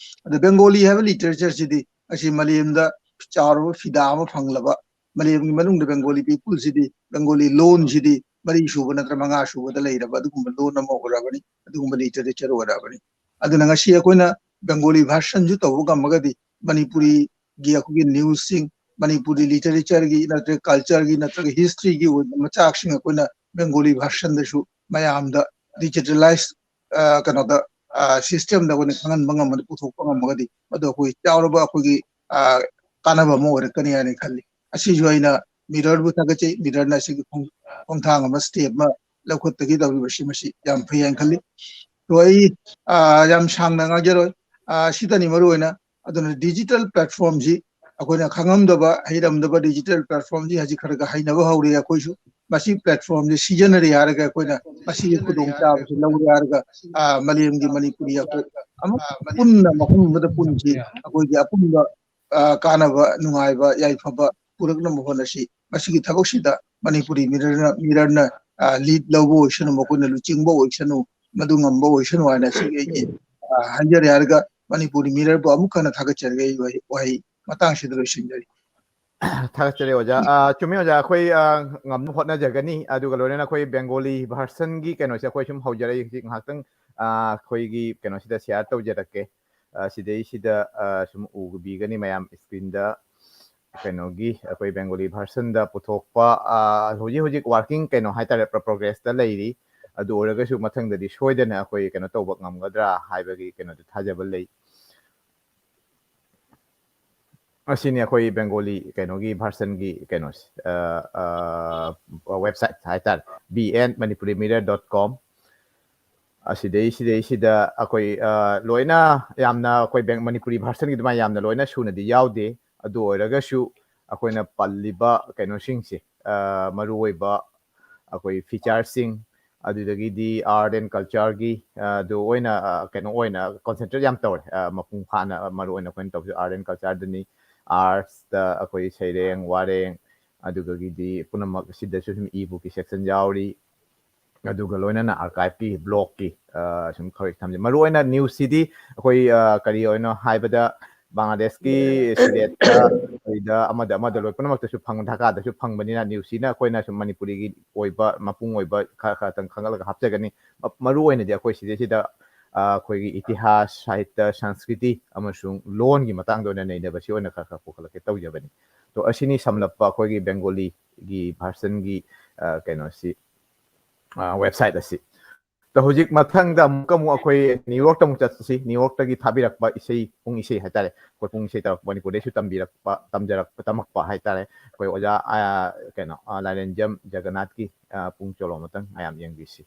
ꯑꯗ Bengali ꯍꯥꯏꯕ literatureꯁꯤꯗꯤ ꯑꯁꯤ ꯃꯥꯂꯦꯝꯗ ꯆꯥꯎꯔꯕ ꯐꯤꯗꯥ ꯑꯃ ꯐꯪꯂꯕ, ꯃꯥꯂꯦꯝꯒꯤ ꯃꯅꯨꯡꯗ ꯕꯦꯡꯒꯣꯂꯤ ꯄꯤꯄꯜꯁꯤꯗꯤ, ꯕꯦꯡꯒꯣꯂꯤ ꯂꯣꯟꯁꯤꯗꯤ ꯃꯔꯤ ꯁꯨꯕ ꯅꯠꯇ꯭ꯔ ꯃꯉꯥ ꯁꯨꯕꯗ ꯂꯩꯔꯕ ꯑꯗꯨꯒꯨꯝꯕ ꯂꯣꯟ ꯑꯃ ꯑꯣꯏꯔꯕꯅꯤ, ꯑꯗꯨꯒꯨꯝꯕ ꯂꯤꯇꯔꯦꯆꯔ ꯑꯣꯏꯔꯕꯅꯤ꯫ ꯑꯗꯨꯅ ꯉꯁꯤ ꯑꯩꯈꯣꯏꯅ ꯕꯦꯡꯒꯣꯂꯤ ꯚꯥꯔꯁꯟꯁꯨ ꯇꯧꯕ ꯉꯝꯃꯒꯗꯤ ꯃꯅꯤꯄꯨꯔꯤꯒꯤ ꯑꯩꯈꯣꯏꯒꯤ ꯅ꯭ꯌꯨꯁꯁꯤꯡ, ꯃꯅꯤꯄꯨꯔꯤ ꯂꯤꯇꯔꯦꯆꯔꯒꯤ ꯅꯠꯇ꯭ꯔꯒ ꯀꯜꯆꯔꯒꯤ ꯅꯠꯇ꯭ꯔꯒ ꯍꯤꯁꯇ꯭ꯔꯤꯒꯤ ꯑꯣꯏꯕ ꯃꯆꯥꯛꯁꯤꯡ ꯑꯩꯈꯣꯏꯅ ꯕꯦꯡꯒꯣꯂꯤ ꯚꯥꯔꯁꯟꯗꯁꯨ ꯃꯌꯥꯝꯗ ꯗꯤꯖꯤꯇꯦꯂꯥꯏꯁ ꯀꯩꯅꯣꯗ ꯁꯤꯁꯇꯦꯝꯗ ꯑꯩꯈꯣꯏꯅ ꯈꯪꯍꯟꯕ ꯉꯝꯃꯗꯤ, ꯄꯨꯊꯣꯛꯄ ꯉꯝꯃꯒꯗꯤ ꯃꯗꯨ ꯑꯩꯈꯣꯏ ꯆꯥꯎꯔꯕ ꯑꯩꯈꯣꯏꯒꯤ ꯀꯥꯟꯅꯕ ꯑꯃ ꯑꯣꯏꯔꯛꯀꯅꯤ ꯍꯥꯏꯅ ꯈꯜꯂꯤ꯫ ꯑꯁꯤꯁꯨ ꯑꯩꯅ ꯃꯤꯔꯔꯕꯨ ꯊꯥꯒꯠꯆꯩ꯫ ꯃꯤꯔꯔꯅ ꯑꯁꯤꯒꯤ ꯈꯣꯡ- ꯈꯣꯡꯊꯥꯡ ꯑꯃ, ꯁ꯭ꯇꯦꯞ ꯑꯃ ꯂꯧꯈꯠꯄꯒꯤ ꯇꯧꯔꯤꯕꯁꯤ, ꯃꯁꯤ ꯌꯥꯝ ꯐꯩ ꯍꯥꯏꯅ ꯈꯜꯂꯤ꯫ ꯑꯗꯣ ꯑꯩ ꯌꯥꯝ ꯁꯥꯡꯅ ꯉꯥꯡꯖꯔꯣꯏ꯫ ꯁꯤꯗꯅꯤ ꯃꯔꯨ ꯑꯣꯏꯅ꯫ ꯑꯗꯨꯅ ꯗꯤꯖꯤꯇꯦꯜ ꯄ꯭ꯂꯦꯠꯐꯣꯝꯁꯤ ꯑꯩꯈꯣꯏꯅ ꯈꯪꯉꯝꯗꯕ, ꯍꯩꯔꯝꯗꯕ ꯗꯤꯖꯤꯇꯦꯜ ꯄ꯭ꯂꯦꯠꯐꯣꯝꯁꯤ ꯍꯧꯖꯤꯛ ꯈꯔ ꯈꯔ ꯍꯩꯅꯕ ꯍꯧꯔꯦ ꯑꯩꯈꯣꯏꯁꯨ꯫ ꯃꯁꯤ ꯄ꯭ꯂꯦꯠꯐꯣꯝꯁꯤ ꯁꯤꯖꯤꯟꯅꯔꯦ ꯍꯥꯏꯔꯒ ꯑꯩꯈꯣꯏꯅ ꯃꯁꯤꯒꯤ ꯈꯨꯗꯣꯡꯆꯥꯕꯁꯤ ꯂꯧꯔꯦ ꯍꯥꯏꯔꯒ ꯃꯥꯂꯦꯝꯒꯤ ꯃꯅꯤꯄꯨꯔꯤ ꯑꯩꯈꯣꯏ ꯑꯃꯨꯛ ꯄꯨꯟꯅ ꯃꯐꯝ ꯑꯃꯗ ꯄꯨꯟꯁꯤ, ꯑꯩꯈꯣꯏꯒꯤ ꯑꯄꯨꯟꯕ ꯀꯥꯟꯅꯕ, ꯅꯨꯡꯉꯥꯏꯕ, ꯌꯥꯏꯐꯕ ꯄꯨꯔꯛꯅꯕ ꯍꯣꯠꯅꯁꯤ꯫ ꯃꯁꯤꯒꯤ ꯊꯕꯛꯁꯤꯗ ꯃꯅꯤꯄꯨꯔꯤ ꯃꯤꯔꯔꯅ ꯃꯤꯔꯔꯅ ꯂꯤꯗ ꯂꯧꯕ ꯑꯣꯏꯁꯅꯨ, ꯃꯈꯣꯏꯅ ꯂꯨꯆꯤꯡꯕ ꯑꯣꯏꯁꯅꯨ, ꯃꯗꯨ ꯉꯝꯕ ꯑꯣꯏꯁꯅꯨ ꯍꯥꯏꯅ ꯁꯤꯒꯤ ꯑꯩꯒꯤ ꯍꯥꯏꯖꯔꯦ꯫ ꯍꯥꯏꯔꯒ ꯃꯅꯤꯄꯨꯔꯤ ꯃꯤꯔꯔꯕꯨ ꯑꯃꯨꯛ ꯍꯟꯅ ꯊꯥꯒꯠꯆꯔꯤ꯫ ꯑꯩꯒꯤ ꯋꯥꯍꯩ ꯃꯇꯥꯡꯁꯤꯗ ꯂꯣꯏꯁꯤꯟꯖꯔꯤ꯫ ꯊꯥꯒꯠꯆꯔꯤ ꯑꯣꯖꯥ꯫ ꯆꯨꯝꯃꯤ ꯑꯣꯖꯥ, ꯑꯩꯈꯣꯏ ꯉꯝꯅꯕ ꯍꯣꯠꯅꯖꯒꯅꯤ꯫ ꯑꯗꯨꯒ ꯂꯣꯏꯅꯅ ꯑꯩꯈꯣꯏ ꯕꯦꯡꯒꯣꯂꯤ ꯚꯥꯔꯁꯟꯒꯤ ꯀꯩꯅꯣꯁꯦ ꯑꯩꯈꯣꯏ ꯁꯨꯝ ꯍꯧꯖꯔꯛꯏ ꯍꯧꯖꯤꯛ ꯉꯥꯏꯍꯥꯛꯇꯪ꯫ ꯑꯩꯈꯣꯏꯒꯤ ꯀꯩꯅꯣꯁꯤꯗ ꯁꯤꯌꯥꯔ ꯇꯧꯖꯔꯛꯀꯦ꯫ ꯁꯤꯗꯩꯁꯤꯗ ꯁꯨꯝ ꯎꯕꯤꯒꯅꯤ ꯃꯌꯥꯝ ꯁ꯭ꯀ꯭ꯔꯤꯟꯗ꯫ ꯀꯩꯅꯣꯒꯤ ꯑꯩꯈꯣꯏ ꯕꯦꯡꯒꯣꯂꯤ ꯚꯥꯔꯁꯟꯗ ꯄꯨꯊꯣꯛꯄ ꯍꯧꯖꯤꯛ ꯍꯧꯖꯤꯛ ꯋꯥꯔꯀꯤꯡ ꯀꯩꯅꯣ ꯍꯥꯏꯇꯥꯔꯦ, ꯄ꯭ꯔꯣꯒ꯭ꯔꯦꯁꯇ ꯂꯩꯔꯤ꯫ ꯑꯗꯨ ꯑꯣꯏꯔꯒꯁꯨ ꯃꯊꯪꯗꯗꯤ ꯁꯣꯏꯗꯅ ꯑꯩꯈꯣꯏ ꯀꯩꯅꯣ ꯇꯧꯕ ꯉꯝꯒꯗ꯭ꯔꯥ ꯍꯥꯏꯕꯒꯤ ꯀꯩꯅꯣꯗꯤ ꯊꯥꯖꯕ ꯂꯩ꯫ ꯑꯁꯤꯅꯤ ꯑꯩꯈꯣꯏ ꯕꯦꯡꯒꯣꯂꯤ ꯀꯩꯅꯣꯒꯤ ꯚꯥꯔꯁꯟꯒꯤ ꯀꯩꯅꯣꯁꯦ, ꯋꯦꯕꯁꯥꯏꯠ ꯍꯥꯏꯇꯥꯔꯦ, B N Manipuri Mirror dot com꯫ ꯑꯁꯤꯗꯩ ꯁꯤꯗꯩꯁꯤꯗ ꯑꯩꯈꯣꯏ ꯂꯣꯏꯅ ꯌꯥꯝꯅ ꯑꯩꯈꯣꯏ ꯕꯦꯡ ꯃꯅꯤꯄꯨꯔꯤ ꯚꯥꯔꯁꯟꯒꯤ ꯑꯗꯨꯃꯥꯏꯅ ꯌꯥꯝꯅ ꯂꯣꯏꯅ ꯁꯨꯅꯗꯤ ꯌꯥꯎꯗꯦ꯫ ꯑꯗꯨ ꯑꯣꯏꯔꯒꯁꯨ ꯑꯩꯈꯣꯏꯅ ꯄꯜꯂꯤꯕ ꯀꯩꯅꯣꯁꯤꯡꯁꯦ, ꯃꯔꯨꯑꯣꯏꯕ ꯑꯩꯈꯣꯏ ꯐꯤꯆꯔꯁꯤꯡ, ꯑꯗꯨꯗꯒꯤꯗꯤ ꯑꯥꯔꯠ ꯑꯦꯟ ꯀꯜꯆꯔꯒꯤ ꯑꯗꯨ ꯑꯣꯏꯅ ꯀꯩꯅꯣ ꯑꯣꯏꯅ ꯀꯣꯟꯁꯦꯟꯇ꯭ꯔꯦꯠ ꯌꯥꯝ ꯇꯧꯔꯦ꯫ ꯃꯄꯨꯡ ꯐꯥꯅ ꯃꯔꯨ ꯑꯣꯏꯅ ꯑꯩꯈꯣꯏꯅ ꯇꯧꯕꯁꯦ ꯑꯥꯔꯠ ꯑꯦꯟ ꯀꯜꯆꯔꯗꯅꯤ꯫ ꯑꯥꯔꯠꯁꯇ ꯑꯩꯈꯣꯏ ꯁꯩꯔꯦꯡ, ꯋꯥꯔꯦꯡ, ꯑꯗꯨꯗꯒꯤꯗꯤ ꯄꯨꯝꯅꯃꯛ ꯁꯤꯗꯁꯨ ꯁꯨꯝ ꯏ ꯕꯨꯛꯀꯤ ꯁꯦꯛꯁꯟ ꯌꯥꯎꯔꯤ꯫ ꯑꯗꯨꯒ ꯂꯣꯏꯅꯅ ꯑꯥꯔꯀꯥꯏꯚꯀꯤ, ꯕ꯭ꯂꯣꯒꯀꯤ ꯁꯨꯝ ꯈꯔ ꯊꯝꯖꯩ꯫ ꯃꯔꯨ ꯑꯣꯏꯅ ꯅ꯭ꯌꯨꯁꯁꯤꯗꯤ ꯑꯩꯈꯣꯏ ꯀꯔꯤ ꯑꯣꯏꯅꯣ ꯍꯥꯏꯕꯗ ꯕꯪꯒ꯭ꯂꯥꯗꯦꯁꯀꯤ ꯁꯤꯂꯦꯠꯇ ꯀꯩꯗ ꯑꯃꯗ ꯑꯃꯗ ꯂꯣꯏ ꯄꯨꯝꯅꯃꯛꯇꯁꯨ ꯐꯪ, ꯙꯥꯀꯥꯗꯁꯨ ꯐꯪꯕꯅꯤꯅ ꯅ꯭ꯌꯨꯁꯤꯅ ꯑꯩꯈꯣꯏꯅ ꯁꯨꯝ ꯃꯅꯤꯄꯨꯔꯤꯒꯤ ꯑꯣꯏꯕ ꯃꯄꯨꯡ ꯑꯣꯏꯕ ꯈꯔ ꯈꯔꯇꯪ ꯈꯪꯍꯜꯂꯒ ꯍꯥꯞꯆꯒꯅꯤ꯫ ꯃ-, ꯃꯔꯨ ꯑꯣꯏꯅꯗꯤ ꯑꯩꯈꯣꯏ ꯁꯤꯗꯩꯁꯤꯗ, ꯑ, ꯑꯩꯈꯣꯏꯒꯤ ꯏꯇꯤꯍꯥꯁ, ꯁꯥꯍꯤꯇ꯭ꯌ, ꯁꯪꯁꯀ꯭ꯔꯤꯇꯤ ꯑꯃꯁꯨꯡ ꯂꯣꯟꯒꯤ ꯃꯇꯥꯡꯗ ꯑꯣꯏꯅ ꯅꯩꯅꯕꯁꯤ ꯑꯣꯏꯅ ꯈꯔ ꯈꯔ ꯄꯨꯈꯠꯂꯛꯀꯦ ꯇꯧꯖꯕꯅꯤ꯫ ꯇꯣ, ꯑꯁꯤꯅꯤ ꯁꯝꯂꯞꯄ ꯑꯩꯈꯣꯏꯒꯤ ꯕꯦꯡꯒꯣꯂꯤꯒꯤ ꯚꯔꯁꯟꯒꯤ, ꯑ, ꯀꯩꯅꯣꯁꯤ, ꯑ, ꯋꯦꯕꯁꯥꯏꯠ ꯑꯁꯤ꯫ ꯇꯣ, ꯍꯧꯖꯤꯛ ꯃꯊꯪꯗ ꯑꯃꯨꯛꯀ ꯑꯃꯨꯛ ꯑꯩꯈꯣꯏ ꯅ꯭ꯌꯨ ꯌꯣꯔꯛꯇ ꯑꯃꯨꯛ ꯆꯠꯁꯤ꯫ ꯅ꯭ꯌꯨ ꯌꯣꯔꯛꯇꯒꯤ ꯊꯥꯕꯤꯔꯛꯄ ꯏꯁꯩ, ꯄꯨꯡ ꯏꯁꯩ ꯍꯥꯏꯇꯥꯔꯦ, ꯑꯩꯈꯣꯏ ꯄꯨꯡ ꯏꯁꯩ ꯇꯧꯔꯛꯄ, ꯃꯅꯤꯄꯨꯔꯗꯩꯁꯨ ꯇꯝꯕꯤꯔꯛꯄ, ꯇꯝꯖꯔꯛꯄ, ꯇꯝꯃꯛꯄ ꯍꯥꯏꯇꯥꯔꯦ, ꯑꯩꯈꯣꯏ ꯑꯣꯖꯥ, ꯑ, ꯀꯩꯅꯣ, ꯑ, ꯂꯥꯏꯔꯦꯟꯖꯝ ꯖꯒꯅꯥꯊꯀꯤ, ꯑ, ꯄꯨꯡ ꯆꯣꯂꯣꯝ ꯑꯃꯇꯪ ꯃꯌꯥꯝ ꯌꯦꯡꯕꯤꯁꯤ꯫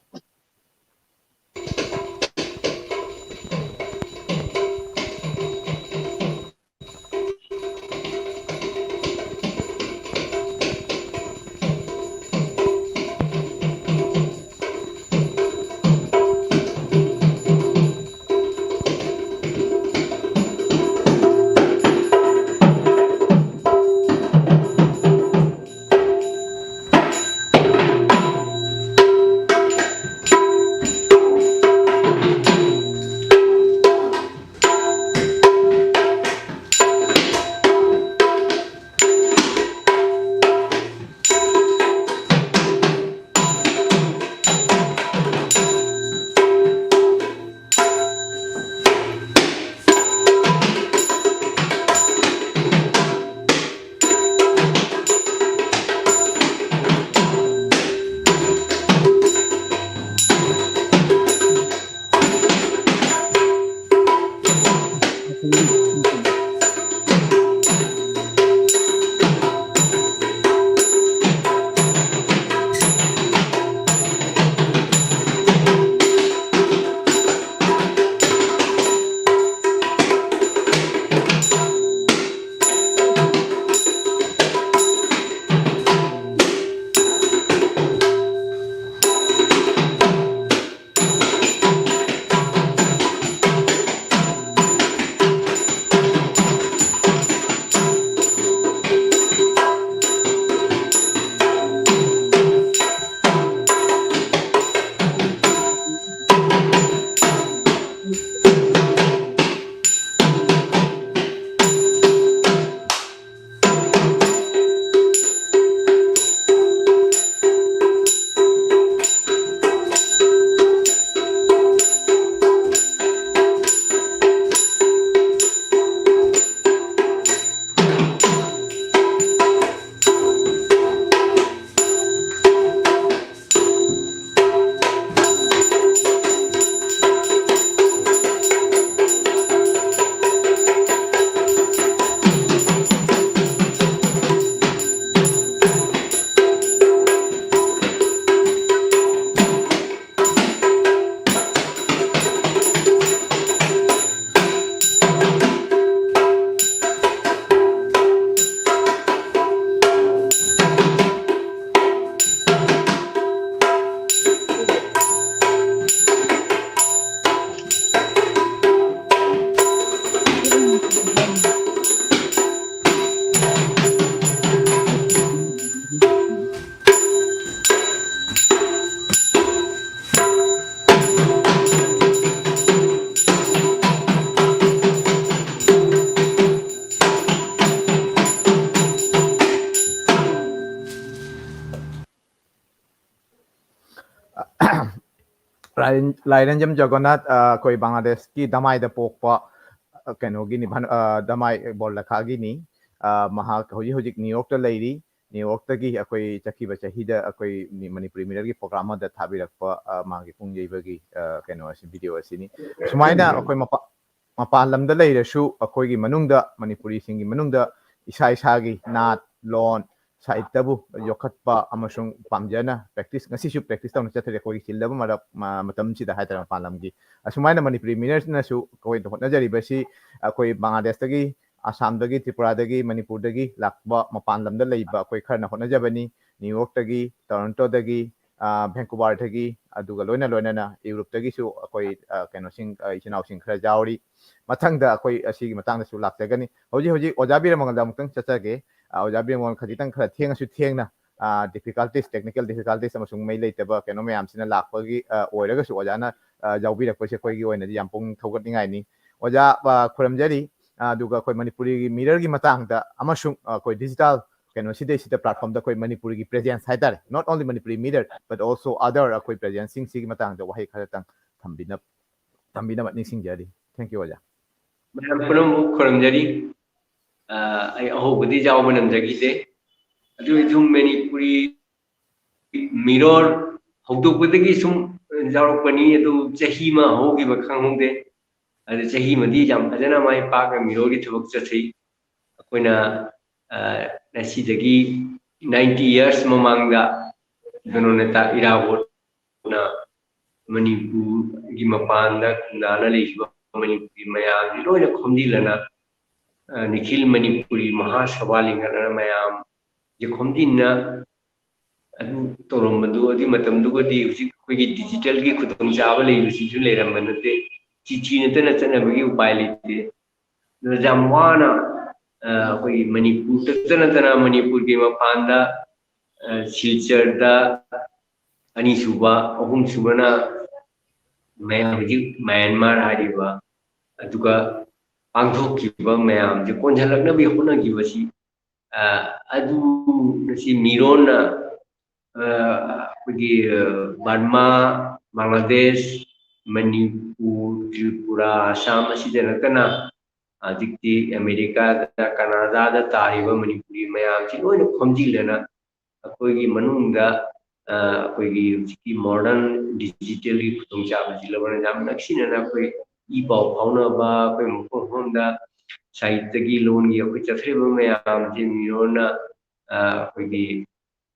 ꯂꯥꯏꯔꯦꯟꯖꯝ ꯖꯒꯟꯅꯥꯊ, ꯑ, ꯑꯩꯈꯣꯏ ꯕꯪꯒ꯭ꯂꯥꯗꯦꯁꯀꯤ ꯗꯃꯥꯏꯗ ꯄꯣꯛꯄ, ꯑ, ꯀꯩꯅꯣꯒꯤꯅꯤ, ꯚꯥꯟ-, ꯑ, ꯗꯃꯥꯏ ꯕꯣꯔꯂꯈꯥꯒꯤꯅꯤ꯫ ꯑ, ꯃꯍꯥꯛ ꯍꯧꯖꯤꯛ ꯍꯧꯖꯤꯛ ꯅ꯭ꯌꯨ ꯌꯣꯔꯛꯇ ꯂꯩꯔꯤ꯫ ꯅ꯭ꯌꯨ ꯌꯣꯔꯛꯇꯒꯤ ꯑꯩꯈꯣꯏ ꯆꯠꯈꯤꯕ ꯆꯍꯤꯗ ꯑꯩꯈꯣꯏ ꯃꯅꯤꯄꯨꯔꯤ ꯃꯤꯔꯔꯒꯤ ꯄ꯭ꯔꯣꯒ꯭ꯔꯥꯝ ꯑꯃꯗ ꯊꯥꯕꯤꯔꯛꯄ, ꯑ, ꯃꯥꯒꯤ ꯄꯨꯡ ꯌꯩꯕꯒꯤ, ꯑ, ꯀꯩꯅꯣ ꯑꯁꯤ, ꯚꯤꯗꯤꯑꯣ ꯑꯁꯤꯅꯤ꯫ ꯁꯨꯃꯥꯏꯅ ꯑꯩꯈꯣꯏ ꯃꯄꯥ-, ꯃꯄꯥꯟ ꯂꯝꯗ ꯂꯩꯔꯁꯨ ꯑꯩꯈꯣꯏꯒꯤ ꯃꯅꯨꯡꯗ, ꯃꯅꯤꯄꯨꯔꯤꯁꯤꯡꯒꯤ ꯃꯅꯨꯡꯗ ꯏꯁꯥ ꯏꯁꯥꯒꯤ ꯅꯥꯠ, ꯂꯣꯟ, ꯁꯥꯍꯤꯇ꯭ꯌꯕꯨ ꯌꯣꯛꯈꯠꯄ ꯑꯃꯁꯨꯡ ꯄꯥꯝꯖꯅ ꯄ꯭ꯔꯦꯛꯇꯤꯁ, ꯉꯁꯤꯁꯨ ꯄ꯭ꯔꯦꯛꯇꯤꯁ ꯇꯧꯅ ꯆꯠꯊꯔꯤ꯫ ꯑꯩꯈꯣꯏꯒꯤ ꯆꯤꯜꯂꯕ ꯃꯔꯛ, ꯃ-, ꯃꯇꯝꯁꯤꯗ ꯍꯥꯏꯇꯥꯔꯦ, ꯃꯄꯥꯟ ꯂꯝꯒꯤ ꯑꯁꯨꯃꯥꯏꯅ ꯃꯅꯤꯄꯨꯔꯤ ꯃꯤꯔꯔꯅꯁꯨ ꯑꯩꯈꯣꯏꯗ ꯍꯣꯠꯅꯖꯔꯤꯕꯁꯤ ꯑꯩꯈꯣꯏ ꯕꯪꯒ꯭ꯂꯥꯗꯦꯁꯇꯒꯤ, ꯑꯁꯥꯝꯗꯒꯤ, ꯇ꯭ꯔꯤꯄꯨꯔꯥꯗꯒꯤ, ꯃꯅꯤꯄꯨꯔꯗꯒꯤ ꯂꯥꯛꯄ ꯃꯄꯥꯟ ꯂꯝꯗ ꯂꯩꯕ ꯑꯩꯈꯣꯏ ꯈꯔꯅ ꯍꯣꯠꯅꯖꯕꯅꯤ꯫ ꯅ꯭ꯌꯨ ꯌꯣꯔꯛꯇꯒꯤ, ꯇꯣꯔꯣꯟꯇꯣꯗꯒꯤ, ꯑ, ꯚꯦꯟꯀꯨꯕꯥꯔꯗꯒꯤ, ꯑꯗꯨꯒ ꯂꯣꯏꯅ ꯂꯣꯏꯅꯅ ꯌꯨꯔꯣꯞꯇꯒꯤꯁꯨ ꯑꯩꯈꯣꯏ, ꯑ, ꯀꯩꯅꯣꯁꯤꯡ, ꯑ, ꯏꯆꯤꯟ ꯏꯅꯥꯎꯁꯤꯡ ꯈꯔ ꯌꯥꯎꯔꯤ꯫ ꯃꯊꯪꯗ ꯑꯩꯈꯣꯏ ꯑꯁꯤꯒꯤ ꯃꯇꯥꯡꯗꯁꯨ ꯂꯥꯛꯆꯒꯅꯤ꯫ ꯍꯧꯖꯤꯛ ꯍꯧꯖꯤꯛ ꯑꯣꯖꯥ ꯕꯤꯔꯃꯉꯥꯜꯗ ꯑꯃꯨꯛꯇꯪ ꯆꯠꯆꯒꯦ꯫ ꯑ, ꯑꯣꯖꯥ ꯕꯤꯔꯃꯉꯥꯜ ꯈꯖꯤꯛꯇꯪ ꯈꯔ ꯊꯦꯡꯉꯁꯨ ꯊꯦꯡꯅ, ꯑ, difficulties, technical difficulties ꯑꯃꯁꯨꯡ ꯃꯩ ꯂꯩꯇꯕ ꯀꯩꯅꯣ ꯃꯌꯥꯝꯁꯤꯅ ꯂꯥꯛꯄꯒꯤ, ꯑ, ꯑꯣꯏꯔꯒꯁꯨ ꯑꯣꯖꯥꯅ, ꯑ, ꯌꯥꯎꯕꯤꯔꯛꯄꯁꯦ ꯑꯩꯈꯣꯏꯒꯤ ꯑꯣꯏꯅꯗꯤ ꯌꯥꯝ ꯄꯨꯛꯅꯤꯡ ꯊꯧꯒꯠꯅꯤꯡꯉꯥꯏꯅꯤ꯫ ꯑꯣꯖꯥ, ꯑ, ꯈꯨꯔꯨꯝꯖꯔꯤ꯫ ꯑ, ꯑꯗꯨꯒ ꯑꯩꯈꯣꯏ ꯃꯅꯤꯄꯨꯔꯤꯒꯤ ꯃꯤꯔꯔꯒꯤ ꯃꯇꯥꯡꯗ ꯑꯃꯁꯨꯡ, ꯑ, ꯑꯩꯈꯣꯏ ꯗꯤꯖꯤꯇꯦꯜ ꯀꯩꯅꯣ ꯁꯤꯗꯩꯁꯤꯗ ꯄ꯭ꯂꯦꯠꯐꯣꯝꯗ ꯑꯩꯈꯣꯏ ꯃꯅꯤꯄꯨꯔꯤꯒꯤ ꯄ꯭ꯔꯦꯖꯦꯟꯁ ꯍꯥꯏꯇꯥꯔꯦ, not only Manipuri mirror but also other ꯑꯩꯈꯣꯏ ꯄ꯭ꯔꯦꯖꯦꯟꯁꯁꯤꯡꯁꯤꯒꯤ ꯃꯇꯥꯡꯗ ꯋꯥꯍꯩ ꯈꯔꯇꯪ ꯊꯝꯕꯤꯅ-, ꯊꯝꯕꯤꯅꯕ ꯅꯤꯡꯁꯤꯡꯖꯔꯤ꯫ Thank you, ꯑꯣꯖꯥ꯫ ꯃꯌꯥꯝ ꯄꯨꯝꯅꯃꯛ ꯈꯨꯔꯨꯝꯖꯔꯤ꯫ ꯑ, ꯑꯩ ꯑꯍꯧꯕꯗꯤ ꯌꯥꯎꯕ ꯅꯪꯖꯈꯤꯗꯦ꯫ ꯑꯗꯨ ꯑꯣꯏꯔꯁꯨ ꯃꯅꯤꯄꯨꯔꯤ ꯃꯤꯔꯣꯜ ꯍꯧꯗꯣꯛꯄꯗꯒꯤ ꯁꯨꯝ ꯌꯥꯎꯔꯛꯄꯅꯤ꯫ ꯑꯗꯨ ꯆꯍꯤ ꯑꯃ ꯍꯧꯈꯤꯕ ꯈꯪꯍꯧꯗꯦ꯫ ꯑꯗꯨ ꯆꯍꯤ ꯑꯃꯗꯤ ꯌꯥꯝ ꯐꯖꯅ ꯃꯥꯏ ꯄꯥꯛꯅ ꯃꯤꯔꯣꯜꯒꯤ ꯊꯕꯛ ꯆꯠꯊꯩ꯫ ꯑꯩꯈꯣꯏꯅ, ꯑ, ꯉꯁꯤꯗꯒꯤ ninety years ꯃꯃꯥꯡꯗ ꯀꯩꯅꯣꯅ ꯇꯥ-, ꯏꯔꯥꯕꯣꯠꯅ ꯃꯅꯤꯄꯨꯔꯒꯤ ꯃꯄꯥꯟꯗ ꯈꯨꯟꯗꯥꯅ ꯂꯩꯈꯤꯕ ꯃꯅꯤꯄꯨꯔꯒꯤ ꯃꯌꯥꯝꯁꯤ ꯂꯣꯏꯅ ꯈꯣꯝꯖꯤꯜꯂꯅ, ꯑ, ꯅꯤꯈꯤꯜ ꯃꯅꯤꯄꯨꯔꯤ ꯃꯍꯥꯁꯚꯥ ꯂꯤꯡꯈꯠꯅ ꯃꯌꯥꯝꯁꯦ ꯈꯣꯝꯖꯤꯟꯅ ꯑꯗꯨ ꯇꯧꯔꯝꯕꯗꯨ, ꯑꯗꯨꯒꯤ ꯃꯇꯝꯗꯨꯒꯗꯤ ꯍꯧꯖꯤꯛ ꯑꯩꯈꯣꯏꯒꯤ ꯗꯤꯖꯤꯇꯦꯜꯒꯤ ꯈꯨꯗꯣꯡꯆꯥꯕ ꯂꯩꯕꯁꯤꯁꯨ ꯂꯩꯔꯝꯕ ꯅꯠꯇꯦ꯫ ꯆꯤꯊꯤ ꯅꯠꯇꯅ ꯆꯠꯅꯕꯒꯤ ꯎꯄꯥꯏ ꯂꯩꯇꯦ꯫ ꯑꯗꯨꯅ ꯌꯥꯝ ꯋꯥꯅ, ꯑ, ꯑꯩꯈꯣꯏꯒꯤ ꯃꯅꯤꯄꯨꯔꯗꯇ ꯅꯠꯇꯅ ꯃꯅꯤꯄꯨꯔꯒꯤ ꯃꯄꯥꯟꯗ, ꯑ, ꯁꯤꯜꯆꯔꯗ ꯑꯅꯤꯁꯨꯕ, ꯑꯍꯨꯝꯁꯨꯕꯅ ꯃꯌꯥꯝ ꯍꯧꯖꯤꯛ ꯃꯌꯥꯟꯃꯥꯔ ꯍꯥꯏꯔꯤꯕ, ꯑꯗꯨꯒ ꯄꯥꯡꯊꯣꯛꯈꯤꯕ ꯃꯌꯥꯝꯁꯦ ꯀꯣꯟꯁꯤꯜꯂꯛꯅꯕꯒꯤ ꯍꯣꯠꯅꯈꯤꯕꯁꯤ, ꯑ, ꯑꯗꯨ ꯉꯁꯤ ꯃꯤꯔꯣꯟꯅ, ꯑ, ꯑꯩꯈꯣꯏꯒꯤ, ꯑ, ꯕꯔꯃꯥ, ꯕꯪꯒ꯭ꯂꯥꯗꯦꯁ, ꯃꯅꯤꯄꯨꯔ, ꯇ꯭ꯔꯤꯄꯨꯔꯥ, ꯑꯁꯥꯝ ꯑꯁꯤꯗ ꯅꯠꯇꯅ ꯍꯧꯖꯤꯛꯇꯤ ꯑꯃꯦꯔꯤꯀꯥꯗ, ꯀꯅꯥꯗꯥꯗ ꯇꯥꯔꯤꯕ ꯃꯅꯤꯄꯨꯔꯤ ꯃꯌꯥꯝꯁꯤ ꯂꯣꯏꯅ ꯈꯣꯝꯖꯤꯜꯂꯅ ꯑꯩꯈꯣꯏꯒꯤ ꯃꯅꯨꯡꯗ, ꯑ, ꯑꯩꯈꯣꯏꯒꯤ ꯍꯧꯖꯤꯛꯀꯤ modern digitalꯒꯤ ꯈꯨꯗꯣꯡꯆꯥꯕꯁꯤ ꯂꯧꯔꯒ ꯌꯥꯝ ꯅꯛꯁꯤꯟꯅꯅ ꯑꯩꯈꯣꯏ ꯏ ꯄꯥꯎ ꯐꯥꯎꯅꯕ, ꯑꯩꯈꯣꯏ ꯃꯐꯝ ꯃꯐꯝꯗ ꯁꯥꯍꯤꯇ꯭ꯌꯒꯤ ꯂꯣꯟꯒꯤ ꯑꯩꯈꯣꯏ ꯆꯠꯊꯔꯤꯕ ꯃꯌꯥꯝꯁꯤ ꯃꯤꯔꯣꯟꯅ, ꯑ, ꯑꯩꯈꯣꯏꯒꯤ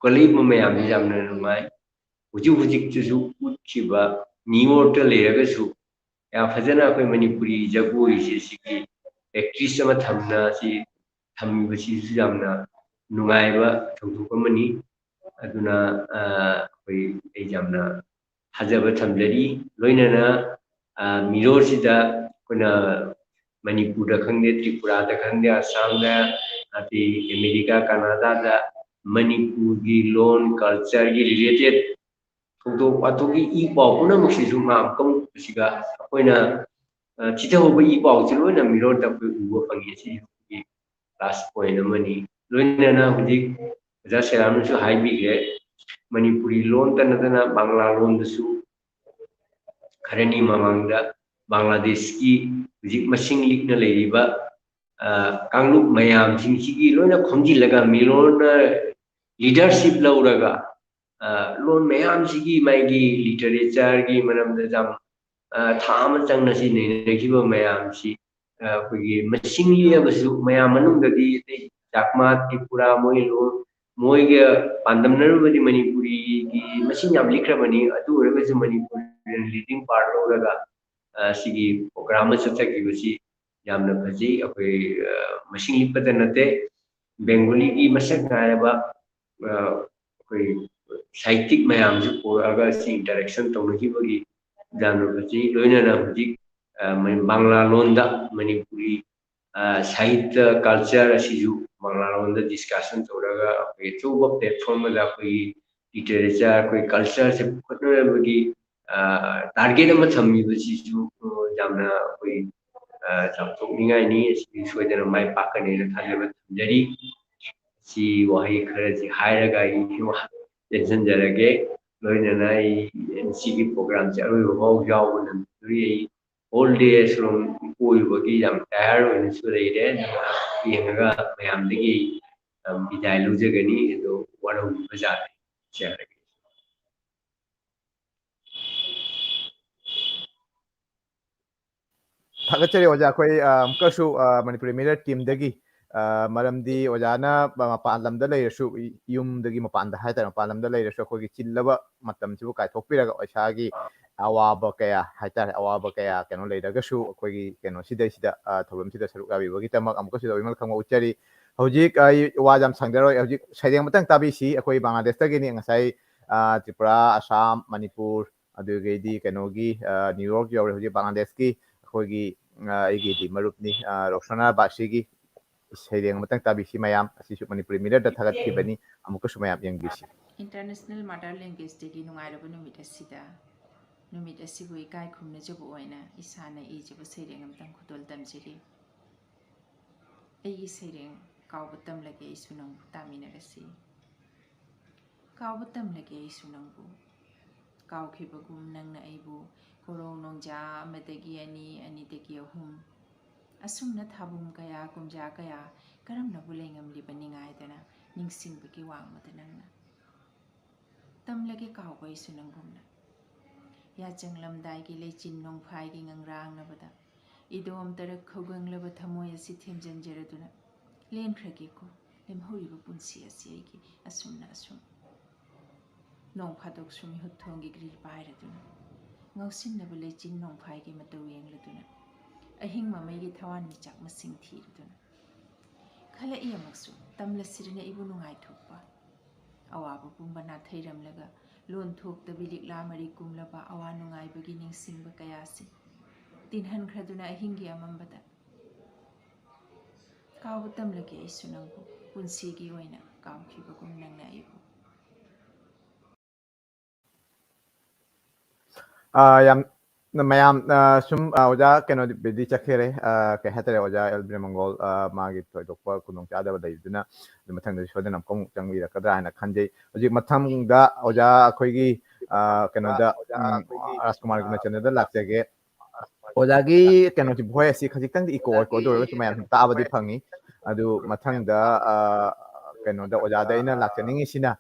ꯀꯜꯂꯛꯏꯕ ꯃꯌꯥꯝꯁꯤ ꯌꯥꯝꯅ ꯅꯨꯡꯉꯥꯏ꯫ ꯍꯧꯖꯤꯛ ꯍꯧꯖꯤꯛꯇꯁꯨ ꯎꯠꯈꯤꯕ ꯅ꯭ꯌꯨ ꯌꯣꯔꯛꯇ ꯂꯩꯔꯒꯁꯨ ꯌꯥꯝ ꯐꯖꯅ ꯑꯩꯈꯣꯏ ꯃꯅꯤꯄꯨꯔꯤ ꯖꯒꯣꯏꯁꯦ ꯁꯤꯒꯤ actress ꯑꯃ ꯊꯝꯅ ꯁꯤ ꯊꯝꯃꯤꯕꯁꯤꯁꯨ ꯌꯥꯝꯅ ꯅꯨꯡꯉꯥꯏꯕ ꯊꯧꯗꯣꯛ ꯑꯃꯅꯤ꯫ ꯑꯗꯨꯅ, ꯑ, ꯑꯩꯈꯣꯏ, ꯑꯩ ꯌꯥꯝꯅ ꯊꯥꯖꯕ ꯊꯝꯖꯔꯤ꯫ ꯂꯣꯏꯅꯅ, ꯑ, ꯃꯤꯔꯣꯜꯁꯤꯗ ꯑꯩꯈꯣꯏꯅ ꯃꯅꯤꯄꯨꯔꯗ ꯈꯪꯗꯦ, ꯇ꯭ꯔꯤꯄꯨꯔꯥꯗ ꯈꯪꯗꯦ, ꯑꯁꯥꯝꯗ, ꯑꯗꯩ ꯑꯃꯦꯔꯤꯀꯥ, ꯀꯅꯥꯗꯥꯗ ꯃꯅꯤꯄꯨꯔꯒꯤ ꯂꯣꯟ, cultureꯒꯤ related ꯊꯧꯗꯣꯛ ꯋꯥꯊꯣꯛꯀꯤ ꯏ ꯄꯥꯎ ꯄꯨꯝꯅꯃꯛꯁꯤꯁꯨ ꯃꯥ ꯑꯃꯨꯛꯇꯪ ꯎꯕꯁꯤꯒ ꯑꯩꯈꯣꯏꯅ, ꯑ, ꯆꯤꯊꯍꯧꯕ ꯏ ꯄꯥꯎꯁꯤ ꯂꯣꯏꯅ ꯃꯤꯔꯣꯜꯗ ꯑꯩꯈꯣꯏ ꯎꯕ ꯐꯪꯉꯤ꯫ ꯑꯁꯤ ꯑꯩꯈꯣꯏꯒꯤ plus point ꯑꯃꯅꯤ꯫ ꯂꯣꯏꯅꯅ ꯍꯧꯖꯤꯛ ꯑꯣꯖꯥ ꯁꯦꯔꯥꯝꯅꯁꯨ ꯍꯥꯏꯕꯤꯈ꯭ꯔꯦ, ꯃꯅꯤꯄꯨꯔꯤ ꯂꯣꯟꯇ ꯅꯠꯇꯅ ꯕꯪꯒ꯭ꯂꯥ ꯂꯣꯟꯗꯁꯨ ꯈꯔꯅꯤ ꯃꯃꯥꯡꯗ ꯕꯪꯒ꯭ꯂꯥꯗꯦꯁꯀꯤ ꯍꯧꯖꯤꯛ ꯃꯁꯤꯡ ꯂꯤꯛꯅ ꯂꯩꯔꯤꯕ, ꯑ, ꯀꯥꯡꯂꯨꯞ ꯃꯌꯥꯝꯁꯤꯡꯁꯤꯒꯤ ꯂꯣꯏꯅ ꯈꯣꯝꯖꯤꯜꯂꯒ ꯃꯤꯔꯣꯜꯅ leadership ꯂꯧꯔꯒ, ꯑ, ꯂꯣꯟ ꯃꯌꯥꯝꯁꯤꯒꯤ ꯃꯥꯒꯤ literatureꯒꯤ ꯃꯔꯝꯗ ꯌꯥꯝ, ꯑ, ꯊꯥ ꯑꯃ ꯆꯪꯅ ꯁꯤ ꯅꯩꯅꯈꯤꯕ ꯃꯌꯥꯝꯁꯤ, ꯑ, ꯑꯩꯈꯣꯏꯒꯤ ꯃꯁꯤꯡ ꯂꯤꯛꯑꯕꯁꯨ ꯃꯌꯥꯝ ꯃꯅꯨꯡꯗꯗꯤ ꯑꯇꯩ ꯆꯥꯛꯃꯥ, ꯇ꯭ꯔꯤꯄꯨꯔꯥ, ꯃꯣꯏ ꯂꯣꯟ, ꯃꯣꯏꯒ ꯄꯥꯟꯗꯝꯅꯔꯨꯕꯗꯤ ꯃꯅꯤꯄꯨꯔꯤꯒꯤ ꯃꯁꯤꯡ ꯌꯥꯝ ꯂꯤꯛꯈ꯭ꯔꯕꯅꯤ꯫ ꯑꯗꯨ ꯑꯣꯏꯔꯒꯁꯨ ꯃꯅꯤꯄꯨꯔꯤꯅ leading part ꯂꯧꯔꯒ, ꯑ, ꯁꯤꯒꯤ program ꯑꯃ ꯆꯠꯊꯈꯤꯕꯁꯤ ꯌꯥꯝꯅ ꯐꯖꯩ꯫ ꯑꯩꯈꯣꯏ, ꯑ, ꯃꯁꯤꯡ ꯂꯤꯛꯄꯗ ꯅꯠꯇꯦ, ꯕꯦꯡꯒꯣꯂꯤꯒꯤ ꯃꯁꯛ ꯅꯥꯏꯔꯕ, ꯑ, ꯑꯩꯈꯣꯏ ꯁꯥꯍꯤꯇ꯭ꯌꯤꯛ ꯃꯌꯥꯝꯁꯨ ꯄꯨꯔꯛꯑꯒ ꯁꯤ interaction ꯇꯧꯅꯈꯤꯕꯒꯤ ꯌꯥꯝꯅ ꯐꯖꯩ꯫ ꯂꯣꯏꯅꯅ ꯍꯧꯖꯤꯛ, ꯑ, ꯃ-, ꯕꯪꯒ꯭ꯂꯥ ꯂꯣꯟꯗ ꯃꯅꯤꯄꯨꯔꯤ, ꯑ, ꯁꯥꯍꯤꯇ꯭ꯌ, culture ꯑꯁꯤꯁꯨ ꯕꯪꯒ꯭ꯂꯥ ꯂꯣꯟꯗ discussion ꯇꯧꯔꯒ ꯑꯩꯈꯣꯏꯒꯤ ꯑꯆꯧꯕ platform ꯑꯃꯗ ꯑꯩꯈꯣꯏꯒꯤ literature, ꯑꯩꯈꯣꯏ cultureꯁꯦ ꯄꯨꯈꯠꯅꯅꯕꯒꯤ, ꯑ, target ꯑꯃ ꯊꯝꯃꯤꯕꯁꯤꯁꯨ, ꯑ, ꯌꯥꯝꯅ ꯑꯩꯈꯣꯏ, ꯑ, ꯆꯥꯎꯊꯣꯛꯅꯤꯡꯉꯥꯏꯅꯤ꯫ ꯑꯁꯤꯗꯤ ꯁꯣꯏꯗꯅ ꯃꯥꯏ ꯄꯥꯛꯀꯅꯦꯅ ꯊꯥꯖꯕ ꯊꯝꯖꯔꯤ꯫ ꯁꯤ ꯋꯥꯍꯩ ꯈꯔꯁꯤ ꯍꯥꯏꯔꯒ ꯑꯩ ꯇꯦꯟꯁꯤꯟꯖꯔꯒꯦ꯫ ꯂꯣꯏꯅꯅ ꯑꯩ ꯁꯤꯒꯤ ꯄ꯭ꯔꯣꯒ꯭ꯔꯥꯝꯁꯦ ꯑꯔꯣꯏꯕ ꯐꯥꯎ ꯌꯥꯎꯕ ꯅꯪꯗ꯭ꯔꯤ꯫ ꯑꯩ ꯍꯣꯜ ꯗꯦ ꯑꯁꯨꯝ ꯀꯣꯏꯔꯨꯕꯒꯤ ꯌꯥꯝ ꯇꯥꯌꯔ ꯑꯣꯏꯅꯁꯨ ꯂꯩꯔꯦ꯫ ꯑꯗꯨꯅ ꯌꯦꯡꯉꯒ ꯃꯌꯥꯝꯗꯒꯤ ꯕꯤꯗꯥꯏ ꯂꯧꯖꯒꯅꯤ꯫ ꯑꯗꯣ ꯋꯥꯔꯧꯕꯤꯕ ꯌꯥꯗꯦ꯫ ꯁꯦ, ꯍꯥꯏꯔꯒꯦ꯫ ꯊꯥꯒꯠꯆꯔꯤ ꯑꯣꯖꯥ꯫ ꯑꯩꯈꯣꯏ, ꯑ, ꯑꯃꯨꯛꯀꯁꯨ, ꯑ, ꯃꯅꯤꯄꯨꯔꯤ ꯃꯤꯔꯔ ꯇꯤꯝꯗꯒꯤ, ꯑ, ꯃꯔꯝꯗꯤ ꯑꯣꯖꯥꯅ ꯃꯄꯥꯟ ꯂꯝꯗ ꯂꯩꯔꯁꯨ, ꯌꯨꯝꯗꯒꯤ ꯃꯄꯥꯟꯗ ꯍꯥꯏꯇꯥꯔꯦ, ꯃꯄꯥꯟ ꯂꯝꯗ ꯂꯩꯔꯁꯨ ꯑꯩꯈꯣꯏꯒꯤ ꯆꯤꯜꯂꯕ ꯃꯇꯝꯁꯤꯕꯨ ꯀꯥꯏꯊꯣꯛꯄꯤꯔꯒ ꯏꯁꯥꯒꯤ ꯑꯋꯥꯕ ꯀꯌꯥ ꯍꯥꯏꯇꯥꯔꯦ, ꯑꯋꯥꯕ ꯀꯌꯥ ꯀꯩꯅꯣ ꯂꯩꯔꯒꯁꯨ ꯑꯩꯈꯣꯏꯒꯤ ꯀꯩꯅꯣꯁꯤꯗꯩꯁꯤꯗ, ꯑ, ꯊꯧꯔꯝꯁꯤꯗ ꯁꯔꯨꯛ ꯌꯥꯕꯤꯕꯒꯤꯗꯃꯛ ꯑꯃꯨꯛꯀꯁꯨ ꯂꯣꯏꯅꯃꯛ ꯈꯪꯕ ꯎꯠꯆꯔꯤ꯫ ꯍꯧꯖꯤꯛ ꯑꯩ ꯋꯥ ꯌꯥꯝ ꯁꯥꯡꯖꯔꯣꯏ꯫ ꯍꯧꯖꯤꯛ ꯁꯩꯔꯦꯡ ꯑꯃꯇꯪ ꯇꯥꯕꯤꯁꯤ꯫ ꯑꯩꯈꯣꯏ ꯕꯪꯒ꯭ꯂꯥꯗꯦꯁꯇꯒꯤꯅꯤ꯫ ꯉꯁꯥꯏ, ꯑ, ꯇ꯭ꯔꯤꯄꯨꯔꯥ, ꯑꯁꯥꯝ, ꯃꯅꯤꯄꯨꯔ, ꯑꯗꯨꯗꯒꯤꯗꯤ ꯀꯩꯅꯣꯒꯤ, ꯑ, ꯅ꯭ꯌꯨ ꯌꯣꯔꯛ ꯌꯧꯔꯦ꯫ ꯍꯧꯖꯤꯛ ꯕꯪꯒ꯭ꯂꯥꯗꯦꯁꯀꯤ ꯑꯩꯈꯣꯏꯒꯤ, ꯑ, ꯑꯩꯒꯤꯗꯤ ꯃꯔꯨꯞꯅꯤ, ꯑ, ꯔꯣꯛꯁꯅꯥ ꯕꯥꯁꯤꯒꯤ ꯁꯩꯔꯦꯡ ꯑꯃꯇꯪ ꯇꯥꯕꯤꯁꯤ ꯃꯌꯥꯝ꯫ ꯑꯁꯤꯁꯨ ꯃꯅꯤꯄꯨꯔꯤ ꯃꯤꯔꯔꯗ ꯊꯥꯒꯠꯈꯤꯕꯅꯤ꯫ ꯑꯃꯨꯛꯀꯁꯨ ꯃꯌꯥꯝ ꯌꯦꯡꯕꯤꯁꯤ꯫ International Mother Language Dayꯒꯤ ꯅꯨꯡꯉꯥꯏꯔꯕ ꯅꯨꯃꯤꯠ ꯑꯁꯤꯗ, ꯅꯨꯃꯤꯠ ꯑꯁꯤꯕꯨ ꯏꯀꯥꯏ ꯈꯨꯝꯅꯖꯕ ꯑꯣꯏꯅ ꯏꯁꯥꯅ ꯏꯖꯕ ꯁꯩꯔꯦꯡ ꯑꯃꯇꯪ ꯈꯨꯗꯣꯜ ꯇꯝꯖꯔꯤ꯫ ꯑꯩꯒꯤ ꯁꯩꯔꯦꯡ ꯀꯥꯎꯕ ꯇꯝꯂꯒꯦ ꯑꯩꯁꯨ ꯅꯪꯕꯨ ꯇꯥꯃꯤꯟꯅꯔꯁꯤ꯫ ꯀꯥꯎꯕ ꯇꯝꯂꯒꯦ ꯑꯩꯁꯨ ꯅꯪꯕꯨ꯫ ꯀꯥꯎꯈꯤꯕꯒꯨꯝ ꯅꯪꯅ ꯑꯩꯕꯨ ꯀꯣꯔꯧ ꯅꯣꯡꯖꯥ ꯑꯃꯗꯒꯤ ꯑꯅꯤ, ꯑꯅꯤꯗꯒꯤ ꯑꯍꯨꯝ꯫ ꯑꯁꯨꯝꯅ ꯊꯥꯕꯨꯝ ꯀꯌꯥ, ꯀꯨꯝꯖꯥ ꯀꯌꯥ ꯀꯔꯝꯅꯕꯨ ꯂꯩꯉꯝꯂꯤꯕ ꯅꯤꯡꯉꯥꯏꯗꯅ ꯅꯤꯡꯁꯤꯡꯕꯒꯤ ꯋꯥꯡꯃꯗ ꯅꯪꯅ꯫ ꯇꯝꯂꯒꯦ ꯀꯥꯎꯕ ꯑꯩꯁꯨ ꯅꯪꯒꯨꯝꯅ꯫ ꯌꯥꯆꯪꯂꯝꯗꯥꯏꯒꯤ ꯂꯩꯆꯤꯟ ꯅꯣꯡꯐꯥꯏꯒꯤ ꯉꯪꯔꯥꯡꯅꯕꯗ ꯏꯗꯣꯝ ꯇꯔꯛ ꯈꯧꯒꯪꯂꯕ ꯊꯃꯣꯏ ꯑꯁꯤ ꯊꯦꯝꯖꯤꯟꯖꯔꯗꯨꯅ ꯂꯦꯟꯈ꯭ꯔꯒꯦꯀꯣ ꯂꯦꯝꯍꯧꯔꯤꯕ ꯄꯨꯟꯁꯤ ꯑꯁꯤ ꯑꯩꯒꯤ ꯑꯁꯨꯝꯅ ꯑꯁꯨꯝ꯫ ꯅꯣꯡ ꯐꯥꯗꯣꯛꯁꯨ ꯃꯤꯍꯨꯠ ꯊꯣꯡꯒꯤ ꯒ꯭ꯔꯤꯜ ꯄꯥꯏꯔꯗꯨꯅ, ꯉꯥꯎꯁꯤꯟꯅꯕ ꯂꯩꯆꯤꯟ ꯅꯣꯡꯐꯥꯏꯒꯤ ꯃꯇꯧ ꯌꯦꯡꯂꯗꯨꯅ, ꯑꯍꯤꯡ ꯃꯃꯩꯒꯤ ꯊꯋꯥꯟꯃꯤꯆꯥꯛ ꯃꯁꯤꯡ ꯊꯤꯔꯗꯨꯅ꯫ ꯈꯜꯂꯛꯏ ꯑꯃꯨꯛꯁꯨ, ꯇꯝꯂꯁꯤꯔꯅ ꯑꯩꯕꯨ ꯅꯨꯡꯉꯥꯏꯊꯣꯛꯄ꯫ ꯑꯋꯥꯕ ꯄꯨꯝꯕ ꯅꯥꯊꯩꯔꯝꯂꯒ, ꯂꯣꯟ ꯊꯣꯛꯇꯕꯤ ꯂꯤꯛꯂꯥ ꯃꯔꯤ ꯀꯨꯝꯂꯕ ꯑꯋꯥ ꯅꯨꯡꯉꯥꯏꯕꯒꯤ ꯅꯤꯡꯁꯤꯡꯕ ꯀꯌꯥꯁꯤ ꯇꯤꯟꯍꯟꯈ꯭ꯔꯗꯨꯅ ꯑꯍꯤꯡꯒꯤ ꯑꯃꯝꯕꯗ꯫ ꯀꯥꯎꯕ ꯇꯝꯂꯒꯦ ꯑꯩꯁꯨ ꯅꯪꯕꯨ, ꯄꯨꯟꯁꯤꯒꯤ ꯑꯣꯏꯅ ꯀꯥꯎꯈꯤꯕꯒꯨꯝ ꯅꯪꯅ ꯑꯩꯕꯨ꯫ ꯑꯥ, ꯌꯥꯝ, ꯃꯌꯥꯝ, ꯑ, ꯁꯨꯝ, ꯑ, ꯑꯣꯖꯥ ꯀꯩꯅꯣꯗꯤ ꯆꯠꯈ꯭ꯔꯦ꯫ ꯑ, ꯀꯩ ꯍꯥꯏꯇꯥꯔꯦ, ꯑꯣꯖꯥ ꯑꯦꯜ ꯕꯤꯔꯦꯃꯪꯒꯣꯜ, ꯑ, ꯃꯥꯒꯤ ꯊꯣꯏꯗꯣꯛꯄ ꯈꯨꯗꯣꯡꯆꯥꯗꯕ ꯂꯩꯕꯗꯨꯅ, ꯑꯗꯨ ꯃꯊꯪꯗꯁꯨ ꯁꯣꯏꯗꯅ ꯑꯃꯨꯛ ꯑꯃꯨꯛ ꯆꯪꯕꯤꯔꯛꯀꯗ꯭ꯔꯥ ꯍꯥꯏꯅ ꯈꯟꯖꯩ꯫ ꯍꯧꯖꯤꯛ ꯃꯊꯪꯗ ꯑꯣꯖꯥ ꯑꯩꯈꯣꯏꯒꯤ, ꯑ, ꯀꯩꯅꯣꯗ, ꯎꯝ, ꯔꯥꯖꯀꯨꯃꯥꯔ ꯒꯨꯅꯆꯟꯗ꯭ꯔꯗ ꯂꯥꯛꯆꯒꯦ꯫ ꯑꯣꯖꯥꯒꯤ ꯀꯩꯅꯣꯁꯤ, voice ꯑꯁꯤ ꯈꯖꯤꯛꯇꯪꯗꯤ echo ꯑꯣꯏꯀꯣ, ꯑꯗꯨ ꯑꯣꯏꯔꯒꯁꯨ ꯃꯌꯥꯝ ꯇꯥꯕꯗꯤ ꯐꯪꯉꯤ꯫ ꯑꯗꯨ ꯃꯊꯪꯗ, ꯑ, ꯀꯩꯅꯣꯗ ꯑꯣꯖꯥꯗ ꯑꯩꯅ ꯂꯥꯛꯆꯅꯤꯡꯉꯤꯁꯤꯅ,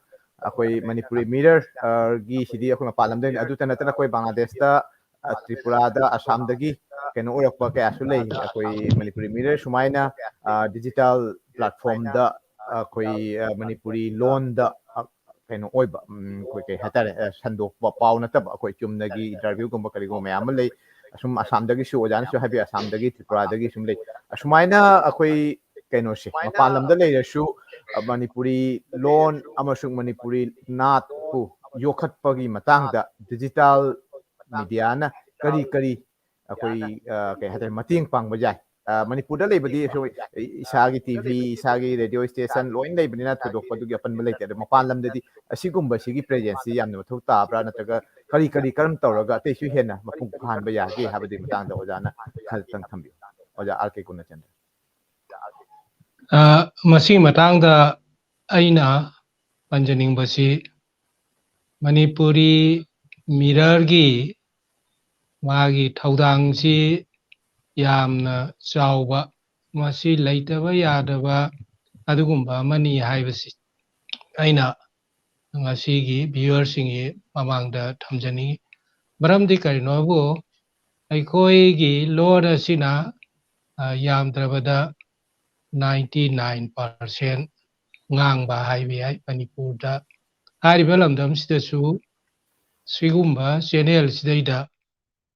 ꯑꯩꯈꯣꯏ ꯃꯅꯤꯄꯨꯔꯤ ꯃꯤꯔꯔ, ꯑ, ꯒꯤꯁꯤꯗꯤ ꯑꯩꯈꯣꯏ ꯃꯄꯥꯟ ꯂꯝꯗ ꯑꯣꯏꯅ, ꯑꯗꯨꯇ ꯅꯠꯇꯅ ꯑꯩꯈꯣꯏ ꯕꯪꯒ꯭ꯂꯥꯗꯦꯁꯇ, ꯑ, ꯇ꯭ꯔꯤꯄꯨꯔꯥꯗ, ꯑꯁꯥꯝꯗꯒꯤ ꯀꯩꯅꯣ ꯑꯣꯏꯔꯛꯄ ꯀꯌꯥꯁꯨ ꯂꯩ꯫ ꯑꯩꯈꯣꯏ ꯃꯅꯤꯄꯨꯔꯤ ꯃꯤꯔꯔ ꯁꯨꯃꯥꯏꯅ, ꯑ, digital platformꯗ ꯑꯩꯈꯣꯏ, ꯑ, ꯃꯅꯤꯄꯨꯔꯤ ꯂꯣꯟꯗ, ꯑ, ꯀꯩꯅꯣ ꯑꯣꯏꯕ, ꯎꯝ, ꯑꯩꯈꯣꯏ ꯀꯩ ꯍꯥꯏꯇꯥꯔꯦ, ꯑ, ꯁꯟꯗꯣꯛꯄ ꯄꯥꯎ ꯅꯠꯇꯕ, ꯑꯩꯈꯣꯏ ꯆꯨꯝꯅꯒꯤ interviewꯒꯨꯝꯕ ꯀꯔꯤꯒꯨꯝꯕ ꯃꯌꯥꯝ ꯑꯃ ꯂꯩ꯫ ꯑꯁꯨꯝ ꯑꯁꯥꯝꯗꯒꯤꯁꯨ ꯑꯣꯖꯥꯅꯁꯨ ꯍꯥꯏꯕꯤ, ꯑꯁꯥꯝꯗꯒꯤ, ꯇ꯭ꯔꯤꯄꯨꯔꯥꯗꯒꯤ ꯁꯨꯝ ꯂꯩ꯫ ꯑꯁꯨꯃꯥꯏꯅ ꯑꯩꯈꯣꯏ ꯀꯩꯅꯣꯁꯦ, ꯃꯄꯥꯟ ꯂꯝꯗ ꯂꯩꯔꯁꯨ, ꯑ, ꯃꯅꯤꯄꯨꯔꯤ ꯂꯣꯟ ꯑꯃꯁꯨꯡ ꯃꯅꯤꯄꯨꯔꯤ ꯅꯥꯠꯄꯨ ꯌꯣꯛꯈꯠꯄꯒꯤ ꯃꯇꯥꯡꯗ digital mediaꯅ ꯀꯔꯤ ꯀꯔꯤ ꯑꯩꯈꯣꯏ, ꯑ, ꯀꯩ ꯍꯥꯏꯇꯥꯔꯦ, ꯃꯇꯦꯡ ꯄꯥꯡꯕ ꯌꯥꯏ? ꯑ, ꯃꯅꯤꯄꯨꯔꯗ ꯂꯩꯕꯗꯤ ꯑꯩꯈꯣꯏ ꯏꯁꯥꯒꯤ TV, ꯏꯁꯥꯒꯤ radio station ꯂꯣꯏ ꯂꯩꯕꯅꯤꯅ ꯊꯣꯏꯗꯣꯛꯄ ꯑꯗꯨꯒꯤ ꯑꯄꯟꯕ ꯂꯩꯇꯦ꯫ ꯑꯗꯣ ꯃꯄꯥꯟ ꯂꯝꯗꯗꯤ ꯑꯁꯤꯒꯨꯝꯕꯁꯤꯒꯤ presenceꯁꯤ ꯌꯥꯝꯅ ꯃꯊꯧ ꯇꯥꯕ꯭ꯔꯥ, ꯅꯠꯇ꯭ꯔꯒ ꯀꯔꯤ ꯀꯔꯤ, ꯀꯔꯝ ꯇꯧꯔꯒ ꯑꯇꯩꯁꯨ ꯍꯦꯟꯅ ꯃꯄꯨꯡ ꯐꯥꯍꯟꯕ ꯌꯥꯒꯦ ꯍꯥꯏꯕꯗꯨꯒꯤ ꯃꯇꯥꯡꯗ ꯑꯣꯖꯥꯅ ꯈꯖꯤꯛꯇꯪ ꯊꯝꯕꯤꯌꯨ꯫ ꯑꯣꯖꯥ ꯑꯥꯔ ꯀꯦ ꯒꯨꯅꯆꯟꯗ꯭ꯔ꯫ ꯑ, ꯃꯁꯤꯒꯤ ꯃꯇꯥꯡꯗ ꯑꯩꯅ ꯄꯟꯖꯅꯤꯡꯕꯁꯤ, ꯃꯅꯤꯄꯨꯔꯤ ꯃꯤꯔꯔꯒꯤ ꯃꯥꯒꯤ ꯊꯧꯗꯥꯡꯁꯤ ꯌꯥꯝꯅ ꯆꯥꯎꯕ, ꯃꯁꯤ ꯂꯩꯇꯕ ꯌꯥꯗꯕ ꯑꯗꯨꯒꯨꯝꯕ ꯑꯃꯅꯤ ꯍꯥꯏꯕꯁꯤ ꯑꯩꯅ ꯉꯁꯤꯒꯤ viewerꯁꯤꯡꯒꯤ ꯃꯃꯥꯡꯗ ꯊꯝꯖꯅꯤꯡꯏ꯫ ꯃꯔꯝꯗꯤ ꯀꯔꯤꯅꯣꯕꯨ, ꯑꯩꯈꯣꯏꯒꯤ ꯂꯣꯟ ꯑꯁꯤꯅ, ꯑ, ꯌꯥꯝꯗ꯭ꯔꯕꯗ ninety nine percent ꯉꯥꯡꯕ ꯍꯥꯏꯕ ꯌꯥꯏ ꯃꯅꯤꯄꯨꯔꯗ꯫ ꯍꯥꯏꯔꯤꯕ ꯂꯝꯗꯝꯁꯤꯗꯁꯨ ꯁꯤꯒꯨꯝꯕ channelꯁꯤꯗꯩꯗ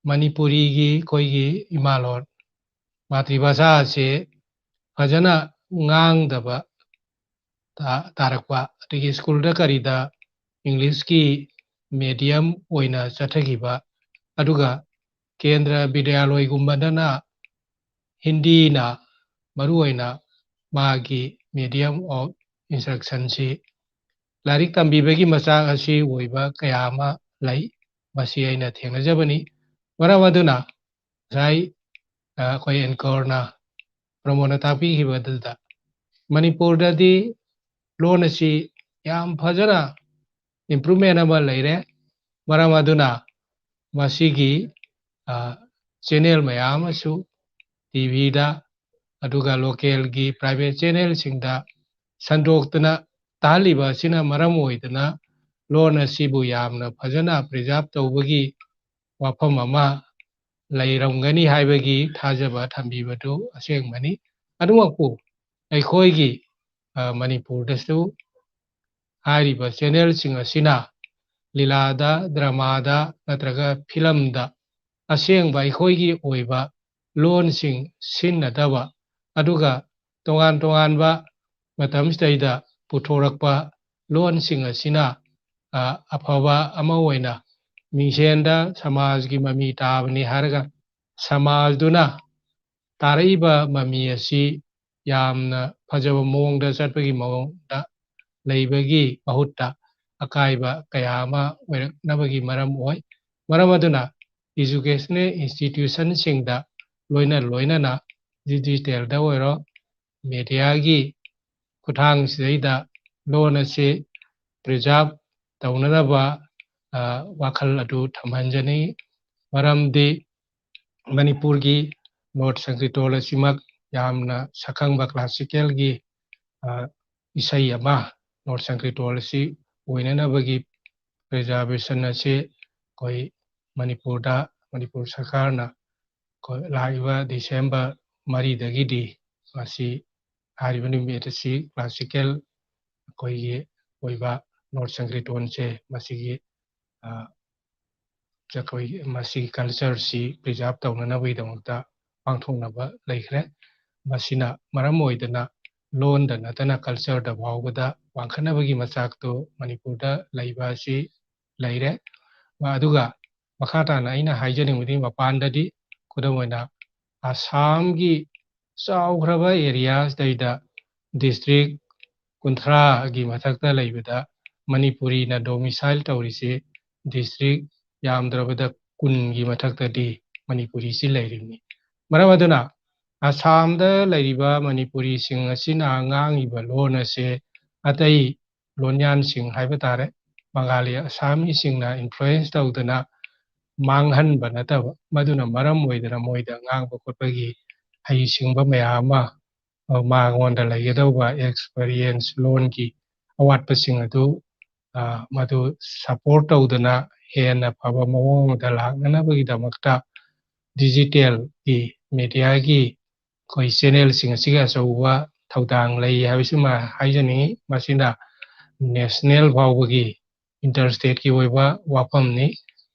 ꯃꯅꯤꯄꯨꯔꯤꯒꯤ, ꯑꯩꯈꯣꯏꯒꯤ ꯏꯃꯥꯂꯣꯟ, ꯃꯥꯇ꯭ꯔꯤꯚꯥꯁꯥ ꯑꯁꯤ ꯐꯖꯅ ꯉꯥꯡꯗꯕ ꯇꯥ-, ꯇꯥꯔꯛꯄ, ꯑꯗꯒꯤ ꯁ꯭ꯀꯨꯜꯗ ꯀꯔꯤꯗ Englishꯀꯤ medium ꯑꯣꯏꯅ ꯆꯠꯊꯈꯤꯕ, ꯑꯗꯨꯒ ꯀꯦꯟꯗ꯭ꯔ ꯕꯤꯗ꯭ꯌꯥꯂꯣꯏꯒꯨꯝꯕꯗꯅ ꯍꯤꯟꯗꯤꯅ ꯃꯔꯨꯑꯣꯏꯅ ꯃꯥꯒꯤ medium of instructionꯁꯤ ꯂꯥꯏꯔꯤꯛ ꯇꯝꯕꯤꯕꯒꯤ ꯃꯆꯥꯛ ꯑꯁꯤ ꯑꯣꯏꯕ ꯀꯌꯥ ꯑꯃ ꯂꯩ꯫ ꯃꯁꯤ ꯑꯩꯅ ꯊꯦꯡꯅꯖꯕꯅꯤ꯫ ꯃꯔꯝ ꯑꯗꯨꯅ ꯉꯁꯥꯏ ꯑꯩꯈꯣꯏ ꯑꯦꯡꯀꯔꯅ, ꯄ꯭ꯔꯃꯣꯗꯅ ꯇꯥꯛꯄꯤꯈꯤꯕꯗꯨꯗ ꯃꯅꯤꯄꯨꯔꯗꯗꯤ ꯂꯣꯟ ꯑꯁꯤ ꯌꯥꯝ ꯐꯖꯅ ꯏꯝꯄ꯭ꯔꯨꯚꯃꯦꯟ ꯑꯃ ꯂꯩꯔꯦ꯫ ꯃꯔꯝ ꯑꯗꯨꯅ ꯃꯁꯤꯒꯤ ꯆꯦꯅꯦꯜ ꯃꯌꯥꯝ ꯑꯃꯁꯨ ꯇꯤ ꯚꯤꯗ ꯑꯗꯨꯒ ꯂꯣꯀꯦꯜꯒꯤ ꯄ꯭ꯔꯥꯏꯚꯦꯠ ꯆꯦꯅꯦꯜꯁꯤꯡꯗ ꯁꯟꯗꯣꯛꯇꯨꯅ ꯇꯥꯍꯜꯂꯤꯕ ꯑꯁꯤꯅ ꯃꯔꯝ ꯑꯣꯏꯗꯨꯅ ꯂꯣꯟ ꯑꯁꯤꯕꯨ ꯌꯥꯝꯅ ꯐꯖꯅ ꯄ꯭ꯔꯤꯖꯥꯔꯚ ꯇꯧꯕꯒꯤ ꯋꯥꯐꯝ ꯑꯃ ꯂꯩꯔꯝꯒꯅꯤ ꯍꯥꯏꯕꯒꯤ ꯊꯥꯖꯕ ꯊꯝꯕꯤꯕꯗꯨ ꯑꯁꯦꯡꯕꯅꯤ꯫ ꯑꯗꯨꯃꯛꯄꯨ ꯑꯩꯈꯣꯏꯒꯤ ꯃꯅꯤꯄꯨꯔꯗꯁꯨ ꯍꯥꯏꯔꯤꯕ ꯆꯦꯅꯦꯜꯁꯤꯡ ꯑꯁꯤꯅ ꯂꯤꯂꯥꯗ, ꯗ꯭ꯔꯃꯥꯗ ꯅꯠꯇ꯭ꯔꯒ ꯐꯤꯂꯝꯗ ꯑꯁꯦꯡꯕ ꯑꯩꯈꯣꯏꯒꯤ ꯑꯣꯏꯕ ꯂꯣꯟꯁꯤꯡ ꯁꯤꯖꯤꯟꯅꯗꯕ, ꯑꯗꯨꯒ ꯇꯣꯉꯥꯟ ꯇꯣꯉꯥꯟꯕ ꯃꯇꯝꯁꯤꯗꯩꯗ ꯄꯨꯊꯣꯔꯛꯄ ꯂꯣꯟꯁꯤꯡ ꯑꯁꯤꯅ ꯑꯐꯕ ꯑꯃ ꯑꯣꯏꯅ ꯃꯤꯡꯁꯦꯟꯗ ꯁꯃꯥꯖꯒꯤ ꯃꯃꯤ ꯇꯥꯕꯅꯤ ꯍꯥꯏꯔꯒ ꯁꯃꯥꯖꯗꯨꯅ ꯇꯥꯔꯛꯏꯕ ꯃꯃꯤ ꯑꯁꯤ ꯌꯥꯝꯅ ꯐꯖꯕ ꯃꯑꯣꯡꯗ ꯆꯠꯄꯒꯤ ꯃꯑꯣꯡꯗ ꯂꯩꯕꯒꯤ ꯃꯍꯨꯠꯇ ꯑꯀꯥꯏꯕ ꯀꯌꯥ ꯑꯃ ꯑꯣꯏꯔꯛꯅꯕꯒꯤ ꯃꯔꯝ ꯑꯣꯏ꯫ ꯃꯔꯝ ꯑꯗꯨꯅ educational institutionꯁꯤꯡꯗ ꯂꯣꯏꯅ ꯂꯣꯏꯅꯅ ꯗꯤꯖꯤꯇꯦꯜꯗ ꯑꯣꯏꯔꯣ, ꯃꯦꯗꯤꯌꯥꯒꯤ ꯈꯨꯠꯊꯥꯡꯁꯤꯗꯩꯗ ꯂꯣꯟ ꯑꯁꯤ ꯄ꯭ꯔꯤꯖꯥꯔꯚ ꯇꯧꯅꯅꯕ ꯋꯥꯈꯜ ꯑꯗꯨ ꯊꯝꯍꯟꯖꯅꯤꯡꯏ꯫ ꯃꯔꯝꯗꯤ ꯃꯅꯤꯄꯨꯔꯒꯤ ꯅꯣꯠ ꯁꯪꯀ꯭ꯔꯤꯇꯣꯜ ꯑꯁꯤꯃꯛ ꯌꯥꯝꯅ ꯁꯛꯈꯪꯕ ꯀ꯭ꯂꯥꯁꯤꯀꯦꯜꯒꯤ ꯏꯁꯩ ꯑꯃ, ꯅꯣꯠ ꯁꯪꯀ꯭ꯔꯤꯇꯣꯜ ꯑꯁꯤ ꯑꯣꯏꯅꯅꯕꯒꯤ ꯄ꯭ꯔꯤꯖꯥꯔꯚꯦꯁꯟ ꯑꯁꯤ ꯑꯩꯈꯣꯏ ꯃꯅꯤꯄꯨꯔꯗ, ꯃꯅꯤꯄꯨꯔ ꯁꯔꯀꯥꯔꯅ ꯑꯩꯈꯣꯏ ꯂꯥꯛꯂꯤꯕ ꯗꯤꯁꯦꯝꯕꯔ ꯃꯔꯤꯗꯒꯤꯗꯤ ꯃꯁꯤ, ꯍꯥꯏꯔꯤꯕ ꯅꯨꯃꯤꯠ ꯑꯁꯤ ꯀ꯭ꯂꯥꯁꯤꯀꯦꯜ ꯑꯩꯈꯣꯏꯒꯤ ꯑꯣꯏꯕ ꯅꯣꯠ ꯁꯪꯀ꯭ꯔꯤꯇꯣꯟꯁꯦ ꯃꯁꯤꯒꯤ ꯑꯩꯈꯣꯏ ꯃꯁꯤꯒꯤ ꯀꯜꯆꯔꯁꯤ ꯄ꯭ꯔꯤꯖꯥꯔꯚ ꯇꯧꯅꯅꯕꯒꯤꯗꯃꯛꯇ ꯄꯥꯡꯊꯣꯛꯅꯕ ꯂꯩꯈ꯭ꯔꯦ꯫ ꯃꯁꯤꯅ ꯃꯔꯝ ꯑꯣꯏꯗꯅ ꯂꯣꯟꯗ ꯅꯠꯇꯅ ꯀꯜꯆꯔꯗ ꯐꯥꯎꯕꯗ ꯋꯥꯡꯈꯠꯅꯕꯒꯤ ꯃꯆꯥꯛꯇꯨ ꯃꯅꯤꯄꯨꯔꯗ ꯂꯩꯕ ꯑꯁꯤ ꯂꯩꯔꯦ꯫ ꯑꯗꯨꯒ ꯃꯈꯥ ꯇꯥꯅ ꯑꯩꯅ ꯍꯥꯏꯖꯅꯤꯡꯕꯗꯤ ꯃꯄꯥꯟꯗꯗꯤ, ꯈꯨꯗꯝ ꯑꯣꯏꯅ ꯑꯁꯥꯝꯒꯤ ꯆꯥꯎꯈ꯭ꯔꯕ ꯑꯦꯔꯤꯌꯥꯁꯤꯗꯩꯗ ꯗꯤꯁꯇ꯭ꯔꯤꯛ ꯀꯨꯟꯊ꯭ꯔꯥꯒꯤ ꯃꯊꯛꯇ ꯂꯩꯕꯗ ꯃꯅꯤꯄꯨꯔꯤꯅ ꯗꯣꯃꯤꯁꯥꯏꯜ ꯇꯧꯔꯤꯁꯤ ꯗꯤꯁꯇ꯭ꯔꯤꯛ ꯌꯥꯝꯗ꯭ꯔꯕꯗ ꯀꯨꯟꯒꯤ ꯃꯊꯛꯇꯗꯤ ꯃꯅꯤꯄꯨꯔꯤꯁꯤ ꯂꯩꯔꯤꯕꯅꯤ꯫ ꯃꯔꯝ ꯑꯗꯨꯅ ꯑꯁꯥꯝꯗ ꯂꯩꯔꯤꯕ ꯃꯅꯤꯄꯨꯔꯤꯁꯤꯡ ꯑꯁꯤꯅ ꯉꯥꯡꯉꯤꯕ ꯂꯣꯟ ꯑꯁꯦ ꯑꯇꯩ ꯂꯣꯟꯌꯥꯟꯁꯤꯡ ꯍꯥꯏꯕ ꯇꯥꯔꯦ, ꯕꯪꯒꯥꯂꯤ ꯑꯁꯥꯃꯤꯁꯤꯡꯅ influence ꯇꯧꯗꯅ ꯃꯥꯡꯍꯟꯕ ꯅꯠꯇꯕ, ꯃꯗꯨꯅ ꯃꯔꯝ ꯑꯣꯏꯗꯅ ꯃꯣꯏꯗ ꯉꯥꯡꯕ ꯈꯣꯠꯄꯒꯤ ꯍꯩꯁꯤꯡꯕ ꯃꯌꯥꯝ ꯑꯃ, ꯑ, ꯃꯉꯣꯟꯗ ꯂꯩꯒꯗꯧꯕ experience, ꯂꯣꯟꯒꯤ ꯑꯋꯥꯠꯄꯁꯤꯡ ꯑꯗꯨ, ꯑ, ꯃꯗꯨ support ꯇꯧꯗꯅ ꯍꯦꯟꯅ ꯐꯕ ꯃꯑꯣꯡ ꯑꯃꯗ ꯂꯥꯛꯅꯅꯕꯒꯤꯗꯃꯛꯇ digitalꯒꯤ, mediaꯒꯤ ꯑꯩꯈꯣꯏ channelꯁꯤꯡ ꯑꯁꯤꯒꯤ ꯑꯆꯧꯕ ꯊꯧꯗꯥꯡ ꯂꯩ ꯍꯥꯏꯕꯁꯤꯃ ꯍꯥꯏꯖꯅꯤꯡꯏ꯫ ꯃꯁꯤꯅ national ꯐꯥꯎꯕꯒꯤ, interstateꯀꯤ ꯑꯣꯏꯕ ꯋꯥꯐꯝꯅꯤ꯫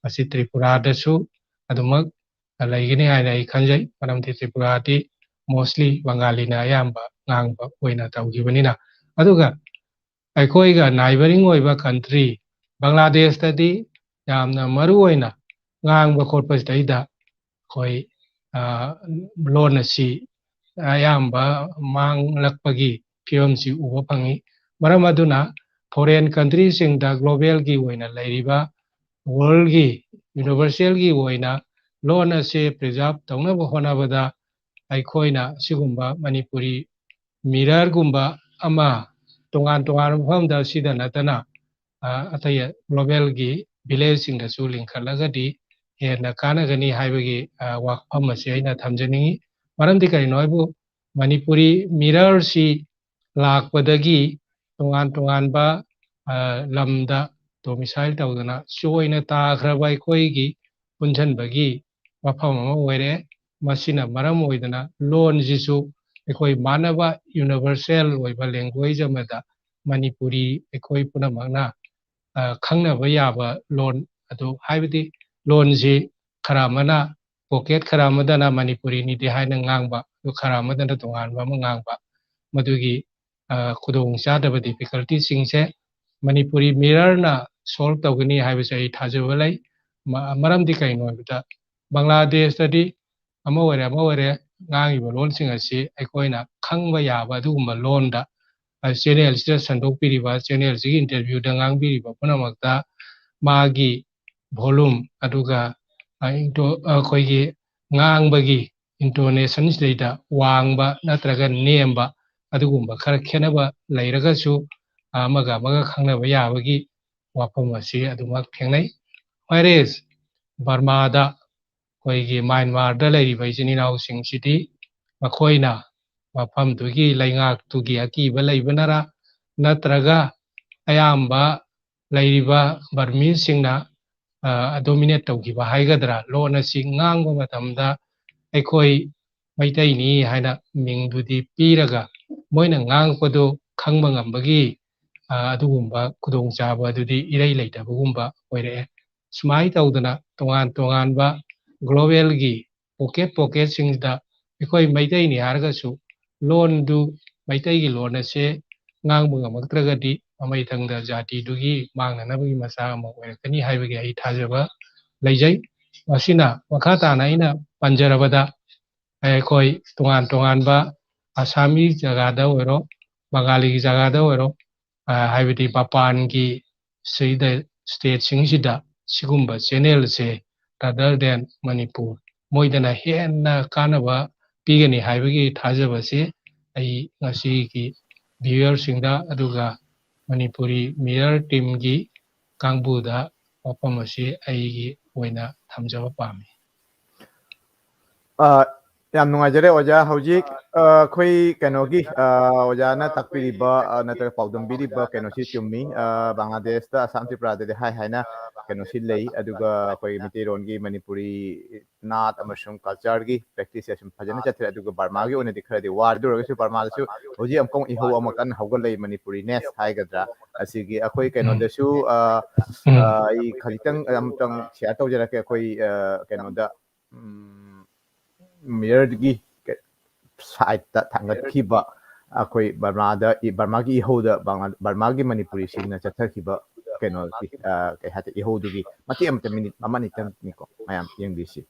ꯃꯁꯤ ꯇ꯭ꯔꯤꯄꯨꯔꯥꯗꯁꯨ ꯑꯗꯨꯃꯛ ꯂꯩꯒꯅꯤ ꯍꯥꯏꯅ ꯑꯩ ꯈꯟꯖꯩ, ꯃꯔꯝꯗꯤ ꯇ꯭ꯔꯤꯄꯨꯔꯥꯗꯤ mostly ꯕꯪꯒꯥꯂꯤꯅ ꯑꯌꯥꯝꯕ ꯉꯥꯡꯕ ꯑꯣꯏꯅ ꯇꯧꯈꯤꯕꯅꯤꯅ꯫ ꯑꯗꯨꯒ ꯑꯩꯈꯣꯏꯒ neighbouring ꯑꯣꯏꯕ country ꯕꯪꯒ꯭ꯂꯥꯗꯦꯁꯇꯗꯤ ꯌꯥꯝꯅ ꯃꯔꯨ ꯑꯣꯏꯅ ꯉꯥꯡꯕ ꯈꯣꯠꯄꯁꯤꯗꯩꯗ ꯑꯩꯈꯣꯏ, ꯑ, ꯂꯣꯟ ꯑꯁꯤ ꯑꯌꯥꯝꯕ ꯃꯥꯡꯂꯛꯄꯒꯤ ꯐꯤꯕꯝꯁꯤ ꯎꯕ ꯐꯪꯉꯤ꯫ ꯃꯔꯝ ꯑꯗꯨꯅ foreign countryꯁꯤꯡꯗ globalꯒꯤ ꯑꯣꯏꯅ ꯂꯩꯔꯤꯕ worldꯒꯤ, universalꯒꯤ ꯑꯣꯏꯅ ꯂꯣꯟ ꯑꯁꯤ preserve ꯇꯧꯅꯕ ꯍꯣꯠꯅꯕꯗ ꯑꯩꯈꯣꯏꯅ ꯁꯤꯒꯨꯝꯕ ꯃꯅꯤꯄꯨꯔꯤ Mirrorꯒꯨꯝꯕ ꯑꯃ ꯇꯣꯉꯥꯟ ꯇꯣꯉꯥꯟꯕ ꯃꯐꯝꯗ ꯁꯤꯗ ꯅꯠꯇꯅ, ꯑ, ꯑꯇꯩ globalꯒꯤ villageꯁꯤꯡꯗꯁꯨ ꯂꯤꯡꯈꯠꯂꯒꯗꯤ ꯍꯦꯟꯅ ꯀꯥꯟꯅꯒꯅꯤ ꯍꯥꯏꯕꯒꯤ, ꯑ, ꯋꯥꯐꯝ ꯑꯁꯤ ꯑꯩꯅ ꯊꯝꯖꯅꯤꯡꯏ꯫ ꯃꯔꯝꯗꯤ ꯀꯔꯤꯅꯣ ꯍꯥꯏꯕꯨ ꯃꯅꯤꯄꯨꯔꯤ Mirrorꯁꯤ ꯂꯥꯛꯄꯗꯒꯤ ꯇꯣꯉꯥꯟ ꯇꯣꯉꯥꯟꯕ, ꯑ, ꯂꯝꯗ domicile ꯇꯧꯗꯅ ꯆꯣꯏꯅ ꯇꯥꯈ꯭ꯔꯕ ꯑꯩꯈꯣꯏꯒꯤ ꯄꯨꯟꯁꯤꯟꯕꯒꯤ ꯋꯥꯐꯝ ꯑꯃ ꯑꯣꯏꯔꯦ꯫ ꯃꯁꯤꯅ ꯃꯔꯝ ꯑꯣꯏꯗꯅ ꯂꯣꯟꯁꯤꯁꯨ ꯑꯩꯈꯣꯏ ꯃꯥꯟꯅꯕ universal ꯑꯣꯏꯕ language ꯑꯃꯗ ꯃꯅꯤꯄꯨꯔꯤ ꯑꯩꯈꯣꯏ ꯄꯨꯝꯅꯃꯛꯅ, ꯑ, ꯈꯪꯅꯕ ꯌꯥꯕ ꯂꯣꯟ ꯑꯗꯨ, ꯍꯥꯏꯕꯗꯤ ꯂꯣꯟꯁꯤ ꯈꯔ ꯑꯃꯅ pocket ꯈꯔ ꯑꯃꯗꯅ ꯃꯅꯤꯄꯨꯔꯤꯅꯤꯗꯤ ꯍꯥꯏꯅ ꯉꯥꯡꯕ, ꯑꯗꯨ ꯈꯔ ꯑꯃꯗꯅ ꯇꯣꯉꯥꯟꯕ ꯑꯃ ꯉꯥꯡꯕ, ꯃꯗꯨꯒꯤ, ꯑ, ꯈꯨꯗꯣꯡ ꯆꯥꯗꯕ difficultyꯁꯤꯡꯁꯦ ꯃꯅꯤꯄꯨꯔꯤ Mirrorꯅ solve ꯇꯧꯒꯅꯤ ꯍꯥꯏꯕꯁꯦ ꯑꯩ ꯊꯥꯖꯕ ꯂꯩ꯫ ꯃ-, ꯃꯔꯝꯗꯤ ꯀꯩꯅꯣ ꯍꯥꯏꯕꯗ ꯕꯪꯒ꯭ꯂꯥꯗꯦꯁꯇꯗꯤ ꯑꯃ ꯑꯣꯏꯔꯦ ꯑꯃ ꯑꯣꯏꯔꯦ ꯉꯥꯡꯉꯤꯕ ꯂꯣꯟꯁꯤꯡ ꯑꯁꯤ ꯑꯩꯈꯣꯏꯅ ꯈꯪꯕ ꯌꯥꯕ ꯑꯗꯨꯒꯨꯝꯕ ꯂꯣꯟꯗ, ꯑ, channelꯁꯤꯗ ꯁꯟꯗꯣꯛꯄꯤꯔꯤꯕ, channelꯁꯤꯒꯤ interviewꯗ ꯉꯥꯡꯕꯤꯔꯤꯕ ꯄꯨꯝꯅꯃꯛꯇ ꯃꯥꯒꯤ volume ꯑꯗꯨꯒ ꯑꯩꯈꯣꯏꯒꯤ ꯉꯥꯡꯕꯒꯤ intonation ꯁꯤꯗꯩꯗ ꯋꯥꯡꯕ ꯅꯠꯇ꯭ꯔꯒ ꯅꯦꯝꯕ ꯑꯗꯨꯒꯨꯝꯕ ꯈꯔ ꯈꯦꯠꯅꯕ ꯂꯩꯔꯒꯁꯨ ꯑꯃꯒ ꯑꯃꯒ ꯈꯪꯅꯕ ꯌꯥꯕꯒꯤ ꯋꯥꯐꯝ ꯑꯁꯤ ꯑꯗꯨꯃꯛ ꯊꯦꯡꯅꯩ꯫ Whereas ꯕꯔꯃꯥꯗ ꯑꯩꯈꯣꯏꯒꯤ ꯃ꯭ꯌꯥꯟꯃꯥꯔꯗ ꯂꯩꯔꯤꯕ ꯏꯆꯤꯟ ꯏꯅꯥꯎꯁꯤꯡꯁꯤꯗꯤ ꯃꯈꯣꯏꯅ ꯃꯐꯝꯗꯨꯒꯤ ꯂꯩꯉꯥꯛꯇꯨꯒꯤ ꯑꯀꯤꯕ ꯂꯩꯕꯅꯔ ꯅꯠꯇ꯭ꯔꯒ ꯑꯌꯥꯝꯕ ꯂꯩꯔꯤꯕ ꯕꯔꯃꯤꯁꯁꯤꯡꯅ dominate ꯇꯧꯈꯤꯕ ꯍꯥꯏꯒꯗ꯭ꯔꯥ, ꯂꯣꯟ ꯑꯁꯤ ꯉꯥꯡꯕ ꯃꯇꯝꯗ ꯑꯩꯈꯣꯏ ꯃꯩꯇꯩꯅꯤ ꯍꯥꯏꯅ ꯃꯤꯡꯗꯨꯗꯤ ꯄꯤꯔꯒ ꯃꯣꯏꯅ ꯉꯥꯡꯉꯛꯄꯗꯨ ꯈꯪꯕ ꯉꯝꯕꯒꯤ ꯑꯗꯨꯒꯨꯝꯕ ꯈꯨꯗꯣꯡꯆꯥꯕ ꯑꯗꯨꯗꯤ ꯏꯔꯩ ꯂꯩꯇꯕꯒꯨꯝꯕ ꯑꯣꯏꯔꯛꯑꯦ꯫ ꯁꯨꯃꯥꯏꯅ ꯇꯧꯗꯅ ꯇꯣꯉꯥꯟ ꯇꯣꯉꯥꯟꯕ global ꯒꯤ pocket pocket ꯁꯤꯡꯗ ꯑꯩꯈꯣꯏ ꯃꯩꯇꯩꯅꯤ ꯍꯥꯏꯔꯒꯁꯨ ꯂꯣꯟꯗꯨ, ꯃꯩꯇꯩꯒꯤ ꯂꯣꯟ ꯑꯁꯦ ꯉꯥꯡꯕ ꯉꯝꯃꯛꯇ꯭ꯔꯒꯗꯤ ꯃꯃꯩꯊꯪꯗ ꯖꯥꯇꯤꯗꯨꯒꯤ ꯃꯥꯡꯅꯅꯕꯒꯤ ꯃꯆꯥꯛ ꯑꯃ ꯑꯣꯏꯔꯛꯀꯅꯤ ꯍꯥꯏꯕꯒꯤ ꯑꯩ ꯊꯥꯖꯕ ꯂꯩꯖꯩ꯫ ꯃꯁꯤꯅ ꯃꯈꯥ ꯇꯥꯅ ꯑꯩꯅ ꯄꯟꯖꯔꯕꯗ ꯑꯩꯈꯣꯏ ꯇꯣꯉꯥꯟ ꯇꯣꯉꯥꯟꯕ ꯑꯁꯥꯃꯤ ꯖꯒꯥꯗ ꯑꯣꯏꯔꯣ, ꯕꯪꯒꯥꯂꯤꯒꯤ ꯖꯒꯥꯗ ꯑꯣꯏꯔꯣ, ꯍꯥꯏꯕꯗꯤ ꯃꯄꯥꯟꯒꯤ ꯁꯤꯗ state ꯁꯤꯡꯁꯤꯗ ꯁꯤꯒꯨꯝꯕ channel ꯁꯦ rather than ꯃꯅꯤꯄꯨꯔ, ꯃꯣꯏꯗꯅ ꯍꯦꯟꯅ ꯀꯥꯟꯅꯕ ꯄꯤꯒꯅꯤ ꯍꯥꯏꯕꯒꯤ ꯊꯥꯖꯕꯁꯤ ꯑꯩ ꯉꯁꯤꯒꯤ viewer ꯁꯤꯡꯗ ꯑꯗꯨꯒ ꯃꯅꯤꯄꯨꯔꯤ Mirror team ꯒꯤ ꯀꯥꯡꯕꯨꯗ ꯋꯥꯐꯝ ꯑꯁꯤ ꯑꯩꯒꯤ ꯑꯣꯏꯅ ꯊꯝꯖꯕ ꯄꯥꯝꯃꯤ꯫ ꯑ, ꯌꯥꯝ ꯅꯨꯡꯉꯥꯏꯖꯔꯦ ꯑꯣꯖꯥ꯫ ꯍꯧꯖꯤꯛ, ꯑ, ꯑꯩꯈꯣꯏ ꯀꯩꯅꯣꯒꯤ, ꯑ, ꯑꯣꯖꯥꯅ ꯇꯥꯛꯄꯤꯔꯤꯕ, ꯑ, ꯅꯠꯇ꯭ꯔꯒ ꯄꯥꯎꯗꯝꯕꯤꯔꯤꯕ ꯀꯩꯅꯣꯁꯤ ꯆꯨꯝꯃꯤ꯫ ꯑ, ꯕꯪꯒ꯭ꯂꯥꯗꯦꯁꯇ ꯑꯁꯥꯝ ꯇ꯭ꯔꯤꯄꯨꯔꯥꯗꯗꯤ ꯍꯥꯏ ꯍꯥꯏꯅ ꯀꯩꯅꯣꯁꯤ ꯂꯩ, ꯑꯗꯨꯒ ꯑꯩꯈꯣꯏ ꯃꯩꯇꯩꯔꯣꯟꯒꯤ ꯃꯅꯤꯄꯨꯔꯤ ꯅꯥꯠ ꯑꯃꯁꯨꯡ culture ꯒꯤ practice ꯁꯦ ꯁꯨꯝ ꯐꯖꯅ ꯆꯠꯊꯔꯦ꯫ ꯑꯗꯨꯒ ꯕꯔꯃꯥꯒꯤ ꯑꯣꯏꯅꯗꯤ ꯈꯔꯗꯤ ꯋꯥꯔꯗ ꯑꯣꯏꯔꯒꯁꯨ ꯕꯔꯃꯥꯗꯁꯨ ꯍꯧꯖꯤꯛ ꯑꯃꯨꯛꯀ ꯏꯍꯧ ꯑꯃ ꯀꯟꯅ ꯍꯧꯒꯠꯂꯛꯏ, ꯃꯅꯤꯄꯨꯔꯤ ness ꯍꯥꯏꯒꯗ꯭ꯔꯥ꯫ ꯑꯁꯤꯒꯤ ꯑꯩꯈꯣꯏ ꯀꯩꯅꯣꯗꯁꯨ, ꯑ, ꯑ, ꯑꯩ ꯈꯖꯤꯛꯇꯪ ꯑꯃꯨꯛꯇꯪ share ꯇꯧꯖꯔꯛꯀꯦ꯫ ꯑꯩꯈꯣꯏ, ꯑ, ꯀꯩꯅꯣꯗ, ꯎꯝ, Mirror ꯒꯤ site ꯇ ꯊꯥꯡꯒꯠꯈꯤꯕ ꯑꯩꯈꯣꯏ ꯕꯔꯃꯥꯗ, ꯕꯔꯃꯥꯒꯤ ꯏꯍꯧꯗ ꯕꯔꯃꯥꯒꯤ ꯃꯅꯤꯄꯨꯔꯤꯁꯤꯡꯅ ꯆꯠꯊꯈꯤꯕ ꯀꯩꯅꯣꯒꯤ, ꯑ, ꯀꯩ ꯍꯥꯏꯇꯥꯔꯦ, ꯏꯍꯧꯗꯨꯒꯤ ꯃꯇꯦꯛ ꯑꯃꯇ, minute ꯑꯃꯅꯤꯇꯪꯅꯤꯀꯣ, ꯃꯌꯥꯝ ꯌꯦꯡꯕꯤꯁꯤ꯫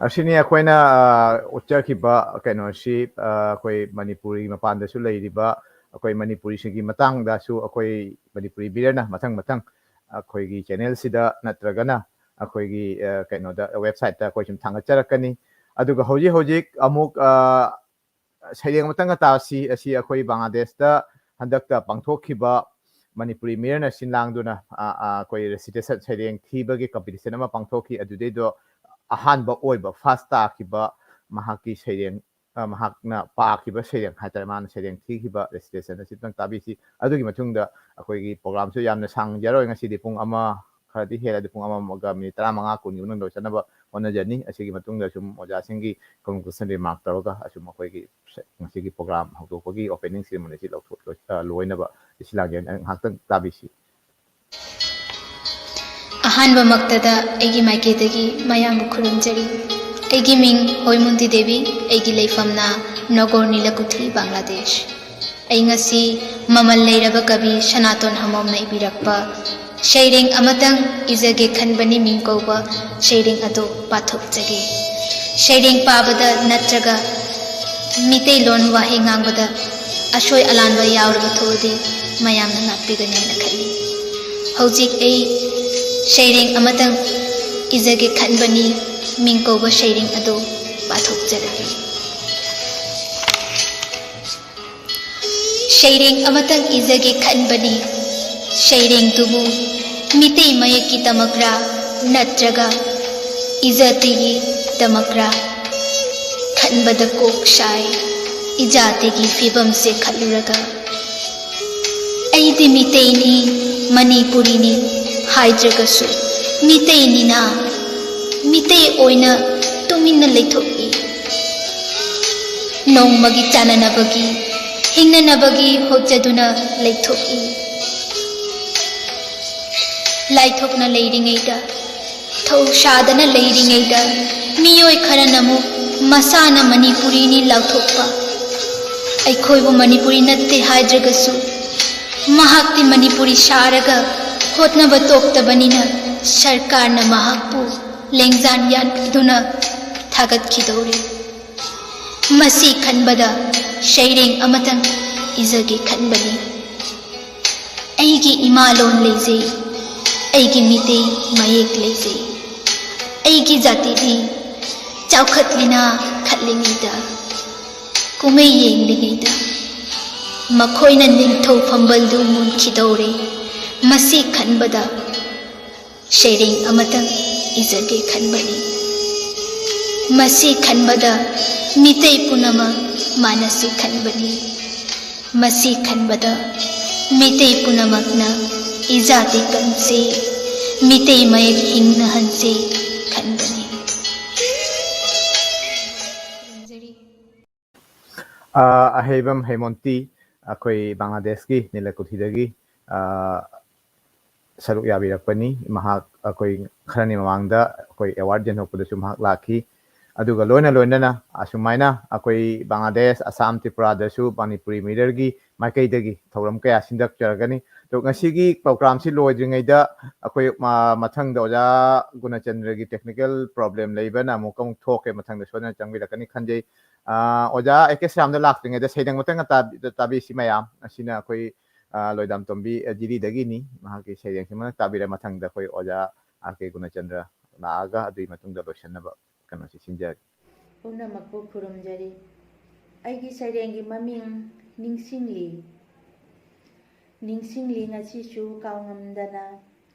ꯑꯁꯤꯅꯤ ꯑꯩꯈꯣꯏꯅ, ꯑ, ꯎꯠꯆꯈꯤꯕ ꯀꯩꯅꯣꯁꯤ, ꯑ, ꯑꯩꯈꯣꯏ ꯃꯅꯤꯄꯨꯔꯤ ꯃꯄꯥꯟꯗꯁꯨ ꯂꯩꯔꯤꯕ ꯑꯩꯈꯣꯏ ꯃꯅꯤꯄꯨꯔꯤꯁꯤꯡꯒꯤ ꯃꯇꯥꯡꯗꯁꯨ ꯑꯩꯈꯣꯏ ꯃꯅꯤꯄꯨꯔꯤ ꯕꯤꯔꯅ ꯃꯊꯪ ꯃꯊꯪ ꯑꯩꯈꯣꯏꯒꯤ channelꯁꯤꯗ ꯅꯠꯇ꯭ꯔꯒꯅ ꯑꯩꯈꯣꯏꯒꯤ, ꯑ, ꯀꯩꯅꯣꯗ, websiteꯇ ꯑꯩꯈꯣꯏ ꯁꯨꯝ ꯊꯥꯡꯒꯠꯆꯔꯛꯀꯅꯤ꯫ ꯑꯗꯨꯒ ꯍꯧꯖꯤꯛ ꯍꯧꯖꯤꯛ ꯑꯃꯨꯛ, ꯑ, ꯁꯩꯔꯦꯡ ꯑꯃꯇꯪꯒ ꯇꯥꯁꯤ꯫ ꯑꯁꯤ ꯑꯩꯈꯣꯏ ꯕꯪꯒ꯭ꯂꯥꯗꯦꯁꯇ ꯍꯟꯗꯛꯇ ꯄꯥꯡꯊꯣꯛꯈꯤꯕ ꯃꯅꯤꯄꯨꯔꯤ ꯃꯤꯔꯅ ꯁꯤꯟ ꯂꯥꯡꯗꯨꯅ, ꯑ, ꯑ, ꯑꯩꯈꯣꯏ recitation ꯁꯩꯔꯦꯡ ꯊꯤꯕꯒꯤ competition ꯑꯃ ꯄꯥꯡꯊꯣꯛꯈꯤ꯫ ꯑꯗꯨꯗꯩꯗꯣ ꯑꯍꯥꯟꯕ ꯑꯣꯏꯕ, first ꯇꯥꯈꯤꯕ ꯃꯍꯥꯛꯀꯤ ꯁꯩꯔꯦꯡ, ꯑ, ꯃꯍꯥꯛꯅ ꯄꯥꯈꯤꯕ ꯁꯩꯔꯦꯡ ꯍꯥꯏꯇꯥꯔꯦ, ꯃꯥꯅ ꯁꯩꯔꯦꯡ ꯊꯤꯈꯤꯕ recitation ꯑꯁꯤꯇꯪ ꯇꯥꯕꯤꯁꯤ꯫ ꯑꯗꯨꯒꯤ ꯃꯇꯨꯡꯗ ꯑꯩꯈꯣꯏꯒꯤ programꯁꯨ ꯌꯥꯝꯅ ꯁꯥꯡꯖꯔꯣꯏ꯫ ꯉꯁꯤꯗꯤ ꯄꯨꯡ ꯑꯃ ꯈꯔꯗꯤ ꯍꯦꯜꯂꯦ, ꯑꯗꯨ ꯄꯨꯡ ꯑꯃꯒ minute ꯇꯔꯥꯃꯉꯥ, ꯀꯨꯟꯒꯤ ꯃꯅꯨꯡꯗ ꯂꯣꯏꯁꯤꯟꯅꯕ ꯍꯣꯠꯅꯖꯅꯤ꯫ ꯑꯁꯤꯒꯤ ꯃꯇꯨꯡꯗ ꯁꯨꯝ ꯑꯣꯖꯥꯁꯤꯡꯒꯤ conclusion remark ꯇꯧꯔꯒ ꯑꯁꯨꯝ ꯑꯩꯈꯣꯏꯒꯤ ꯉꯁꯤꯒꯤ program ꯍꯧꯗꯣꯛꯄꯒꯤ opening ceremonyꯁꯤ ꯂꯧꯊꯣꯛ-, ꯂꯣꯏ-, ꯑ, ꯂꯣꯏꯅꯕ ꯏꯆꯤꯜ ꯂꯥꯡꯖꯦꯜ ꯉꯥꯏꯍꯥꯛꯇꯪ ꯇꯥꯕꯤꯁꯤ꯫ ꯑꯍꯥꯟꯕꯃꯛꯇꯗ ꯑꯩꯒꯤ ꯃꯥꯏꯀꯩꯗꯒꯤ ꯃꯌꯥꯝꯕꯨ ꯈꯨꯔꯨꯝꯖꯔꯤ꯫ ꯑꯩꯒꯤ ꯃꯤꯡ ꯍꯣꯏꯃꯨꯟꯇꯤ ꯗꯦꯕꯤ, ꯑꯩꯒꯤ ꯂꯩꯐꯝꯅ ꯅꯣꯒꯣꯔ ꯅꯤꯂꯀꯨꯊꯤ, ꯕꯪꯒ꯭ꯂꯥꯗꯦꯁ꯫ ꯑꯩ ꯉꯁꯤ ꯃꯃꯜ ꯂꯩꯔꯕ ꯀꯕꯤ ꯁꯅꯥꯇꯣꯟ ꯍꯃꯣꯝꯅ ꯏꯕꯤꯔꯛꯄ ꯁꯩꯔꯦꯡ ꯑꯃꯇꯪ ꯏꯖꯒꯦ ꯈꯟꯕꯅꯤ ꯃꯤꯡ ꯀꯧꯕ ꯁꯩꯔꯦꯡ ꯑꯗꯨ ꯄꯥꯊꯣꯛꯆꯒꯦ꯫ ꯁꯩꯔꯦꯡ ꯄꯥꯕꯗ ꯅꯠꯇ꯭ꯔꯒ ꯃꯤꯇꯩꯂꯣꯟ ꯋꯥꯍꯩ ꯉꯥꯡꯕꯗ ꯑꯁꯣꯏ ꯑꯂꯥꯟꯕ ꯌꯥꯎꯔꯕ ꯊꯣꯛꯑꯗꯤ ꯃꯌꯥꯝꯅ ꯉꯥꯛꯄꯤꯒꯅꯤ ꯍꯥꯏꯅ ꯈꯜꯂꯤ꯫ ꯍꯧꯖꯤꯛ ꯑꯩ ꯁꯩꯔꯦꯡ ꯑꯃꯇꯪ ꯏꯖꯒꯦ ꯈꯟꯕꯅꯤ, ꯃꯤꯡ ꯀꯧꯕ ꯁꯩꯔꯦꯡ ꯑꯗꯨ ꯄꯥꯊꯣꯛꯆꯔꯒꯦ꯫ ꯁꯩꯔꯦꯡ ꯑꯃꯇꯪ ꯏꯖꯒꯦ ꯈꯟꯕꯅꯤ꯫ ꯁꯩꯔꯦꯡꯗꯨꯕꯨ ꯃꯤꯇꯩ ꯃꯌꯦꯛꯀꯤꯗꯃꯛꯔꯥ ꯅꯠꯇ꯭ꯔꯒ ꯏꯖꯇꯤꯒꯤꯗꯃꯛꯔꯥ ꯈꯟꯕꯗ ꯀꯣꯛ ꯁꯥꯏ꯫ ꯏꯖꯥꯇꯤꯒꯤ ꯐꯤꯕꯝꯁꯦ ꯈꯜꯂꯨꯔꯒ, ꯑꯩꯗꯤ ꯃꯤꯇꯩꯅꯤ, ꯃꯅꯤꯄꯨꯔꯤꯅꯤ ꯍꯥꯏꯗ꯭ꯔꯒꯁꯨ, ꯃꯤꯇꯩꯅꯤꯅ ꯃꯤꯇꯩ ꯑꯣꯏꯅ ꯇꯨꯃꯤꯟꯅ ꯂꯩꯊꯣꯛꯏ꯫ ꯅꯣꯡꯃꯒꯤ ꯆꯥꯅꯅꯕꯒꯤ, ꯍꯤꯡꯅꯅꯕꯒꯤ ꯍꯣꯠꯖꯗꯨꯅ ꯂꯩꯊꯣꯛꯏ꯫ ꯂꯥꯏꯊꯣꯛꯅ ꯂꯩꯔꯤꯉꯩꯗ, ꯊꯧꯁꯥꯗꯅ ꯂꯩꯔꯤꯉꯩꯗ, ꯃꯤꯑꯣꯏ ꯈꯔꯅ ꯑꯃꯨꯛ ꯃꯁꯥꯅ ꯃꯅꯤꯄꯨꯔꯤꯅꯤ ꯂꯥꯎꯊꯣꯛꯄ꯫ ꯑꯩꯈꯣꯏꯕꯨ ꯃꯅꯤꯄꯨꯔꯤ ꯅꯠꯇꯦ ꯍꯥꯏꯗ꯭ꯔꯒꯁꯨ, ꯃꯍꯥꯛꯇꯤ ꯃꯅꯤꯄꯨꯔꯤ ꯁꯥꯔꯒ ꯍꯣꯠꯅꯕ ꯇꯣꯛꯇꯕꯅꯤꯅ, ꯁꯔꯀꯥꯔꯅ ꯃꯍꯥꯛꯄꯨ ꯂꯦꯡꯖꯥꯟ ꯌꯥꯟꯕꯤꯗꯨꯅ ꯊꯥꯒꯠꯈꯤꯗꯧꯔꯦ꯫ ꯃꯁꯤ ꯈꯟꯕꯗ ꯁꯩꯔꯦꯡ ꯑꯃꯇꯪ ꯏꯖꯒꯦ ꯈꯟꯕꯅꯤ꯫ ꯑꯩꯒꯤ ꯏꯃꯥ ꯂꯣꯟ ꯂꯩꯖꯩ, ꯑꯩꯒꯤ ꯃꯤꯇꯩ ꯃꯌꯦꯛ ꯂꯩꯖꯩ꯫ ꯑꯩꯒꯤ ꯖꯥꯇꯤꯗꯤ ꯆꯥꯎꯈꯠꯂꯤꯅ ꯈꯠꯂꯤꯉꯩꯗ, ꯀꯨꯝꯍꯩ ꯌꯦꯡꯂꯤꯉꯩꯗ, ꯃꯈꯣꯏꯅ ꯅꯤꯡꯊꯧ ꯐꯝꯕꯥꯜꯗꯨ ꯃꯨꯟꯈꯤꯗꯧꯔꯦ꯫ ꯃꯁꯤ ꯈꯟꯕꯗ ꯁꯩꯔꯦꯡ ꯑꯃꯇꯪ ꯏꯖꯒꯦ ꯈꯟꯕꯅꯤ꯫ ꯃꯁꯤ ꯈꯟꯕꯗ ꯃꯤꯇꯩ ꯄꯨꯝꯅꯃꯛ ꯃꯥꯟꯅꯁꯤ ꯈꯟꯕꯅꯤ꯫ ꯃꯁꯤ ꯈꯟꯕꯗ ꯃꯤꯇꯩ ꯄꯨꯝꯅꯃꯛꯅ ꯏꯖꯥꯇꯤ ꯀꯟꯁꯤ, ꯃꯤꯇꯩ ꯃꯌꯦꯛ ꯍꯤꯡꯅꯍꯟꯁꯤ ꯈꯟꯕꯅꯤ꯫ ꯑ, ꯑꯍꯩꯕꯝ ꯍꯦꯃꯣꯟꯇꯤ, ꯑꯩꯈꯣꯏ ꯕꯪꯒ꯭ꯂꯥꯗꯦꯁꯀꯤ ꯅꯤꯂꯀꯨꯊꯤꯗꯒꯤ, ꯑ, ꯁꯔꯨꯛ ꯌꯥꯕꯤꯔꯛꯄꯅꯤ꯫ ꯃꯍꯥꯛ ꯑꯩꯈꯣꯏ ꯈꯔꯅꯤ ꯃꯃꯥꯡꯗ ꯑꯩꯈꯣꯏ ꯑꯦꯋꯥꯔꯗ ꯌꯦꯟꯊꯣꯛꯄꯗꯁꯨ ꯃꯍꯥꯛ ꯂꯥꯛꯈꯤ꯫ ꯑꯗꯨꯒ ꯂꯣꯏꯅ ꯂꯣꯏꯅꯅ ꯑꯁꯨꯃꯥꯏꯅ ꯑꯩꯈꯣꯏ ꯕꯪꯒ꯭ꯂꯥꯗꯦꯁ, ꯑꯁꯥꯝ, ꯇ꯭ꯔꯤꯄꯨꯔꯥꯗꯁꯨ ꯃꯅꯤꯄꯨꯔꯤ ꯃꯤꯔꯔꯒꯤ ꯃꯥꯏꯀꯩꯗꯒꯤ ꯊꯧꯔꯝ ꯀꯌꯥ ꯁꯤꯟꯗꯛꯆꯔꯒꯅꯤ꯫ ꯑꯗꯣ ꯉꯁꯤꯒꯤ ꯄ꯭ꯔꯣꯒ꯭ꯔꯥꯝꯁꯤ ꯂꯣꯏꯗ꯭ꯔꯤꯉꯩꯗ ꯑꯩꯈꯣꯏ ꯃ-, ꯃꯊꯪꯗ ꯑꯣꯖꯥ ꯒꯨꯅꯆꯟꯗ꯭ꯔꯒꯤ ꯇꯦꯛꯅꯤꯀꯦꯜ ꯄ꯭ꯔꯣꯕ꯭ꯂꯦꯝ ꯂꯩꯕꯅ ꯑꯃꯨꯛꯀ ꯑꯃꯨꯛ ꯊꯣꯛꯈ꯭ꯔꯦ꯫ ꯃꯊꯪꯗ ꯁꯣꯏꯗꯅ ꯆꯪꯕꯤꯔꯛꯀꯅꯤ ꯈꯟꯖꯩ꯫ ꯑ, ꯑꯣꯖꯥ ꯑꯦ ꯀꯦ ꯁ꯭ꯌꯥꯝꯗ ꯂꯥꯛꯇ꯭ꯔꯤꯉꯩꯗ ꯁꯩꯔꯦꯡ ꯑꯃꯇꯪ ꯇꯥꯕꯤ-, ꯇꯥꯕꯤꯁꯤ ꯃꯌꯥꯝ꯫ ꯑꯁꯤꯅ ꯑꯩꯈꯣꯏ, ꯑ, ꯂꯣꯏꯗꯥꯝꯇꯣꯝꯕꯤ, ꯑ, ꯖꯤꯔꯤꯗꯒꯤꯅꯤ꯫ ꯃꯍꯥꯛꯀꯤ ꯁꯩꯔꯦꯡꯁꯤꯃ ꯇꯥꯕꯤꯔ ꯃꯊꯪꯗ ꯑꯩꯈꯣꯏ ꯑꯣꯖꯥ ꯑꯥꯔ ꯀꯦ ꯒꯨꯅꯆꯟꯗ꯭ꯔ ꯂꯥꯛꯑꯒ ꯑꯗꯨꯒꯤ ꯃꯇꯨꯡꯗ ꯂꯣꯏꯁꯤꯟꯅꯕ ꯀꯩꯅꯣꯁꯤ ꯁꯤꯟꯖꯔꯒꯦ꯫ ꯄꯨꯝꯅꯃꯛꯄꯨ ꯈꯨꯔꯨꯝꯖꯔꯤ꯫ ꯑꯩꯒꯤ ꯁꯩꯔꯦꯡꯒꯤ ꯃꯃꯤꯡ ꯅꯤꯡꯁꯤꯡꯂꯤ꯫ ꯅꯤꯡꯁꯤꯡꯂꯤ ꯉꯁꯤꯁꯨ ꯀꯥꯎꯉꯝꯗꯅ,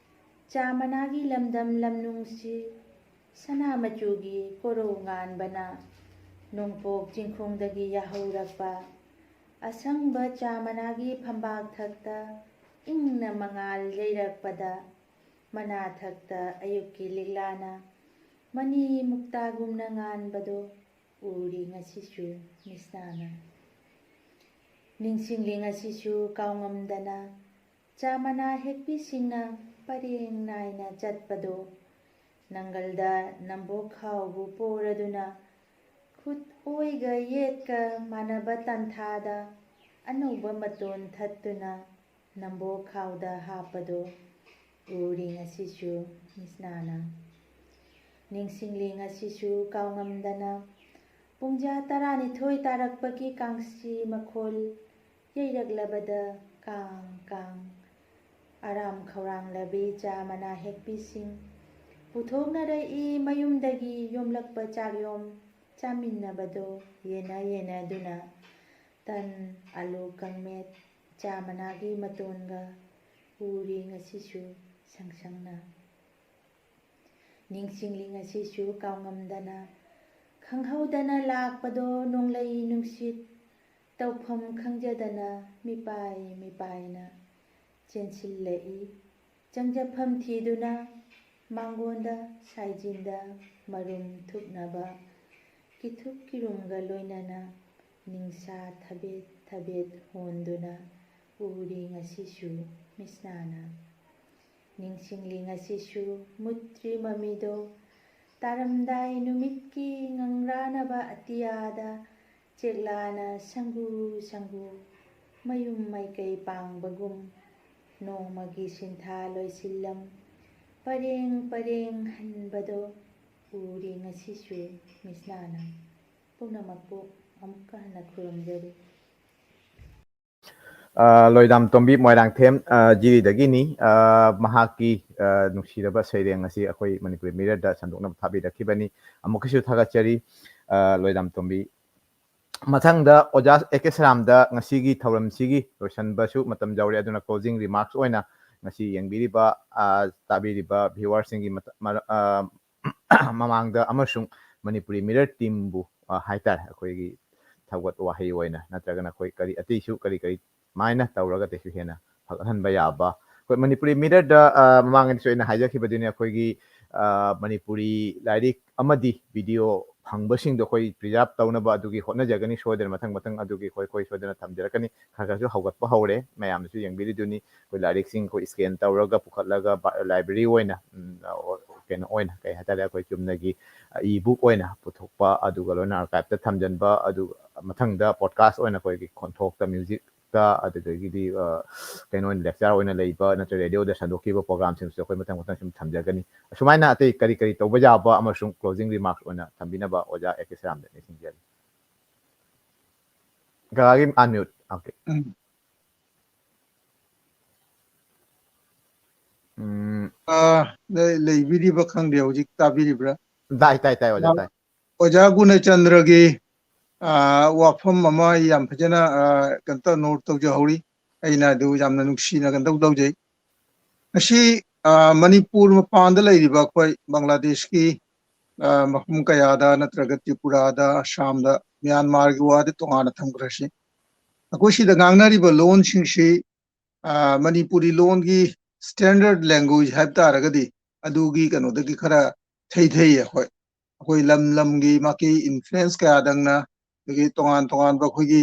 ꯆꯥ ꯃꯅꯥꯒꯤ ꯂꯝꯗꯝ ꯂꯝꯅꯨꯡꯁꯤ, ꯁꯅꯥ ꯃꯆꯨꯒꯤ ꯀꯣꯔꯧ ꯉꯥꯟꯕꯅ, ꯅꯣꯡꯄꯣꯛ ꯆꯤꯡꯈꯣꯡꯗꯒꯤ ꯌꯥꯍꯧꯔꯛꯄ ꯑꯁꯪꯕ ꯆꯥ ꯃꯅꯥꯒꯤ ꯐꯝꯕꯥꯛ ꯊꯛꯇ ꯏꯪꯅ ꯃꯉꯥꯜ ꯌꯩꯔꯛꯄꯗ, ꯃꯅꯥꯊꯛꯇ ꯑꯌꯨꯛꯀꯤ ꯂꯤꯛꯂꯥꯅ ꯃꯅꯤ ꯃꯨꯛꯇꯥꯒꯨꯝꯅ ꯉꯥꯟꯕꯗꯣ ꯎꯔꯤ ꯉꯁꯤꯁꯨ ꯃꯤꯠꯁꯅꯥꯅ꯫ ꯅꯤꯡꯁꯤꯡꯂꯤ ꯉꯁꯤꯁꯨ ꯀꯥꯎꯉꯝꯗꯅ ꯆꯥ ꯃꯅꯥ ꯍꯦꯛꯄꯤꯁꯤꯡꯅ ꯄꯔꯦꯡ ꯅꯥꯏꯅ ꯆꯠꯄꯗꯣ, ꯅꯪꯒꯜꯗ ꯅꯝꯕꯣꯛ ꯈꯥꯎꯕꯨ ꯄꯣꯔꯗꯨꯅ ꯈꯨꯠ ꯑꯣꯏꯒ ꯌꯦꯠꯀ ꯃꯥꯟꯅꯕ ꯇꯟꯊꯥꯗ ꯑꯅꯧꯕ ꯃꯇꯣꯟ ꯊꯠꯇꯨꯅ ꯅꯝꯕꯣꯛ ꯈꯥꯎꯗ ꯍꯥꯞꯄꯗꯣ ꯎꯔꯤ ꯉꯁꯤꯁꯨ ꯃꯤꯠꯁꯅꯥꯅ꯫ ꯅꯤꯡꯁꯤꯡꯂꯤ ꯉꯁꯤꯁꯨ ꯀꯥꯎꯉꯝꯗꯅ ꯄꯨꯡꯖꯥ ꯇꯔꯥꯅꯤꯊꯣꯏ ꯇꯥꯔꯛꯄꯒꯤ ꯀꯥꯡꯁꯤ ꯃꯈꯣꯜ ꯌꯩꯔꯛꯂꯕꯗ ꯀꯥꯡ ꯀꯥꯡ ꯑꯔꯥꯝ ꯈꯧꯔꯥꯡꯂꯕꯤ ꯆꯥ ꯃꯅꯥ ꯍꯦꯛꯄꯤꯁꯤꯡ ꯄꯨꯊꯣꯛꯅꯔꯛꯏ ꯃꯌꯨꯝꯗꯒꯤ ꯌꯣꯝꯂꯛꯄ ꯆꯥꯛꯌꯣꯝ ꯆꯥꯃꯤꯟꯅꯕꯗꯣ ꯌꯦꯟꯅ ꯌꯦꯟꯅꯗꯨꯅ ꯇꯟ, ꯑꯂꯨ ꯀꯪꯃꯦꯠ, ꯆꯥ ꯃꯅꯥꯒꯤ ꯃꯇꯣꯟꯒ ꯎꯔꯤ ꯉꯁꯤꯁꯨ ꯁꯪꯁꯪꯅ꯫ ꯅꯤꯡꯁꯤꯡꯂꯤ ꯉꯁꯤꯁꯨ ꯀꯥꯎꯉꯝꯗꯅ ꯈꯪꯍꯧꯗꯅ ꯂꯥꯛꯄꯗꯣ ꯅꯣꯡꯂꯩ ꯅꯨꯡꯁꯤꯠ ꯇꯧꯐꯝ ꯈꯪꯖꯗꯅ ꯃꯤꯄꯥꯏ ꯃꯤꯄꯥꯏꯅ ꯆꯦꯟꯁꯤꯜꯂꯛꯏ꯫ ꯆꯪꯖꯐꯝ ꯊꯤꯗꯨꯅ ꯃꯥꯡꯒꯣꯟꯗ ꯁꯥꯏꯖꯤꯟꯗ ꯃꯔꯨꯝ ꯊꯨꯞꯅꯕ ꯀꯤꯊꯨꯞ ꯀꯤꯔꯨꯝꯒ ꯂꯣꯏꯅꯅ ꯅꯤꯡꯁꯥ ꯊꯕꯦꯠ ꯊꯕꯦꯠ ꯍꯣꯟꯗꯨꯅ ꯎꯔꯤ ꯉꯁꯤꯁꯨ ꯃꯤꯠꯁꯅꯥꯅ꯫ ꯅꯤꯡꯁꯤꯡꯂꯤ ꯉꯁꯤꯁꯨ ꯃꯨꯠꯇ꯭ꯔꯤ ꯃꯃꯤꯗꯣ ꯇꯥꯔꯝꯗꯥꯏ ꯅꯨꯃꯤꯠꯀꯤ ꯉꯪꯔꯥꯅꯕ ꯑꯇꯤꯌꯥꯗ ꯆꯦꯛꯂꯥꯅ ꯁꯪꯒꯨ ꯁꯪꯒꯨ ꯃꯌꯨꯝ ꯃꯥꯏꯀꯩ ꯄꯥꯡꯕꯒꯨꯝ ꯅꯣꯡꯃꯒꯤ ꯁꯤꯟꯊꯥ ꯂꯣꯏꯁꯤꯜꯂꯝ ꯄꯔꯦꯡ ꯄꯔꯦꯡ ꯍꯟꯕꯗꯣ ꯎꯔꯤ ꯉꯁꯤꯁꯨ ꯃꯤꯠꯁꯅꯥꯅ꯫ ꯄꯨꯝꯅꯃꯛꯄꯨ ꯑꯃꯨꯛꯀ ꯍꯟꯅ ꯈꯨꯔꯨꯝꯖꯔꯤ꯫ ꯑ, ꯂꯣꯏꯗꯥꯝ ꯇꯣꯝꯕꯤ ꯃꯣꯏꯔꯥꯡꯊꯦꯝ, ꯑ, ꯖꯤꯔꯤꯗꯒꯤꯅꯤ꯫ ꯑ, ꯃꯍꯥꯛꯀꯤ, ꯑ, ꯅꯨꯡꯁꯤꯔꯕ ꯁꯩꯔꯦꯡ ꯑꯁꯤ ꯑꯩꯈꯣꯏ ꯃꯅꯤꯄꯨꯔꯤ ꯃꯤꯔꯔꯗ ꯁꯟꯗꯣꯛꯅꯕ ꯊꯥꯕꯤꯔꯛꯈꯤꯕꯅꯤ꯫ ꯑꯃꯨꯛꯀꯁꯨ ꯊꯥꯒꯠꯆꯔꯤ, ꯑ, ꯂꯣꯏꯗꯥꯝ ꯇꯣꯝꯕꯤ꯫ ꯃꯊꯪꯗ ꯑꯣꯖꯥ ꯑꯦ ꯀꯦ ꯁꯔꯥꯝꯗ ꯉꯁꯤꯒꯤ ꯊꯧꯔꯝꯁꯤꯒꯤ ꯂꯣꯏꯁꯤꯟꯕꯁꯨ ꯃꯇꯝ ꯌꯧꯔꯦ, ꯑꯗꯨꯅ closing remarks ꯑꯣꯏꯅ ꯉꯁꯤ ꯌꯦꯡꯕꯤꯔꯤꯕ, ꯑ, ꯇꯥꯕꯤꯔꯤꯕ viewerꯁꯤꯡꯒꯤ ꯃꯇ-, ꯃꯔ-, ꯑ, ꯃꯃꯥꯡꯗ ꯑꯃꯁꯨꯡ ꯃꯅꯤꯄꯨꯔꯤ ꯃꯤꯔꯔ teamꯕꯨ ꯑ, ꯍꯥꯏꯇꯥꯔꯦ, ꯑꯩꯈꯣꯏꯒꯤ ꯊꯧꯒꯠ ꯋꯥꯍꯩ ꯑꯣꯏꯅ, ꯅꯠꯇ꯭ꯔꯒꯅ ꯑꯩꯈꯣꯏ ꯀꯔꯤ, ꯑꯇꯩꯁꯨ ꯀꯔꯤ ꯀꯔꯤ ꯃꯥꯏꯅ ꯇꯧꯔꯒ ꯑꯇꯩꯁꯨ ꯍꯦꯟꯅ ꯐꯒꯠꯍꯟꯕ ꯌꯥꯕ? ꯑꯩꯈꯣꯏ ꯃꯅꯤꯄꯨꯔꯤ ꯃꯤꯔꯔꯗ, ꯑ, ꯃꯃꯥꯡꯗꯁꯨ ꯑꯩꯅ ꯍꯥꯏꯖꯈꯤꯕꯗꯨꯅꯤ, ꯑꯩꯈꯣꯏꯒꯤ, ꯑ, ꯃꯅꯤꯄꯨꯔꯤ ꯂꯥꯏꯔꯤꯛ ꯑꯃꯗꯤ ꯚꯤꯗꯤꯑꯣ ꯐꯪꯕꯁꯤꯡꯗꯣ ꯑꯩꯈꯣꯏ ꯄ꯭ꯔꯤꯖꯥꯕ ꯇꯧꯅꯕ ꯑꯗꯨꯒꯤ ꯍꯣꯠꯅꯖꯒꯅꯤ꯫ ꯁꯣꯏꯗꯅ ꯃꯊꯪ ꯃꯊꯪ ꯑꯗꯨꯒꯤ ꯑꯩꯈꯣꯏ, ꯑꯩꯈꯣꯏ ꯁꯣꯏꯗꯅ ꯊꯝꯖꯔꯛꯀꯅꯤ꯫ ꯈꯔ ꯈꯔꯁꯨ ꯍꯧꯒꯠꯄ ꯍꯧꯔꯦ, ꯃꯌꯥꯝꯅꯁꯨ ꯌꯦꯡꯕꯤꯔꯤꯗꯨꯅꯤ꯫ ꯑꯩꯈꯣꯏ ꯂꯥꯏꯔꯤꯛꯁꯤꯡ ꯑꯩꯈꯣꯏ ꯁ꯭ꯀꯦꯟ ꯇꯧꯔꯒ ꯄꯨꯈꯠꯂꯒ ꯕ-, ꯂꯥꯏꯕ꯭ꯔꯦꯔꯤ ꯑꯣꯏꯅ, ꯎꯝ, ꯑ, ꯀꯩꯅꯣ ꯑꯣꯏꯅ, ꯀꯩ ꯍꯥꯏꯇꯥꯔꯦ, ꯑꯩꯈꯣꯏ ꯆꯨꯝꯅꯒꯤ, ꯑ, ꯏ ꯕꯨꯛ ꯑꯣꯏꯅ ꯄꯨꯊꯣꯛꯄ, ꯑꯗꯨꯒ ꯂꯣꯏꯅ ꯑꯥꯔꯀꯥꯏꯞꯇ ꯊꯝꯖꯤꯟꯕ, ꯑꯗꯨꯒ ꯃꯊꯪꯗ ꯄꯣꯗꯀꯥꯁ ꯑꯣꯏꯅ ꯑꯩꯈꯣꯏꯒꯤ ꯈꯣꯟꯊꯣꯛꯇ ꯃ꯭ꯌꯨꯖꯤꯛꯇ, ꯑꯗꯨꯗꯒꯤꯗꯤ, ꯑ, ꯀꯩꯅꯣ ꯑꯣꯏꯅ ꯂꯦꯛꯆꯔ ꯑꯣꯏꯅ ꯂꯩꯕ ꯅꯠꯇ꯭ꯔꯒ ꯔꯦꯗꯤꯑꯣꯗ ꯁꯟꯗꯣꯛꯈꯤꯕ ꯄ꯭ꯔꯣꯒ꯭ꯔꯥꯝꯁꯤꯡꯁꯨ ꯑꯩꯈꯣꯏ ꯃꯊꯪ ꯃꯊꯪ ꯁꯨꯝ ꯊꯝꯖꯒꯅꯤ꯫ ꯑꯁꯨꯃꯥꯏꯅ ꯑꯇꯩ ꯀꯔꯤ ꯀꯔꯤ ꯇꯧꯕ ꯌꯥꯕ ꯑꯃꯁꯨꯡ ꯀ꯭ꯂꯣꯖꯤꯡ ꯔꯤꯃꯥꯔꯛꯁ ꯑꯣꯏꯅ ꯊꯝꯕꯤꯅꯕ ꯑꯣꯖꯥ ꯑꯦ ꯀꯦ ꯁꯔꯥꯝꯗ ꯅꯤꯡꯁꯤꯡꯖꯔꯤ꯫ ꯒꯒꯥꯒꯤ unmute꯫ Okay꯫ ꯎꯝ꯫ ꯎꯝ꯫ ꯑꯥ, ꯂꯩ-, ꯂꯩꯕꯤꯔꯤꯕ ꯈꯪꯗꯦ, ꯍꯧꯖꯤꯛ ꯇꯥꯕꯤꯔꯤꯕ꯭ꯔꯥ? ꯇꯥꯏ, ꯇꯥꯏ, ꯇꯥꯏ, ꯑꯣꯖꯥ, ꯑꯥ, ꯇꯥꯏ꯫ ꯑꯣꯖꯥ ꯒꯨꯅꯆꯟꯗ꯭ꯔꯒꯤ, ꯑꯥ, ꯋꯥꯐꯝ ꯑꯃ ꯑꯩ ꯌꯥꯝ ꯐꯖꯅ, ꯑꯥ, ꯀꯩꯅꯣ ꯇꯧ-, ꯅꯣꯠ ꯇꯧꯖꯍꯧꯔꯤ꯫ ꯑꯩꯅ ꯑꯗꯨ ꯌꯥꯝꯅ ꯅꯨꯡꯁꯤꯅ ꯀꯩꯅꯣ ꯇꯧ-, ꯇꯧꯖꯩ꯫ ꯉꯁꯤ, ꯑꯥ, ꯃꯅꯤꯄꯨꯔ ꯃꯄꯥꯟꯗ ꯂꯩꯔꯤꯕ ꯑꯩꯈꯣꯏ ꯕꯪꯒ꯭ꯂꯥꯗꯦꯁꯀꯤ, ꯑꯥ, ꯃꯐꯝ ꯀꯌꯥꯗ ꯅꯠꯇ꯭ꯔꯒ ꯇ꯭ꯔꯤꯄꯨꯔꯥꯗ, ꯑꯁꯥꯝꯗ, ꯃ꯭ꯌꯥꯟꯃꯥꯔꯒꯤ ꯋꯥꯗꯤ ꯇꯣꯉꯥꯟꯅ ꯊꯝꯈ꯭ꯔꯁꯤ꯫ ꯑꯩꯈꯣꯏ ꯁꯤꯗ ꯉꯥꯡꯅꯔꯤꯕ ꯂꯣꯟꯁꯤꯡꯁꯤ, ꯑꯥ, ꯃꯅꯤꯄꯨꯔꯤ ꯂꯣꯟꯒꯤ standard language ꯍꯥꯏꯕ ꯇꯥꯔꯒꯗꯤ ꯑꯗꯨꯒꯤ ꯀꯩꯅꯣꯗꯒꯤ ꯈꯔ ꯊꯩꯊꯩꯌꯦ ꯑꯩꯈꯣꯏ꯫ ꯑꯩꯈꯣꯏ ꯂꯝ ꯂꯝꯒꯤ ꯃꯥꯒꯤ influence ꯀꯌꯥꯗꯪꯅ, ꯑꯗꯒꯤ ꯇꯣꯉꯥꯟ ꯇꯣꯉꯥꯟꯕ ꯑꯩꯈꯣꯏꯒꯤ,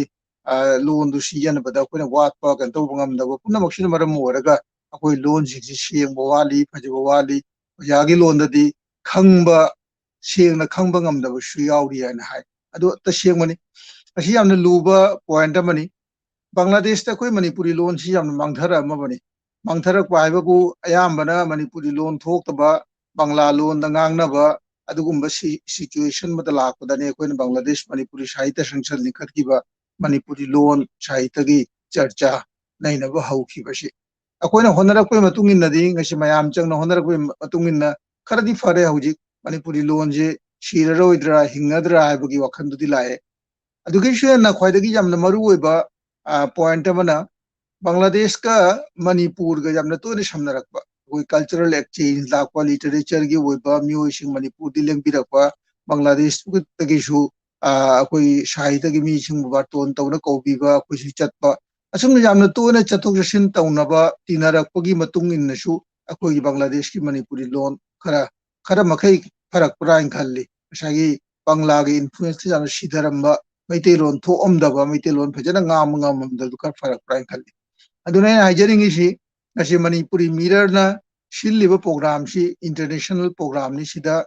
ꯑꯥ, ꯂꯣꯟꯗꯨ ꯁꯤꯖꯤꯟꯅꯕꯗ ꯑꯩꯈꯣꯏꯅ ꯋꯥꯠꯄ, ꯀꯩꯅꯣ ꯇꯧꯕ ꯉꯝꯗꯕ ꯄꯨꯝꯅꯃꯛꯁꯤꯅ ꯃꯔꯝ ꯑꯣꯏꯔꯒ ꯑꯩꯈꯣꯏ ꯂꯣꯟꯁꯤꯡꯁꯤ ꯁꯦꯡꯕ ꯋꯥꯠꯂꯤ, ꯐꯖꯕ ꯋꯥꯠꯂꯤ꯫ ꯑꯣꯖꯥꯒꯤ ꯂꯣꯟꯗꯗꯤ ꯈꯪꯕ, ꯁꯦꯡꯅ ꯈꯪꯕ ꯉꯝꯗꯕꯁꯨ ꯌꯥꯎꯔꯤ ꯍꯥꯏꯅ ꯍꯥꯏ꯫ ꯑꯗꯨ ꯇꯁꯦꯡꯕꯅꯤ꯫ ꯑꯁꯤ ꯌꯥꯝꯅ ꯂꯨꯕ point ꯑꯃꯅꯤ꯫ ꯕꯪꯒ꯭ꯂꯥꯗꯦꯁꯇ ꯑꯩꯈꯣꯏ ꯃꯅꯤꯄꯨꯔꯤ ꯂꯣꯟꯁꯤ ꯌꯥꯝꯅ ꯃꯥꯡꯊꯔꯛꯑꯝꯃꯕꯅꯤ꯫ ꯃꯥꯡꯊꯔꯛꯄ ꯍꯥꯏꯕꯕꯨ ꯑꯌꯥꯝꯕꯅ ꯃꯅꯤꯄꯨꯔꯤ ꯂꯣꯟ ꯊꯣꯛꯇꯕ, ꯕꯪꯒ꯭ꯂꯥ ꯂꯣꯟꯗ ꯉꯥꯡꯅꯕ ꯑꯗꯨꯒꯨꯝꯕ ꯁꯤ-, situation ꯑꯃꯗ ꯂꯥꯛꯄꯗꯅꯤ ꯑꯩꯈꯣꯏꯅ ꯕꯪꯒ꯭ꯂꯥꯗꯦꯁ ꯃꯅꯤꯄꯨꯔꯤ ꯁꯥꯍꯤꯇ꯭ꯌ ꯁꯪꯁꯠ ꯂꯤꯡꯈꯠꯈꯤꯕ ꯃꯅꯤꯄꯨꯔꯤ ꯂꯣꯟ ꯁꯥꯍꯤꯇ꯭ꯌꯒꯤ ꯆꯔꯆꯥ ꯅꯩꯅꯕ ꯍꯧꯈꯤꯕꯁꯤ꯫ ꯑꯩꯈꯣꯏꯅ ꯍꯣꯠꯅꯔꯛꯄꯒꯤ ꯃꯇꯨꯡ ꯏꯟꯅꯗꯤ, ꯉꯁꯤ ꯃꯌꯥꯝ ꯆꯪꯅ ꯍꯣꯠꯅꯔꯛꯄꯒꯤ ꯃꯇꯨꯡ ꯏꯟꯅ ꯈꯔꯗꯤ ꯐꯔꯦ꯫ ꯍꯧꯖꯤꯛ ꯃꯅꯤꯄꯨꯔꯤ ꯂꯣꯟꯁꯦ ꯁꯤꯔꯔꯣꯏꯗ꯭ꯔꯥ, ꯍꯤꯡꯒꯗ꯭ꯔꯥ ꯍꯥꯏꯕꯒꯤ ꯋꯥꯈꯜꯗꯨꯗꯤ ꯂꯥꯛꯑꯦ꯫ ꯑꯗꯨꯒꯤꯁꯨ ꯍꯦꯟꯅ ꯈ꯭ꯋꯥꯏꯗꯒꯤ ꯌꯥꯝꯅ ꯃꯔꯨ ꯑꯣꯏꯕ, ꯑ, point ꯑꯃꯅ, ꯕꯪꯒ꯭ꯂꯥꯗꯦꯁꯀ ꯃꯅꯤꯄꯨꯔꯒ ꯌꯥꯝꯅ ꯇꯣꯏꯅ ꯁꯝꯅꯔꯛꯄ, ꯑꯩꯈꯣꯏ cultural exchange ꯂꯥꯛꯄ, literature ꯒꯤ ꯑꯣꯏꯕ ꯃꯤꯑꯣꯏꯁꯤꯡ ꯃꯅꯤꯄꯨꯔꯗꯤ ꯂꯦꯡꯕꯤꯔꯛꯄ, ꯕꯪꯒ꯭ꯂꯥꯗꯦꯁꯇꯒꯤꯁꯨ ꯑꯩꯈꯣꯏ ꯁꯥꯍꯤꯇꯒꯤ ꯃꯤꯁꯤꯡꯕꯨ ꯕꯥꯔꯇꯣꯟ ꯇꯧꯅ ꯀꯧꯕꯤꯕ, ꯑꯩꯈꯣꯏꯁꯨ ꯆꯠꯄ, ꯑꯁꯨꯝꯅ ꯌꯥꯝꯅ ꯇꯣꯏꯅ ꯆꯠꯊꯣꯛ ꯆꯠꯁꯤꯟ ꯇꯧꯅꯕ ꯇꯤꯟꯅꯔꯛꯄꯒꯤ ꯃꯇꯨꯡ ꯏꯟꯅꯁꯨ ꯑꯩꯈꯣꯏꯒꯤ ꯕꯪꯒ꯭ꯂꯥꯗꯦꯁꯀꯤ ꯃꯅꯤꯄꯨꯔꯤ ꯂꯣꯟ ꯈꯔ ꯈꯔ ꯃꯈꯩ ꯐꯔꯛꯄ꯭ꯔꯥ ꯍꯥꯏꯅ ꯈꯜꯂꯤ꯫ ꯉꯁꯥꯏꯒꯤ ꯕꯪꯂꯥꯒꯤ ꯏꯟꯐ꯭ꯂꯨꯌꯦꯟꯁꯇ ꯌꯥꯝꯅ ꯁꯤꯊꯔꯝꯕ, ꯃꯩꯇꯩꯂꯣꯟ ꯊꯣꯛꯑꯝꯗꯕ, ꯃꯩꯇꯩꯂꯣꯟ ꯐꯖꯅ ꯉꯥꯡꯕ ꯉꯝꯃꯝꯗꯕꯗꯨ ꯈꯔ ꯐꯔꯛꯄ꯭ꯔꯥ ꯍꯥꯏꯅ ꯈꯜꯂꯤ꯫ ꯑꯗꯨꯅ ꯑꯩꯅ ꯍꯥꯏꯖꯅꯤꯡꯉꯤꯁꯤ, ꯉꯁꯤ ꯃꯅꯤꯄꯨꯔꯤ ꯃꯤꯔꯔꯅ ꯁꯤꯜꯂꯤꯕ ꯄ꯭ꯔꯣꯒ꯭ꯔꯥꯝꯁꯤ ꯏꯟꯇꯔꯅꯦꯁꯅꯦꯜ ꯄ꯭ꯔꯣꯒ꯭ꯔꯥꯝꯅꯤ꯫ ꯁꯤꯗ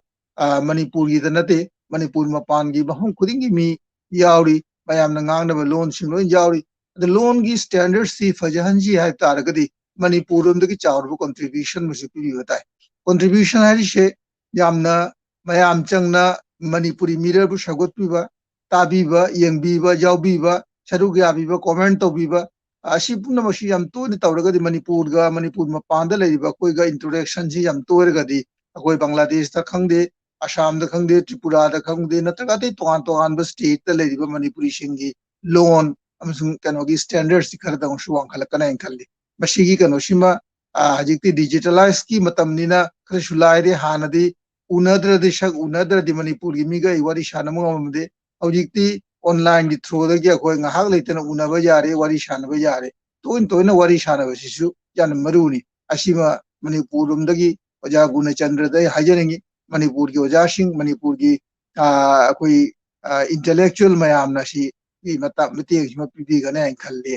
ꯃꯅꯤꯄꯨꯔꯒꯤꯗ ꯅꯠꯇꯦ, ꯃꯅꯤꯄꯨꯔ ꯃꯄꯥꯟꯒꯤ ꯃꯐꯝ ꯈꯨꯗꯤꯡꯒꯤ ꯃꯤ ꯌꯥꯎꯔꯤ꯫ ꯃꯌꯥꯝꯅ ꯉꯥꯡꯅꯕ ꯂꯣꯟꯁꯤꯡ ꯂꯣꯏ ꯌꯥꯎꯔꯤ꯫ ꯑꯗ ꯂꯣꯟꯒꯤ ꯁ꯭ꯇꯦꯟꯗꯔꯗꯁꯤ ꯐꯖꯍꯟꯁꯤ ꯍꯥꯏꯕ ꯇꯥꯔꯒꯗꯤ ꯃꯅꯤꯄꯨꯔ ꯂꯣꯝꯗꯒꯤ ꯆꯥꯎꯔꯕ ꯀꯣꯟꯇ꯭ꯔꯤꯕ꯭ꯌꯨꯁꯟ ꯑꯃꯁꯨ ꯄꯤꯕꯤꯕ ꯇꯥꯏ꯫ ꯀꯣꯟꯇ꯭ꯔꯤꯕ꯭ꯌꯨꯁꯟ ꯍꯥꯏꯔꯤꯁꯦ ꯌꯥꯝꯅ ꯃꯌꯥꯝ ꯆꯪꯅ ꯃꯅꯤꯄꯨꯔꯤ ꯃꯤꯔꯔꯕꯨ ꯁꯧꯒꯠꯄꯤꯕ, ꯇꯥꯕꯤꯕ, ꯌꯦꯡꯕꯤꯕ, ꯌꯥꯎꯕꯤꯕ, ꯁꯔꯨꯛ ꯌꯥꯕꯤꯕ, ꯀꯣꯃꯦꯟ ꯇꯧꯕꯤꯕ, ꯑꯁꯤ ꯄꯨꯝꯅꯃꯛꯁꯤ ꯌꯥꯝ ꯇꯣꯏꯅ ꯇꯧꯔꯒꯗꯤ ꯃꯅꯤꯄꯨꯔꯒ ꯃꯅꯤꯄꯨꯔ ꯃꯄꯥꯟꯗ ꯂꯩꯔꯤꯕ ꯑꯩꯈꯣꯏꯒ ꯏꯟꯇꯔꯦꯛꯁꯟꯁꯤ ꯌꯥꯝ ꯇꯣꯏꯔꯒꯗꯤ ꯑꯩꯈꯣꯏ ꯕꯪꯒ꯭ꯂꯥꯗꯦꯁꯇ ꯈꯪꯗꯦ, ꯑꯁꯥꯝꯗ ꯈꯪꯗꯦ, ꯇ꯭ꯔꯤꯄꯨꯔꯥꯗ ꯈꯪꯗꯦ, ꯅꯠꯇ꯭ꯔꯒ ꯑꯇꯩ ꯇꯣꯉꯥꯟ ꯇꯣꯉꯥꯟꯕ ꯁ꯭ꯇꯦꯠꯇ ꯂꯩꯔꯤꯕ ꯃꯅꯤꯄꯨꯔꯤꯁꯤꯡꯒꯤ ꯂꯣꯟ ꯑꯃꯁꯨꯡ ꯀꯩꯅꯣꯒꯤ ꯁ꯭ꯇꯦꯟꯗꯔꯗꯁꯤ ꯈꯔꯗꯪꯁꯨ ꯋꯥꯡꯈꯠꯂꯛꯀꯅꯤ ꯍꯥꯏꯅ ꯈꯜꯂꯤ꯫ ꯃꯁꯤꯒꯤ ꯀꯩꯅꯣꯁꯤꯃ ꯍꯧꯖꯤꯛꯇꯤ ꯗꯤꯖꯤꯇꯦꯂꯥꯏꯁꯀꯤ ꯃꯇꯝꯅꯤꯅ ꯈꯔꯁꯨ ꯂꯥꯏꯔꯦ꯫ ꯍꯥꯟꯅꯗꯤ ꯎꯅꯗ꯭ꯔꯗꯤ, ꯁꯛ ꯎꯅꯗ꯭ꯔꯗꯤ ꯃꯅꯤꯄꯨꯔꯒꯤ ꯃꯤꯒ ꯑꯩ ꯋꯥꯔꯤ ꯁꯥꯟꯅꯕ ꯉꯝꯃꯝꯗꯦ꯫ ꯍꯧꯖꯤꯛꯇꯤ ꯑꯣꯟꯂꯥꯏꯟꯒꯤ ꯊ꯭ꯔꯨꯗꯒꯤ ꯑꯩꯈꯣꯏ ꯉꯥꯏꯍꯥꯛ ꯂꯩꯇꯅ ꯎꯅꯕ ꯌꯥꯔꯦ, ꯋꯥꯔꯤ ꯁꯥꯟꯅꯕ ꯌꯥꯔꯦ꯫ ꯇꯣꯏꯅ ꯇꯣꯏꯅ ꯋꯥꯔꯤ ꯁꯥꯟꯅꯕꯁꯤꯁꯨ ꯌꯥꯝꯅ ꯃꯔꯨꯅꯤ꯫ ꯑꯁꯤꯃ ꯃꯅꯤꯄꯨꯔ ꯂꯣꯝꯗꯒꯤ ꯑꯣꯖꯥ ꯒꯨꯅꯆꯟꯗ꯭ꯔꯗ ꯑꯩ ꯍꯥꯏꯖꯅꯤꯡꯉꯤ꯫ ꯃꯅꯤꯄꯨꯔꯒꯤ ꯑꯣꯖꯥꯁꯤꯡ, ꯃꯅꯤꯄꯨꯔꯒꯤ, ꯑ, ꯑꯩꯈꯣꯏ, ꯑ, ꯏꯟꯇꯦꯂꯦꯛꯆꯨꯋꯦꯜ ꯃꯌꯥꯝꯅ ꯁꯤ, ꯁꯤ ꯃꯇꯥꯡ ꯃꯇꯦꯡꯁꯤꯃ ꯄꯤꯕꯤꯒꯅꯤ ꯍꯥꯏꯅ ꯈꯜꯂꯤ꯫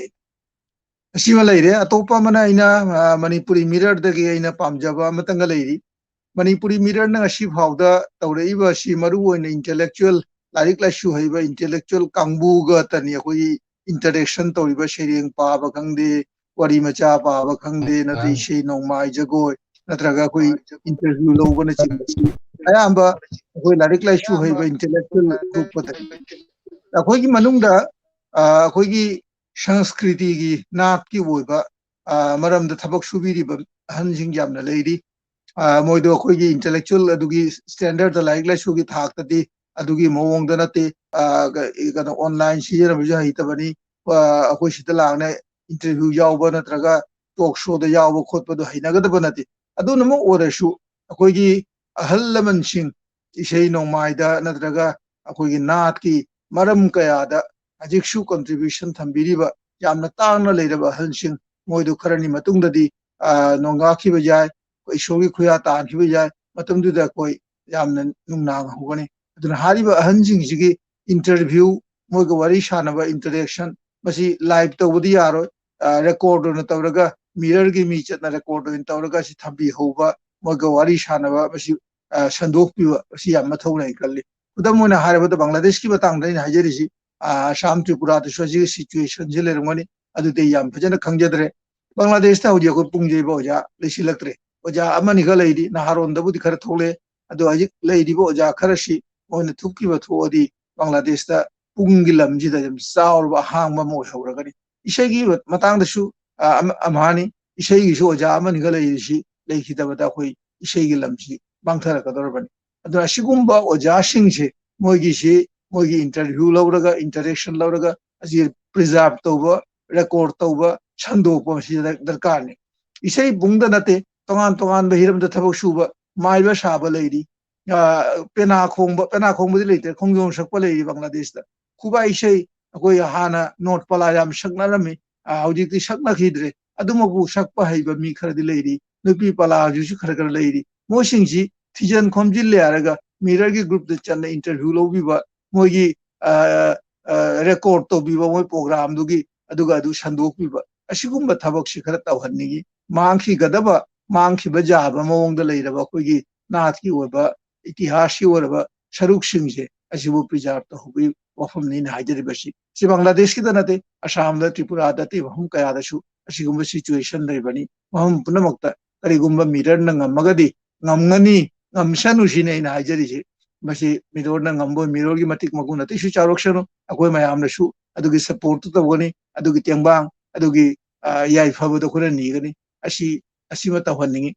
ꯑꯁꯤꯃ ꯂꯩꯔꯦ꯫ ꯑꯇꯣꯞꯄ ꯑꯃꯅ ꯑꯩꯅ, ꯑ, ꯃꯅꯤꯄꯨꯔꯤ ꯃꯤꯔꯔꯗꯒꯤ ꯑꯩꯅ ꯄꯥꯝꯖꯕ ꯑꯃꯇꯪꯒ ꯂꯩꯔꯤ꯫ ꯃꯅꯤꯄꯨꯔꯤ ꯃꯤꯔꯔꯅ ꯉꯁꯤ ꯐꯥꯎꯗ ꯇꯧꯔꯛꯏꯕ ꯑꯁꯤ ꯃꯔꯨ ꯑꯣꯏꯅ ꯏꯟꯇꯦꯂꯦꯛꯆꯨꯋꯦꯜ, ꯂꯥꯏꯔꯤꯛ ꯂꯥꯏꯁꯨ ꯍꯩꯕ ꯏꯟꯇꯦꯂꯦꯛꯆꯨꯋꯦꯜ ꯀꯥꯡꯕꯨꯒꯇꯅꯤ ꯑꯩꯈꯣꯏꯒꯤ ꯏꯟꯇꯔꯦꯛꯁꯟ ꯇꯧꯔꯤꯕ꯫ ꯁꯩꯔꯦꯡ ꯄꯥꯕ ꯈꯪꯗꯦ, ꯋꯥꯔꯤ ꯃꯆꯥ ꯄꯥꯕ ꯈꯪꯗꯦ, ꯅꯠꯇ꯭ꯔꯒ ꯏꯁꯩ ꯅꯣꯡꯃꯥꯏ ꯖꯒꯣꯏ, ꯅꯠꯇ꯭ꯔꯒ ꯑꯩꯈꯣꯏ ꯏꯟꯇꯔꯚ꯭ꯌꯨ ꯂꯧꯕꯅꯆꯤꯡꯕꯁꯤ ꯑꯌꯥꯝꯕ ꯑꯩꯈꯣꯏ ꯂꯥꯏꯔꯤꯛ ꯂꯥꯏꯁꯨ ꯍꯩꯕ ꯏꯟꯇꯦꯂꯦꯛꯆꯨꯋꯦꯜ ꯒ꯭ꯔꯨꯞꯇꯅꯤ꯫ ꯑꯩꯈꯣꯏꯒꯤ ꯃꯅꯨꯡꯗ, ꯑ, ꯑꯩꯈꯣꯏꯒꯤ ꯁꯪꯁꯀ꯭ꯔꯤꯇꯤꯒꯤ, ꯅꯥꯠꯀꯤ ꯑꯣꯏꯕ, ꯑ, ꯃꯔꯝꯗ ꯊꯕꯛ ꯁꯨꯕꯤꯔꯤꯕ ꯑꯍꯟꯁꯤꯡ ꯌꯥꯝꯅ ꯂꯩꯔꯤ꯫ ꯑ, ꯃꯣꯏꯗꯣ ꯑꯩꯈꯣꯏꯒꯤ ꯏꯟꯇꯦꯂꯦꯛꯆꯨꯋꯦꯜ ꯑꯗꯨꯒꯤ ꯁ꯭ꯇꯦꯟꯗꯔꯗ, ꯂꯥꯏꯔꯤꯛ ꯂꯥꯏꯁꯨꯒꯤ ꯊꯥꯛꯇꯗꯤ ꯑꯗꯨꯒꯤ ꯃꯑꯣꯡꯗ ꯅꯠꯇꯦ꯫ ꯑ, ꯀ-, ꯀꯩꯅꯣ, ꯑꯣꯟꯂꯥꯏꯟ ꯁꯤꯖꯤꯟꯅꯕꯁꯨ ꯍꯩꯇꯕꯅꯤ꯫ ꯑ, ꯑꯩꯈꯣꯏ ꯁꯤꯗ ꯂꯥꯛꯅ ꯏꯟꯇꯔꯚ꯭ꯌꯨ ꯌꯥꯎꯕ ꯅꯠꯇ꯭ꯔꯒ ꯇꯣꯛ ꯁꯣꯗ ꯌꯥꯎꯕ ꯈꯣꯠꯄꯗꯣ ꯍꯩꯅꯒꯗꯕ ꯅꯠꯇꯦ꯫ ꯑꯗꯨꯅꯃꯛ ꯑꯣꯏꯔꯁꯨ ꯑꯩꯈꯣꯏꯒꯤ ꯑꯍꯜ ꯂꯃꯟꯁꯤꯡ ꯏꯁꯩ ꯅꯣꯡꯃꯥꯏꯗ ꯅꯠꯇ꯭ꯔꯒ ꯑꯩꯈꯣꯏꯒꯤ ꯅꯥꯠꯀꯤ ꯃꯔꯝ ꯀꯌꯥꯗ ꯍꯧꯖꯤꯛꯁꯨ contribution ꯊꯝꯕꯤꯔꯤꯕ ꯌꯥꯝꯅ ꯇꯥꯡꯅ ꯂꯩꯔꯕ ꯑꯍꯜꯁꯤꯡ, ꯃꯣꯏꯗꯨ ꯈꯔꯅꯤ ꯃꯇꯨꯡꯗꯗꯤ, ꯑ, ꯅꯣꯡꯒꯥꯈꯤꯕ ꯌꯥꯏ, ꯏꯁꯣꯔꯒꯤ ꯈꯨꯌꯥ ꯇꯥꯟꯈꯤꯕ ꯌꯥꯏ, ꯃꯇꯝꯗꯨꯗ ꯑꯩꯈꯣꯏ ꯌꯥꯝꯅ ꯅꯨꯡꯅꯥꯡ ꯍꯧꯒꯅꯤ꯫ ꯑꯗꯨꯅ ꯍꯥꯏꯔꯤꯕ ꯑꯍꯟꯁꯤꯡꯁꯤꯒꯤ interview, ꯃꯣꯏꯒ ꯋꯥꯔꯤ ꯁꯥꯟꯅꯕ interaction, ꯃꯁꯤ live ꯇꯧꯕꯗꯤ ꯌꯥꯔꯣꯏ꯫ ꯑ, record ꯑꯣꯏꯅ ꯇꯧꯔꯒ, ꯃꯤꯔꯔꯒꯤ ꯃꯤ ꯆꯠꯅ record ꯑꯣꯏꯅ ꯇꯧꯔꯒ ꯁꯤ ꯊꯝꯕꯤꯍꯧꯕ, ꯃꯣꯏꯒ ꯋꯥꯔꯤ ꯁꯥꯟꯅꯕ, ꯃꯁꯤ, ꯑ, ꯁꯟꯗꯣꯛꯄꯤꯕ, ꯃꯁꯤ ꯌꯥꯝ ꯃꯊꯧ ꯂꯩ ꯈꯜꯂꯤ꯫ ꯈꯨꯗꯝ ꯑꯣꯏꯅ ꯍꯥꯏꯔꯕꯗ, ꯕꯪꯒ꯭ꯂꯥꯗꯦꯁꯀꯤ ꯃꯇꯥꯡꯗ ꯑꯩꯅ ꯍꯥꯏꯖꯔꯤꯁꯤ, ꯑ, ꯑꯁꯥꯝ, ꯇ꯭ꯔꯤꯄꯨꯔꯥꯗꯁꯨ ꯑꯁꯤꯒꯤ situationꯁꯤ ꯂꯩꯔꯝꯒꯅꯤ, ꯑꯗꯨꯗꯤ ꯑꯩ ꯌꯥꯝ ꯐꯖꯅ ꯈꯪꯖꯗ꯭ꯔꯦ꯫ ꯕꯪꯒ꯭ꯂꯥꯗꯦꯁꯇ ꯍꯧꯖꯤꯛ ꯑꯩꯈꯣꯏ ꯄꯨꯡ ꯌꯩꯕ ꯑꯣꯖꯥ ꯂꯩꯁꯤꯜꯂꯛꯇ꯭ꯔꯦ꯫ ꯑꯣꯖꯥ ꯑꯃꯅꯤꯒ ꯂꯩꯔꯤ, ꯅꯍꯥꯔꯣꯟꯗꯕꯨꯗꯤ ꯈꯔ ꯊꯣꯛꯂꯛꯑꯦ, ꯑꯗꯣ ꯍꯧꯖꯤꯛ ꯂꯩꯔꯤꯕ ꯑꯣꯖꯥ ꯈꯔꯁꯤ ꯃꯣꯏꯅ ꯊꯣꯛꯈꯤꯕ ꯊꯣꯛꯑꯗꯤ ꯕꯪꯒ꯭ꯂꯥꯗꯦꯁꯇ ꯄꯨꯡꯒꯤ ꯂꯝꯁꯤꯗ ꯌꯥꯝ ꯆꯥꯎꯔꯕ ꯑꯍꯥꯡꯕ ꯑꯃ ꯑꯣꯏꯍꯧꯔꯒꯅꯤ꯫ ꯏꯁꯩꯒꯤ ꯃꯇꯥꯡꯗꯁꯨ, ꯑ, ꯑꯃ-, ꯑꯝꯍꯥꯅꯤ, ꯏꯁꯩꯒꯤꯁꯨ ꯑꯣꯖꯥ ꯑꯃꯅꯤꯒ ꯂꯩꯔꯤꯁꯤ ꯂꯩꯈꯤꯗꯕꯗ ꯑꯩꯈꯣꯏ ꯏꯁꯩꯒꯤ ꯂꯝꯁꯤ ꯃꯥꯡꯊꯔꯛꯀꯗꯧꯔꯕꯅꯤ꯫ ꯑꯗꯨꯅ ꯑꯁꯤꯒꯨꯝꯕ ꯑꯣꯖꯥꯁꯤꯡꯁꯦ ꯃꯣꯏꯒꯤꯁꯤ, ꯃꯣꯏꯒꯤ interview ꯂꯧꯔꯒ, interaction ꯂꯧꯔꯒ, ꯑꯁꯤ preserve ꯇꯧꯕ, record ꯇꯧꯕ, ꯁꯟꯗꯣꯛꯄ, ꯃꯁꯤ ꯗꯔꯀꯥꯔꯅꯤ꯫ ꯏꯁꯩ ꯄꯨꯡꯗ ꯅꯠꯇꯦ, ꯇꯣꯉꯥꯟ ꯇꯣꯉꯥꯟꯕ ꯍꯤꯔꯝꯗ ꯊꯕꯛ ꯁꯨꯕ, ꯃꯥꯏꯕ ꯁꯥꯕ ꯂꯩꯔꯤ, ꯑ, ꯄꯦꯅꯥ ꯈꯣꯡꯕ, ꯄꯦꯅꯥ ꯈꯣꯡꯕꯗꯤ ꯂꯩꯇ꯭ꯔꯦ, ꯈꯣꯡꯖꯣꯝ ꯁꯛꯄ ꯂꯩꯔꯤ ꯕꯪꯒ꯭ꯂꯥꯗꯦꯁꯇ꯫ ꯈꯨꯕꯥꯛ ꯏꯁꯩ, ꯑꯩꯈꯣꯏ ꯍꯥꯟꯅ ꯅꯣꯠ ꯄꯂꯥ ꯌꯥꯝ ꯁꯛꯅꯔꯝꯃꯤ, ꯑ, ꯍꯧꯖꯤꯛꯇꯤ ꯁꯛꯅꯈꯤꯗ꯭ꯔꯦ꯫ ꯑꯗꯨꯃꯛꯄꯨ ꯁꯛꯄ ꯍꯩꯕ ꯃꯤ ꯈꯔꯗꯤ ꯂꯩꯔꯤ, ꯅꯨꯄꯤ ꯄꯂꯥ ꯍꯧꯖꯤꯛꯁꯨ ꯈꯔ ꯈꯔ ꯂꯩꯔꯤ꯫ ꯃꯣꯏꯁꯤꯡꯁꯤ ꯊꯤꯖꯤꯟ ꯈꯣꯝꯖꯤꯜꯂꯦ ꯍꯥꯏꯔꯒ ꯃꯤꯔꯔꯒꯤ groupꯇ ꯆꯠꯅ interview ꯂꯧꯕꯤꯕ, ꯃꯣꯏꯒꯤ, ꯑ, ꯑ, record ꯇꯧꯕꯤꯕ, ꯃꯣꯏ programꯗꯨꯒꯤ, ꯑꯗꯨꯒ ꯑꯗꯨ ꯁꯟꯗꯣꯛꯄꯤꯕ, ꯑꯁꯤꯒꯨꯝꯕ ꯊꯕꯛꯁꯤ ꯈꯔ ꯇꯧꯍꯟꯅꯤꯡꯉꯤ꯫ ꯃꯥꯡꯈꯤꯒꯗꯕ, ꯃꯥꯡꯈꯤꯕ ꯌꯥꯕ ꯃꯑꯣꯡꯗ ꯂꯩꯔꯕ ꯑꯩꯈꯣꯏꯒꯤ ꯅꯥꯠꯀꯤ ꯑꯣꯏꯕ, ꯏꯇꯤꯍꯥꯁꯀꯤ ꯑꯣꯏꯔꯕ ꯁꯔꯨꯛꯁꯤꯡꯁꯦ ꯑꯁꯤꯕꯨ preserve ꯇꯧꯍꯧꯕꯒꯤ ꯋꯥꯐꯝꯅꯤ ꯑꯩꯅ ꯍꯥꯏꯖꯔꯤꯕꯁꯤ꯫ ꯁꯤ ꯕꯪꯒ꯭ꯂꯥꯗꯦꯁꯀꯤꯗ ꯅꯠꯇꯦ, ꯑꯁꯥꯝꯗ, ꯇ꯭ꯔꯤꯄꯨꯔꯥꯗ, ꯑꯇꯩ ꯃꯐꯝ ꯀꯌꯥꯗꯁꯨ ꯑꯁꯤꯒꯨꯝꯕ situation ꯂꯩꯕꯅꯤ꯫ ꯃꯐꯝ ꯄꯨꯝꯅꯃꯛꯇ ꯀꯔꯤꯒꯨꯝꯕ ꯃꯤꯔꯔꯅ ꯉꯝꯃꯒꯗꯤ, ꯉꯝꯒꯅꯤ, ꯉꯝꯁꯅꯨ ꯁꯤꯅꯤ ꯑꯩꯅ ꯍꯥꯏꯖꯔꯤꯁꯤ꯫ ꯃꯁꯤ ꯃꯤꯔꯔꯅ ꯉꯝꯕ ꯑꯣꯏ, ꯃꯤꯔꯔꯒꯤ ꯃꯇꯤꯛ ꯃꯒꯨꯟ ꯑꯇꯩꯁꯨ ꯆꯥꯎꯔꯛꯁꯅꯨ꯫ ꯑꯩꯈꯣꯏ ꯃꯌꯥꯝꯅꯁꯨ ꯑꯗꯨꯒꯤ supportꯇꯨ ꯇꯧꯒꯅꯤ, ꯑꯗꯨꯒꯤ ꯇꯦꯡꯕꯥꯡ, ꯑꯗꯨꯒꯤ, ꯑ, ꯌꯥꯏꯐꯕꯗꯨ ꯑꯩꯈꯣꯏꯅ ꯅꯤꯒꯅꯤ꯫ ꯑꯁꯤ, ꯑꯁꯤꯃ ꯇꯧꯍꯟꯅꯤꯡꯉꯤ꯫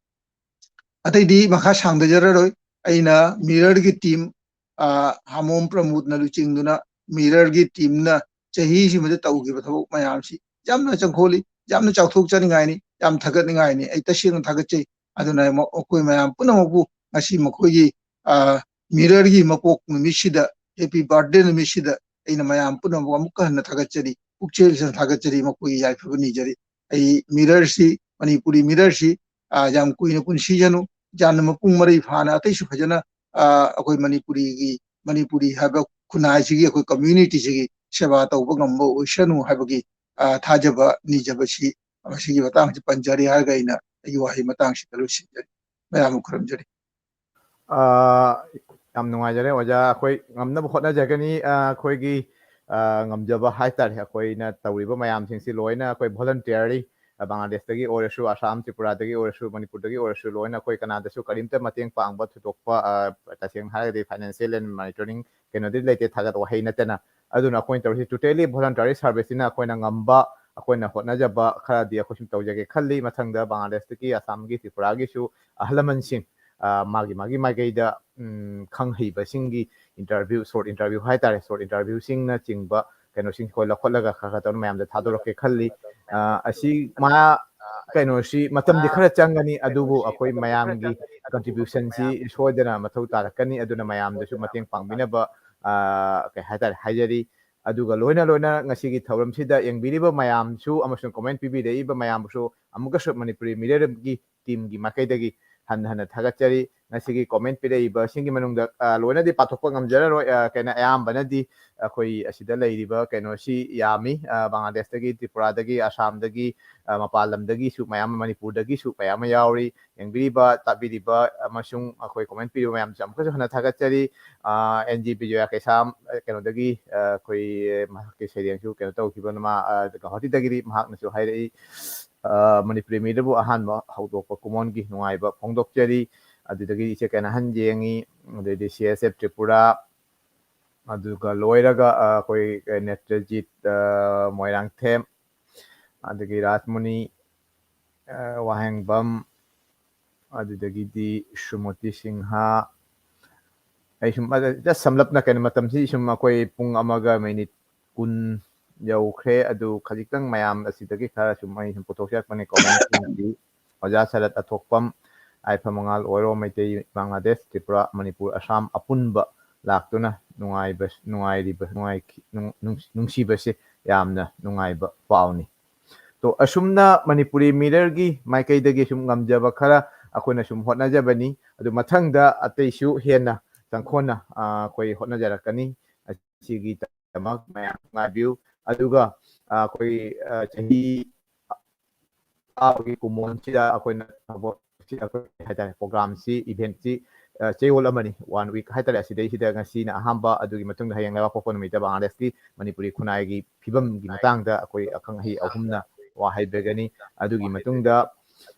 ꯑꯇꯩꯗꯤ ꯃꯈꯥ ꯁꯥꯡꯊꯖꯔꯔꯣꯏ꯫ ꯑꯩꯅ ꯃꯤꯔꯔꯒꯤ team, ꯑ, ꯍꯥꯃꯣꯝ ꯄ꯭ꯔꯃꯣꯗꯅ ꯂꯨꯆꯤꯡꯗꯨꯅ ꯃꯤꯔꯔꯒꯤ teamꯅ ꯆꯍꯤꯁꯤꯃꯗ ꯇꯧꯈꯤꯕ ꯊꯕꯛ ꯃꯌꯥꯝꯁꯤ ꯌꯥꯝꯅ ꯆꯪꯈꯣꯜꯂꯤ, ꯌꯥꯝꯅ ꯆꯥꯎꯊꯣꯛꯆꯅꯤꯡꯉꯥꯏꯅꯤ, ꯌꯥꯝ ꯊꯥꯒꯠꯅꯤꯡꯉꯥꯏꯅꯤ꯫ ꯑꯩ ꯇꯁꯦꯡꯅ ꯊꯥꯒꯠꯆꯩ꯫ ꯑꯗꯨꯅ ꯃ-, ꯑꯩꯈꯣꯏ ꯃꯌꯥꯝ ꯄꯨꯝꯅꯃꯛꯄꯨ ꯉꯁꯤ ꯃꯈꯣꯏꯒꯤ, ꯑ, ꯃꯤꯔꯔꯒꯤ ꯃꯄꯣꯛ ꯅꯨꯃꯤꯠꯁꯤꯗ ꯍꯦꯄꯤ ꯕꯥꯔꯊꯗꯦ ꯅꯨꯃꯤꯠꯁꯤꯗ ꯑꯩꯅ ꯃꯌꯥꯝ ꯄꯨꯝꯅꯃꯛ ꯑꯃꯨꯛꯀ ꯍꯟꯅ ꯊꯥꯒꯠꯆꯔꯤ, ꯄꯨꯛꯆꯦꯜ ꯁꯦꯡꯅ ꯊꯥꯒꯠꯆꯔꯤ, ꯃꯈꯣꯏꯒꯤ ꯌꯥꯏꯐꯕ ꯅꯤꯖꯔꯤ꯫ ꯑꯩ ꯃꯤꯔꯔꯁꯤ, ꯃꯅꯤꯄꯨꯔꯤ ꯃꯤꯔꯔꯁꯤ, ꯑ, ꯌꯥꯝ ꯀꯨꯏꯅ ꯄꯨꯟꯁꯤꯁꯅꯨ, ꯌꯥꯝꯅ ꯃꯄꯨꯡ ꯃꯔꯩ ꯐꯥꯅ ꯑꯇꯩꯁꯨ ꯐꯖꯅ, ꯑ, ꯑꯩꯈꯣꯏ ꯃꯅꯤꯄꯨꯔꯤꯒꯤ, ꯃꯅꯤꯄꯨꯔꯤ ꯍꯥꯏꯕ ꯈꯨꯟꯅꯥꯏꯁꯤꯒꯤ, ꯑꯩꯈꯣꯏ ꯀꯝꯃ꯭ꯌꯨꯅꯤꯇꯤꯁꯤꯒꯤ ꯁꯦꯕꯥ ꯇꯧꯕ ꯉꯝꯕ ꯑꯣꯏꯁꯅꯨ ꯍꯥꯏꯕꯒꯤ, ꯑ, ꯊꯥꯖꯕ ꯅꯤꯖꯕꯁꯤ ꯃꯁꯤꯒꯤ ꯃꯇꯥꯡꯁꯤ ꯄꯟꯖꯔꯤ ꯍꯥꯏꯔꯒ ꯑꯩꯅ ꯑꯩꯒꯤ ꯋꯥꯍꯩ ꯃꯇꯥꯡꯁꯤꯗ ꯂꯣꯏꯁꯤꯟꯖꯔꯤ꯫ ꯃꯌꯥꯝꯕꯨ ꯈꯨꯔꯨꯝꯖꯔꯤ꯫ ꯑ, ꯌꯥꯝ ꯅꯨꯡꯉꯥꯏꯖꯔꯦ ꯑꯣꯖꯥ꯫ ꯑꯩꯈꯣꯏ ꯉꯝꯅꯕ ꯍꯣꯠꯅꯖꯒꯅꯤ꯫ ꯑ, ꯑꯩꯈꯣꯏꯒꯤ, ꯑ, ꯉꯝꯖꯕ ꯍꯥꯏꯇꯥꯔꯦ, ꯑꯩꯈꯣꯏꯅ ꯇꯧꯔꯤꯕ ꯃꯌꯥꯝꯁꯤꯡꯁꯤ ꯂꯣꯏꯅ ꯑꯩꯈꯣꯏ voluntarily, ꯑ, ꯕꯪꯒ꯭ꯂꯥꯗꯦꯁꯇꯒꯤ ꯑꯣꯏꯔꯁꯨ, ꯑꯁꯥꯝ, ꯇ꯭ꯔꯤꯄꯨꯔꯥꯗꯒꯤ ꯑꯣꯏꯔꯁꯨ, ꯃꯅꯤꯄꯨꯔꯗꯒꯤ ꯑꯣꯏꯔꯁꯨ ꯂꯣꯏꯅ ꯑꯩꯈꯣꯏ ꯀꯅꯥꯗꯁꯨ ꯀꯔꯤꯝꯇ ꯃꯇꯦꯡ ꯄꯥꯡꯕ ꯊꯣꯏꯗꯣꯛꯄ, ꯑ, ꯇꯁꯦꯡꯅ ꯍꯥꯏꯔꯒꯗꯤ financial and monitoring ꯀꯩꯅꯣꯗꯤ ꯂꯩꯇꯦ, ꯊꯥꯒꯠ ꯋꯥꯍꯩ ꯅꯠꯇꯅ꯫ ꯑꯗꯨꯅ ꯑꯩꯈꯣꯏꯅ ꯇꯧꯔꯤꯁꯤ totally voluntary serviceꯁꯤꯅ ꯑꯩꯈꯣꯏꯅ ꯉꯝꯕ, ꯑꯩꯈꯣꯏꯅ ꯍꯣꯠꯅꯖꯕ ꯈꯔꯗꯤ ꯑꯩꯈꯣꯏ ꯁꯨꯝ ꯇꯧꯖꯒꯦ ꯈꯜꯂꯤ꯫ ꯃꯊꯪꯗ ꯕꯪꯒ꯭ꯂꯥꯗꯦꯁꯇꯒꯤ, ꯑꯁꯥꯝꯒꯤ, ꯇ꯭ꯔꯤꯄꯨꯔꯥꯒꯤꯁꯨ ꯑꯍꯜ ꯂꯃꯟꯁꯤꯡ, ꯑ, ꯃꯥꯒꯤ, ꯃꯥꯒꯤ ꯃꯥꯏꯀꯩꯗ, ꯎꯝ, ꯈꯪ ꯍꯩꯕꯁꯤꯡꯒꯤ interview, short interview ꯍꯥꯏꯇꯥꯔꯦ, short interviewꯁꯤꯡꯅꯆꯤꯡꯕ ꯀꯩꯅꯣꯁꯤꯡ ꯑꯩꯈꯣꯏ ꯂꯧꯈꯠꯂꯒ ꯈꯔ ꯈꯔ ꯇꯧꯔ ꯃꯌꯥꯝꯗ ꯊꯥꯗꯣꯔꯛꯀꯦ ꯈꯜꯂꯤ꯫ ꯑ, ꯑꯁꯤ ꯃꯥ ꯀꯩꯅꯣꯁꯤ ꯃꯇꯝꯗꯤ ꯈꯔ ꯆꯪꯒꯅꯤ, ꯑꯗꯨꯕꯨ ꯑꯩꯈꯣꯏ ꯃꯌꯥꯝꯒꯤ contributionꯁꯤ ꯁꯣꯏꯗꯅ ꯃꯊꯧ ꯇꯥꯔꯛꯀꯅꯤ꯫ ꯑꯗꯨꯅ ꯃꯌꯥꯝꯗꯁꯨ ꯃꯇꯦꯡ ꯄꯥꯡꯕꯤꯅꯕ, ꯑ, ꯀꯩ ꯍꯥꯏꯇꯥꯔꯦ, ꯍꯥꯏꯖꯔꯤ꯫ ꯑꯗꯨꯒ ꯂꯣꯏꯅ ꯂꯣꯏꯅ ꯉꯁꯤꯒꯤ ꯊꯧꯔꯝꯁꯤꯗ ꯌꯦꯡꯕꯤꯔꯤꯕ ꯃꯌꯥꯝꯁꯨ ꯑꯃꯁꯨꯡ comment ꯄꯤꯕꯤꯔꯛꯏꯕ ꯃꯌꯥꯝꯕꯨꯁꯨ ꯑꯃꯨꯛꯀꯁꯨ ꯃꯅꯤꯄꯨꯔꯤ ꯃꯤꯔꯔꯒꯤ teamꯒꯤ ꯃꯥꯏꯀꯩꯗꯒꯤ ꯍꯟꯅ ꯍꯟꯅ ꯊꯥꯒꯠꯆꯔꯤ꯫ ꯉꯁꯤꯒꯤ comment ꯄꯤꯔꯛꯏꯕꯁꯤꯡꯒꯤ ꯃꯅꯨꯡꯗ, ꯑ, ꯂꯣꯏꯅꯗꯤ ꯄꯥꯊꯣꯛꯄ ꯉꯝꯖꯔꯔꯣꯏ꯫ ꯑ, ꯀꯩꯅꯣ, ꯑꯌꯥꯝꯕꯅꯗꯤ ꯑꯩꯈꯣꯏ ꯑꯁꯤꯗ ꯂꯩꯔꯤꯕ ꯀꯩꯅꯣꯁꯤ ꯌꯥꯝꯃꯤ꯫ ꯑ, ꯕꯪꯒ꯭ꯂꯥꯗꯦꯁꯇꯒꯤ, ꯇ꯭ꯔꯤꯄꯨꯔꯥꯗꯒꯤ, ꯑꯁꯥꯝꯗꯒꯤ, ꯑ, ꯃꯄꯥꯟ ꯂꯝꯗꯒꯤꯁꯨ ꯃꯌꯥꯝ ꯑꯃ, ꯃꯅꯤꯄꯨꯔꯗꯒꯤꯁꯨ ꯃꯌꯥꯝ ꯑꯃ ꯌꯥꯎꯔꯤ꯫ ꯌꯦꯡꯕꯤꯔꯤꯕ, ꯇꯥꯕꯤꯔꯤꯕ ꯑꯃꯁꯨꯡ ꯑꯩꯈꯣꯏ comment ꯄꯤꯔꯤꯕ ꯃꯌꯥꯝꯁꯦ ꯑꯃꯨꯛꯀꯁꯨ ꯍꯟꯅ ꯊꯥꯒꯠꯆꯔꯤ꯫ ꯑ, ꯑꯦꯟ ꯖꯤ ꯕꯤꯖꯣꯌꯥ ꯀꯩꯁꯥꯝ, ꯑ, ꯀꯩꯅꯣꯗꯒꯤ, ꯑ, ꯑꯩꯈꯣꯏ ꯃꯍꯥꯛꯀꯤ ꯁꯩꯔꯦꯡꯁꯨ ꯀꯩꯅꯣ ꯇꯧꯈꯤꯕꯅ ꯃꯥ, ꯑ, ꯒꯧꯍꯥꯇꯤꯗꯒꯤꯗꯤ ꯃꯍꯥꯛꯅꯁꯨ ꯍꯥꯏꯔꯛꯏ, ꯑ, ꯃꯅꯤꯄꯨꯔꯤ ꯃꯤꯗꯕꯨ ꯑꯍꯥꯟꯕ ꯍꯧꯗꯣꯛꯄ ꯀꯨꯝꯑꯣꯟꯒꯤ ꯅꯨꯡꯉꯥꯏꯕ ꯐꯣꯡꯗꯣꯛꯆꯔꯤ꯫ ꯑꯗꯨꯗꯒꯤ ꯏꯆꯦ ꯀꯩꯅꯥꯍꯟ ꯌꯦꯡꯉꯤ, ꯑꯗꯩꯗꯤ ꯁꯤ ꯑꯦꯁ ꯑꯦꯐ ꯇ꯭ꯔꯤꯄꯨꯔꯥ, ꯑꯗꯨꯒ ꯂꯣꯏꯔꯒ, ꯑ, ꯑꯩꯈꯣꯏ ꯅꯦꯇ꯭ꯔꯖꯤꯠ, ꯑ, ꯃꯣꯏꯔꯥꯡꯊꯦꯝ, ꯑꯗꯒꯤ ꯔꯥꯖꯃꯨꯅꯤ, ꯑ, ꯋꯥꯍꯦꯡꯕꯝ, ꯑꯗꯨꯗꯒꯤꯗꯤ ꯁꯨꯃꯇꯤ ꯁꯤꯡꯍ, ꯑꯩ ꯁꯨꯝ, ꯑ, just ꯁꯝꯂꯞꯅ ꯀꯩꯅꯣ, ꯃꯇꯝꯁꯤ ꯁꯨꯝ ꯑꯩꯈꯣꯏ ꯄꯨꯡ ꯑꯃꯒ ꯃꯤꯅꯤꯠ ꯀꯨꯟ ꯌꯧꯈ꯭ꯔꯦ꯫ ꯑꯗꯨ ꯈꯖꯤꯛꯇꯪ ꯃꯌꯥꯝ ꯑꯁꯤꯗꯒꯤ ꯈꯔ ꯁꯨꯝ ꯑꯩ ꯁꯨꯝ ꯄꯨꯊꯣꯛꯆꯔꯛꯄꯅꯤ꯫ Commentꯁꯤꯡꯗꯤ ꯑꯣꯖꯥ ꯁꯔꯠ ꯑꯊꯣꯛꯄꯝ, ꯌꯥꯏꯐ ꯃꯉꯥꯜ ꯑꯣꯏꯔꯣ, ꯃꯩꯇꯩ, ꯕꯪꯒ꯭ꯂꯥꯗꯦꯁ, ꯇ꯭ꯔꯤꯄꯨꯔꯥ, ꯃꯅꯤꯄꯨꯔ, ꯑꯁꯥꯝ ꯑꯄꯨꯟꯕ ꯂꯥꯛꯇꯨꯅ ꯅꯨꯡꯉꯥꯏꯕ, ꯅꯨꯡꯉꯥꯏꯔꯤꯕ, ꯅꯨꯡꯉꯥꯏꯈꯤ-, ꯅꯨꯡ-, ꯅꯨꯡ-, ꯅꯨꯡꯁꯤꯕꯁꯦ ꯌꯥꯝꯅ ꯅꯨꯡꯉꯥꯏꯕ ꯄꯥꯎꯅꯤ꯫ ꯇꯣ, ꯑꯁꯨꯝꯅ ꯃꯅꯤꯄꯨꯔꯤ ꯃꯤꯔꯔꯒꯤ ꯃꯥꯏꯀꯩꯗꯒꯤ ꯁꯨꯝ ꯉꯝꯖꯕ ꯈꯔ ꯑꯩꯈꯣꯏꯅ ꯁꯨꯝ ꯍꯣꯠꯅꯖꯕꯅꯤ꯫ ꯑꯗꯨ ꯃꯊꯪꯗ ꯑꯇꯩꯁꯨ ꯍꯦꯟꯅ ꯆꯪꯈꯣꯟꯅ, ꯑ, ꯑꯩꯈꯣꯏ ꯍꯣꯠꯅꯖꯔꯛꯀꯅꯤ꯫ ꯑꯁꯤꯒꯤꯗꯃꯛ ꯃꯌꯥꯝ ꯉꯥꯏꯕꯤꯌꯨ꯫ ꯑꯗꯨꯒ, ꯑ, ꯑꯩꯈꯣꯏ, ꯑ, ꯆꯍꯤ ꯀꯥꯕꯒꯤ ꯀꯨꯝꯑꯣꯟꯁꯤꯗ ꯑꯩꯈꯣꯏꯅ ꯊꯕꯛꯁꯤ, ꯑꯩꯈꯣꯏ ꯍꯥꯏꯇꯥꯔꯦ, ꯄ꯭ꯔꯣꯒ꯭ꯔꯥꯝꯁꯤ, ꯏꯚꯦꯟꯠꯁꯤ, ꯑ, ꯆꯌꯣꯜ ꯑꯃꯅꯤ, ꯋꯥꯟ ꯋꯤꯛ ꯍꯥꯏꯇꯥꯔꯦ, ꯑꯁꯤꯗꯩꯁꯤꯗ ꯉꯁꯤꯅ ꯑꯍꯥꯟꯕ, ꯑꯗꯨꯒꯤ ꯃꯇꯨꯡꯗ ꯍꯌꯦꯡ ꯂꯩꯕꯥꯛꯄꯣꯛꯄ ꯅꯨꯃꯤꯠꯇ ꯕꯪꯒ꯭ꯂꯥꯗꯦꯁꯀꯤ ꯃꯅꯤꯄꯨꯔꯤ ꯈꯨꯟꯅꯥꯏꯒꯤ ꯐꯤꯕꯝꯒꯤ ꯃꯇꯥꯡꯗ ꯑꯩꯈꯣꯏ ꯑꯈꯪ ꯑꯍꯩ ꯑꯍꯨꯝꯅ ꯋꯥ ꯍꯥꯏꯕꯤꯒꯅꯤ꯫ ꯑꯗꯨꯒꯤ ꯃꯇꯨꯡꯗ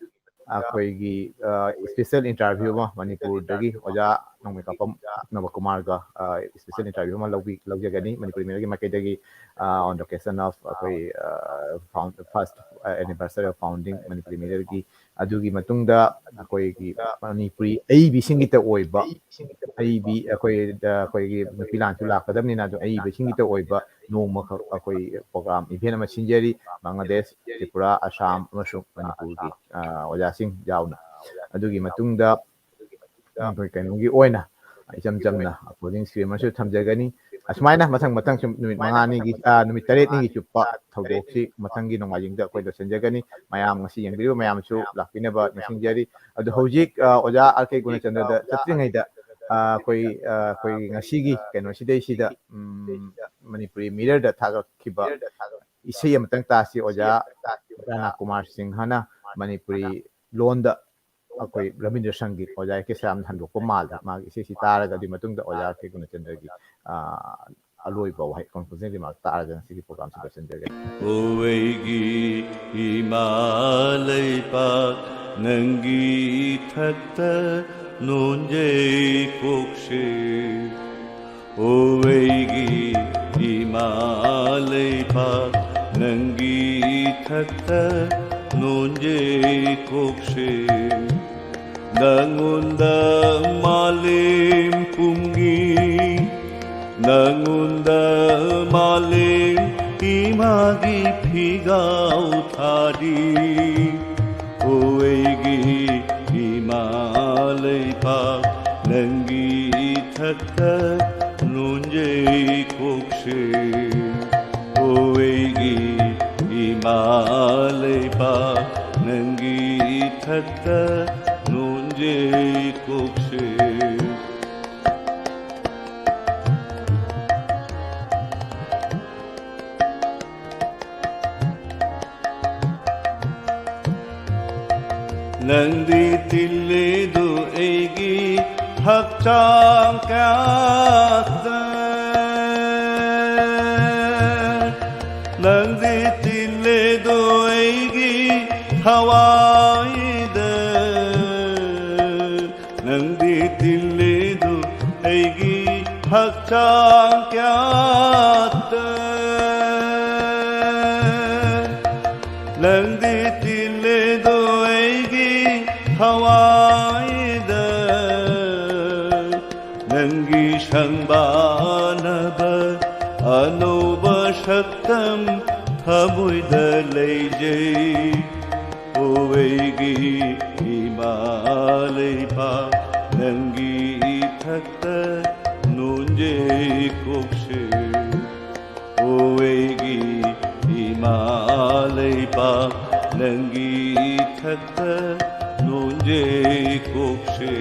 ꯑꯩꯈꯣꯏꯒꯤ, ꯑ, ꯏꯁꯄꯤꯁꯦꯜ ꯏꯟꯇꯔꯚ꯭ꯌꯨ ꯑꯃ ꯃꯅꯤꯄꯨꯔꯗꯒꯤ ꯑꯣꯖꯥ ꯅꯣꯡꯃꯩꯀꯥꯄꯝ ꯅꯕꯀꯨꯃꯥꯔꯒ, ꯑ, ꯏꯁꯄꯤꯁꯦꯜ ꯏꯟꯇꯔꯚ꯭ꯌꯨ ꯑꯃ ꯂꯧꯕꯤ-, ꯂꯧꯖꯒꯅꯤ ꯃꯅꯤꯄꯨꯔꯤ ꯃꯤꯔꯔꯒꯤ ꯃꯥꯏꯀꯩꯗꯒꯤ, ꯑ, on the occasion of ꯑꯩꯈꯣꯏ, ꯑ, found-, first anniversary of founding Manipuri ꯃꯤꯔꯔꯒꯤ꯫ ꯑꯗꯨꯒꯤ ꯃꯇꯨꯡꯗ ꯑꯩꯈꯣꯏꯒꯤ ꯃꯅꯤꯄꯨꯔꯤ ꯑꯏꯕꯤꯁꯤꯡꯒꯤꯇ ꯑꯣꯏꯕ ꯑꯏꯕꯤ, ꯑꯩꯈꯣꯏ, ꯑꯩꯈꯣꯏꯒꯤ ꯅꯨꯄꯤ ꯂꯥꯟꯁꯨ ꯂꯥꯛꯀꯗꯕꯅꯤꯅ, ꯑꯗꯨ ꯑꯏꯕꯁꯤꯡꯒꯤꯇ ꯑꯣꯏꯕ ꯅꯣꯡꯃꯈꯛ ꯑꯩꯈꯣꯏ ꯄ꯭ꯔꯣꯒ꯭ꯔꯥꯝ ꯏꯚꯦꯟꯠ ꯑꯃ ꯁꯤꯟꯖꯔꯤ, ꯕꯪꯒ꯭ꯂꯥꯗꯦꯁ, ꯇ꯭ꯔꯤꯄꯨꯔꯥ, ꯑꯁꯥꯝ ꯑꯃꯁꯨꯡ ꯃꯅꯤꯄꯨꯔꯒꯤ, ꯑ, ꯑꯣꯖꯥꯁꯤꯡ ꯌꯥꯎꯅ꯫ ꯑꯗꯨꯒꯤ ꯃꯇꯨꯡꯗ ꯑꯩꯈꯣꯏ ꯀꯩꯅꯣꯒꯤ ꯑꯣꯏꯅ ꯏꯆꯝ ꯆꯝꯅ closing speech ꯑꯃꯁꯨ ꯊꯝꯖꯒꯅꯤ꯫ ꯑꯁꯨꯃꯥꯏꯅ ꯃꯊꯪ ꯃꯊꯪ ꯁꯨꯝ ꯅꯨꯃꯤꯠ ꯃꯉꯥꯅꯤꯒꯤ, ꯑ, ꯅꯨꯃꯤꯠ ꯇꯔꯦꯠꯅꯤꯒꯤ ꯆꯨꯞꯄ ꯊꯧꯗꯣꯛꯁꯤ ꯃꯊꯪꯒꯤ ꯅꯣꯡꯃꯥꯏꯖꯤꯡꯗ ꯑꯩꯈꯣꯏ ꯂꯣꯏꯁꯤꯟꯖꯒꯅꯤ꯫ ꯃꯌꯥꯝ ꯉꯁꯤ ꯌꯦꯡꯕꯤꯔꯤꯕ ꯃꯌꯥꯝꯁꯨ ꯂꯥꯛꯄꯤꯅꯕ ꯅꯤꯡꯁꯤꯡꯖꯔꯤ꯫ ꯑꯗꯣ ꯍꯧꯖꯤꯛ, ꯑ, ꯑꯣꯖꯥ ꯑꯥꯔ ꯀꯦ ꯒꯨꯅꯆꯟꯗ꯭ꯔꯗ ꯆꯠꯇ꯭ꯔꯤꯉꯩꯗ, ꯑ, ꯑꯩꯈꯣꯏ, ꯑ, ꯑꯩꯈꯣꯏꯒꯤ ꯉꯁꯤꯒꯤ ꯀꯩꯅꯣꯁꯤꯗꯩꯁꯤꯗ, ꯎꯝ, ꯃꯅꯤꯄꯨꯔꯤ ꯃꯤꯔꯔꯗ ꯊꯥꯒꯠꯈꯤꯕ ꯏꯁꯩ ꯑꯃꯇꯪ ꯇꯥꯁꯤ꯫ ꯑꯣꯖꯥ ꯔꯥꯅꯥ ꯀꯨꯃꯥꯔ ꯁꯤꯡꯍꯅ ꯃꯅꯤꯄꯨꯔꯤ ꯂꯣꯟꯗ ꯑꯩꯈꯣꯏ ꯔꯕꯤꯟꯗ꯭ꯔ ꯁꯪꯒꯤꯠ ꯑꯣꯖꯥ ꯀꯦ ꯁꯌꯥꯝꯅ ꯍꯟꯗꯣꯛꯄ ꯃꯥꯜꯂꯦ꯫ ꯃꯥꯒꯤ ꯏꯁꯩꯁꯤ ꯇꯥꯔꯒ ꯑꯗꯨꯒꯤ ꯃꯇꯨꯡꯗ ꯑꯣꯖꯥ ꯀꯦ ꯒꯨꯅꯆꯟꯗ꯭ꯔꯒꯤ, ꯑ, ꯑꯂꯣꯏꯕ ꯋꯥꯍꯩ, concluding remark ꯇꯥꯔꯒ ꯉꯁꯤꯒꯤ ꯄ꯭ꯔꯣꯒ꯭ꯔꯥꯝꯁꯤ ꯂꯣꯏꯁꯤꯟꯖꯒꯅꯤ꯫ ꯑꯣ ꯑꯩꯒꯤ ꯏꯃꯥ ꯂꯩꯄꯥꯛ, ꯅꯪꯒꯤ ꯏꯊꯛꯇ ꯅꯣꯟꯖꯩ ꯀꯣꯛꯁꯦ꯫ ꯑꯣ ꯑꯩꯒꯤ ꯏꯃꯥ ꯂꯩꯄꯥꯛ, ꯅꯪꯒꯤ ꯏꯊꯛꯇ ꯅꯣꯟꯖꯩ ꯀꯣꯛꯁꯦ꯫ ꯅꯪꯉꯣꯟꯗ ꯃꯥꯂꯦꯝ ꯄꯨꯝꯒꯤ, ꯅꯪꯉꯣꯟꯗ ꯃꯥꯂꯦꯝ ꯏꯃꯥꯒꯤ ꯐꯤꯒꯥꯎ ꯊꯥꯔꯤ꯫ ꯑꯣ ꯑꯩꯒꯤ ꯏꯃꯥ ꯂꯩꯄꯥꯛ, ꯅꯪꯒꯤ ꯏꯊꯛꯇ ꯅꯣꯟꯖꯩ ꯀꯣꯛꯁꯦ꯫ ꯑꯣ ꯑꯩꯒꯤ ꯏꯃꯥ ꯂꯩꯕꯥꯛ, ꯅꯪꯒꯤ ꯏꯊꯛꯇ ꯅꯣꯟꯖꯩ ꯀꯣꯛꯁꯦ꯫ ꯅꯪꯗꯤ ꯇꯤꯜꯂꯤꯗꯨ ꯑꯩꯒꯤ ꯍꯛꯆꯥꯡ ꯀꯌꯥꯗ꯫ ꯅꯪꯗꯤ ꯇꯤꯜꯂꯤꯗꯨ ꯑꯩꯒꯤ ꯊꯋꯥꯏꯗ꯫ ꯅꯪꯗꯤ ꯇꯤꯜꯂꯤꯗꯨ ꯑꯩꯒꯤ ꯍꯛꯆꯥꯡ ꯀꯌꯥꯗ꯫ ꯅꯪꯗꯤ ꯇꯤꯜꯂꯤꯗꯨ ꯑꯩꯒꯤ ꯊꯋꯥꯏꯗ꯫ ꯅꯪꯒꯤ ꯁꯪꯕꯥꯅꯕ ꯑꯅꯧꯕ ꯁꯛꯇꯝ ꯊꯃꯣꯏꯗ ꯂꯩꯖꯩ꯫ ꯑꯣ ꯑꯩꯒꯤ ꯏꯃꯥ ꯂꯩꯕꯥꯛ, ꯅꯪꯒꯤ ꯏꯊꯛꯇ ꯅꯣꯟꯖꯩ ꯀꯣꯛꯁꯦ꯫ ꯑꯣ ꯑꯩꯒꯤ ꯏꯃꯥ ꯂꯩꯕꯥꯛ, ꯅꯪꯒꯤ ꯏꯊꯛꯇ ꯅꯣꯟꯖꯩ ꯀꯣꯛꯁꯦ꯫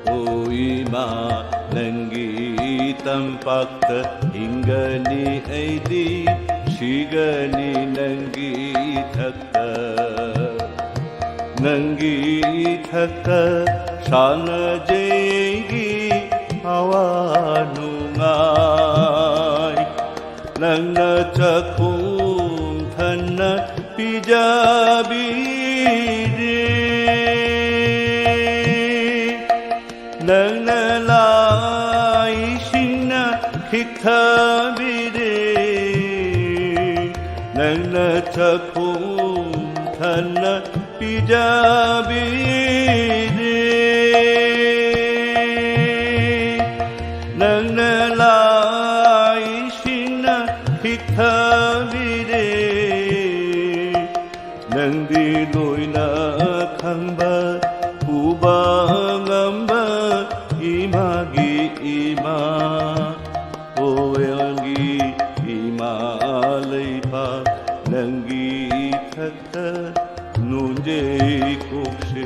ꯑꯣ ꯏꯃꯥ, ꯅꯪꯒꯤ ꯇꯝꯄꯥꯛꯇ ꯍꯤꯡꯒꯅꯤ ꯑꯩꯗꯤ, ꯁꯤꯒꯅꯤ ꯅꯪꯒꯤ ꯏꯊꯛꯇ꯫ ꯅꯪꯒꯤ ꯏꯊꯛꯇ ꯁꯥꯟꯅꯖꯩ ꯑꯩꯒꯤ ꯑꯋꯥ ꯅꯨꯡꯉꯥꯏ꯫ ꯅꯪꯅ ꯆꯥꯛꯈꯨꯝ ꯊꯟꯅ ꯄꯤꯖꯕꯤꯔꯦ꯫ ꯅꯪꯅ ꯂꯥꯏꯁꯤꯡꯅ ꯈꯤꯛꯊꯕꯤꯔꯦ꯫ ꯅꯪꯅ ꯆꯥꯛꯈꯨꯝ ꯊꯟꯅ ꯄꯤꯖꯕꯤꯔꯦ꯫ ꯅꯪꯅ ꯂꯥꯏꯁꯤꯡꯅ ꯈꯤꯛꯊ ꯉꯝꯕ ꯏꯃꯥꯒꯤ ꯏꯃꯥ, ꯄꯣꯋꯦꯜꯒꯤ ꯏꯃꯥ ꯂꯩꯄꯥꯛ, ꯅꯪꯒꯤ ꯏꯊꯛꯇ ꯅꯣꯟꯖꯩ ꯀꯣꯛꯁꯦ꯫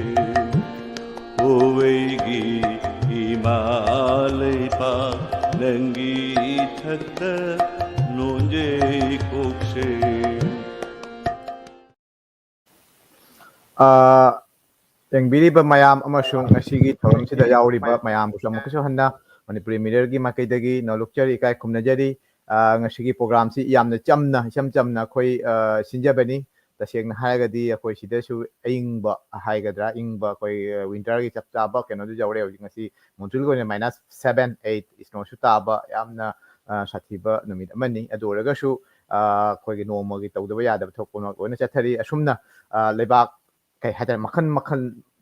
ꯄꯣꯋꯦꯜꯒꯤ ꯏꯃꯥ ꯂꯩꯄꯥꯛ, ꯅꯪꯒꯤ ꯏꯊꯛꯇ ꯅꯣꯟꯖꯩ ꯀꯣꯛꯁꯦ꯫ ꯑ, ꯌꯦꯡꯕꯤꯔꯤꯕ ꯃꯌꯥꯝ ꯑꯃꯁꯨꯡ ꯉꯁꯤꯒꯤ ꯊꯧꯔꯝꯁꯤꯗ ꯌꯥꯎꯔꯤꯕ ꯃꯌꯥꯝꯕꯨꯁꯨ ꯑꯃꯨꯛꯀꯁꯨ ꯍꯟꯅ ꯃꯅꯤꯄꯨꯔꯤ ꯃꯤꯔꯔꯒꯤ ꯃꯥꯏꯀꯩꯗꯒꯤ ꯅꯣꯂꯨꯛꯆꯔꯤ, ꯏꯀꯥꯏ ꯈꯨꯝꯅꯖꯔꯤ꯫ ꯑ, ꯉꯁꯤꯒꯤ ꯄ꯭ꯔꯣꯒ꯭ꯔꯥꯝꯁꯤ ꯌꯥꯝꯅ ꯆꯝꯅ, ꯏꯆꯝ ꯆꯝꯅ ꯑꯩꯈꯣꯏ, ꯑ, ꯁꯤꯟꯖꯕꯅꯤ꯫ ꯇꯁꯦꯡꯅ ꯍꯥꯏꯔꯒꯗꯤ ꯑꯩꯈꯣꯏ ꯁꯤꯗꯁꯨ ꯑꯏꯪꯕ ꯍꯥꯏꯒꯗ꯭ꯔꯥ, ꯏꯪꯕ ꯑꯩꯈꯣꯏ, ꯑ, ꯋꯤꯟꯇꯔꯒꯤ ꯆꯞ ꯆꯥꯕ ꯀꯩꯅꯣꯗꯨ ꯌꯧꯔꯦ꯫ ꯍꯧꯖꯤꯛ ꯉꯁꯤ ꯃꯣꯟꯇ꯭ꯔꯤꯜꯒꯤ ꯑꯣꯏꯅ minus seven, eight, ꯏꯁꯅꯣꯁꯨ ꯇꯥꯕ, ꯌꯥꯝꯅ, ꯑ, ꯁꯥꯊꯤꯕ ꯅꯨꯃꯤꯠ ꯑꯃꯅꯤ꯫ ꯑꯗꯨ ꯑꯣꯏꯔꯒꯁꯨ, ꯑ, ꯑꯩꯈꯣꯏꯒꯤ ꯅꯣꯡꯃꯒꯤ ꯇꯧꯗꯕ ꯌꯥꯗꯕ ꯊꯕꯛ ꯄꯨꯝꯅꯃꯛ ꯂꯣꯏꯅ ꯆꯠꯊꯔꯤ꯫ ꯑꯁꯨꯝꯅ, ꯑ, ꯂꯩꯕꯥꯛ, ꯀꯩ ꯍꯥꯏꯇꯥꯔꯦ, ꯃꯈꯜ ꯃꯈꯜ,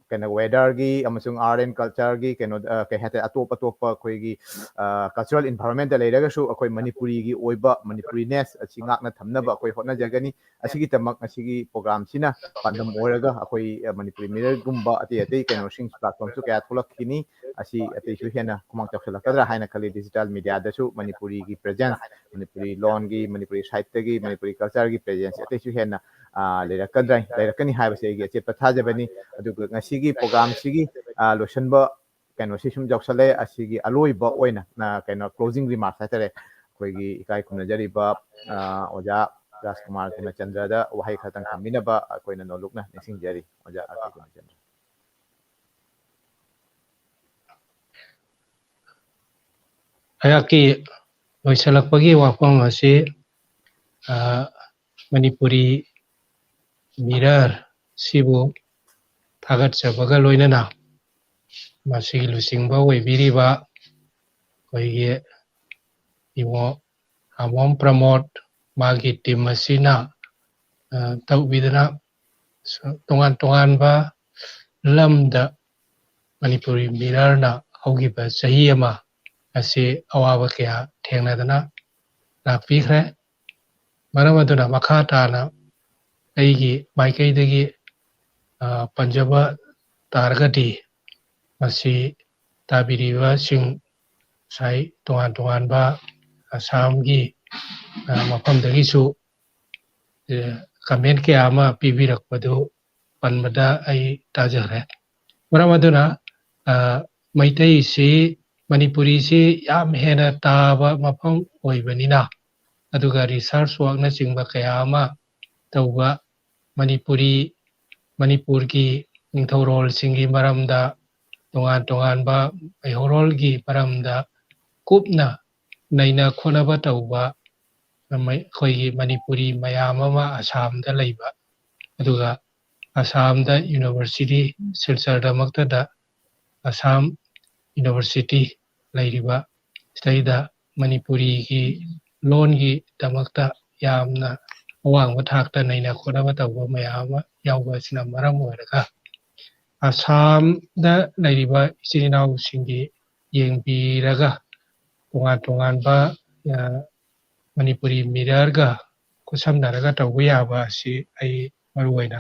ꯀꯩꯅꯣ, weatherꯒꯤ ꯑꯃꯁꯨꯡ art and cultureꯒꯤ ꯀꯩꯅꯣ, ꯑ, ꯀꯩ ꯍꯥꯏꯇꯥꯔꯦ, ꯑꯇꯣꯞ ꯑꯇꯣꯞꯄ ꯑꯩꯈꯣꯏꯒꯤ, ꯑ, cultural environmentꯇ ꯂꯩꯔꯒꯁꯨ ꯑꯩꯈꯣꯏ ꯃꯅꯤꯄꯨꯔꯤꯒꯤ ꯑꯣꯏꯕ, Manipuriness ꯑꯁꯤ ꯉꯥꯛꯅ ꯊꯝꯅꯕ ꯑꯩꯈꯣꯏ ꯍꯣꯠꯅꯖꯒꯅꯤ꯫ ꯑꯁꯤꯒꯤꯗꯃꯛ ꯉꯁꯤꯒꯤ ꯄ꯭ꯔꯣꯒ꯭ꯔꯥꯝꯁꯤꯅ ꯄꯥꯟꯗꯝ ꯑꯣꯏꯔꯒ ꯑꯩꯈꯣꯏ, ꯑ, ꯃꯅꯤꯄꯨꯔꯤ ꯃꯤꯔꯔꯒꯨꯝꯕ ꯑꯇꯩ ꯑꯇꯩ ꯀꯩꯅꯣꯁꯤꯡ platformꯁꯨ ꯀꯌꯥ ꯊꯣꯛꯂꯛꯈꯤꯅꯤ꯫ ꯑꯁꯤ ꯑꯇꯩꯁꯨ ꯍꯦꯟꯅ ꯈꯨꯃꯥꯡ ꯆꯥꯎꯁꯤꯜꯂꯛꯀꯗ꯭ꯔꯥ ꯍꯥꯏꯅ ꯈꯜꯂꯤ꯫ Digital mediaꯗꯁꯨ ꯃꯅꯤꯄꯨꯔꯤꯒꯤ presence, ꯃꯅꯤꯄꯨꯔꯤ ꯂꯣꯟꯒꯤ, ꯃꯅꯤꯄꯨꯔꯤ ꯁꯥꯍꯤꯇ꯭ꯌꯒꯤ, ꯃꯅꯤꯄꯨꯔꯤ cultureꯒꯤ presenceꯁꯦ ꯑꯇꯩꯁꯨ ꯍꯦꯟꯅ, ꯑ, ꯂꯩꯔꯛꯀꯗ꯭ꯔꯥ, ꯂꯩꯔꯛꯀꯅꯤ ꯍꯥꯏꯕꯁꯦ ꯑꯩꯒꯤ ꯑꯆꯦꯠꯄ ꯊꯥꯖꯕꯅꯤ꯫ ꯑꯗꯨꯒ ꯉꯁꯤꯒꯤ ꯄ꯭ꯔꯣꯒ꯭ꯔꯥꯝꯁꯤꯒꯤ, ꯑ, ꯂꯣꯏꯁꯤꯟꯕ ꯀꯩꯅꯣꯁꯤ ꯁꯨꯝ ꯌꯧꯁꯜꯂꯦ꯫ ꯑꯁꯤꯒꯤ ꯑꯂꯣꯏꯕ ꯑꯣꯏꯅ, ꯑ, ꯀꯩꯅꯣ, closing remarks ꯍꯥꯏꯇꯥꯔꯦ, ꯑꯩꯈꯣꯏꯒꯤ ꯏꯀꯥꯏ ꯈꯨꯝꯅꯖꯔꯤꯕ, ꯑ, ꯑꯣꯖꯥ ꯔꯥꯖꯀꯨꯃꯥꯔ ꯒꯨꯅꯆꯟꯗ꯭ꯔꯗ ꯋꯥꯍꯩ ꯈꯔꯇꯪ ꯊꯝꯕꯤꯅꯕ ꯑꯩꯈꯣꯏꯅ ꯅꯣꯂꯨꯛꯅ ꯅꯤꯡꯁꯤꯡꯖꯔꯤ꯫ ꯑꯣꯖꯥ ꯔꯥꯖꯀꯨꯃꯥꯔ ꯒꯨꯅꯆꯟꯗ꯭ꯔ꯫ ꯑꯩꯍꯥꯛꯀꯤ ꯂꯣꯏꯁꯤꯜꯂꯛꯄꯒꯤ ꯋꯥꯐꯝ ꯑꯁꯤ, ꯑ, ꯃꯅꯤꯄꯨꯔꯤ ꯃꯤꯔꯔ ꯁꯤꯕꯨ ꯊꯥꯒꯠꯆꯕꯒ ꯂꯣꯏꯅꯅ ꯃꯁꯤꯒꯤ ꯂꯨꯆꯤꯡꯕ ꯑꯣꯏꯕꯤꯔꯤꯕ ꯑꯩꯈꯣꯏꯒꯤ ꯏꯕꯣ ꯑꯃꯣꯝ ꯄ꯭ꯔꯃꯣꯗ, ꯃꯥꯒꯤ team ꯑꯁꯤꯅ, ꯑ, ꯇꯧꯕꯤꯗꯨꯅ ꯁ-, ꯇꯣꯉꯥꯟ ꯇꯣꯉꯥꯟꯕ ꯂꯝꯗ ꯃꯅꯤꯄꯨꯔꯤ ꯃꯤꯔꯔꯅ ꯍꯧꯈꯤꯕ ꯆꯍꯤ ꯑꯃ ꯑꯁꯤ ꯑꯋꯥꯕ ꯀꯌꯥ ꯊꯦꯡꯅꯗꯨꯅ ꯂꯥꯛꯄꯤꯈ꯭ꯔꯦ꯫ ꯃꯔꯝ ꯑꯗꯨꯅ ꯃꯈꯥ ꯇꯥꯅ ꯑꯩꯒꯤ ꯃꯥꯏꯀꯩꯗꯒꯤ, ꯑ, ꯄꯟꯖꯕ ꯇꯥꯔꯒꯗꯤ, ꯃꯁꯤ ꯇꯥꯕꯤꯔꯤꯕꯁꯤꯡ ꯉꯁꯥꯏ ꯇꯣꯉꯥꯟ ꯇꯣꯉꯥꯟꯕ ꯑꯁꯥꯝꯒꯤ, ꯑ, ꯃꯐꯝꯗꯒꯤꯁꯨ, ꯑ, comment ꯀꯌꯥ ꯑꯃ ꯄꯤꯕꯤꯔꯛꯄꯗꯨ ꯄꯟꯕꯗ ꯑꯩ ꯇꯥꯖꯈ꯭ꯔꯦ꯫ ꯃꯔꯝ ꯑꯗꯨꯅ, ꯑ, ꯃꯩꯇꯩꯁꯤ, ꯃꯅꯤꯄꯨꯔꯤꯁꯤ ꯌꯥꯝ ꯍꯦꯟꯅ ꯇꯥꯕ ꯃꯐꯝ ꯑꯣꯏꯕꯅꯤꯅ, ꯑꯗꯨꯒ research workꯅꯆꯤꯡꯕ ꯀꯌꯥ ꯑꯃ ꯇꯧꯕ ꯃꯅꯤꯄꯨꯔꯤ, ꯃꯅꯤꯄꯨꯔꯒꯤ ꯅꯤꯡꯊꯧꯔꯣꯜꯁꯤꯡꯒꯤ ꯃꯔꯝꯗ, ꯇꯣꯉꯥꯟ ꯇꯣꯉꯥꯟꯕ ꯃꯩꯍꯧꯔꯣꯜꯒꯤ ꯃꯔꯝꯗ ꯀꯨꯞꯅ ꯅꯩꯅ ꯈꯣꯠꯅꯕ ꯇꯧꯕ ꯃꯩ-, ꯑꯩꯈꯣꯏꯒꯤ ꯃꯅꯤꯄꯨꯔꯤ ꯃꯌꯥꯝ ꯑꯃ ꯑꯁꯥꯝꯗ ꯂꯩꯕ, ꯑꯗꯨꯒ ꯑꯁꯥꯝꯗ university, ꯁꯤꯜꯆꯔꯗꯃꯛꯇꯗ ꯑꯁꯥꯝ university ꯂꯩꯔꯤꯕ ꯁꯤꯗꯩꯗ ꯃꯅꯤꯄꯨꯔꯤꯒꯤ ꯂꯣꯟꯒꯤꯗꯃꯛꯇ ꯌꯥꯝꯅ ꯑꯋꯥꯡꯕ ꯊꯥꯛꯇ ꯅꯩꯅ ꯈꯣꯠꯅꯕ ꯇꯧꯕ ꯃꯌꯥꯝ ꯑꯃ ꯌꯥꯎꯕ ꯑꯁꯤꯅ ꯃꯔꯝ ꯑꯣꯏꯔꯒ, ꯑꯁꯥꯝꯗ ꯂꯩꯔꯤꯕ ꯏꯆꯤꯜ ꯏꯅꯥꯎꯁꯤꯡꯒꯤ ꯌꯦꯡꯕꯤꯔꯒ, ꯇꯣꯉꯥꯟ ꯇꯣꯉꯥꯟꯕ, ꯑ, ꯃꯅꯤꯄꯨꯔꯤ ꯃꯤꯔꯔꯒ ꯈꯨꯠꯁꯝꯅꯔꯒ ꯇꯧꯕ ꯌꯥꯕ ꯑꯁꯤ ꯑꯩ ꯃꯔꯨꯑꯣꯏꯅ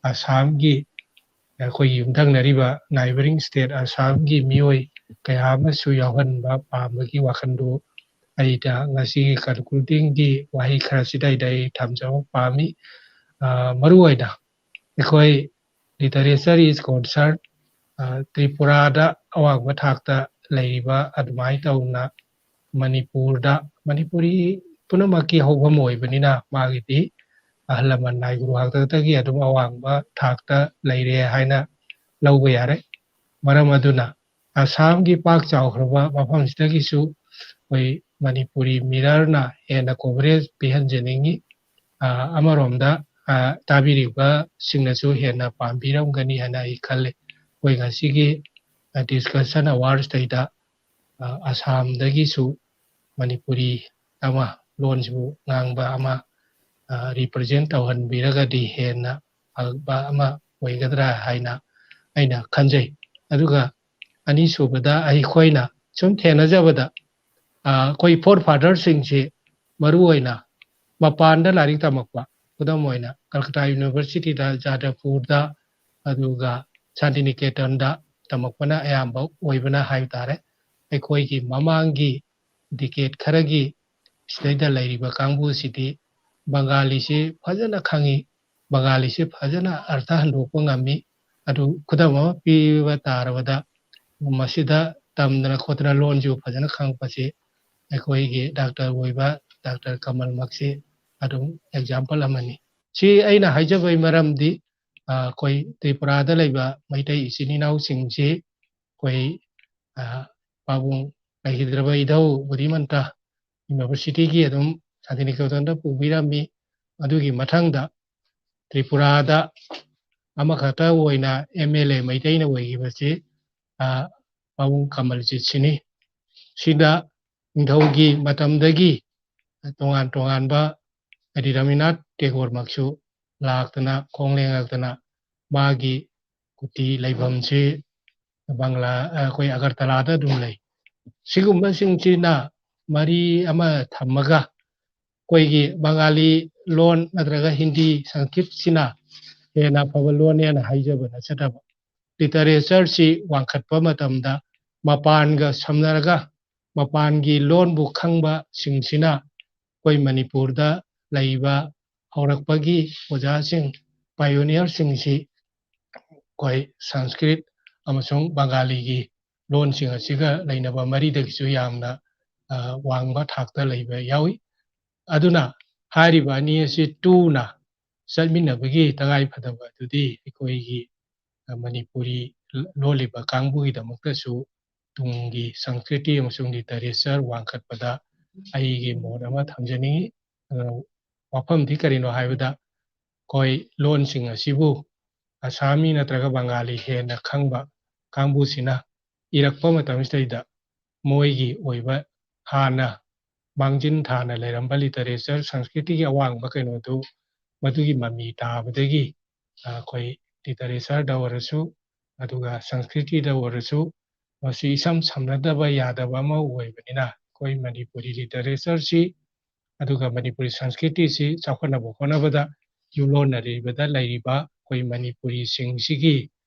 ꯑꯁꯥꯝꯒꯤ, ꯑꯩꯈꯣꯏꯒꯤ ꯌꯨꯝꯊꯪꯅꯔꯤꯕ neighbouring state ꯑꯁꯥꯝꯒꯤ ꯃꯤꯑꯣꯏ ꯀꯌꯥ ꯑꯃꯁꯨ ꯌꯥꯎꯍꯟꯕ ꯄꯥꯝꯕꯒꯤ ꯋꯥꯈꯜꯗꯨ ꯑꯩꯅ ꯉꯁꯤꯒꯤ concludingꯒꯤ ꯋꯥꯍꯩ ꯈꯔꯁꯤꯗꯩꯗ ꯑꯩ ꯊꯝꯖꯕ ꯄꯥꯝꯃꯤ꯫ ꯑ, ꯃꯔꯨꯑꯣꯏꯅ ꯑꯩꯈꯣꯏ literature is concerned, ꯑ, ꯇ꯭ꯔꯤꯄꯨꯔꯥꯗ ꯑꯋꯥꯡꯕ ꯊꯥꯛꯇ ꯂꯩꯔꯤꯕ ꯑꯗꯨꯃꯥꯏꯅ ꯇꯧꯅ ꯃꯅꯤꯄꯨꯔꯗ, ꯃꯅꯤꯄꯨꯔꯤ ꯄꯨꯝꯅꯃꯛꯀꯤ ꯍꯧꯐꯝ ꯑꯣꯏꯕꯅꯤꯅ ꯃꯥꯒꯤꯗꯤ ꯑꯍꯜ ꯂꯃꯟ ꯂꯥꯏ ꯒꯨꯔꯨ ꯍꯥꯛꯇꯛꯇꯒꯤ ꯑꯗꯨꯝ ꯑꯋꯥꯡꯕ ꯊꯥꯛꯇ ꯂꯩꯔꯦ ꯍꯥꯏꯅ ꯂꯧꯕ ꯌꯥꯔꯦ꯫ ꯃꯔꯝ ꯑꯗꯨꯅ ꯑꯁꯥꯝꯒꯤ ꯄꯥꯛ ꯆꯥꯎꯈ꯭ꯔꯕ ꯃꯐꯝꯁꯤꯗꯒꯤꯁꯨ ꯑꯩꯈꯣꯏ ꯃꯅꯤꯄꯨꯔꯤ ꯃꯤꯔꯔꯅ ꯍꯦꯟꯅ coverage ꯄꯤꯍꯟꯖꯅꯤꯡꯉꯤ꯫ ꯑ, ꯑꯃꯔꯣꯝꯗ, ꯑ, ꯇꯥꯕꯤꯔꯤꯕꯁꯤꯡꯅꯁꯨ ꯍꯦꯟꯅ ꯄꯥꯝꯕꯤꯔꯝꯒꯅꯤ ꯍꯥꯏꯅ ꯑꯩ ꯈꯜꯂꯤ꯫ ꯑꯩꯈꯣꯏ ꯉꯁꯤꯒꯤ, ꯑ, discussion hourꯁꯤꯗꯩꯗ, ꯑ, ꯑꯁꯥꯝꯗꯒꯤꯁꯨ ꯃꯅꯤꯄꯨꯔꯤ ꯑꯃ, ꯂꯣꯟꯁꯤꯕꯨ ꯉꯥꯡꯕ ꯑꯃ, ꯑ, represent ꯇꯧꯍꯟꯕꯤꯔꯒꯗꯤ ꯍꯦꯟꯅ ꯐꯕ ꯑꯃ ꯑꯣꯏꯒꯗ꯭ꯔꯥ ꯍꯥꯏꯅ ꯑꯩꯅ ꯈꯟꯖꯩ꯫ ꯑꯗꯨꯒ ꯑꯅꯤꯁꯨꯕꯗ ꯑꯩꯈꯣꯏꯅ ꯁꯨꯝ ꯊꯦꯡꯅꯖꯕꯗ, ꯑ, ꯑꯩꯈꯣꯏ forefatherꯁꯤꯡꯁꯤ ꯃꯔꯨꯑꯣꯏꯅ ꯃꯄꯥꯟꯗ ꯂꯥꯏꯔꯤꯛ ꯇꯝꯃꯛꯄ, ꯈꯨꯗꯝ ꯑꯣꯏꯅ ꯀꯜꯀꯇꯥ universityꯗ, ꯖꯥꯗꯕꯄꯨꯔꯗ, ꯑꯗꯨꯒ ꯁꯥꯟꯇꯤꯅꯤꯀꯦꯇꯟꯗ ꯇꯝꯃꯛꯄꯅ ꯑꯌꯥꯝꯕ ꯑꯣꯏꯕꯅ ꯍꯥꯏꯕ ꯇꯥꯔꯦ꯫ ꯑꯩꯈꯣꯏꯒꯤ ꯃꯃꯥꯡꯒꯤ decade ꯈꯔꯒꯤ ꯁꯤꯗꯩꯗ ꯂꯩꯔꯤꯕ ꯀꯥꯡꯕꯨꯁꯤꯗꯤ ꯕꯪꯒꯥꯂꯤꯁꯤ ꯐꯖꯅ ꯈꯪꯉꯤ, ꯕꯪꯒꯥꯂꯤꯁꯤ ꯐꯖꯅ ꯑꯔꯊ ꯍꯟꯗꯣꯛꯄ ꯉꯝꯃꯤ꯫ ꯑꯗꯨ ꯈꯨꯗꯝ ꯑꯃ ꯄꯤꯕ ꯇꯥꯔꯕꯗ, ꯃꯁꯤꯗ ꯇꯝꯗꯅ ꯈꯣꯠꯇꯅ ꯂꯣꯟꯁꯨ ꯐꯖꯅ ꯈꯪꯉꯛꯄꯁꯤ ꯑꯩꯈꯣꯏꯒꯤ ꯗꯥꯛꯇꯔ ꯑꯣꯏꯕ ꯗꯥꯛꯇꯔ ꯀꯃꯜꯃꯛꯁꯤ ꯑꯗꯨꯝ example ꯑꯃꯅꯤ꯫ ꯁꯤ ꯑꯩꯅ ꯍꯥꯏꯖꯕꯒꯤ ꯃꯔꯝꯗꯤ, ꯑ, ꯑꯩꯈꯣꯏ ꯇ꯭ꯔꯤꯄꯨꯔꯥꯗ ꯂꯩꯕ ꯃꯩꯇꯩ ꯏꯆꯤꯟ ꯏꯅꯥꯎꯁꯤꯡꯁꯤ ꯑꯩꯈꯣꯏ, ꯑ, ꯄꯥꯕꯨꯡ ꯂꯩꯈꯤꯗ꯭ꯔꯕ ꯏꯙꯧ ꯕꯨꯙꯤꯃꯟꯇ universityꯒꯤ ꯑꯗꯨꯝ ꯁꯥꯟꯇꯤꯅꯤꯀꯦꯇꯟꯗ ꯄꯨꯕꯤꯔꯝꯃꯤ꯫ ꯑꯗꯨꯒꯤ ꯃꯊꯪꯗ ꯇ꯭ꯔꯤꯄꯨꯔꯥꯗ ꯑꯃꯈꯛꯇ ꯑꯣꯏꯅ MLA ꯃꯩꯇꯩꯅ ꯑꯣꯏꯈꯤꯕꯁꯤ, ꯑ, ꯄꯥꯕꯨꯡ ꯀꯃꯜꯖꯤꯠ ꯁꯤꯅꯤ꯫ ꯁꯤꯗ ꯅꯤꯡꯊꯧꯒꯤ ꯃꯇꯝꯗꯒꯤ ꯇꯣꯉꯥꯟ ꯇꯣꯉꯥꯟꯕ, ꯍꯥꯏꯗꯤ ꯔꯕꯤꯟꯗ꯭ꯔꯅꯥꯊ ꯇꯦꯒꯣꯔꯃꯛꯁꯨ ꯂꯥꯛꯇꯅ ꯈꯣꯡ ꯂꯦꯡꯉꯛꯇꯅ ꯃꯥꯒꯤ ꯀꯨꯇꯤ ꯂꯩꯐꯝꯁꯤ ꯕꯪꯒ꯭ꯂꯥ, ꯑꯩꯈꯣꯏ ꯑꯒꯔꯇꯂꯥꯗ ꯑꯗꯨꯝ ꯂꯩ꯫ ꯁꯤꯒꯨꯝꯕꯁꯤꯡꯁꯤꯅ ꯃꯔꯤ ꯑꯃ ꯊꯝꯃꯒ ꯑꯩꯈꯣꯏꯒꯤ ꯕꯪꯒꯥꯂꯤ ꯂꯣꯟ ꯅꯠꯇ꯭ꯔꯒ ꯍꯤꯟꯗꯤ, ꯁꯪꯁꯀ꯭ꯔꯤꯠꯁꯤꯅ ꯍꯦꯟꯅ ꯑꯐꯕ ꯂꯣꯟꯅꯦꯅ ꯍꯥꯏꯖꯕ ꯅꯠꯆꯗꯕ, literatureꯁꯤ ꯋꯥꯡꯈꯠꯄ ꯃꯇꯝꯗ ꯃꯄꯥꯟꯒ ꯁꯝꯅꯔꯒ ꯃꯄꯥꯟꯒꯤ ꯂꯣꯟꯕꯨ ꯈꯪꯕꯁꯤꯡꯁꯤꯅ ꯑꯩꯈꯣꯏ ꯃꯅꯤꯄꯨꯔꯗ ꯂꯩꯕ ꯍꯧꯔꯛꯄꯒꯤ ꯑꯣꯖꯥꯁꯤꯡ, pioneerꯁꯤꯡꯁꯤ ꯑꯩꯈꯣꯏ ꯁꯪꯁꯀ꯭ꯔꯤꯠ ꯑꯃꯁꯨꯡ ꯕꯪꯒꯥꯂꯤꯒꯤ ꯂꯣꯟꯁꯤꯡ ꯑꯁꯤꯒ ꯂꯩꯅꯕ ꯃꯔꯤꯗꯒꯤꯁꯨ ꯌꯥꯝꯅ, ꯑ, ꯋꯥꯡꯕ ꯊꯥꯛꯇ ꯂꯩꯕ ꯌꯥꯎꯏ꯫ ꯑꯗꯨꯅ ꯍꯥꯏꯔꯤꯕ ꯑꯅꯤ ꯑꯁꯤ ꯇꯨꯅ ꯆꯠꯃꯤꯟꯅꯕꯒꯤ ꯇꯉꯥꯏ ꯐꯗꯕ ꯑꯗꯨꯗꯤ ꯑꯩꯈꯣꯏꯒꯤ, ꯑ, ꯃꯅꯤꯄꯨꯔꯤ ꯂꯣꯜꯂꯤꯕ ꯀꯥꯡꯕꯨꯒꯤꯗꯃꯛꯇꯁꯨ ꯇꯨꯡꯒꯤ ꯁꯪꯁꯀ꯭ꯔꯤꯇꯤ ꯑꯃꯁꯨꯡ literature ꯋꯥꯡꯈꯠꯄꯗ ꯑꯩꯒꯤ ꯃꯣꯠ ꯑꯃ ꯊꯝꯖꯅꯤꯡꯏ꯫ ꯑꯗꯨꯅ ꯋꯥꯐꯝꯗꯤ ꯀꯔꯤꯅꯣ ꯍꯥꯏꯕꯗ, ꯑꯩꯈꯣꯏ ꯂꯣꯟꯁꯤꯡ ꯑꯁꯤꯕꯨ ꯑꯁꯥꯃꯤ ꯅꯠꯇ꯭ꯔꯒ ꯕꯪꯒꯥꯂꯤ ꯍꯦꯟꯅ ꯈꯪꯕ ꯀꯥꯡꯕꯨꯁꯤꯅ ꯏꯔꯛꯄ ꯃꯇꯝꯁꯤꯗꯩꯗ ꯃꯣꯏꯒꯤ ꯑꯣꯏꯕ ꯍꯥꯟꯅ ꯃꯥꯡꯖꯤꯟ ꯊꯥꯅ ꯂꯩꯔꯝꯕ literature, ꯁꯪꯁꯀ꯭ꯔꯤꯇꯤꯒꯤ ꯑꯋꯥꯡꯕ ꯀꯩꯅꯣꯗꯨ, ꯃꯗꯨꯒꯤ ꯃꯃꯤ ꯇꯥꯕꯗꯒꯤ, ꯑ, ꯑꯩꯈꯣꯏ literatureꯗ ꯑꯣꯏꯔꯁꯨ, ꯑꯗꯨꯒ ꯁꯪꯁꯀ꯭ꯔꯤꯇꯤꯗ ꯑꯣꯏꯔꯁꯨ, ꯃꯁꯤ ꯏꯁꯝ ꯁꯝꯅꯗꯕ ꯌꯥꯗꯕ ꯑꯃ ꯑꯣꯏꯕꯅꯤꯅ, ꯑꯩꯈꯣꯏ ꯃꯅꯤꯄꯨꯔꯤ literatureꯁꯤ ꯑꯗꯨꯒ ꯃꯅꯤꯄꯨꯔꯤ ꯁꯪꯁꯀ꯭ꯔꯤꯇꯤꯁꯤ ꯆꯥꯎꯈꯠꯅꯕ ꯍꯣꯠꯅꯕꯗ ꯌꯨꯝꯂꯣꯟꯅꯔꯤꯕꯗ ꯂꯩꯔꯤꯕ ꯑꯩꯈꯣꯏ ꯃꯅꯤꯄꯨꯔꯤꯁꯤꯡꯁꯤꯒꯤ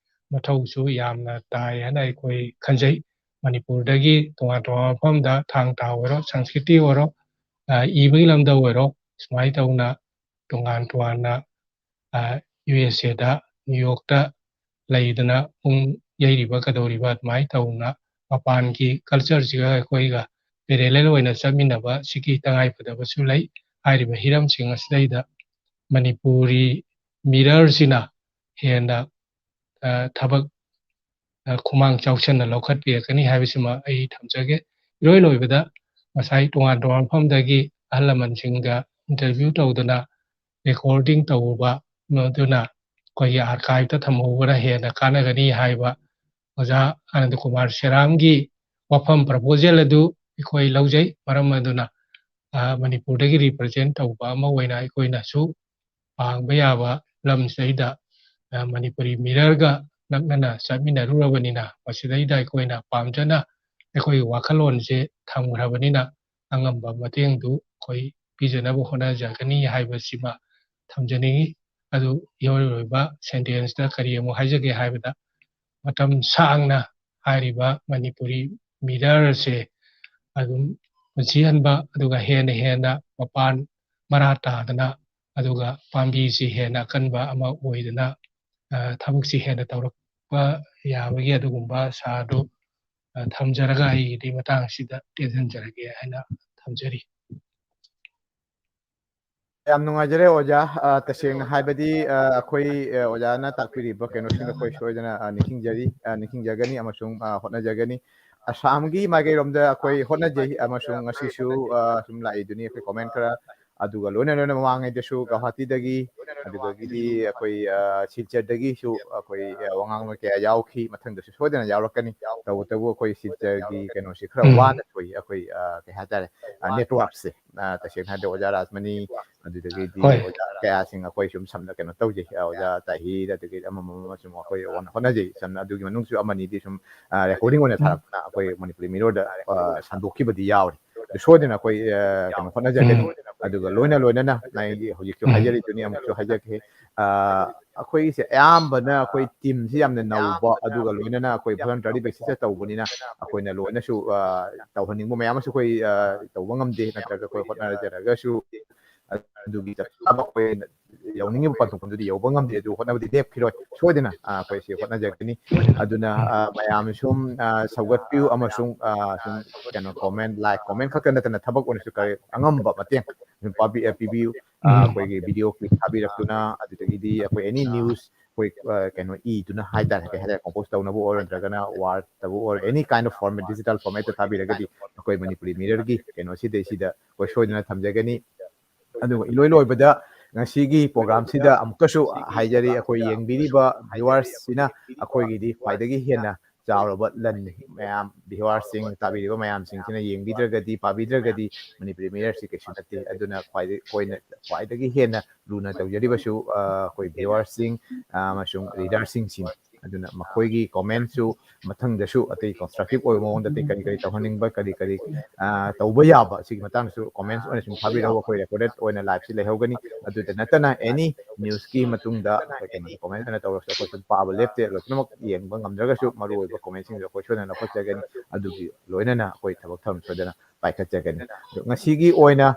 ꯃꯊꯧꯁꯨ ꯌꯥꯝꯅ ꯇꯥꯏ ꯍꯥꯏꯅ ꯑꯩꯈꯣꯏ ꯈꯟꯖꯩ꯫ ꯃꯅꯤꯄꯨꯔꯗꯒꯤ ꯇꯣꯉꯥꯟ ꯇꯣꯉꯥꯟꯕ ꯃꯐꯝꯗ ꯊꯥꯡ ꯇꯥ ꯑꯣꯏꯔꯣ, ꯁꯪꯁꯀ꯭ꯔꯤꯇꯤ ꯑꯣꯏꯔꯣ, ꯑ, ꯏꯕꯒꯤ ꯂꯝꯗ ꯑꯣꯏꯔꯣ, ꯁꯨꯃꯥꯏꯅ ꯇꯧꯅ ꯇꯣꯉꯥꯟ ꯇꯣꯉꯥꯟꯅ, ꯑ, ꯌꯨ ꯑꯦꯁ ꯑꯦꯗ, ꯅ꯭ꯌꯨ ꯌꯣꯔꯛꯇ ꯂꯩꯗꯅ ꯄꯨꯡ ꯌꯩꯔꯤꯕ ꯀꯩꯗꯧꯔꯤꯕ ꯑꯗꯨꯃꯥꯏꯅ ꯇꯧꯅ ꯃꯄꯥꯟꯒꯤ ꯀꯜꯆꯔꯁꯤꯒ ꯑꯩꯈꯣꯏꯒ ꯄꯦꯔꯦꯂꯦꯜ ꯑꯣꯏꯅ ꯆꯠꯃꯤꯟꯅꯕ ꯁꯤꯒꯤ ꯇꯉꯥꯏꯐꯗꯕꯁꯨ ꯂꯩ꯫ ꯍꯥꯏꯔꯤꯕ ꯍꯤꯔꯝꯁꯤꯡ ꯑꯁꯤꯗꯩꯗ ꯃꯅꯤꯄꯨꯔꯤ ꯃꯤꯔꯔꯁꯤꯅ ꯍꯦꯟꯅ, ꯑ, ꯊꯕꯛ, ꯑ, ꯈꯨꯃꯥꯡ ꯆꯥꯎꯁꯟꯅ ꯂꯧꯈꯠꯄꯤꯔꯛꯀꯅꯤ ꯍꯥꯏꯕꯁꯤꯃ ꯑꯩ ꯊꯝꯖꯒꯦ꯫ ꯏꯔꯣꯏ ꯂꯣꯏꯕꯗ ꯉꯁꯥꯏ ꯇꯣꯉꯥꯟ ꯇꯣꯉꯥꯟꯕ ꯃꯐꯝꯗꯒꯤ ꯑꯍꯜ ꯂꯃꯟꯁꯤꯡꯒ ꯏꯟꯇꯔꯚ꯭ꯌꯨ ꯇꯧꯗꯅ ꯔꯦꯀꯣꯔꯗꯤꯡ ꯇꯧꯕ, ꯃꯗꯨꯅ ꯑꯩꯈꯣꯏꯒꯤ ꯑꯥꯔꯀꯥꯏꯚꯇ ꯊꯝꯍꯧꯕꯅ ꯍꯦꯟꯅ ꯀꯥꯟꯅꯒꯅꯤ ꯍꯥꯏꯕ ꯑꯣꯖꯥ ꯑꯅꯟꯗ ꯀꯨꯃꯥꯔ ꯁꯦꯔꯥꯝꯒꯤ ꯋꯥꯐꯝ, ꯄ꯭ꯔꯄꯣꯖꯦꯜ ꯑꯗꯨ ꯑꯩꯈꯣꯏ ꯂꯧꯖꯩ꯫ ꯃꯔꯝ ꯑꯗꯨꯅ, ꯑ, ꯃꯅꯤꯄꯨꯔꯗꯒꯤ ꯔꯤꯄ꯭ꯔꯖꯦꯟ ꯇꯧꯕ ꯑꯃ ꯑꯣꯏꯅ ꯑꯩꯈꯣꯏꯅꯁꯨ ꯄꯥꯡꯕ ꯌꯥꯕ ꯂꯝꯁꯤꯗꯩꯗ, ꯑ, ꯃꯅꯤꯄꯨꯔꯤ ꯃꯤꯔꯔꯒ ꯅꯛꯅꯅ ꯆꯠꯃꯤꯟꯅꯔꯨꯔꯕꯅꯤꯅ, ꯃꯁꯤꯗꯩꯗ ꯑꯩꯈꯣꯏꯅ ꯄꯥꯝꯖꯅ ꯑꯩꯈꯣꯏꯒꯤ ꯋꯥꯈꯜꯂꯣꯟꯁꯦ ꯊꯝꯈ꯭ꯔꯕꯅꯤꯅ, ꯑꯉꯝꯕ ꯃꯇꯦꯡꯗꯨ ꯑꯩꯈꯣꯏ ꯄꯤꯖꯅꯕ ꯍꯣꯠꯅꯖꯒꯅꯤ ꯍꯥꯏꯕꯁꯤꯃ ꯊꯝꯖꯅꯤꯡꯏ꯫ ꯑꯗꯨ ꯏꯔꯣꯏ ꯂꯣꯏꯕ ꯁꯦꯟꯇꯦꯟꯁꯇ ꯀꯔꯤ ꯑꯃꯨꯛ ꯍꯥꯏꯖꯒꯦ ꯍꯥꯏꯕꯗ, ꯃꯇꯝ ꯁꯥꯡꯅ ꯍꯥꯏꯔꯤꯕ ꯃꯅꯤꯄꯨꯔꯤ ꯃꯤꯔꯔꯁꯦ ꯑꯗꯨꯝ ꯄꯨꯟꯁꯤꯍꯟꯕ, ꯑꯗꯨꯒ ꯍꯦꯟꯅ ꯍꯦꯟꯅ ꯃꯄꯥꯟ ꯃꯔꯥ ꯇꯥꯗꯅ, ꯑꯗꯨꯒ ꯄꯥꯝꯕꯤꯁꯤ ꯍꯦꯟꯅ ꯑꯀꯟꯕ ꯑꯃ ꯑꯣꯏꯗꯅ, ꯑ, ꯊꯕꯛꯁꯤ ꯍꯦꯟꯅ ꯇꯧꯔꯛꯄ ꯌꯥꯕꯒꯤ ꯑꯗꯨꯒꯨꯝꯕ ꯑꯁꯥꯗꯨ, ꯑ, ꯊꯝꯖꯔꯒ ꯑꯩꯒꯤꯗꯤ ꯃꯇꯥꯡ ꯑꯁꯤꯗ ꯇꯦꯟꯁꯤꯟꯖꯔꯒꯦ ꯍꯥꯏꯅ ꯊꯝꯖꯔꯤ꯫ ꯌꯥꯝ ꯅꯨꯡꯉꯥꯏꯖꯔꯦ ꯑꯣꯖꯥ꯫ ꯑ, ꯇꯁꯦꯡꯅ ꯍꯥꯏꯕꯗꯤ, ꯑ, ꯑꯩꯈꯣꯏ, ꯑ, ꯑꯣꯖꯥꯅ ꯇꯥꯛꯄꯤꯔꯤꯕ ꯀꯩꯅꯣꯁꯤꯡꯗꯣ ꯑꯩꯈꯣꯏ ꯁꯣꯏꯗꯅ, ꯑ, ꯅꯤꯡꯁꯤꯡꯖꯔꯤ, ꯑ, ꯅꯤꯡꯁꯤꯡꯖꯒꯅꯤ ꯑꯃꯁꯨꯡ, ꯑ, ꯍꯣꯠꯅꯖꯒꯅꯤ꯫ ꯑꯁꯥꯝꯒꯤ ꯃꯥꯏꯀꯩꯔꯣꯝꯗ ꯑꯩꯈꯣꯏ ꯍꯣꯠꯅꯖꯩ ꯑꯃꯁꯨꯡ ꯉꯁꯤꯁꯨ, ꯑ, ꯁꯨꯝ ꯂꯥꯛꯏꯗꯨꯅꯤ ꯑꯩꯈꯣꯏ ꯀꯣꯃꯦꯟ ꯈꯔ, ꯑꯗꯨꯒ ꯂꯣꯏꯅ ꯂꯣꯏꯅ ꯃꯃꯥꯡꯉꯩꯗꯁꯨ ꯒꯧꯍꯥꯇꯤꯗꯒꯤ, ꯑꯗꯨꯗꯒꯤꯗꯤ ꯑꯩꯈꯣꯏ, ꯑ, ꯁꯤꯜꯆꯔꯗꯒꯤꯁꯨ ꯑꯩꯈꯣꯏ, ꯑ, ꯋꯥ ꯉꯥꯡꯕ ꯀꯌꯥ ꯌꯥꯎꯈꯤ꯫ ꯃꯊꯪꯗꯁꯨ ꯁꯣꯏꯗꯅ ꯌꯥꯎꯔꯛꯀꯅꯤ꯫ ꯇꯧꯕꯇꯕꯨ ꯑꯩꯈꯣꯏ ꯁꯤꯜꯆꯔꯒꯤ ꯀꯩꯅꯣꯁꯤ ꯈꯔ ꯎꯝ꯫ ꯋꯥꯅ ꯊꯣꯛꯏ, ꯑꯩꯈꯣꯏ, ꯑ, ꯀꯩ ꯍꯥꯏꯇꯥꯔꯦ, ꯑ, ꯅꯦꯠꯋꯥꯔꯛꯁꯦ꯫ ꯑ, ꯇꯁꯦꯡꯅ ꯍꯥꯏꯔꯗꯤ ꯑꯣꯖꯥ ꯔꯥꯖꯃꯅꯤ, ꯑꯗꯨꯗꯒꯤꯗꯤ ꯍꯣꯏ꯫ ꯑꯣꯖꯥ ꯀꯌꯥꯁꯤꯡ ꯑꯩꯈꯣꯏ ꯁꯨꯝ ꯁꯝꯅ ꯀꯩꯅꯣ ꯇꯧꯖꯩ, ꯑ, ꯑꯣꯖꯥ ꯇꯥꯍꯤꯔ, ꯑꯗꯒꯤ ꯑꯃ ꯑꯃ ꯑꯃ ꯁꯨꯝ ꯑꯩꯈꯣꯏ ꯍꯣꯠꯅ-, ꯍꯣꯠꯅꯖꯩ꯫ ꯁꯝꯅ ꯑꯗꯨꯒꯤ ꯃꯅꯨꯡꯗꯁꯨ ꯑꯃꯅꯤꯗꯤ ꯁꯨꯝ, ꯑ, ꯔꯦꯀꯣꯔꯗꯤꯡ ꯑꯣꯏꯅ ꯎꯝ꯫ ꯊꯥꯔꯛꯇꯅ ꯑꯩꯈꯣꯏ ꯃꯅꯤꯄꯨꯔꯤ ꯃꯤꯔꯣꯜꯗ, ꯑ, ꯁꯟꯗꯣꯛꯈꯤꯕꯗꯤ ꯌꯥꯎꯔꯤ꯫ ꯑꯗꯨ ꯁꯣꯏꯗꯅ ꯑꯩꯈꯣꯏ, ꯑ, ꯀꯩꯅꯣ ꯍꯣꯠꯅꯖꯒꯅꯤ꯫ ꯎꯝ꯫ ꯑꯗꯨꯒ ꯂꯣꯏꯅ ꯂꯣꯏꯅꯅ ꯑꯩꯒꯤ ꯍꯧꯖꯤꯛꯁꯨ ꯍꯥꯏꯖꯔꯤꯗꯨꯅꯤ, ꯑꯃꯨꯛꯁꯨ ꯍꯥꯏꯖꯒꯦ, ꯑꯩꯈꯣꯏꯒꯤꯁꯦ ꯑꯌꯥꯝꯕꯅ ꯑꯩꯈꯣꯏ ꯇꯤꯝꯁꯤ ꯌꯥꯝꯅ ꯅꯧꯕ, ꯑꯗꯨꯒ ꯂꯣꯏꯅꯅ ꯑꯩꯈꯣꯏ voluntary basis ꯇꯧꯕꯅꯤꯅ ꯑꯩꯈꯣꯏꯅ ꯂꯣꯏꯅꯁꯨ ꯇꯧꯍꯟꯅꯤꯡꯕ ꯃꯌꯥꯝ ꯑꯃꯁꯨ ꯑꯩꯈꯣꯏ ꯇꯧꯕ ꯉꯝꯗꯦ, ꯅꯠꯇ꯭ꯔꯒ ꯑꯩꯈꯣꯏ ꯍꯣꯠꯅꯖꯔꯒꯁꯨ ꯑꯗꯨꯒꯤ ꯆꯞ ꯆꯥꯕ ꯑꯩꯈꯣꯏ ꯌꯧꯅꯤꯡꯉꯤꯕ ꯄꯟꯊꯨꯡꯐꯝꯗꯨꯗꯤ ꯌꯧꯕ ꯉꯝꯗꯦ, ꯑꯗꯨ ꯍꯣꯠꯅꯕꯗꯤ ꯂꯦꯞꯈꯤꯔꯣꯏ, ꯁꯣꯏꯗꯅ ꯑꯩꯈꯣꯏ ꯁꯤ ꯍꯣꯠꯅꯖꯒꯅꯤ꯫ ꯑꯗꯨꯅ ꯃꯌꯥꯝ ꯁꯨꯝ ꯁꯧꯒꯠꯄꯤꯌꯨ ꯑꯃꯁꯨꯡ ꯁꯨꯝ ꯀꯩꯅꯣ comment, like, comment ꯈꯛꯇ ꯅꯠꯇꯅ ꯊꯕꯛ ꯑꯣꯏꯅꯁꯨ ꯀꯔꯤ ꯑꯉꯝꯕ ꯃꯇꯦꯡ ꯁꯨꯝ ꯄꯥꯕꯤ-, ꯄꯤꯕꯤꯌꯨ꯫ ꯑꯩꯈꯣꯏꯒꯤ video clip ꯊꯥꯕꯤꯔꯛꯇꯨꯅ, ꯑꯗꯨꯗꯒꯤꯗꯤ ꯑꯩꯈꯣꯏ any news ꯑꯩꯈꯣꯏ ꯀꯩꯅꯣ ꯏꯗꯨꯅ ꯍꯥꯏꯇꯥꯔꯦ, ꯀꯩ ꯍꯥꯏꯇꯥꯔꯦ, compose ꯇꯧꯅꯕ ꯑꯣꯏꯔꯣ, ꯅꯠꯇ꯭ꯔꯒꯅ word ꯇꯕꯨ ꯑꯣꯏꯔꯣ, any kind of format, digital format ꯊꯥꯕꯤꯔꯒꯗꯤ ꯑꯩꯈꯣꯏ ꯃꯅꯤꯄꯨꯔꯤ ꯃꯤꯔꯔꯒꯤ ꯀꯩꯅꯣꯁꯤꯗꯩꯁꯤꯗ ꯑꯩꯈꯣꯏ ꯁꯣꯏꯗꯅ ꯊꯝꯖꯒꯅꯤ꯫ ꯑꯗꯨꯒ ꯏꯂꯣꯏ ꯂꯣꯏꯕꯗ ꯉꯁꯤꯒꯤ program ꯁꯤꯗ ꯑꯃꯨꯛꯀꯁꯨ ꯍꯥꯏꯖꯔꯤ, ꯑꯩꯈꯣꯏ ꯌꯦꯡꯕꯤꯔꯤꯕ viewers ꯁꯤꯅ ꯑꯩꯈꯣꯏꯒꯤꯗꯤ ꯈ꯭ꯋꯥꯏꯗꯒꯤ ꯍꯦꯟꯅ ꯆꯥꯎꯔꯕ ꯂꯟꯅꯤ꯫ ꯃꯌꯥꯝ viewers ꯁꯤꯡ, ꯇꯥꯕꯤꯔꯤꯕ ꯃꯌꯥꯝꯁꯤꯡꯁꯤꯅ ꯌꯦꯡꯕꯤꯗ꯭ꯔꯒꯗꯤ, ꯄꯥꯕꯤꯗ꯭ꯔꯒꯗꯤ ꯃꯅꯤꯄꯨꯔꯤ ꯃꯤꯔꯔꯁꯤ ꯀꯩꯁꯨ ꯅꯠꯇꯦ꯫ ꯑꯗꯨꯅ ꯈ꯭ꯋꯥꯏꯗꯒꯤ, ꯑꯩꯈꯣꯏꯅ ꯈ꯭ꯋꯥꯏꯗꯒꯤ ꯍꯦꯟꯅ ꯂꯨꯅ ꯇꯧꯖꯔꯤꯕꯁꯨ ꯑꯩꯈꯣꯏ viewers ꯁꯤꯡ ꯑꯃꯁꯨꯡ reader ꯁꯤꯡꯁꯤꯅꯤ꯫ ꯑꯗꯨꯅ ꯃꯈꯣꯏꯒꯤ comment ꯁꯨ ꯃꯊꯪꯗꯁꯨ ꯑꯇꯩ constructive ꯑꯣꯏꯕ ꯃꯑꯣꯡꯗ ꯑꯇꯩ ꯀꯔꯤ ꯀꯔꯤ ꯇꯧꯍꯟꯅꯤꯡꯕ, ꯀꯔꯤ ꯀꯔꯤ ꯇꯧꯕ ꯌꯥꯕ, ꯁꯤꯒꯤ ꯃꯇꯥꯡꯗꯁꯨ comments ꯑꯣꯏꯅ ꯁꯨꯝ ꯊꯥꯕꯤꯔꯛꯎ꯫ ꯑꯩꯈꯣꯏ recorded ꯑꯣꯏꯅ live ꯁꯤ ꯂꯩꯍꯧꯒꯅꯤ꯫ ꯑꯗꯨꯗ ꯅꯠꯇꯅ any news ꯀꯤ ꯃꯇꯨꯡꯗ ꯑꯩꯈꯣꯏ ꯀꯩꯅꯣ comment ꯑꯣꯏꯅ ꯇꯧꯔꯁꯨ ꯑꯩꯈꯣꯏ ꯁꯨꯝ ꯄꯥꯕ ꯂꯦꯞꯇꯦ꯫ ꯂꯣꯏꯅꯃꯛ ꯌꯦꯡꯕ ꯉꯝꯗ꯭ꯔꯒꯁꯨ ꯃꯔꯨꯑꯣꯏꯕ comment ꯁꯤꯡꯗꯣ ꯑꯩꯈꯣꯏ ꯁꯣꯏꯗꯅ ꯂꯧꯈꯠꯆꯒꯅꯤ꯫ ꯑꯗꯨꯒꯤ ꯂꯣꯏꯅꯅ ꯑꯩꯈꯣꯏ ꯊꯕꯛ ꯊꯧꯔꯝ ꯁꯣꯏꯗꯅ ꯄꯥꯏꯈꯠꯆꯒꯅꯤ꯫ ꯑꯗꯣ ꯉꯁꯤꯒꯤ ꯑꯣꯏꯅ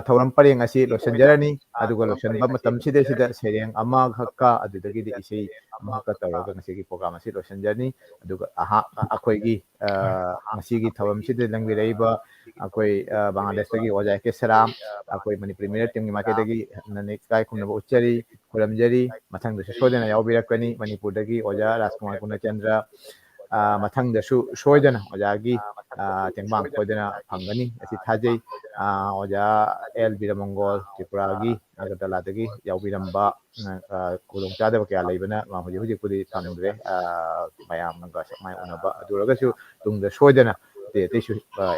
ꯊꯧꯔꯝ ꯄꯔꯦꯡ ꯑꯁꯤ ꯂꯣꯏꯁꯤꯟꯖꯔꯅꯤ꯫ ꯑꯗꯨꯒ ꯂꯣꯏꯁꯤꯟꯕ ꯃꯇꯝꯁꯤꯗꯩꯁꯤꯗ ꯁꯩꯔꯦꯡ ꯑꯃꯈꯛꯀ ꯑꯗꯨꯗꯒꯤꯗꯤ ꯏꯁꯩ ꯑꯃꯈꯛꯀ ꯇꯧꯔꯒ ꯉꯁꯤꯒꯤ program ꯑꯁꯤ ꯂꯣꯏꯁꯤꯟꯖꯔꯅꯤ꯫ ꯑꯗꯨꯒ ꯑꯍꯥ-, ꯑꯩꯈꯣꯏꯒꯤ ꯉꯁꯤꯒꯤ ꯊꯧꯔꯝꯁꯤꯗ ꯂꯦꯡꯕꯤꯔꯛꯏꯕ ꯑꯩꯈꯣꯏ ꯕꯪꯒ꯭ꯂꯥꯗꯦꯁꯇꯒꯤ ꯑꯣꯖꯥ ꯑꯦ ꯀꯦ ꯁꯔꯥꯝ, ꯑꯩꯈꯣꯏ ꯃꯅꯤꯄꯨꯔꯤ ꯃꯤꯔꯔ ꯇꯤꯝꯒꯤ ꯃꯥꯏꯀꯩꯗꯒꯤ ꯍꯟꯅ ꯏꯀꯥꯏ ꯈꯨꯝꯅꯕ ꯎꯠꯆꯔꯤ, ꯈꯨꯔꯨꯝꯖꯔꯤ꯫ ꯃꯊꯪꯗꯁꯨ ꯁꯣꯏꯗꯅ ꯌꯥꯎꯕꯤꯔꯛꯀꯅꯤ ꯃꯅꯤꯄꯨꯔꯗꯒꯤ ꯑꯣꯖꯥ ꯔꯥꯖꯀꯨꯃꯥꯔ ꯄꯨꯔꯅꯆꯟꯗ꯭ꯔ꯫ ꯃꯊꯪꯗꯁꯨ ꯁꯣꯏꯗꯅ ꯑꯣꯖꯥꯒꯤ ꯇꯦꯡꯕꯥꯡ ꯁꯣꯏꯗꯅ ꯐꯪꯒꯅꯤ ꯑꯁꯤ ꯊꯥꯖꯩ꯫ ꯑꯣꯖꯥ ꯑꯦꯜ ꯕꯤꯔꯃꯪꯒꯣꯜ, ꯇ꯭ꯔꯤꯄꯨꯔꯥꯒꯤ ꯑꯒꯔꯇꯂꯥꯗꯒꯤ ꯌꯥꯎꯕꯤꯔꯝꯕ, ꯈꯨꯗꯣꯡꯆꯥꯗꯕ ꯀꯌꯥ ꯂꯩꯕꯅ ꯃꯥ ꯍꯧꯖꯤꯛ ꯍꯧꯖꯤꯛꯄꯨꯗꯤ ꯐꯪꯗ꯭ꯔꯦ, ꯃꯌꯥꯝꯒ ꯁꯛ ꯃꯥꯏ ꯎꯅꯕ꯫ ꯑꯗꯨ ꯑꯣꯏꯔꯒꯁꯨ ꯇꯨꯡꯗ ꯁꯣꯏꯗꯅ ꯑꯇꯩ ꯑꯇꯩꯁꯨ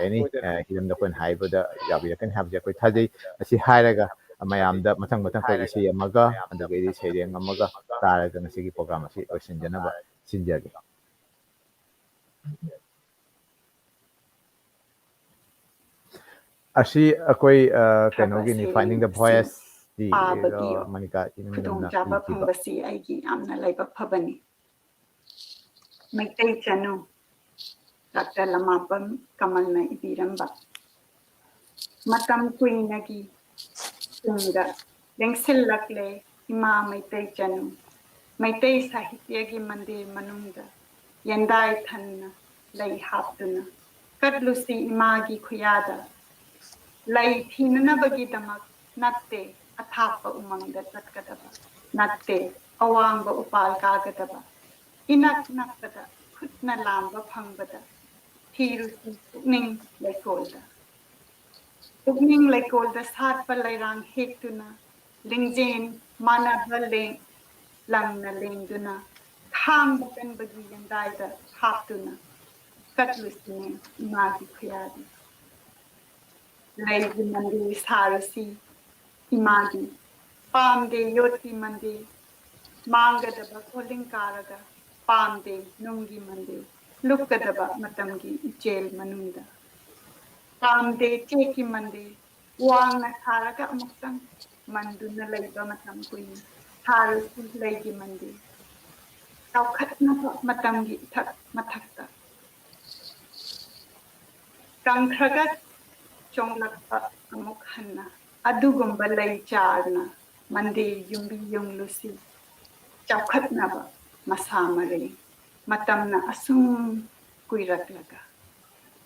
any ꯍꯤꯔꯝꯗ ꯑꯩꯈꯣꯏꯅ ꯍꯥꯏꯕꯗ ꯌꯥꯕꯤꯔꯛꯀꯅꯤ ꯍꯥꯏꯕꯁꯦ ꯑꯩꯈꯣꯏ ꯊꯥꯖꯩ꯫ ꯑꯁꯤ ꯍꯥꯏꯔꯒ ꯃꯌꯥꯝꯗ ꯃꯊꯪ ꯃꯊꯪ ꯑꯩꯈꯣꯏ ꯏꯁꯩ ꯑꯃꯒ ꯑꯗꯨꯗꯒꯤꯗꯤ ꯁꯩꯔꯦꯡ ꯑꯃꯒ ꯇꯥꯔꯒ ꯉꯁꯤꯒꯤ program ꯑꯁꯤ ꯂꯣꯏꯁꯤꯟꯖꯅꯕ ꯁꯤꯟꯖꯒꯦ꯫ ꯑꯁꯤ ꯑꯩꯈꯣꯏ ꯑ, ꯀꯩꯅꯣꯒꯤꯅꯤ, ꯊꯕꯛꯁꯦ Finding the ꯁꯤ Voice ꯇꯤ, ꯄꯥꯕꯒꯤ ꯑ, ꯃꯅꯤꯀꯥ ꯏꯅꯝꯅ ꯈꯨꯗꯣꯡꯆꯥꯕ ꯏꯈꯤꯕ꯫ ꯐꯪꯕꯁꯤ ꯑꯩꯒꯤ ꯌꯥꯝꯅ ꯂꯥꯏꯕꯛ ꯐꯕꯅꯤ꯫ ꯃꯩꯇꯩ ꯆꯅꯨ, ꯗꯥꯛꯇꯔ ꯂꯃꯥꯄꯝ ꯀꯃꯜꯅ ꯏꯕꯤꯔꯝꯕ꯫ ꯃꯇꯝ ꯀꯨꯏꯅꯒꯤ ꯇꯨꯡꯗ ꯂꯦꯡꯁꯤꯜꯂꯛꯂꯦ ꯏꯃꯥ ꯃꯩꯇꯩ ꯆꯅꯨ꯫ ꯃꯩꯇꯩ ꯁꯥꯍꯤꯇ꯭ꯌꯒꯤ ꯃꯟꯗꯤꯔ ꯃꯅꯨꯡꯗ ꯌꯦꯟꯗꯥꯏ ꯊꯟꯅ ꯂꯩ ꯍꯥꯞꯇꯨꯅ ꯀꯠꯂꯨꯁꯤ ꯏꯃꯥꯒꯤ ꯈꯨꯌꯥꯗ꯫ ꯂꯩ ꯊꯤꯅꯅꯕꯒꯤꯗꯃꯛ ꯅꯠꯇꯦ ꯑꯊꯥꯞꯄ ꯎꯃꯪꯗ ꯆꯠꯀꯗꯕ, ꯅꯠꯇꯦ ꯑꯋꯥꯡꯕ ꯎꯄꯥꯜ ꯀꯥꯒꯗꯕ, ꯏꯅꯛ ꯅꯛꯄꯗ ꯈꯨꯠꯅ ꯂꯥꯝꯕ ꯐꯪꯕꯗ ꯊꯤꯔꯨꯁꯤ ꯄꯨꯛꯅꯤꯡ ꯂꯩꯀꯣꯜꯗ꯫ ꯄꯨꯛꯅꯤꯡ ꯂꯩꯀꯣꯜꯗ ꯁꯥꯠꯄ ꯂꯩꯔꯥꯡ ꯍꯦꯛꯇꯨꯅ, ꯂꯤꯡꯖꯦꯜ ꯃꯥꯟꯅꯕ ꯂꯦꯡ-, ꯂꯪꯅ ꯂꯦꯡꯗꯨꯅ, ꯈꯥꯡꯕ ꯀꯟꯕꯒꯤ ꯌꯦꯟꯗꯥꯏꯗ ꯍꯥꯞꯇꯨꯅ, ꯀꯠꯂꯨꯁꯤꯅꯦ ꯏꯃꯥꯒꯤ ꯈꯨꯌꯥꯗ꯫ ꯂꯩꯒꯤ ꯃꯟꯗꯤꯔ ꯁꯥꯔꯨꯁꯤ ꯏꯃꯥꯒꯤ, ꯄꯥꯝꯗꯦ ꯌꯣꯠꯀꯤ ꯃꯟꯗꯤꯔ, ꯃꯥꯡꯒꯗꯕ ꯀꯣꯂꯤꯡ ꯀꯥꯔꯒ, ꯄꯥꯝꯗꯦ ꯅꯨꯡꯒꯤ ꯃꯟꯗꯤꯔ, ꯂꯨꯞꯀꯗꯕ ꯃꯇꯝꯒꯤ ꯏꯆꯦꯜ ꯃꯅꯨꯡꯗ꯫ ꯄꯥꯝꯗꯦ ꯆꯦꯛꯀꯤ ꯃꯟꯗꯤꯔ, ꯋꯥꯡꯅ ꯁꯥꯔꯒ ꯑꯃꯨꯛꯇꯪ ꯃꯟꯗꯨꯅ ꯂꯩꯕ ꯃꯇꯝ ꯀꯨꯏꯅ ꯁꯥꯔꯨꯁꯤ ꯂꯩꯒꯤ ꯃꯟꯗꯤꯔ꯫ ꯆꯥꯎꯈꯠꯅꯕ ꯃꯇꯝꯒꯤ ꯏꯊꯛ ꯃꯊꯛꯇ ꯀꯪꯈ꯭ꯔꯒ ꯆꯣꯡꯂꯛꯄ ꯑꯃꯨꯛ ꯍꯟꯅ ꯑꯗꯨꯒꯨꯝꯕ ꯂꯩ ꯆꯥꯔꯅ ꯃꯟꯗꯤꯔ ꯌꯨꯝꯕꯤ ꯌꯨꯝꯂꯨꯁꯤ ꯆꯥꯎꯈꯠꯅꯕ ꯃꯁꯥ ꯃꯔꯦꯡ꯫ ꯃꯇꯝꯅ ꯑꯁꯨꯝ ꯀꯨꯏꯔꯛꯂꯒ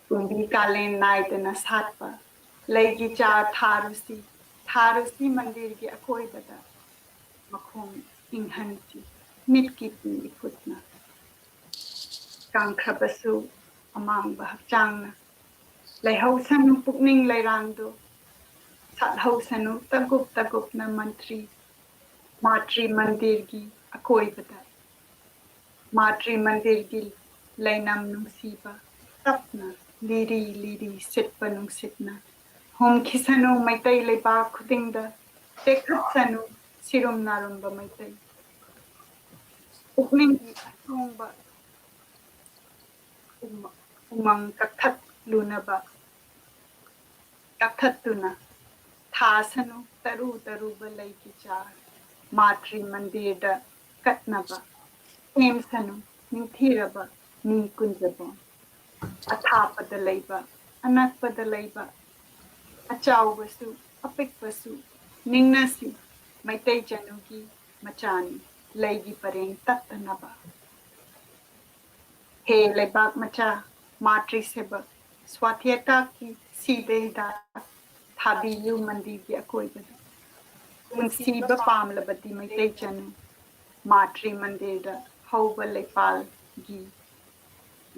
ꯀꯨꯝꯕꯤ ꯀꯥꯂꯦꯟ ꯅꯥꯏꯗꯅ ꯁꯥꯠꯄ ꯂꯩꯒꯤ ꯆꯥꯔ ꯊꯥꯔꯨꯁꯤ, ꯊꯥꯔꯨꯁꯤ ꯃꯟꯗꯤꯔꯒꯤ ꯑꯀꯣꯏꯕꯗ ꯃꯈꯣꯡ ꯏꯪꯍꯟꯁꯤ ꯃꯤꯠꯀꯤ ꯄꯤ ꯏꯈꯨꯠꯅ꯫ ꯀꯪꯈ꯭ꯔꯕꯁꯨ ꯑꯃꯥꯡꯕ ꯍꯛꯆꯥꯡꯅ ꯂꯩꯍꯧꯁꯅꯨ ꯄꯨꯛꯅꯤꯡ ꯂꯩꯔꯥꯡꯗꯣ, ꯁꯥꯠꯍꯧꯁꯅꯨ ꯇꯒꯨꯞ ꯇꯒꯨꯞꯅ ꯃꯟꯇ꯭ꯔꯤ ꯃꯥꯇ꯭ꯔꯤ ꯃꯟꯗꯤꯔꯒꯤ ꯑꯀꯣꯏꯕꯗ꯫ ꯃꯥꯇ꯭ꯔꯤ ꯃꯟꯗꯤꯔꯒꯤ ꯂꯩꯅꯝ ꯅꯨꯡꯁꯤꯕ ꯇꯞꯅ ꯂꯤꯔꯤ ꯂꯤꯔꯤ ꯁꯤꯠꯄ ꯅꯨꯡꯁꯤꯠꯅ ꯍꯨꯝꯈꯤꯁꯅꯨ ꯃꯩꯇꯩ ꯂꯩꯕꯥꯛ ꯈꯨꯗꯤꯡꯗ, ꯇꯦꯛꯈꯠꯁꯅꯨ ꯁꯤꯔꯨꯝ ꯅꯥꯔꯨꯝꯕ ꯃꯩꯇꯩ꯫ ꯄꯨꯛꯅꯤꯡꯒꯤ ꯑꯁꯣꯡꯕ ꯎꯃ-, ꯎꯃꯪ ꯀꯛꯊꯠꯂꯨꯅꯕ ꯀꯛꯊꯠꯇꯨꯅ ꯊꯥꯁꯅꯨ ꯇꯔꯨ ꯇꯔꯨꯕ ꯂꯩꯒꯤ ꯆꯥꯔ꯫ ꯃꯥꯇ꯭ꯔꯤ ꯃꯟꯗꯤꯔꯗ ꯀꯠꯅꯕ ꯁꯦꯝꯁꯅꯨ ꯅꯤꯡꯊꯤꯔꯕ ꯃꯤ ꯀꯨꯟꯖꯕꯣꯟ꯫ ꯑꯊꯥꯞꯄꯗ ꯂꯩꯕ, ꯑꯅꯛꯄꯗ ꯂꯩꯕ, ꯑꯆꯥꯎꯕꯁꯨ ꯑꯄꯤꯛꯄꯁꯨ ꯅꯤꯡꯅꯁꯤ꯫ ꯃꯩꯇꯩ ꯆꯅꯨꯒꯤ ꯃꯆꯥꯅꯤ, ꯂꯩꯒꯤ ꯄꯔꯦꯡ ꯇꯠꯇꯅꯕ꯫ ꯍꯦ ꯂꯩꯕꯥꯛ ꯃꯆꯥ, ꯃꯥꯇ꯭ꯔꯤ ꯁꯦꯕꯛ, ꯁ꯭ꯋꯥꯊꯤꯌꯥꯇꯥꯛꯀꯤ ꯁꯤꯗ ꯍꯤꯗꯥꯛ ꯊꯥꯕꯤꯌꯨ ꯃꯟꯗꯤꯔꯒꯤ ꯑꯀꯣꯏꯕꯗ꯫ ꯄꯨꯟꯁꯤꯕ ꯄꯥꯝꯂꯕꯗꯤ ꯃꯩꯇꯩ ꯆꯅꯨ, ꯃꯥꯇ꯭ꯔꯤ ꯃꯟꯗꯤꯔꯗ ꯍꯧꯕ ꯂꯩꯄꯥꯜꯒꯤ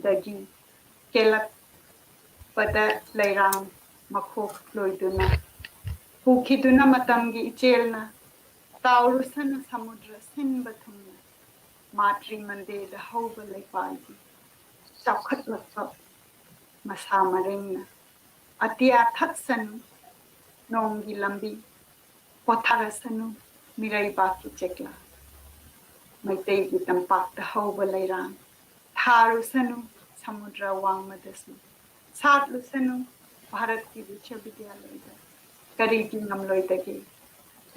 ꯗꯒꯤ ꯀꯦꯜꯂꯛꯄꯗ ꯂꯩꯔꯥꯡ ꯃꯈꯣꯛ ꯂꯣꯏꯗꯨꯅ ꯄꯨꯈꯤꯗꯨꯅ ꯃꯇꯝꯒꯤ ꯏꯆꯦꯜꯅ ꯇꯥꯎꯔꯨꯁꯅꯨ ꯁꯃꯨꯗ꯭ꯔ ꯁꯤꯟꯕ ꯊꯨꯡꯅ꯫ ꯃꯥꯇ꯭ꯔꯤ ꯃꯟꯗꯤꯔꯗ ꯍꯧꯕ ꯂꯩꯄꯥꯜꯒꯤ ꯆꯥꯎꯈꯠꯂꯛꯄ ꯃꯁꯥ ꯃꯔꯦꯡꯅ꯫ ꯑꯇꯤꯌꯥ ꯊꯠꯁꯅꯨ ꯅꯣꯡꯒꯤ ꯂꯝꯕꯤ, ꯄꯣꯊꯥꯔꯁꯅꯨ ꯃꯤꯔꯩꯕꯥꯛꯀꯤ ꯆꯦꯛꯂꯥ꯫ ꯃꯩꯇꯩꯒꯤ ꯇꯝꯄꯥꯛꯇ ꯍꯧꯕ ꯂꯩꯔꯥꯡ ꯊꯥꯔꯨꯁꯅꯨ ꯁꯃꯨꯗ꯭ꯔ ꯋꯥꯡꯃꯗꯁꯨ, ꯁꯥꯠꯂꯨꯁꯅꯨ ꯚꯥꯔꯠꯀꯤ ꯕꯤꯁ꯭ꯋꯕꯤꯗ꯭ꯌꯥꯂꯣꯏꯗ꯫ ꯀꯔꯤꯒꯤ ꯉꯝꯂꯣꯏꯗꯒꯦ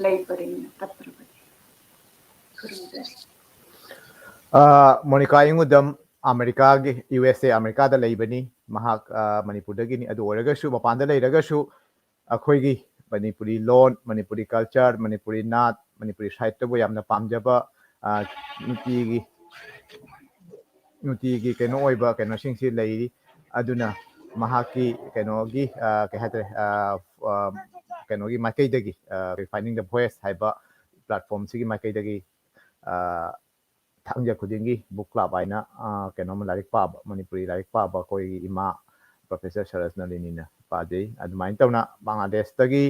ꯂꯩ ꯄꯔꯦꯡꯅ ꯇꯠꯇ꯭ꯔꯕꯗꯤ? ꯈꯨꯔꯨꯝꯖꯔꯤ꯫ ꯑ, ꯃꯣꯅꯤꯀꯥ ꯏꯉꯨꯗꯝ ꯑꯃꯦꯔꯤꯀꯥꯒꯤ, ꯌꯨ ꯑꯦꯁ ꯑꯦ, ꯑꯃꯦꯔꯤꯀꯥꯗ ꯂꯩꯕꯅꯤ꯫ ꯃꯍꯥꯛ, ꯑ, ꯃꯅꯤꯄꯨꯔꯗꯒꯤꯅꯤ꯫ ꯑꯗꯨ ꯑꯣꯏꯔꯒꯁꯨ, ꯃꯄꯥꯟꯗ ꯂꯩꯔꯒꯁꯨ ꯑꯩꯈꯣꯏꯒꯤ ꯃꯅꯤꯄꯨꯔꯤ ꯂꯣꯟ, ꯃꯅꯤꯄꯨꯔꯤ ꯀꯜꯆꯔ, ꯃꯅꯤꯄꯨꯔꯤ ꯅꯥꯠ, ꯃꯅꯤꯄꯨꯔꯤ ꯁꯥꯍꯤꯇ꯭ꯌꯕꯨ ꯌꯥꯝꯅ ꯄꯥꯝꯖꯕ, ꯑ, ꯅꯨꯡꯇꯤꯒꯤ, ꯅꯨꯡꯇꯤꯒꯤ ꯀꯩꯅꯣ ꯑꯣꯏꯕ ꯀꯩꯅꯣꯁꯤꯡꯁꯤ ꯂꯩꯔꯤ꯫ ꯑꯗꯨꯅ ꯃꯍꯥꯛꯀꯤ ꯀꯩꯅꯣꯒꯤ, ꯑ, ꯀꯩ ꯍꯥꯏꯇꯥꯔꯦ, ꯑ, ꯑ, ꯀꯩꯅꯣꯒꯤ ꯃꯥꯏꯀꯩꯗꯒꯤ, ꯑ, Finding the Voice ꯍꯥꯏꯕ platform ꯁꯤꯒꯤ ꯃꯥꯏꯀꯩꯗꯒꯤ, ꯑ, ꯊꯥꯡꯖ ꯈꯨꯗꯤꯡꯒꯤ book club ꯍꯥꯏꯅ, ꯑ, ꯀꯩꯅꯣꯝꯃ ꯂꯥꯏꯔꯤꯛ ꯄꯥꯕ, ꯃꯅꯤꯄꯨꯔꯤ ꯂꯥꯏꯔꯤꯛ ꯄꯥꯕ ꯑꯩꯈꯣꯏꯒꯤ ꯏꯃꯥ Professor ꯁꯔꯁꯅꯂꯤꯅꯤꯅ ꯄꯥꯖꯩ꯫ ꯑꯗꯨꯃꯥꯏꯅ ꯇꯧꯅ ꯕꯪꯒ꯭ꯂꯥꯗꯦꯁꯇꯒꯤ,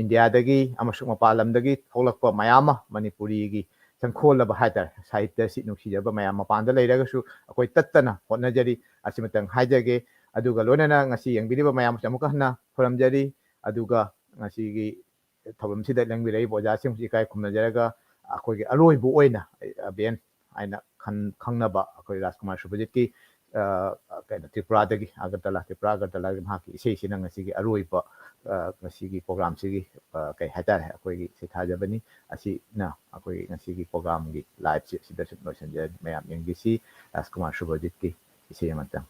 ꯏꯟꯗꯤꯌꯥꯗꯒꯤ ꯑꯃꯁꯨꯡ ꯃꯄꯥꯟ ꯂꯝꯗꯒꯤ ꯊꯣꯛꯂꯛꯄ ꯃꯌꯥꯝ ꯑꯃ ꯃꯅꯤꯄꯨꯔꯤꯒꯤ ꯆꯪꯈꯣꯜꯂꯕ ꯍꯥꯏꯇꯥꯔꯦ, ꯁꯥꯍꯤꯇ꯭ꯌꯁꯤ ꯅꯨꯡꯁꯤꯖꯕ ꯃꯌꯥꯝ ꯃꯄꯥꯟꯗ ꯂꯩꯔꯒꯁꯨ ꯑꯩꯈꯣꯏ ꯇꯠꯇꯅ ꯍꯣꯠꯅꯖꯔꯤ꯫ ꯑꯁꯤꯃꯇꯪ ꯍꯥꯏꯖꯒꯦ꯫ ꯑꯗꯨꯒ ꯂꯣꯏꯅꯅ ꯉꯁꯤ ꯌꯦꯡꯕꯤꯔꯤꯕ ꯃꯌꯥꯝꯁꯦ ꯑꯃꯨꯛꯀ ꯍꯟꯅ ꯈꯨꯔꯨꯝꯖꯔꯤ꯫ ꯑꯗꯨꯒ ꯉꯁꯤꯒꯤ ꯊꯧꯔꯝꯁꯤꯗ ꯂꯦꯡꯕꯤꯔꯛꯏꯕ ꯑꯣꯖꯥꯁꯤꯡꯁꯨ ꯏꯀꯥꯏ ꯈꯨꯝꯅꯖꯔꯒ, ꯑꯩꯈꯣꯏꯒꯤ ꯑꯔꯣꯏꯕ ꯑꯣꯏꯅ ꯑꯕꯦꯟ ꯍꯥꯏꯅ ꯈꯟ-, ꯈꯪꯅꯕ ꯑꯩꯈꯣꯏ ꯔꯥꯖꯀꯨꯃꯥꯔ ꯁꯨꯚꯖꯤꯠꯀꯤ ꯑ, ꯀꯩꯅꯣ, ꯇ꯭ꯔꯤꯄꯨꯔꯥꯗꯒꯤ, ꯑꯒꯔꯇꯂꯥ, ꯇ꯭ꯔꯤꯄꯨꯔꯥ ꯑꯒꯔꯇꯂꯥꯒꯤ ꯃꯍꯥꯛꯀꯤ ꯏꯁꯩꯁꯤꯅ ꯉꯁꯤꯒꯤ ꯑꯔꯣꯏꯕ, ꯑ, ꯉꯁꯤꯒꯤ ꯄ꯭ꯔꯣꯒ꯭ꯔꯥꯝꯁꯤꯒꯤ, ꯑ, ꯀꯩ ꯍꯥꯏꯇꯥꯔꯦ, ꯑꯩꯈꯣꯏꯒꯤ ꯁꯩꯊꯥꯖꯕꯅꯤ꯫ ꯑꯁꯤꯅ ꯑꯩꯈꯣꯏꯒꯤ ꯉꯁꯤꯒꯤ ꯄ꯭ꯔꯣꯒ꯭ꯔꯥꯝꯒꯤ ꯂꯥꯏꯞꯁꯤ ꯁꯤꯗ ꯁꯨꯝ ꯂꯣꯏꯁꯤꯟꯖꯔꯅꯤ꯫ ꯃꯌꯥꯝ ꯌꯦꯡꯕꯤꯁꯤ꯫ ꯔꯥꯖꯀꯨꯃꯥꯔ ꯁꯨꯚꯖꯤꯠꯀꯤ ꯏꯁꯩ ꯑꯃꯇꯪ꯫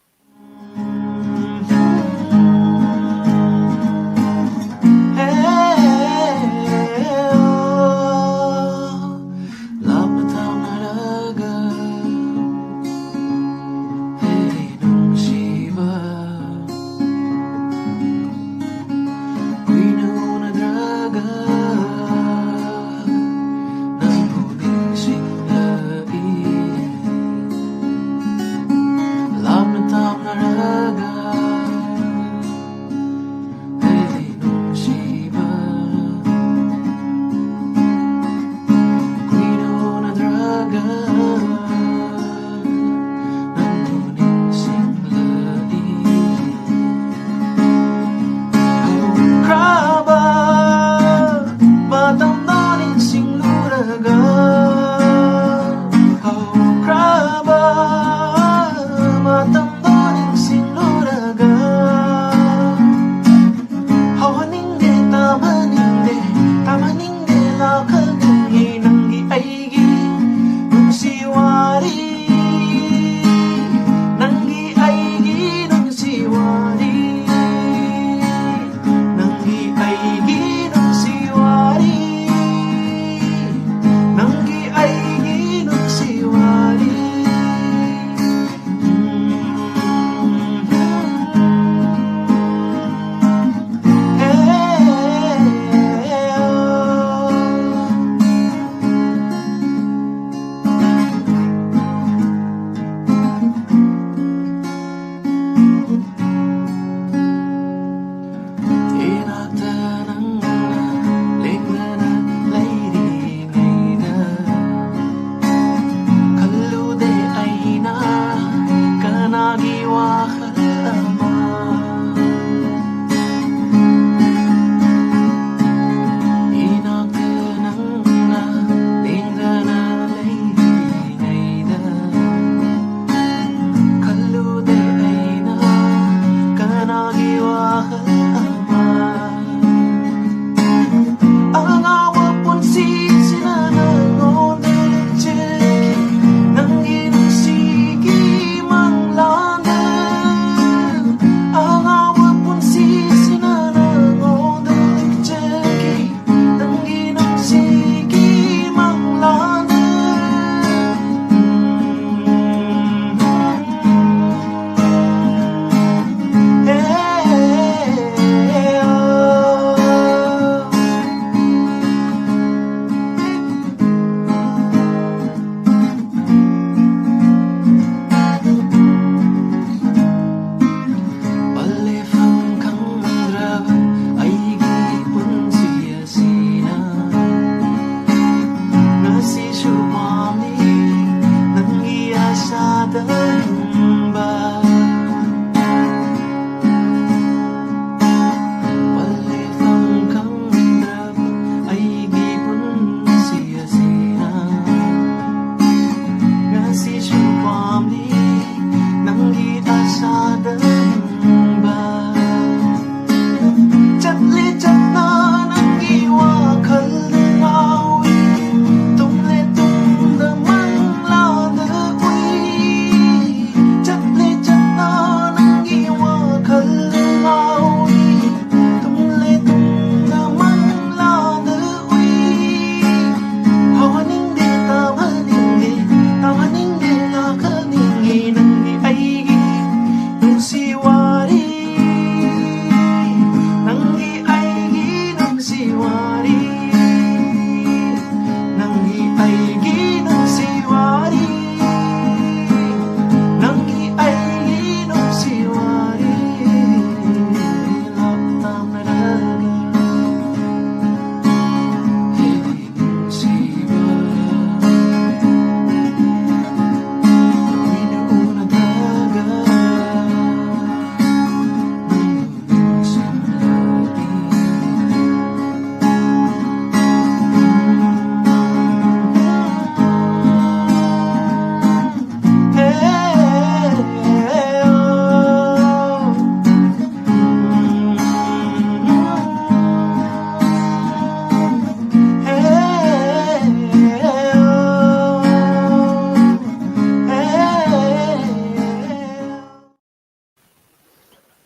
ꯂꯥꯞꯅ ꯊꯥꯡꯅꯔꯒ, ꯍꯦ ꯅꯨꯡꯁꯤꯕ, ꯀꯨꯏꯅ ꯎꯅꯗ꯭ꯔꯒ ꯅꯪꯕꯨ ꯅꯤꯡꯁꯤꯡꯂꯛꯏ꯫ ꯂꯥꯞꯅ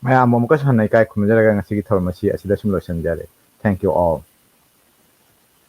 ꯃꯌꯥꯝꯕꯨ ꯑꯃꯨꯛꯀꯁꯨ ꯍꯟꯅ ꯏꯀꯥꯏ ꯈꯨꯝꯅꯖꯔꯒ ꯉꯁꯤꯒꯤ ꯊꯧꯔꯝ ꯑꯁꯤ ꯑꯁꯤꯗ ꯁꯨꯝ ꯂꯣꯏꯁꯤꯟꯖꯔꯦ꯫ Thank you all.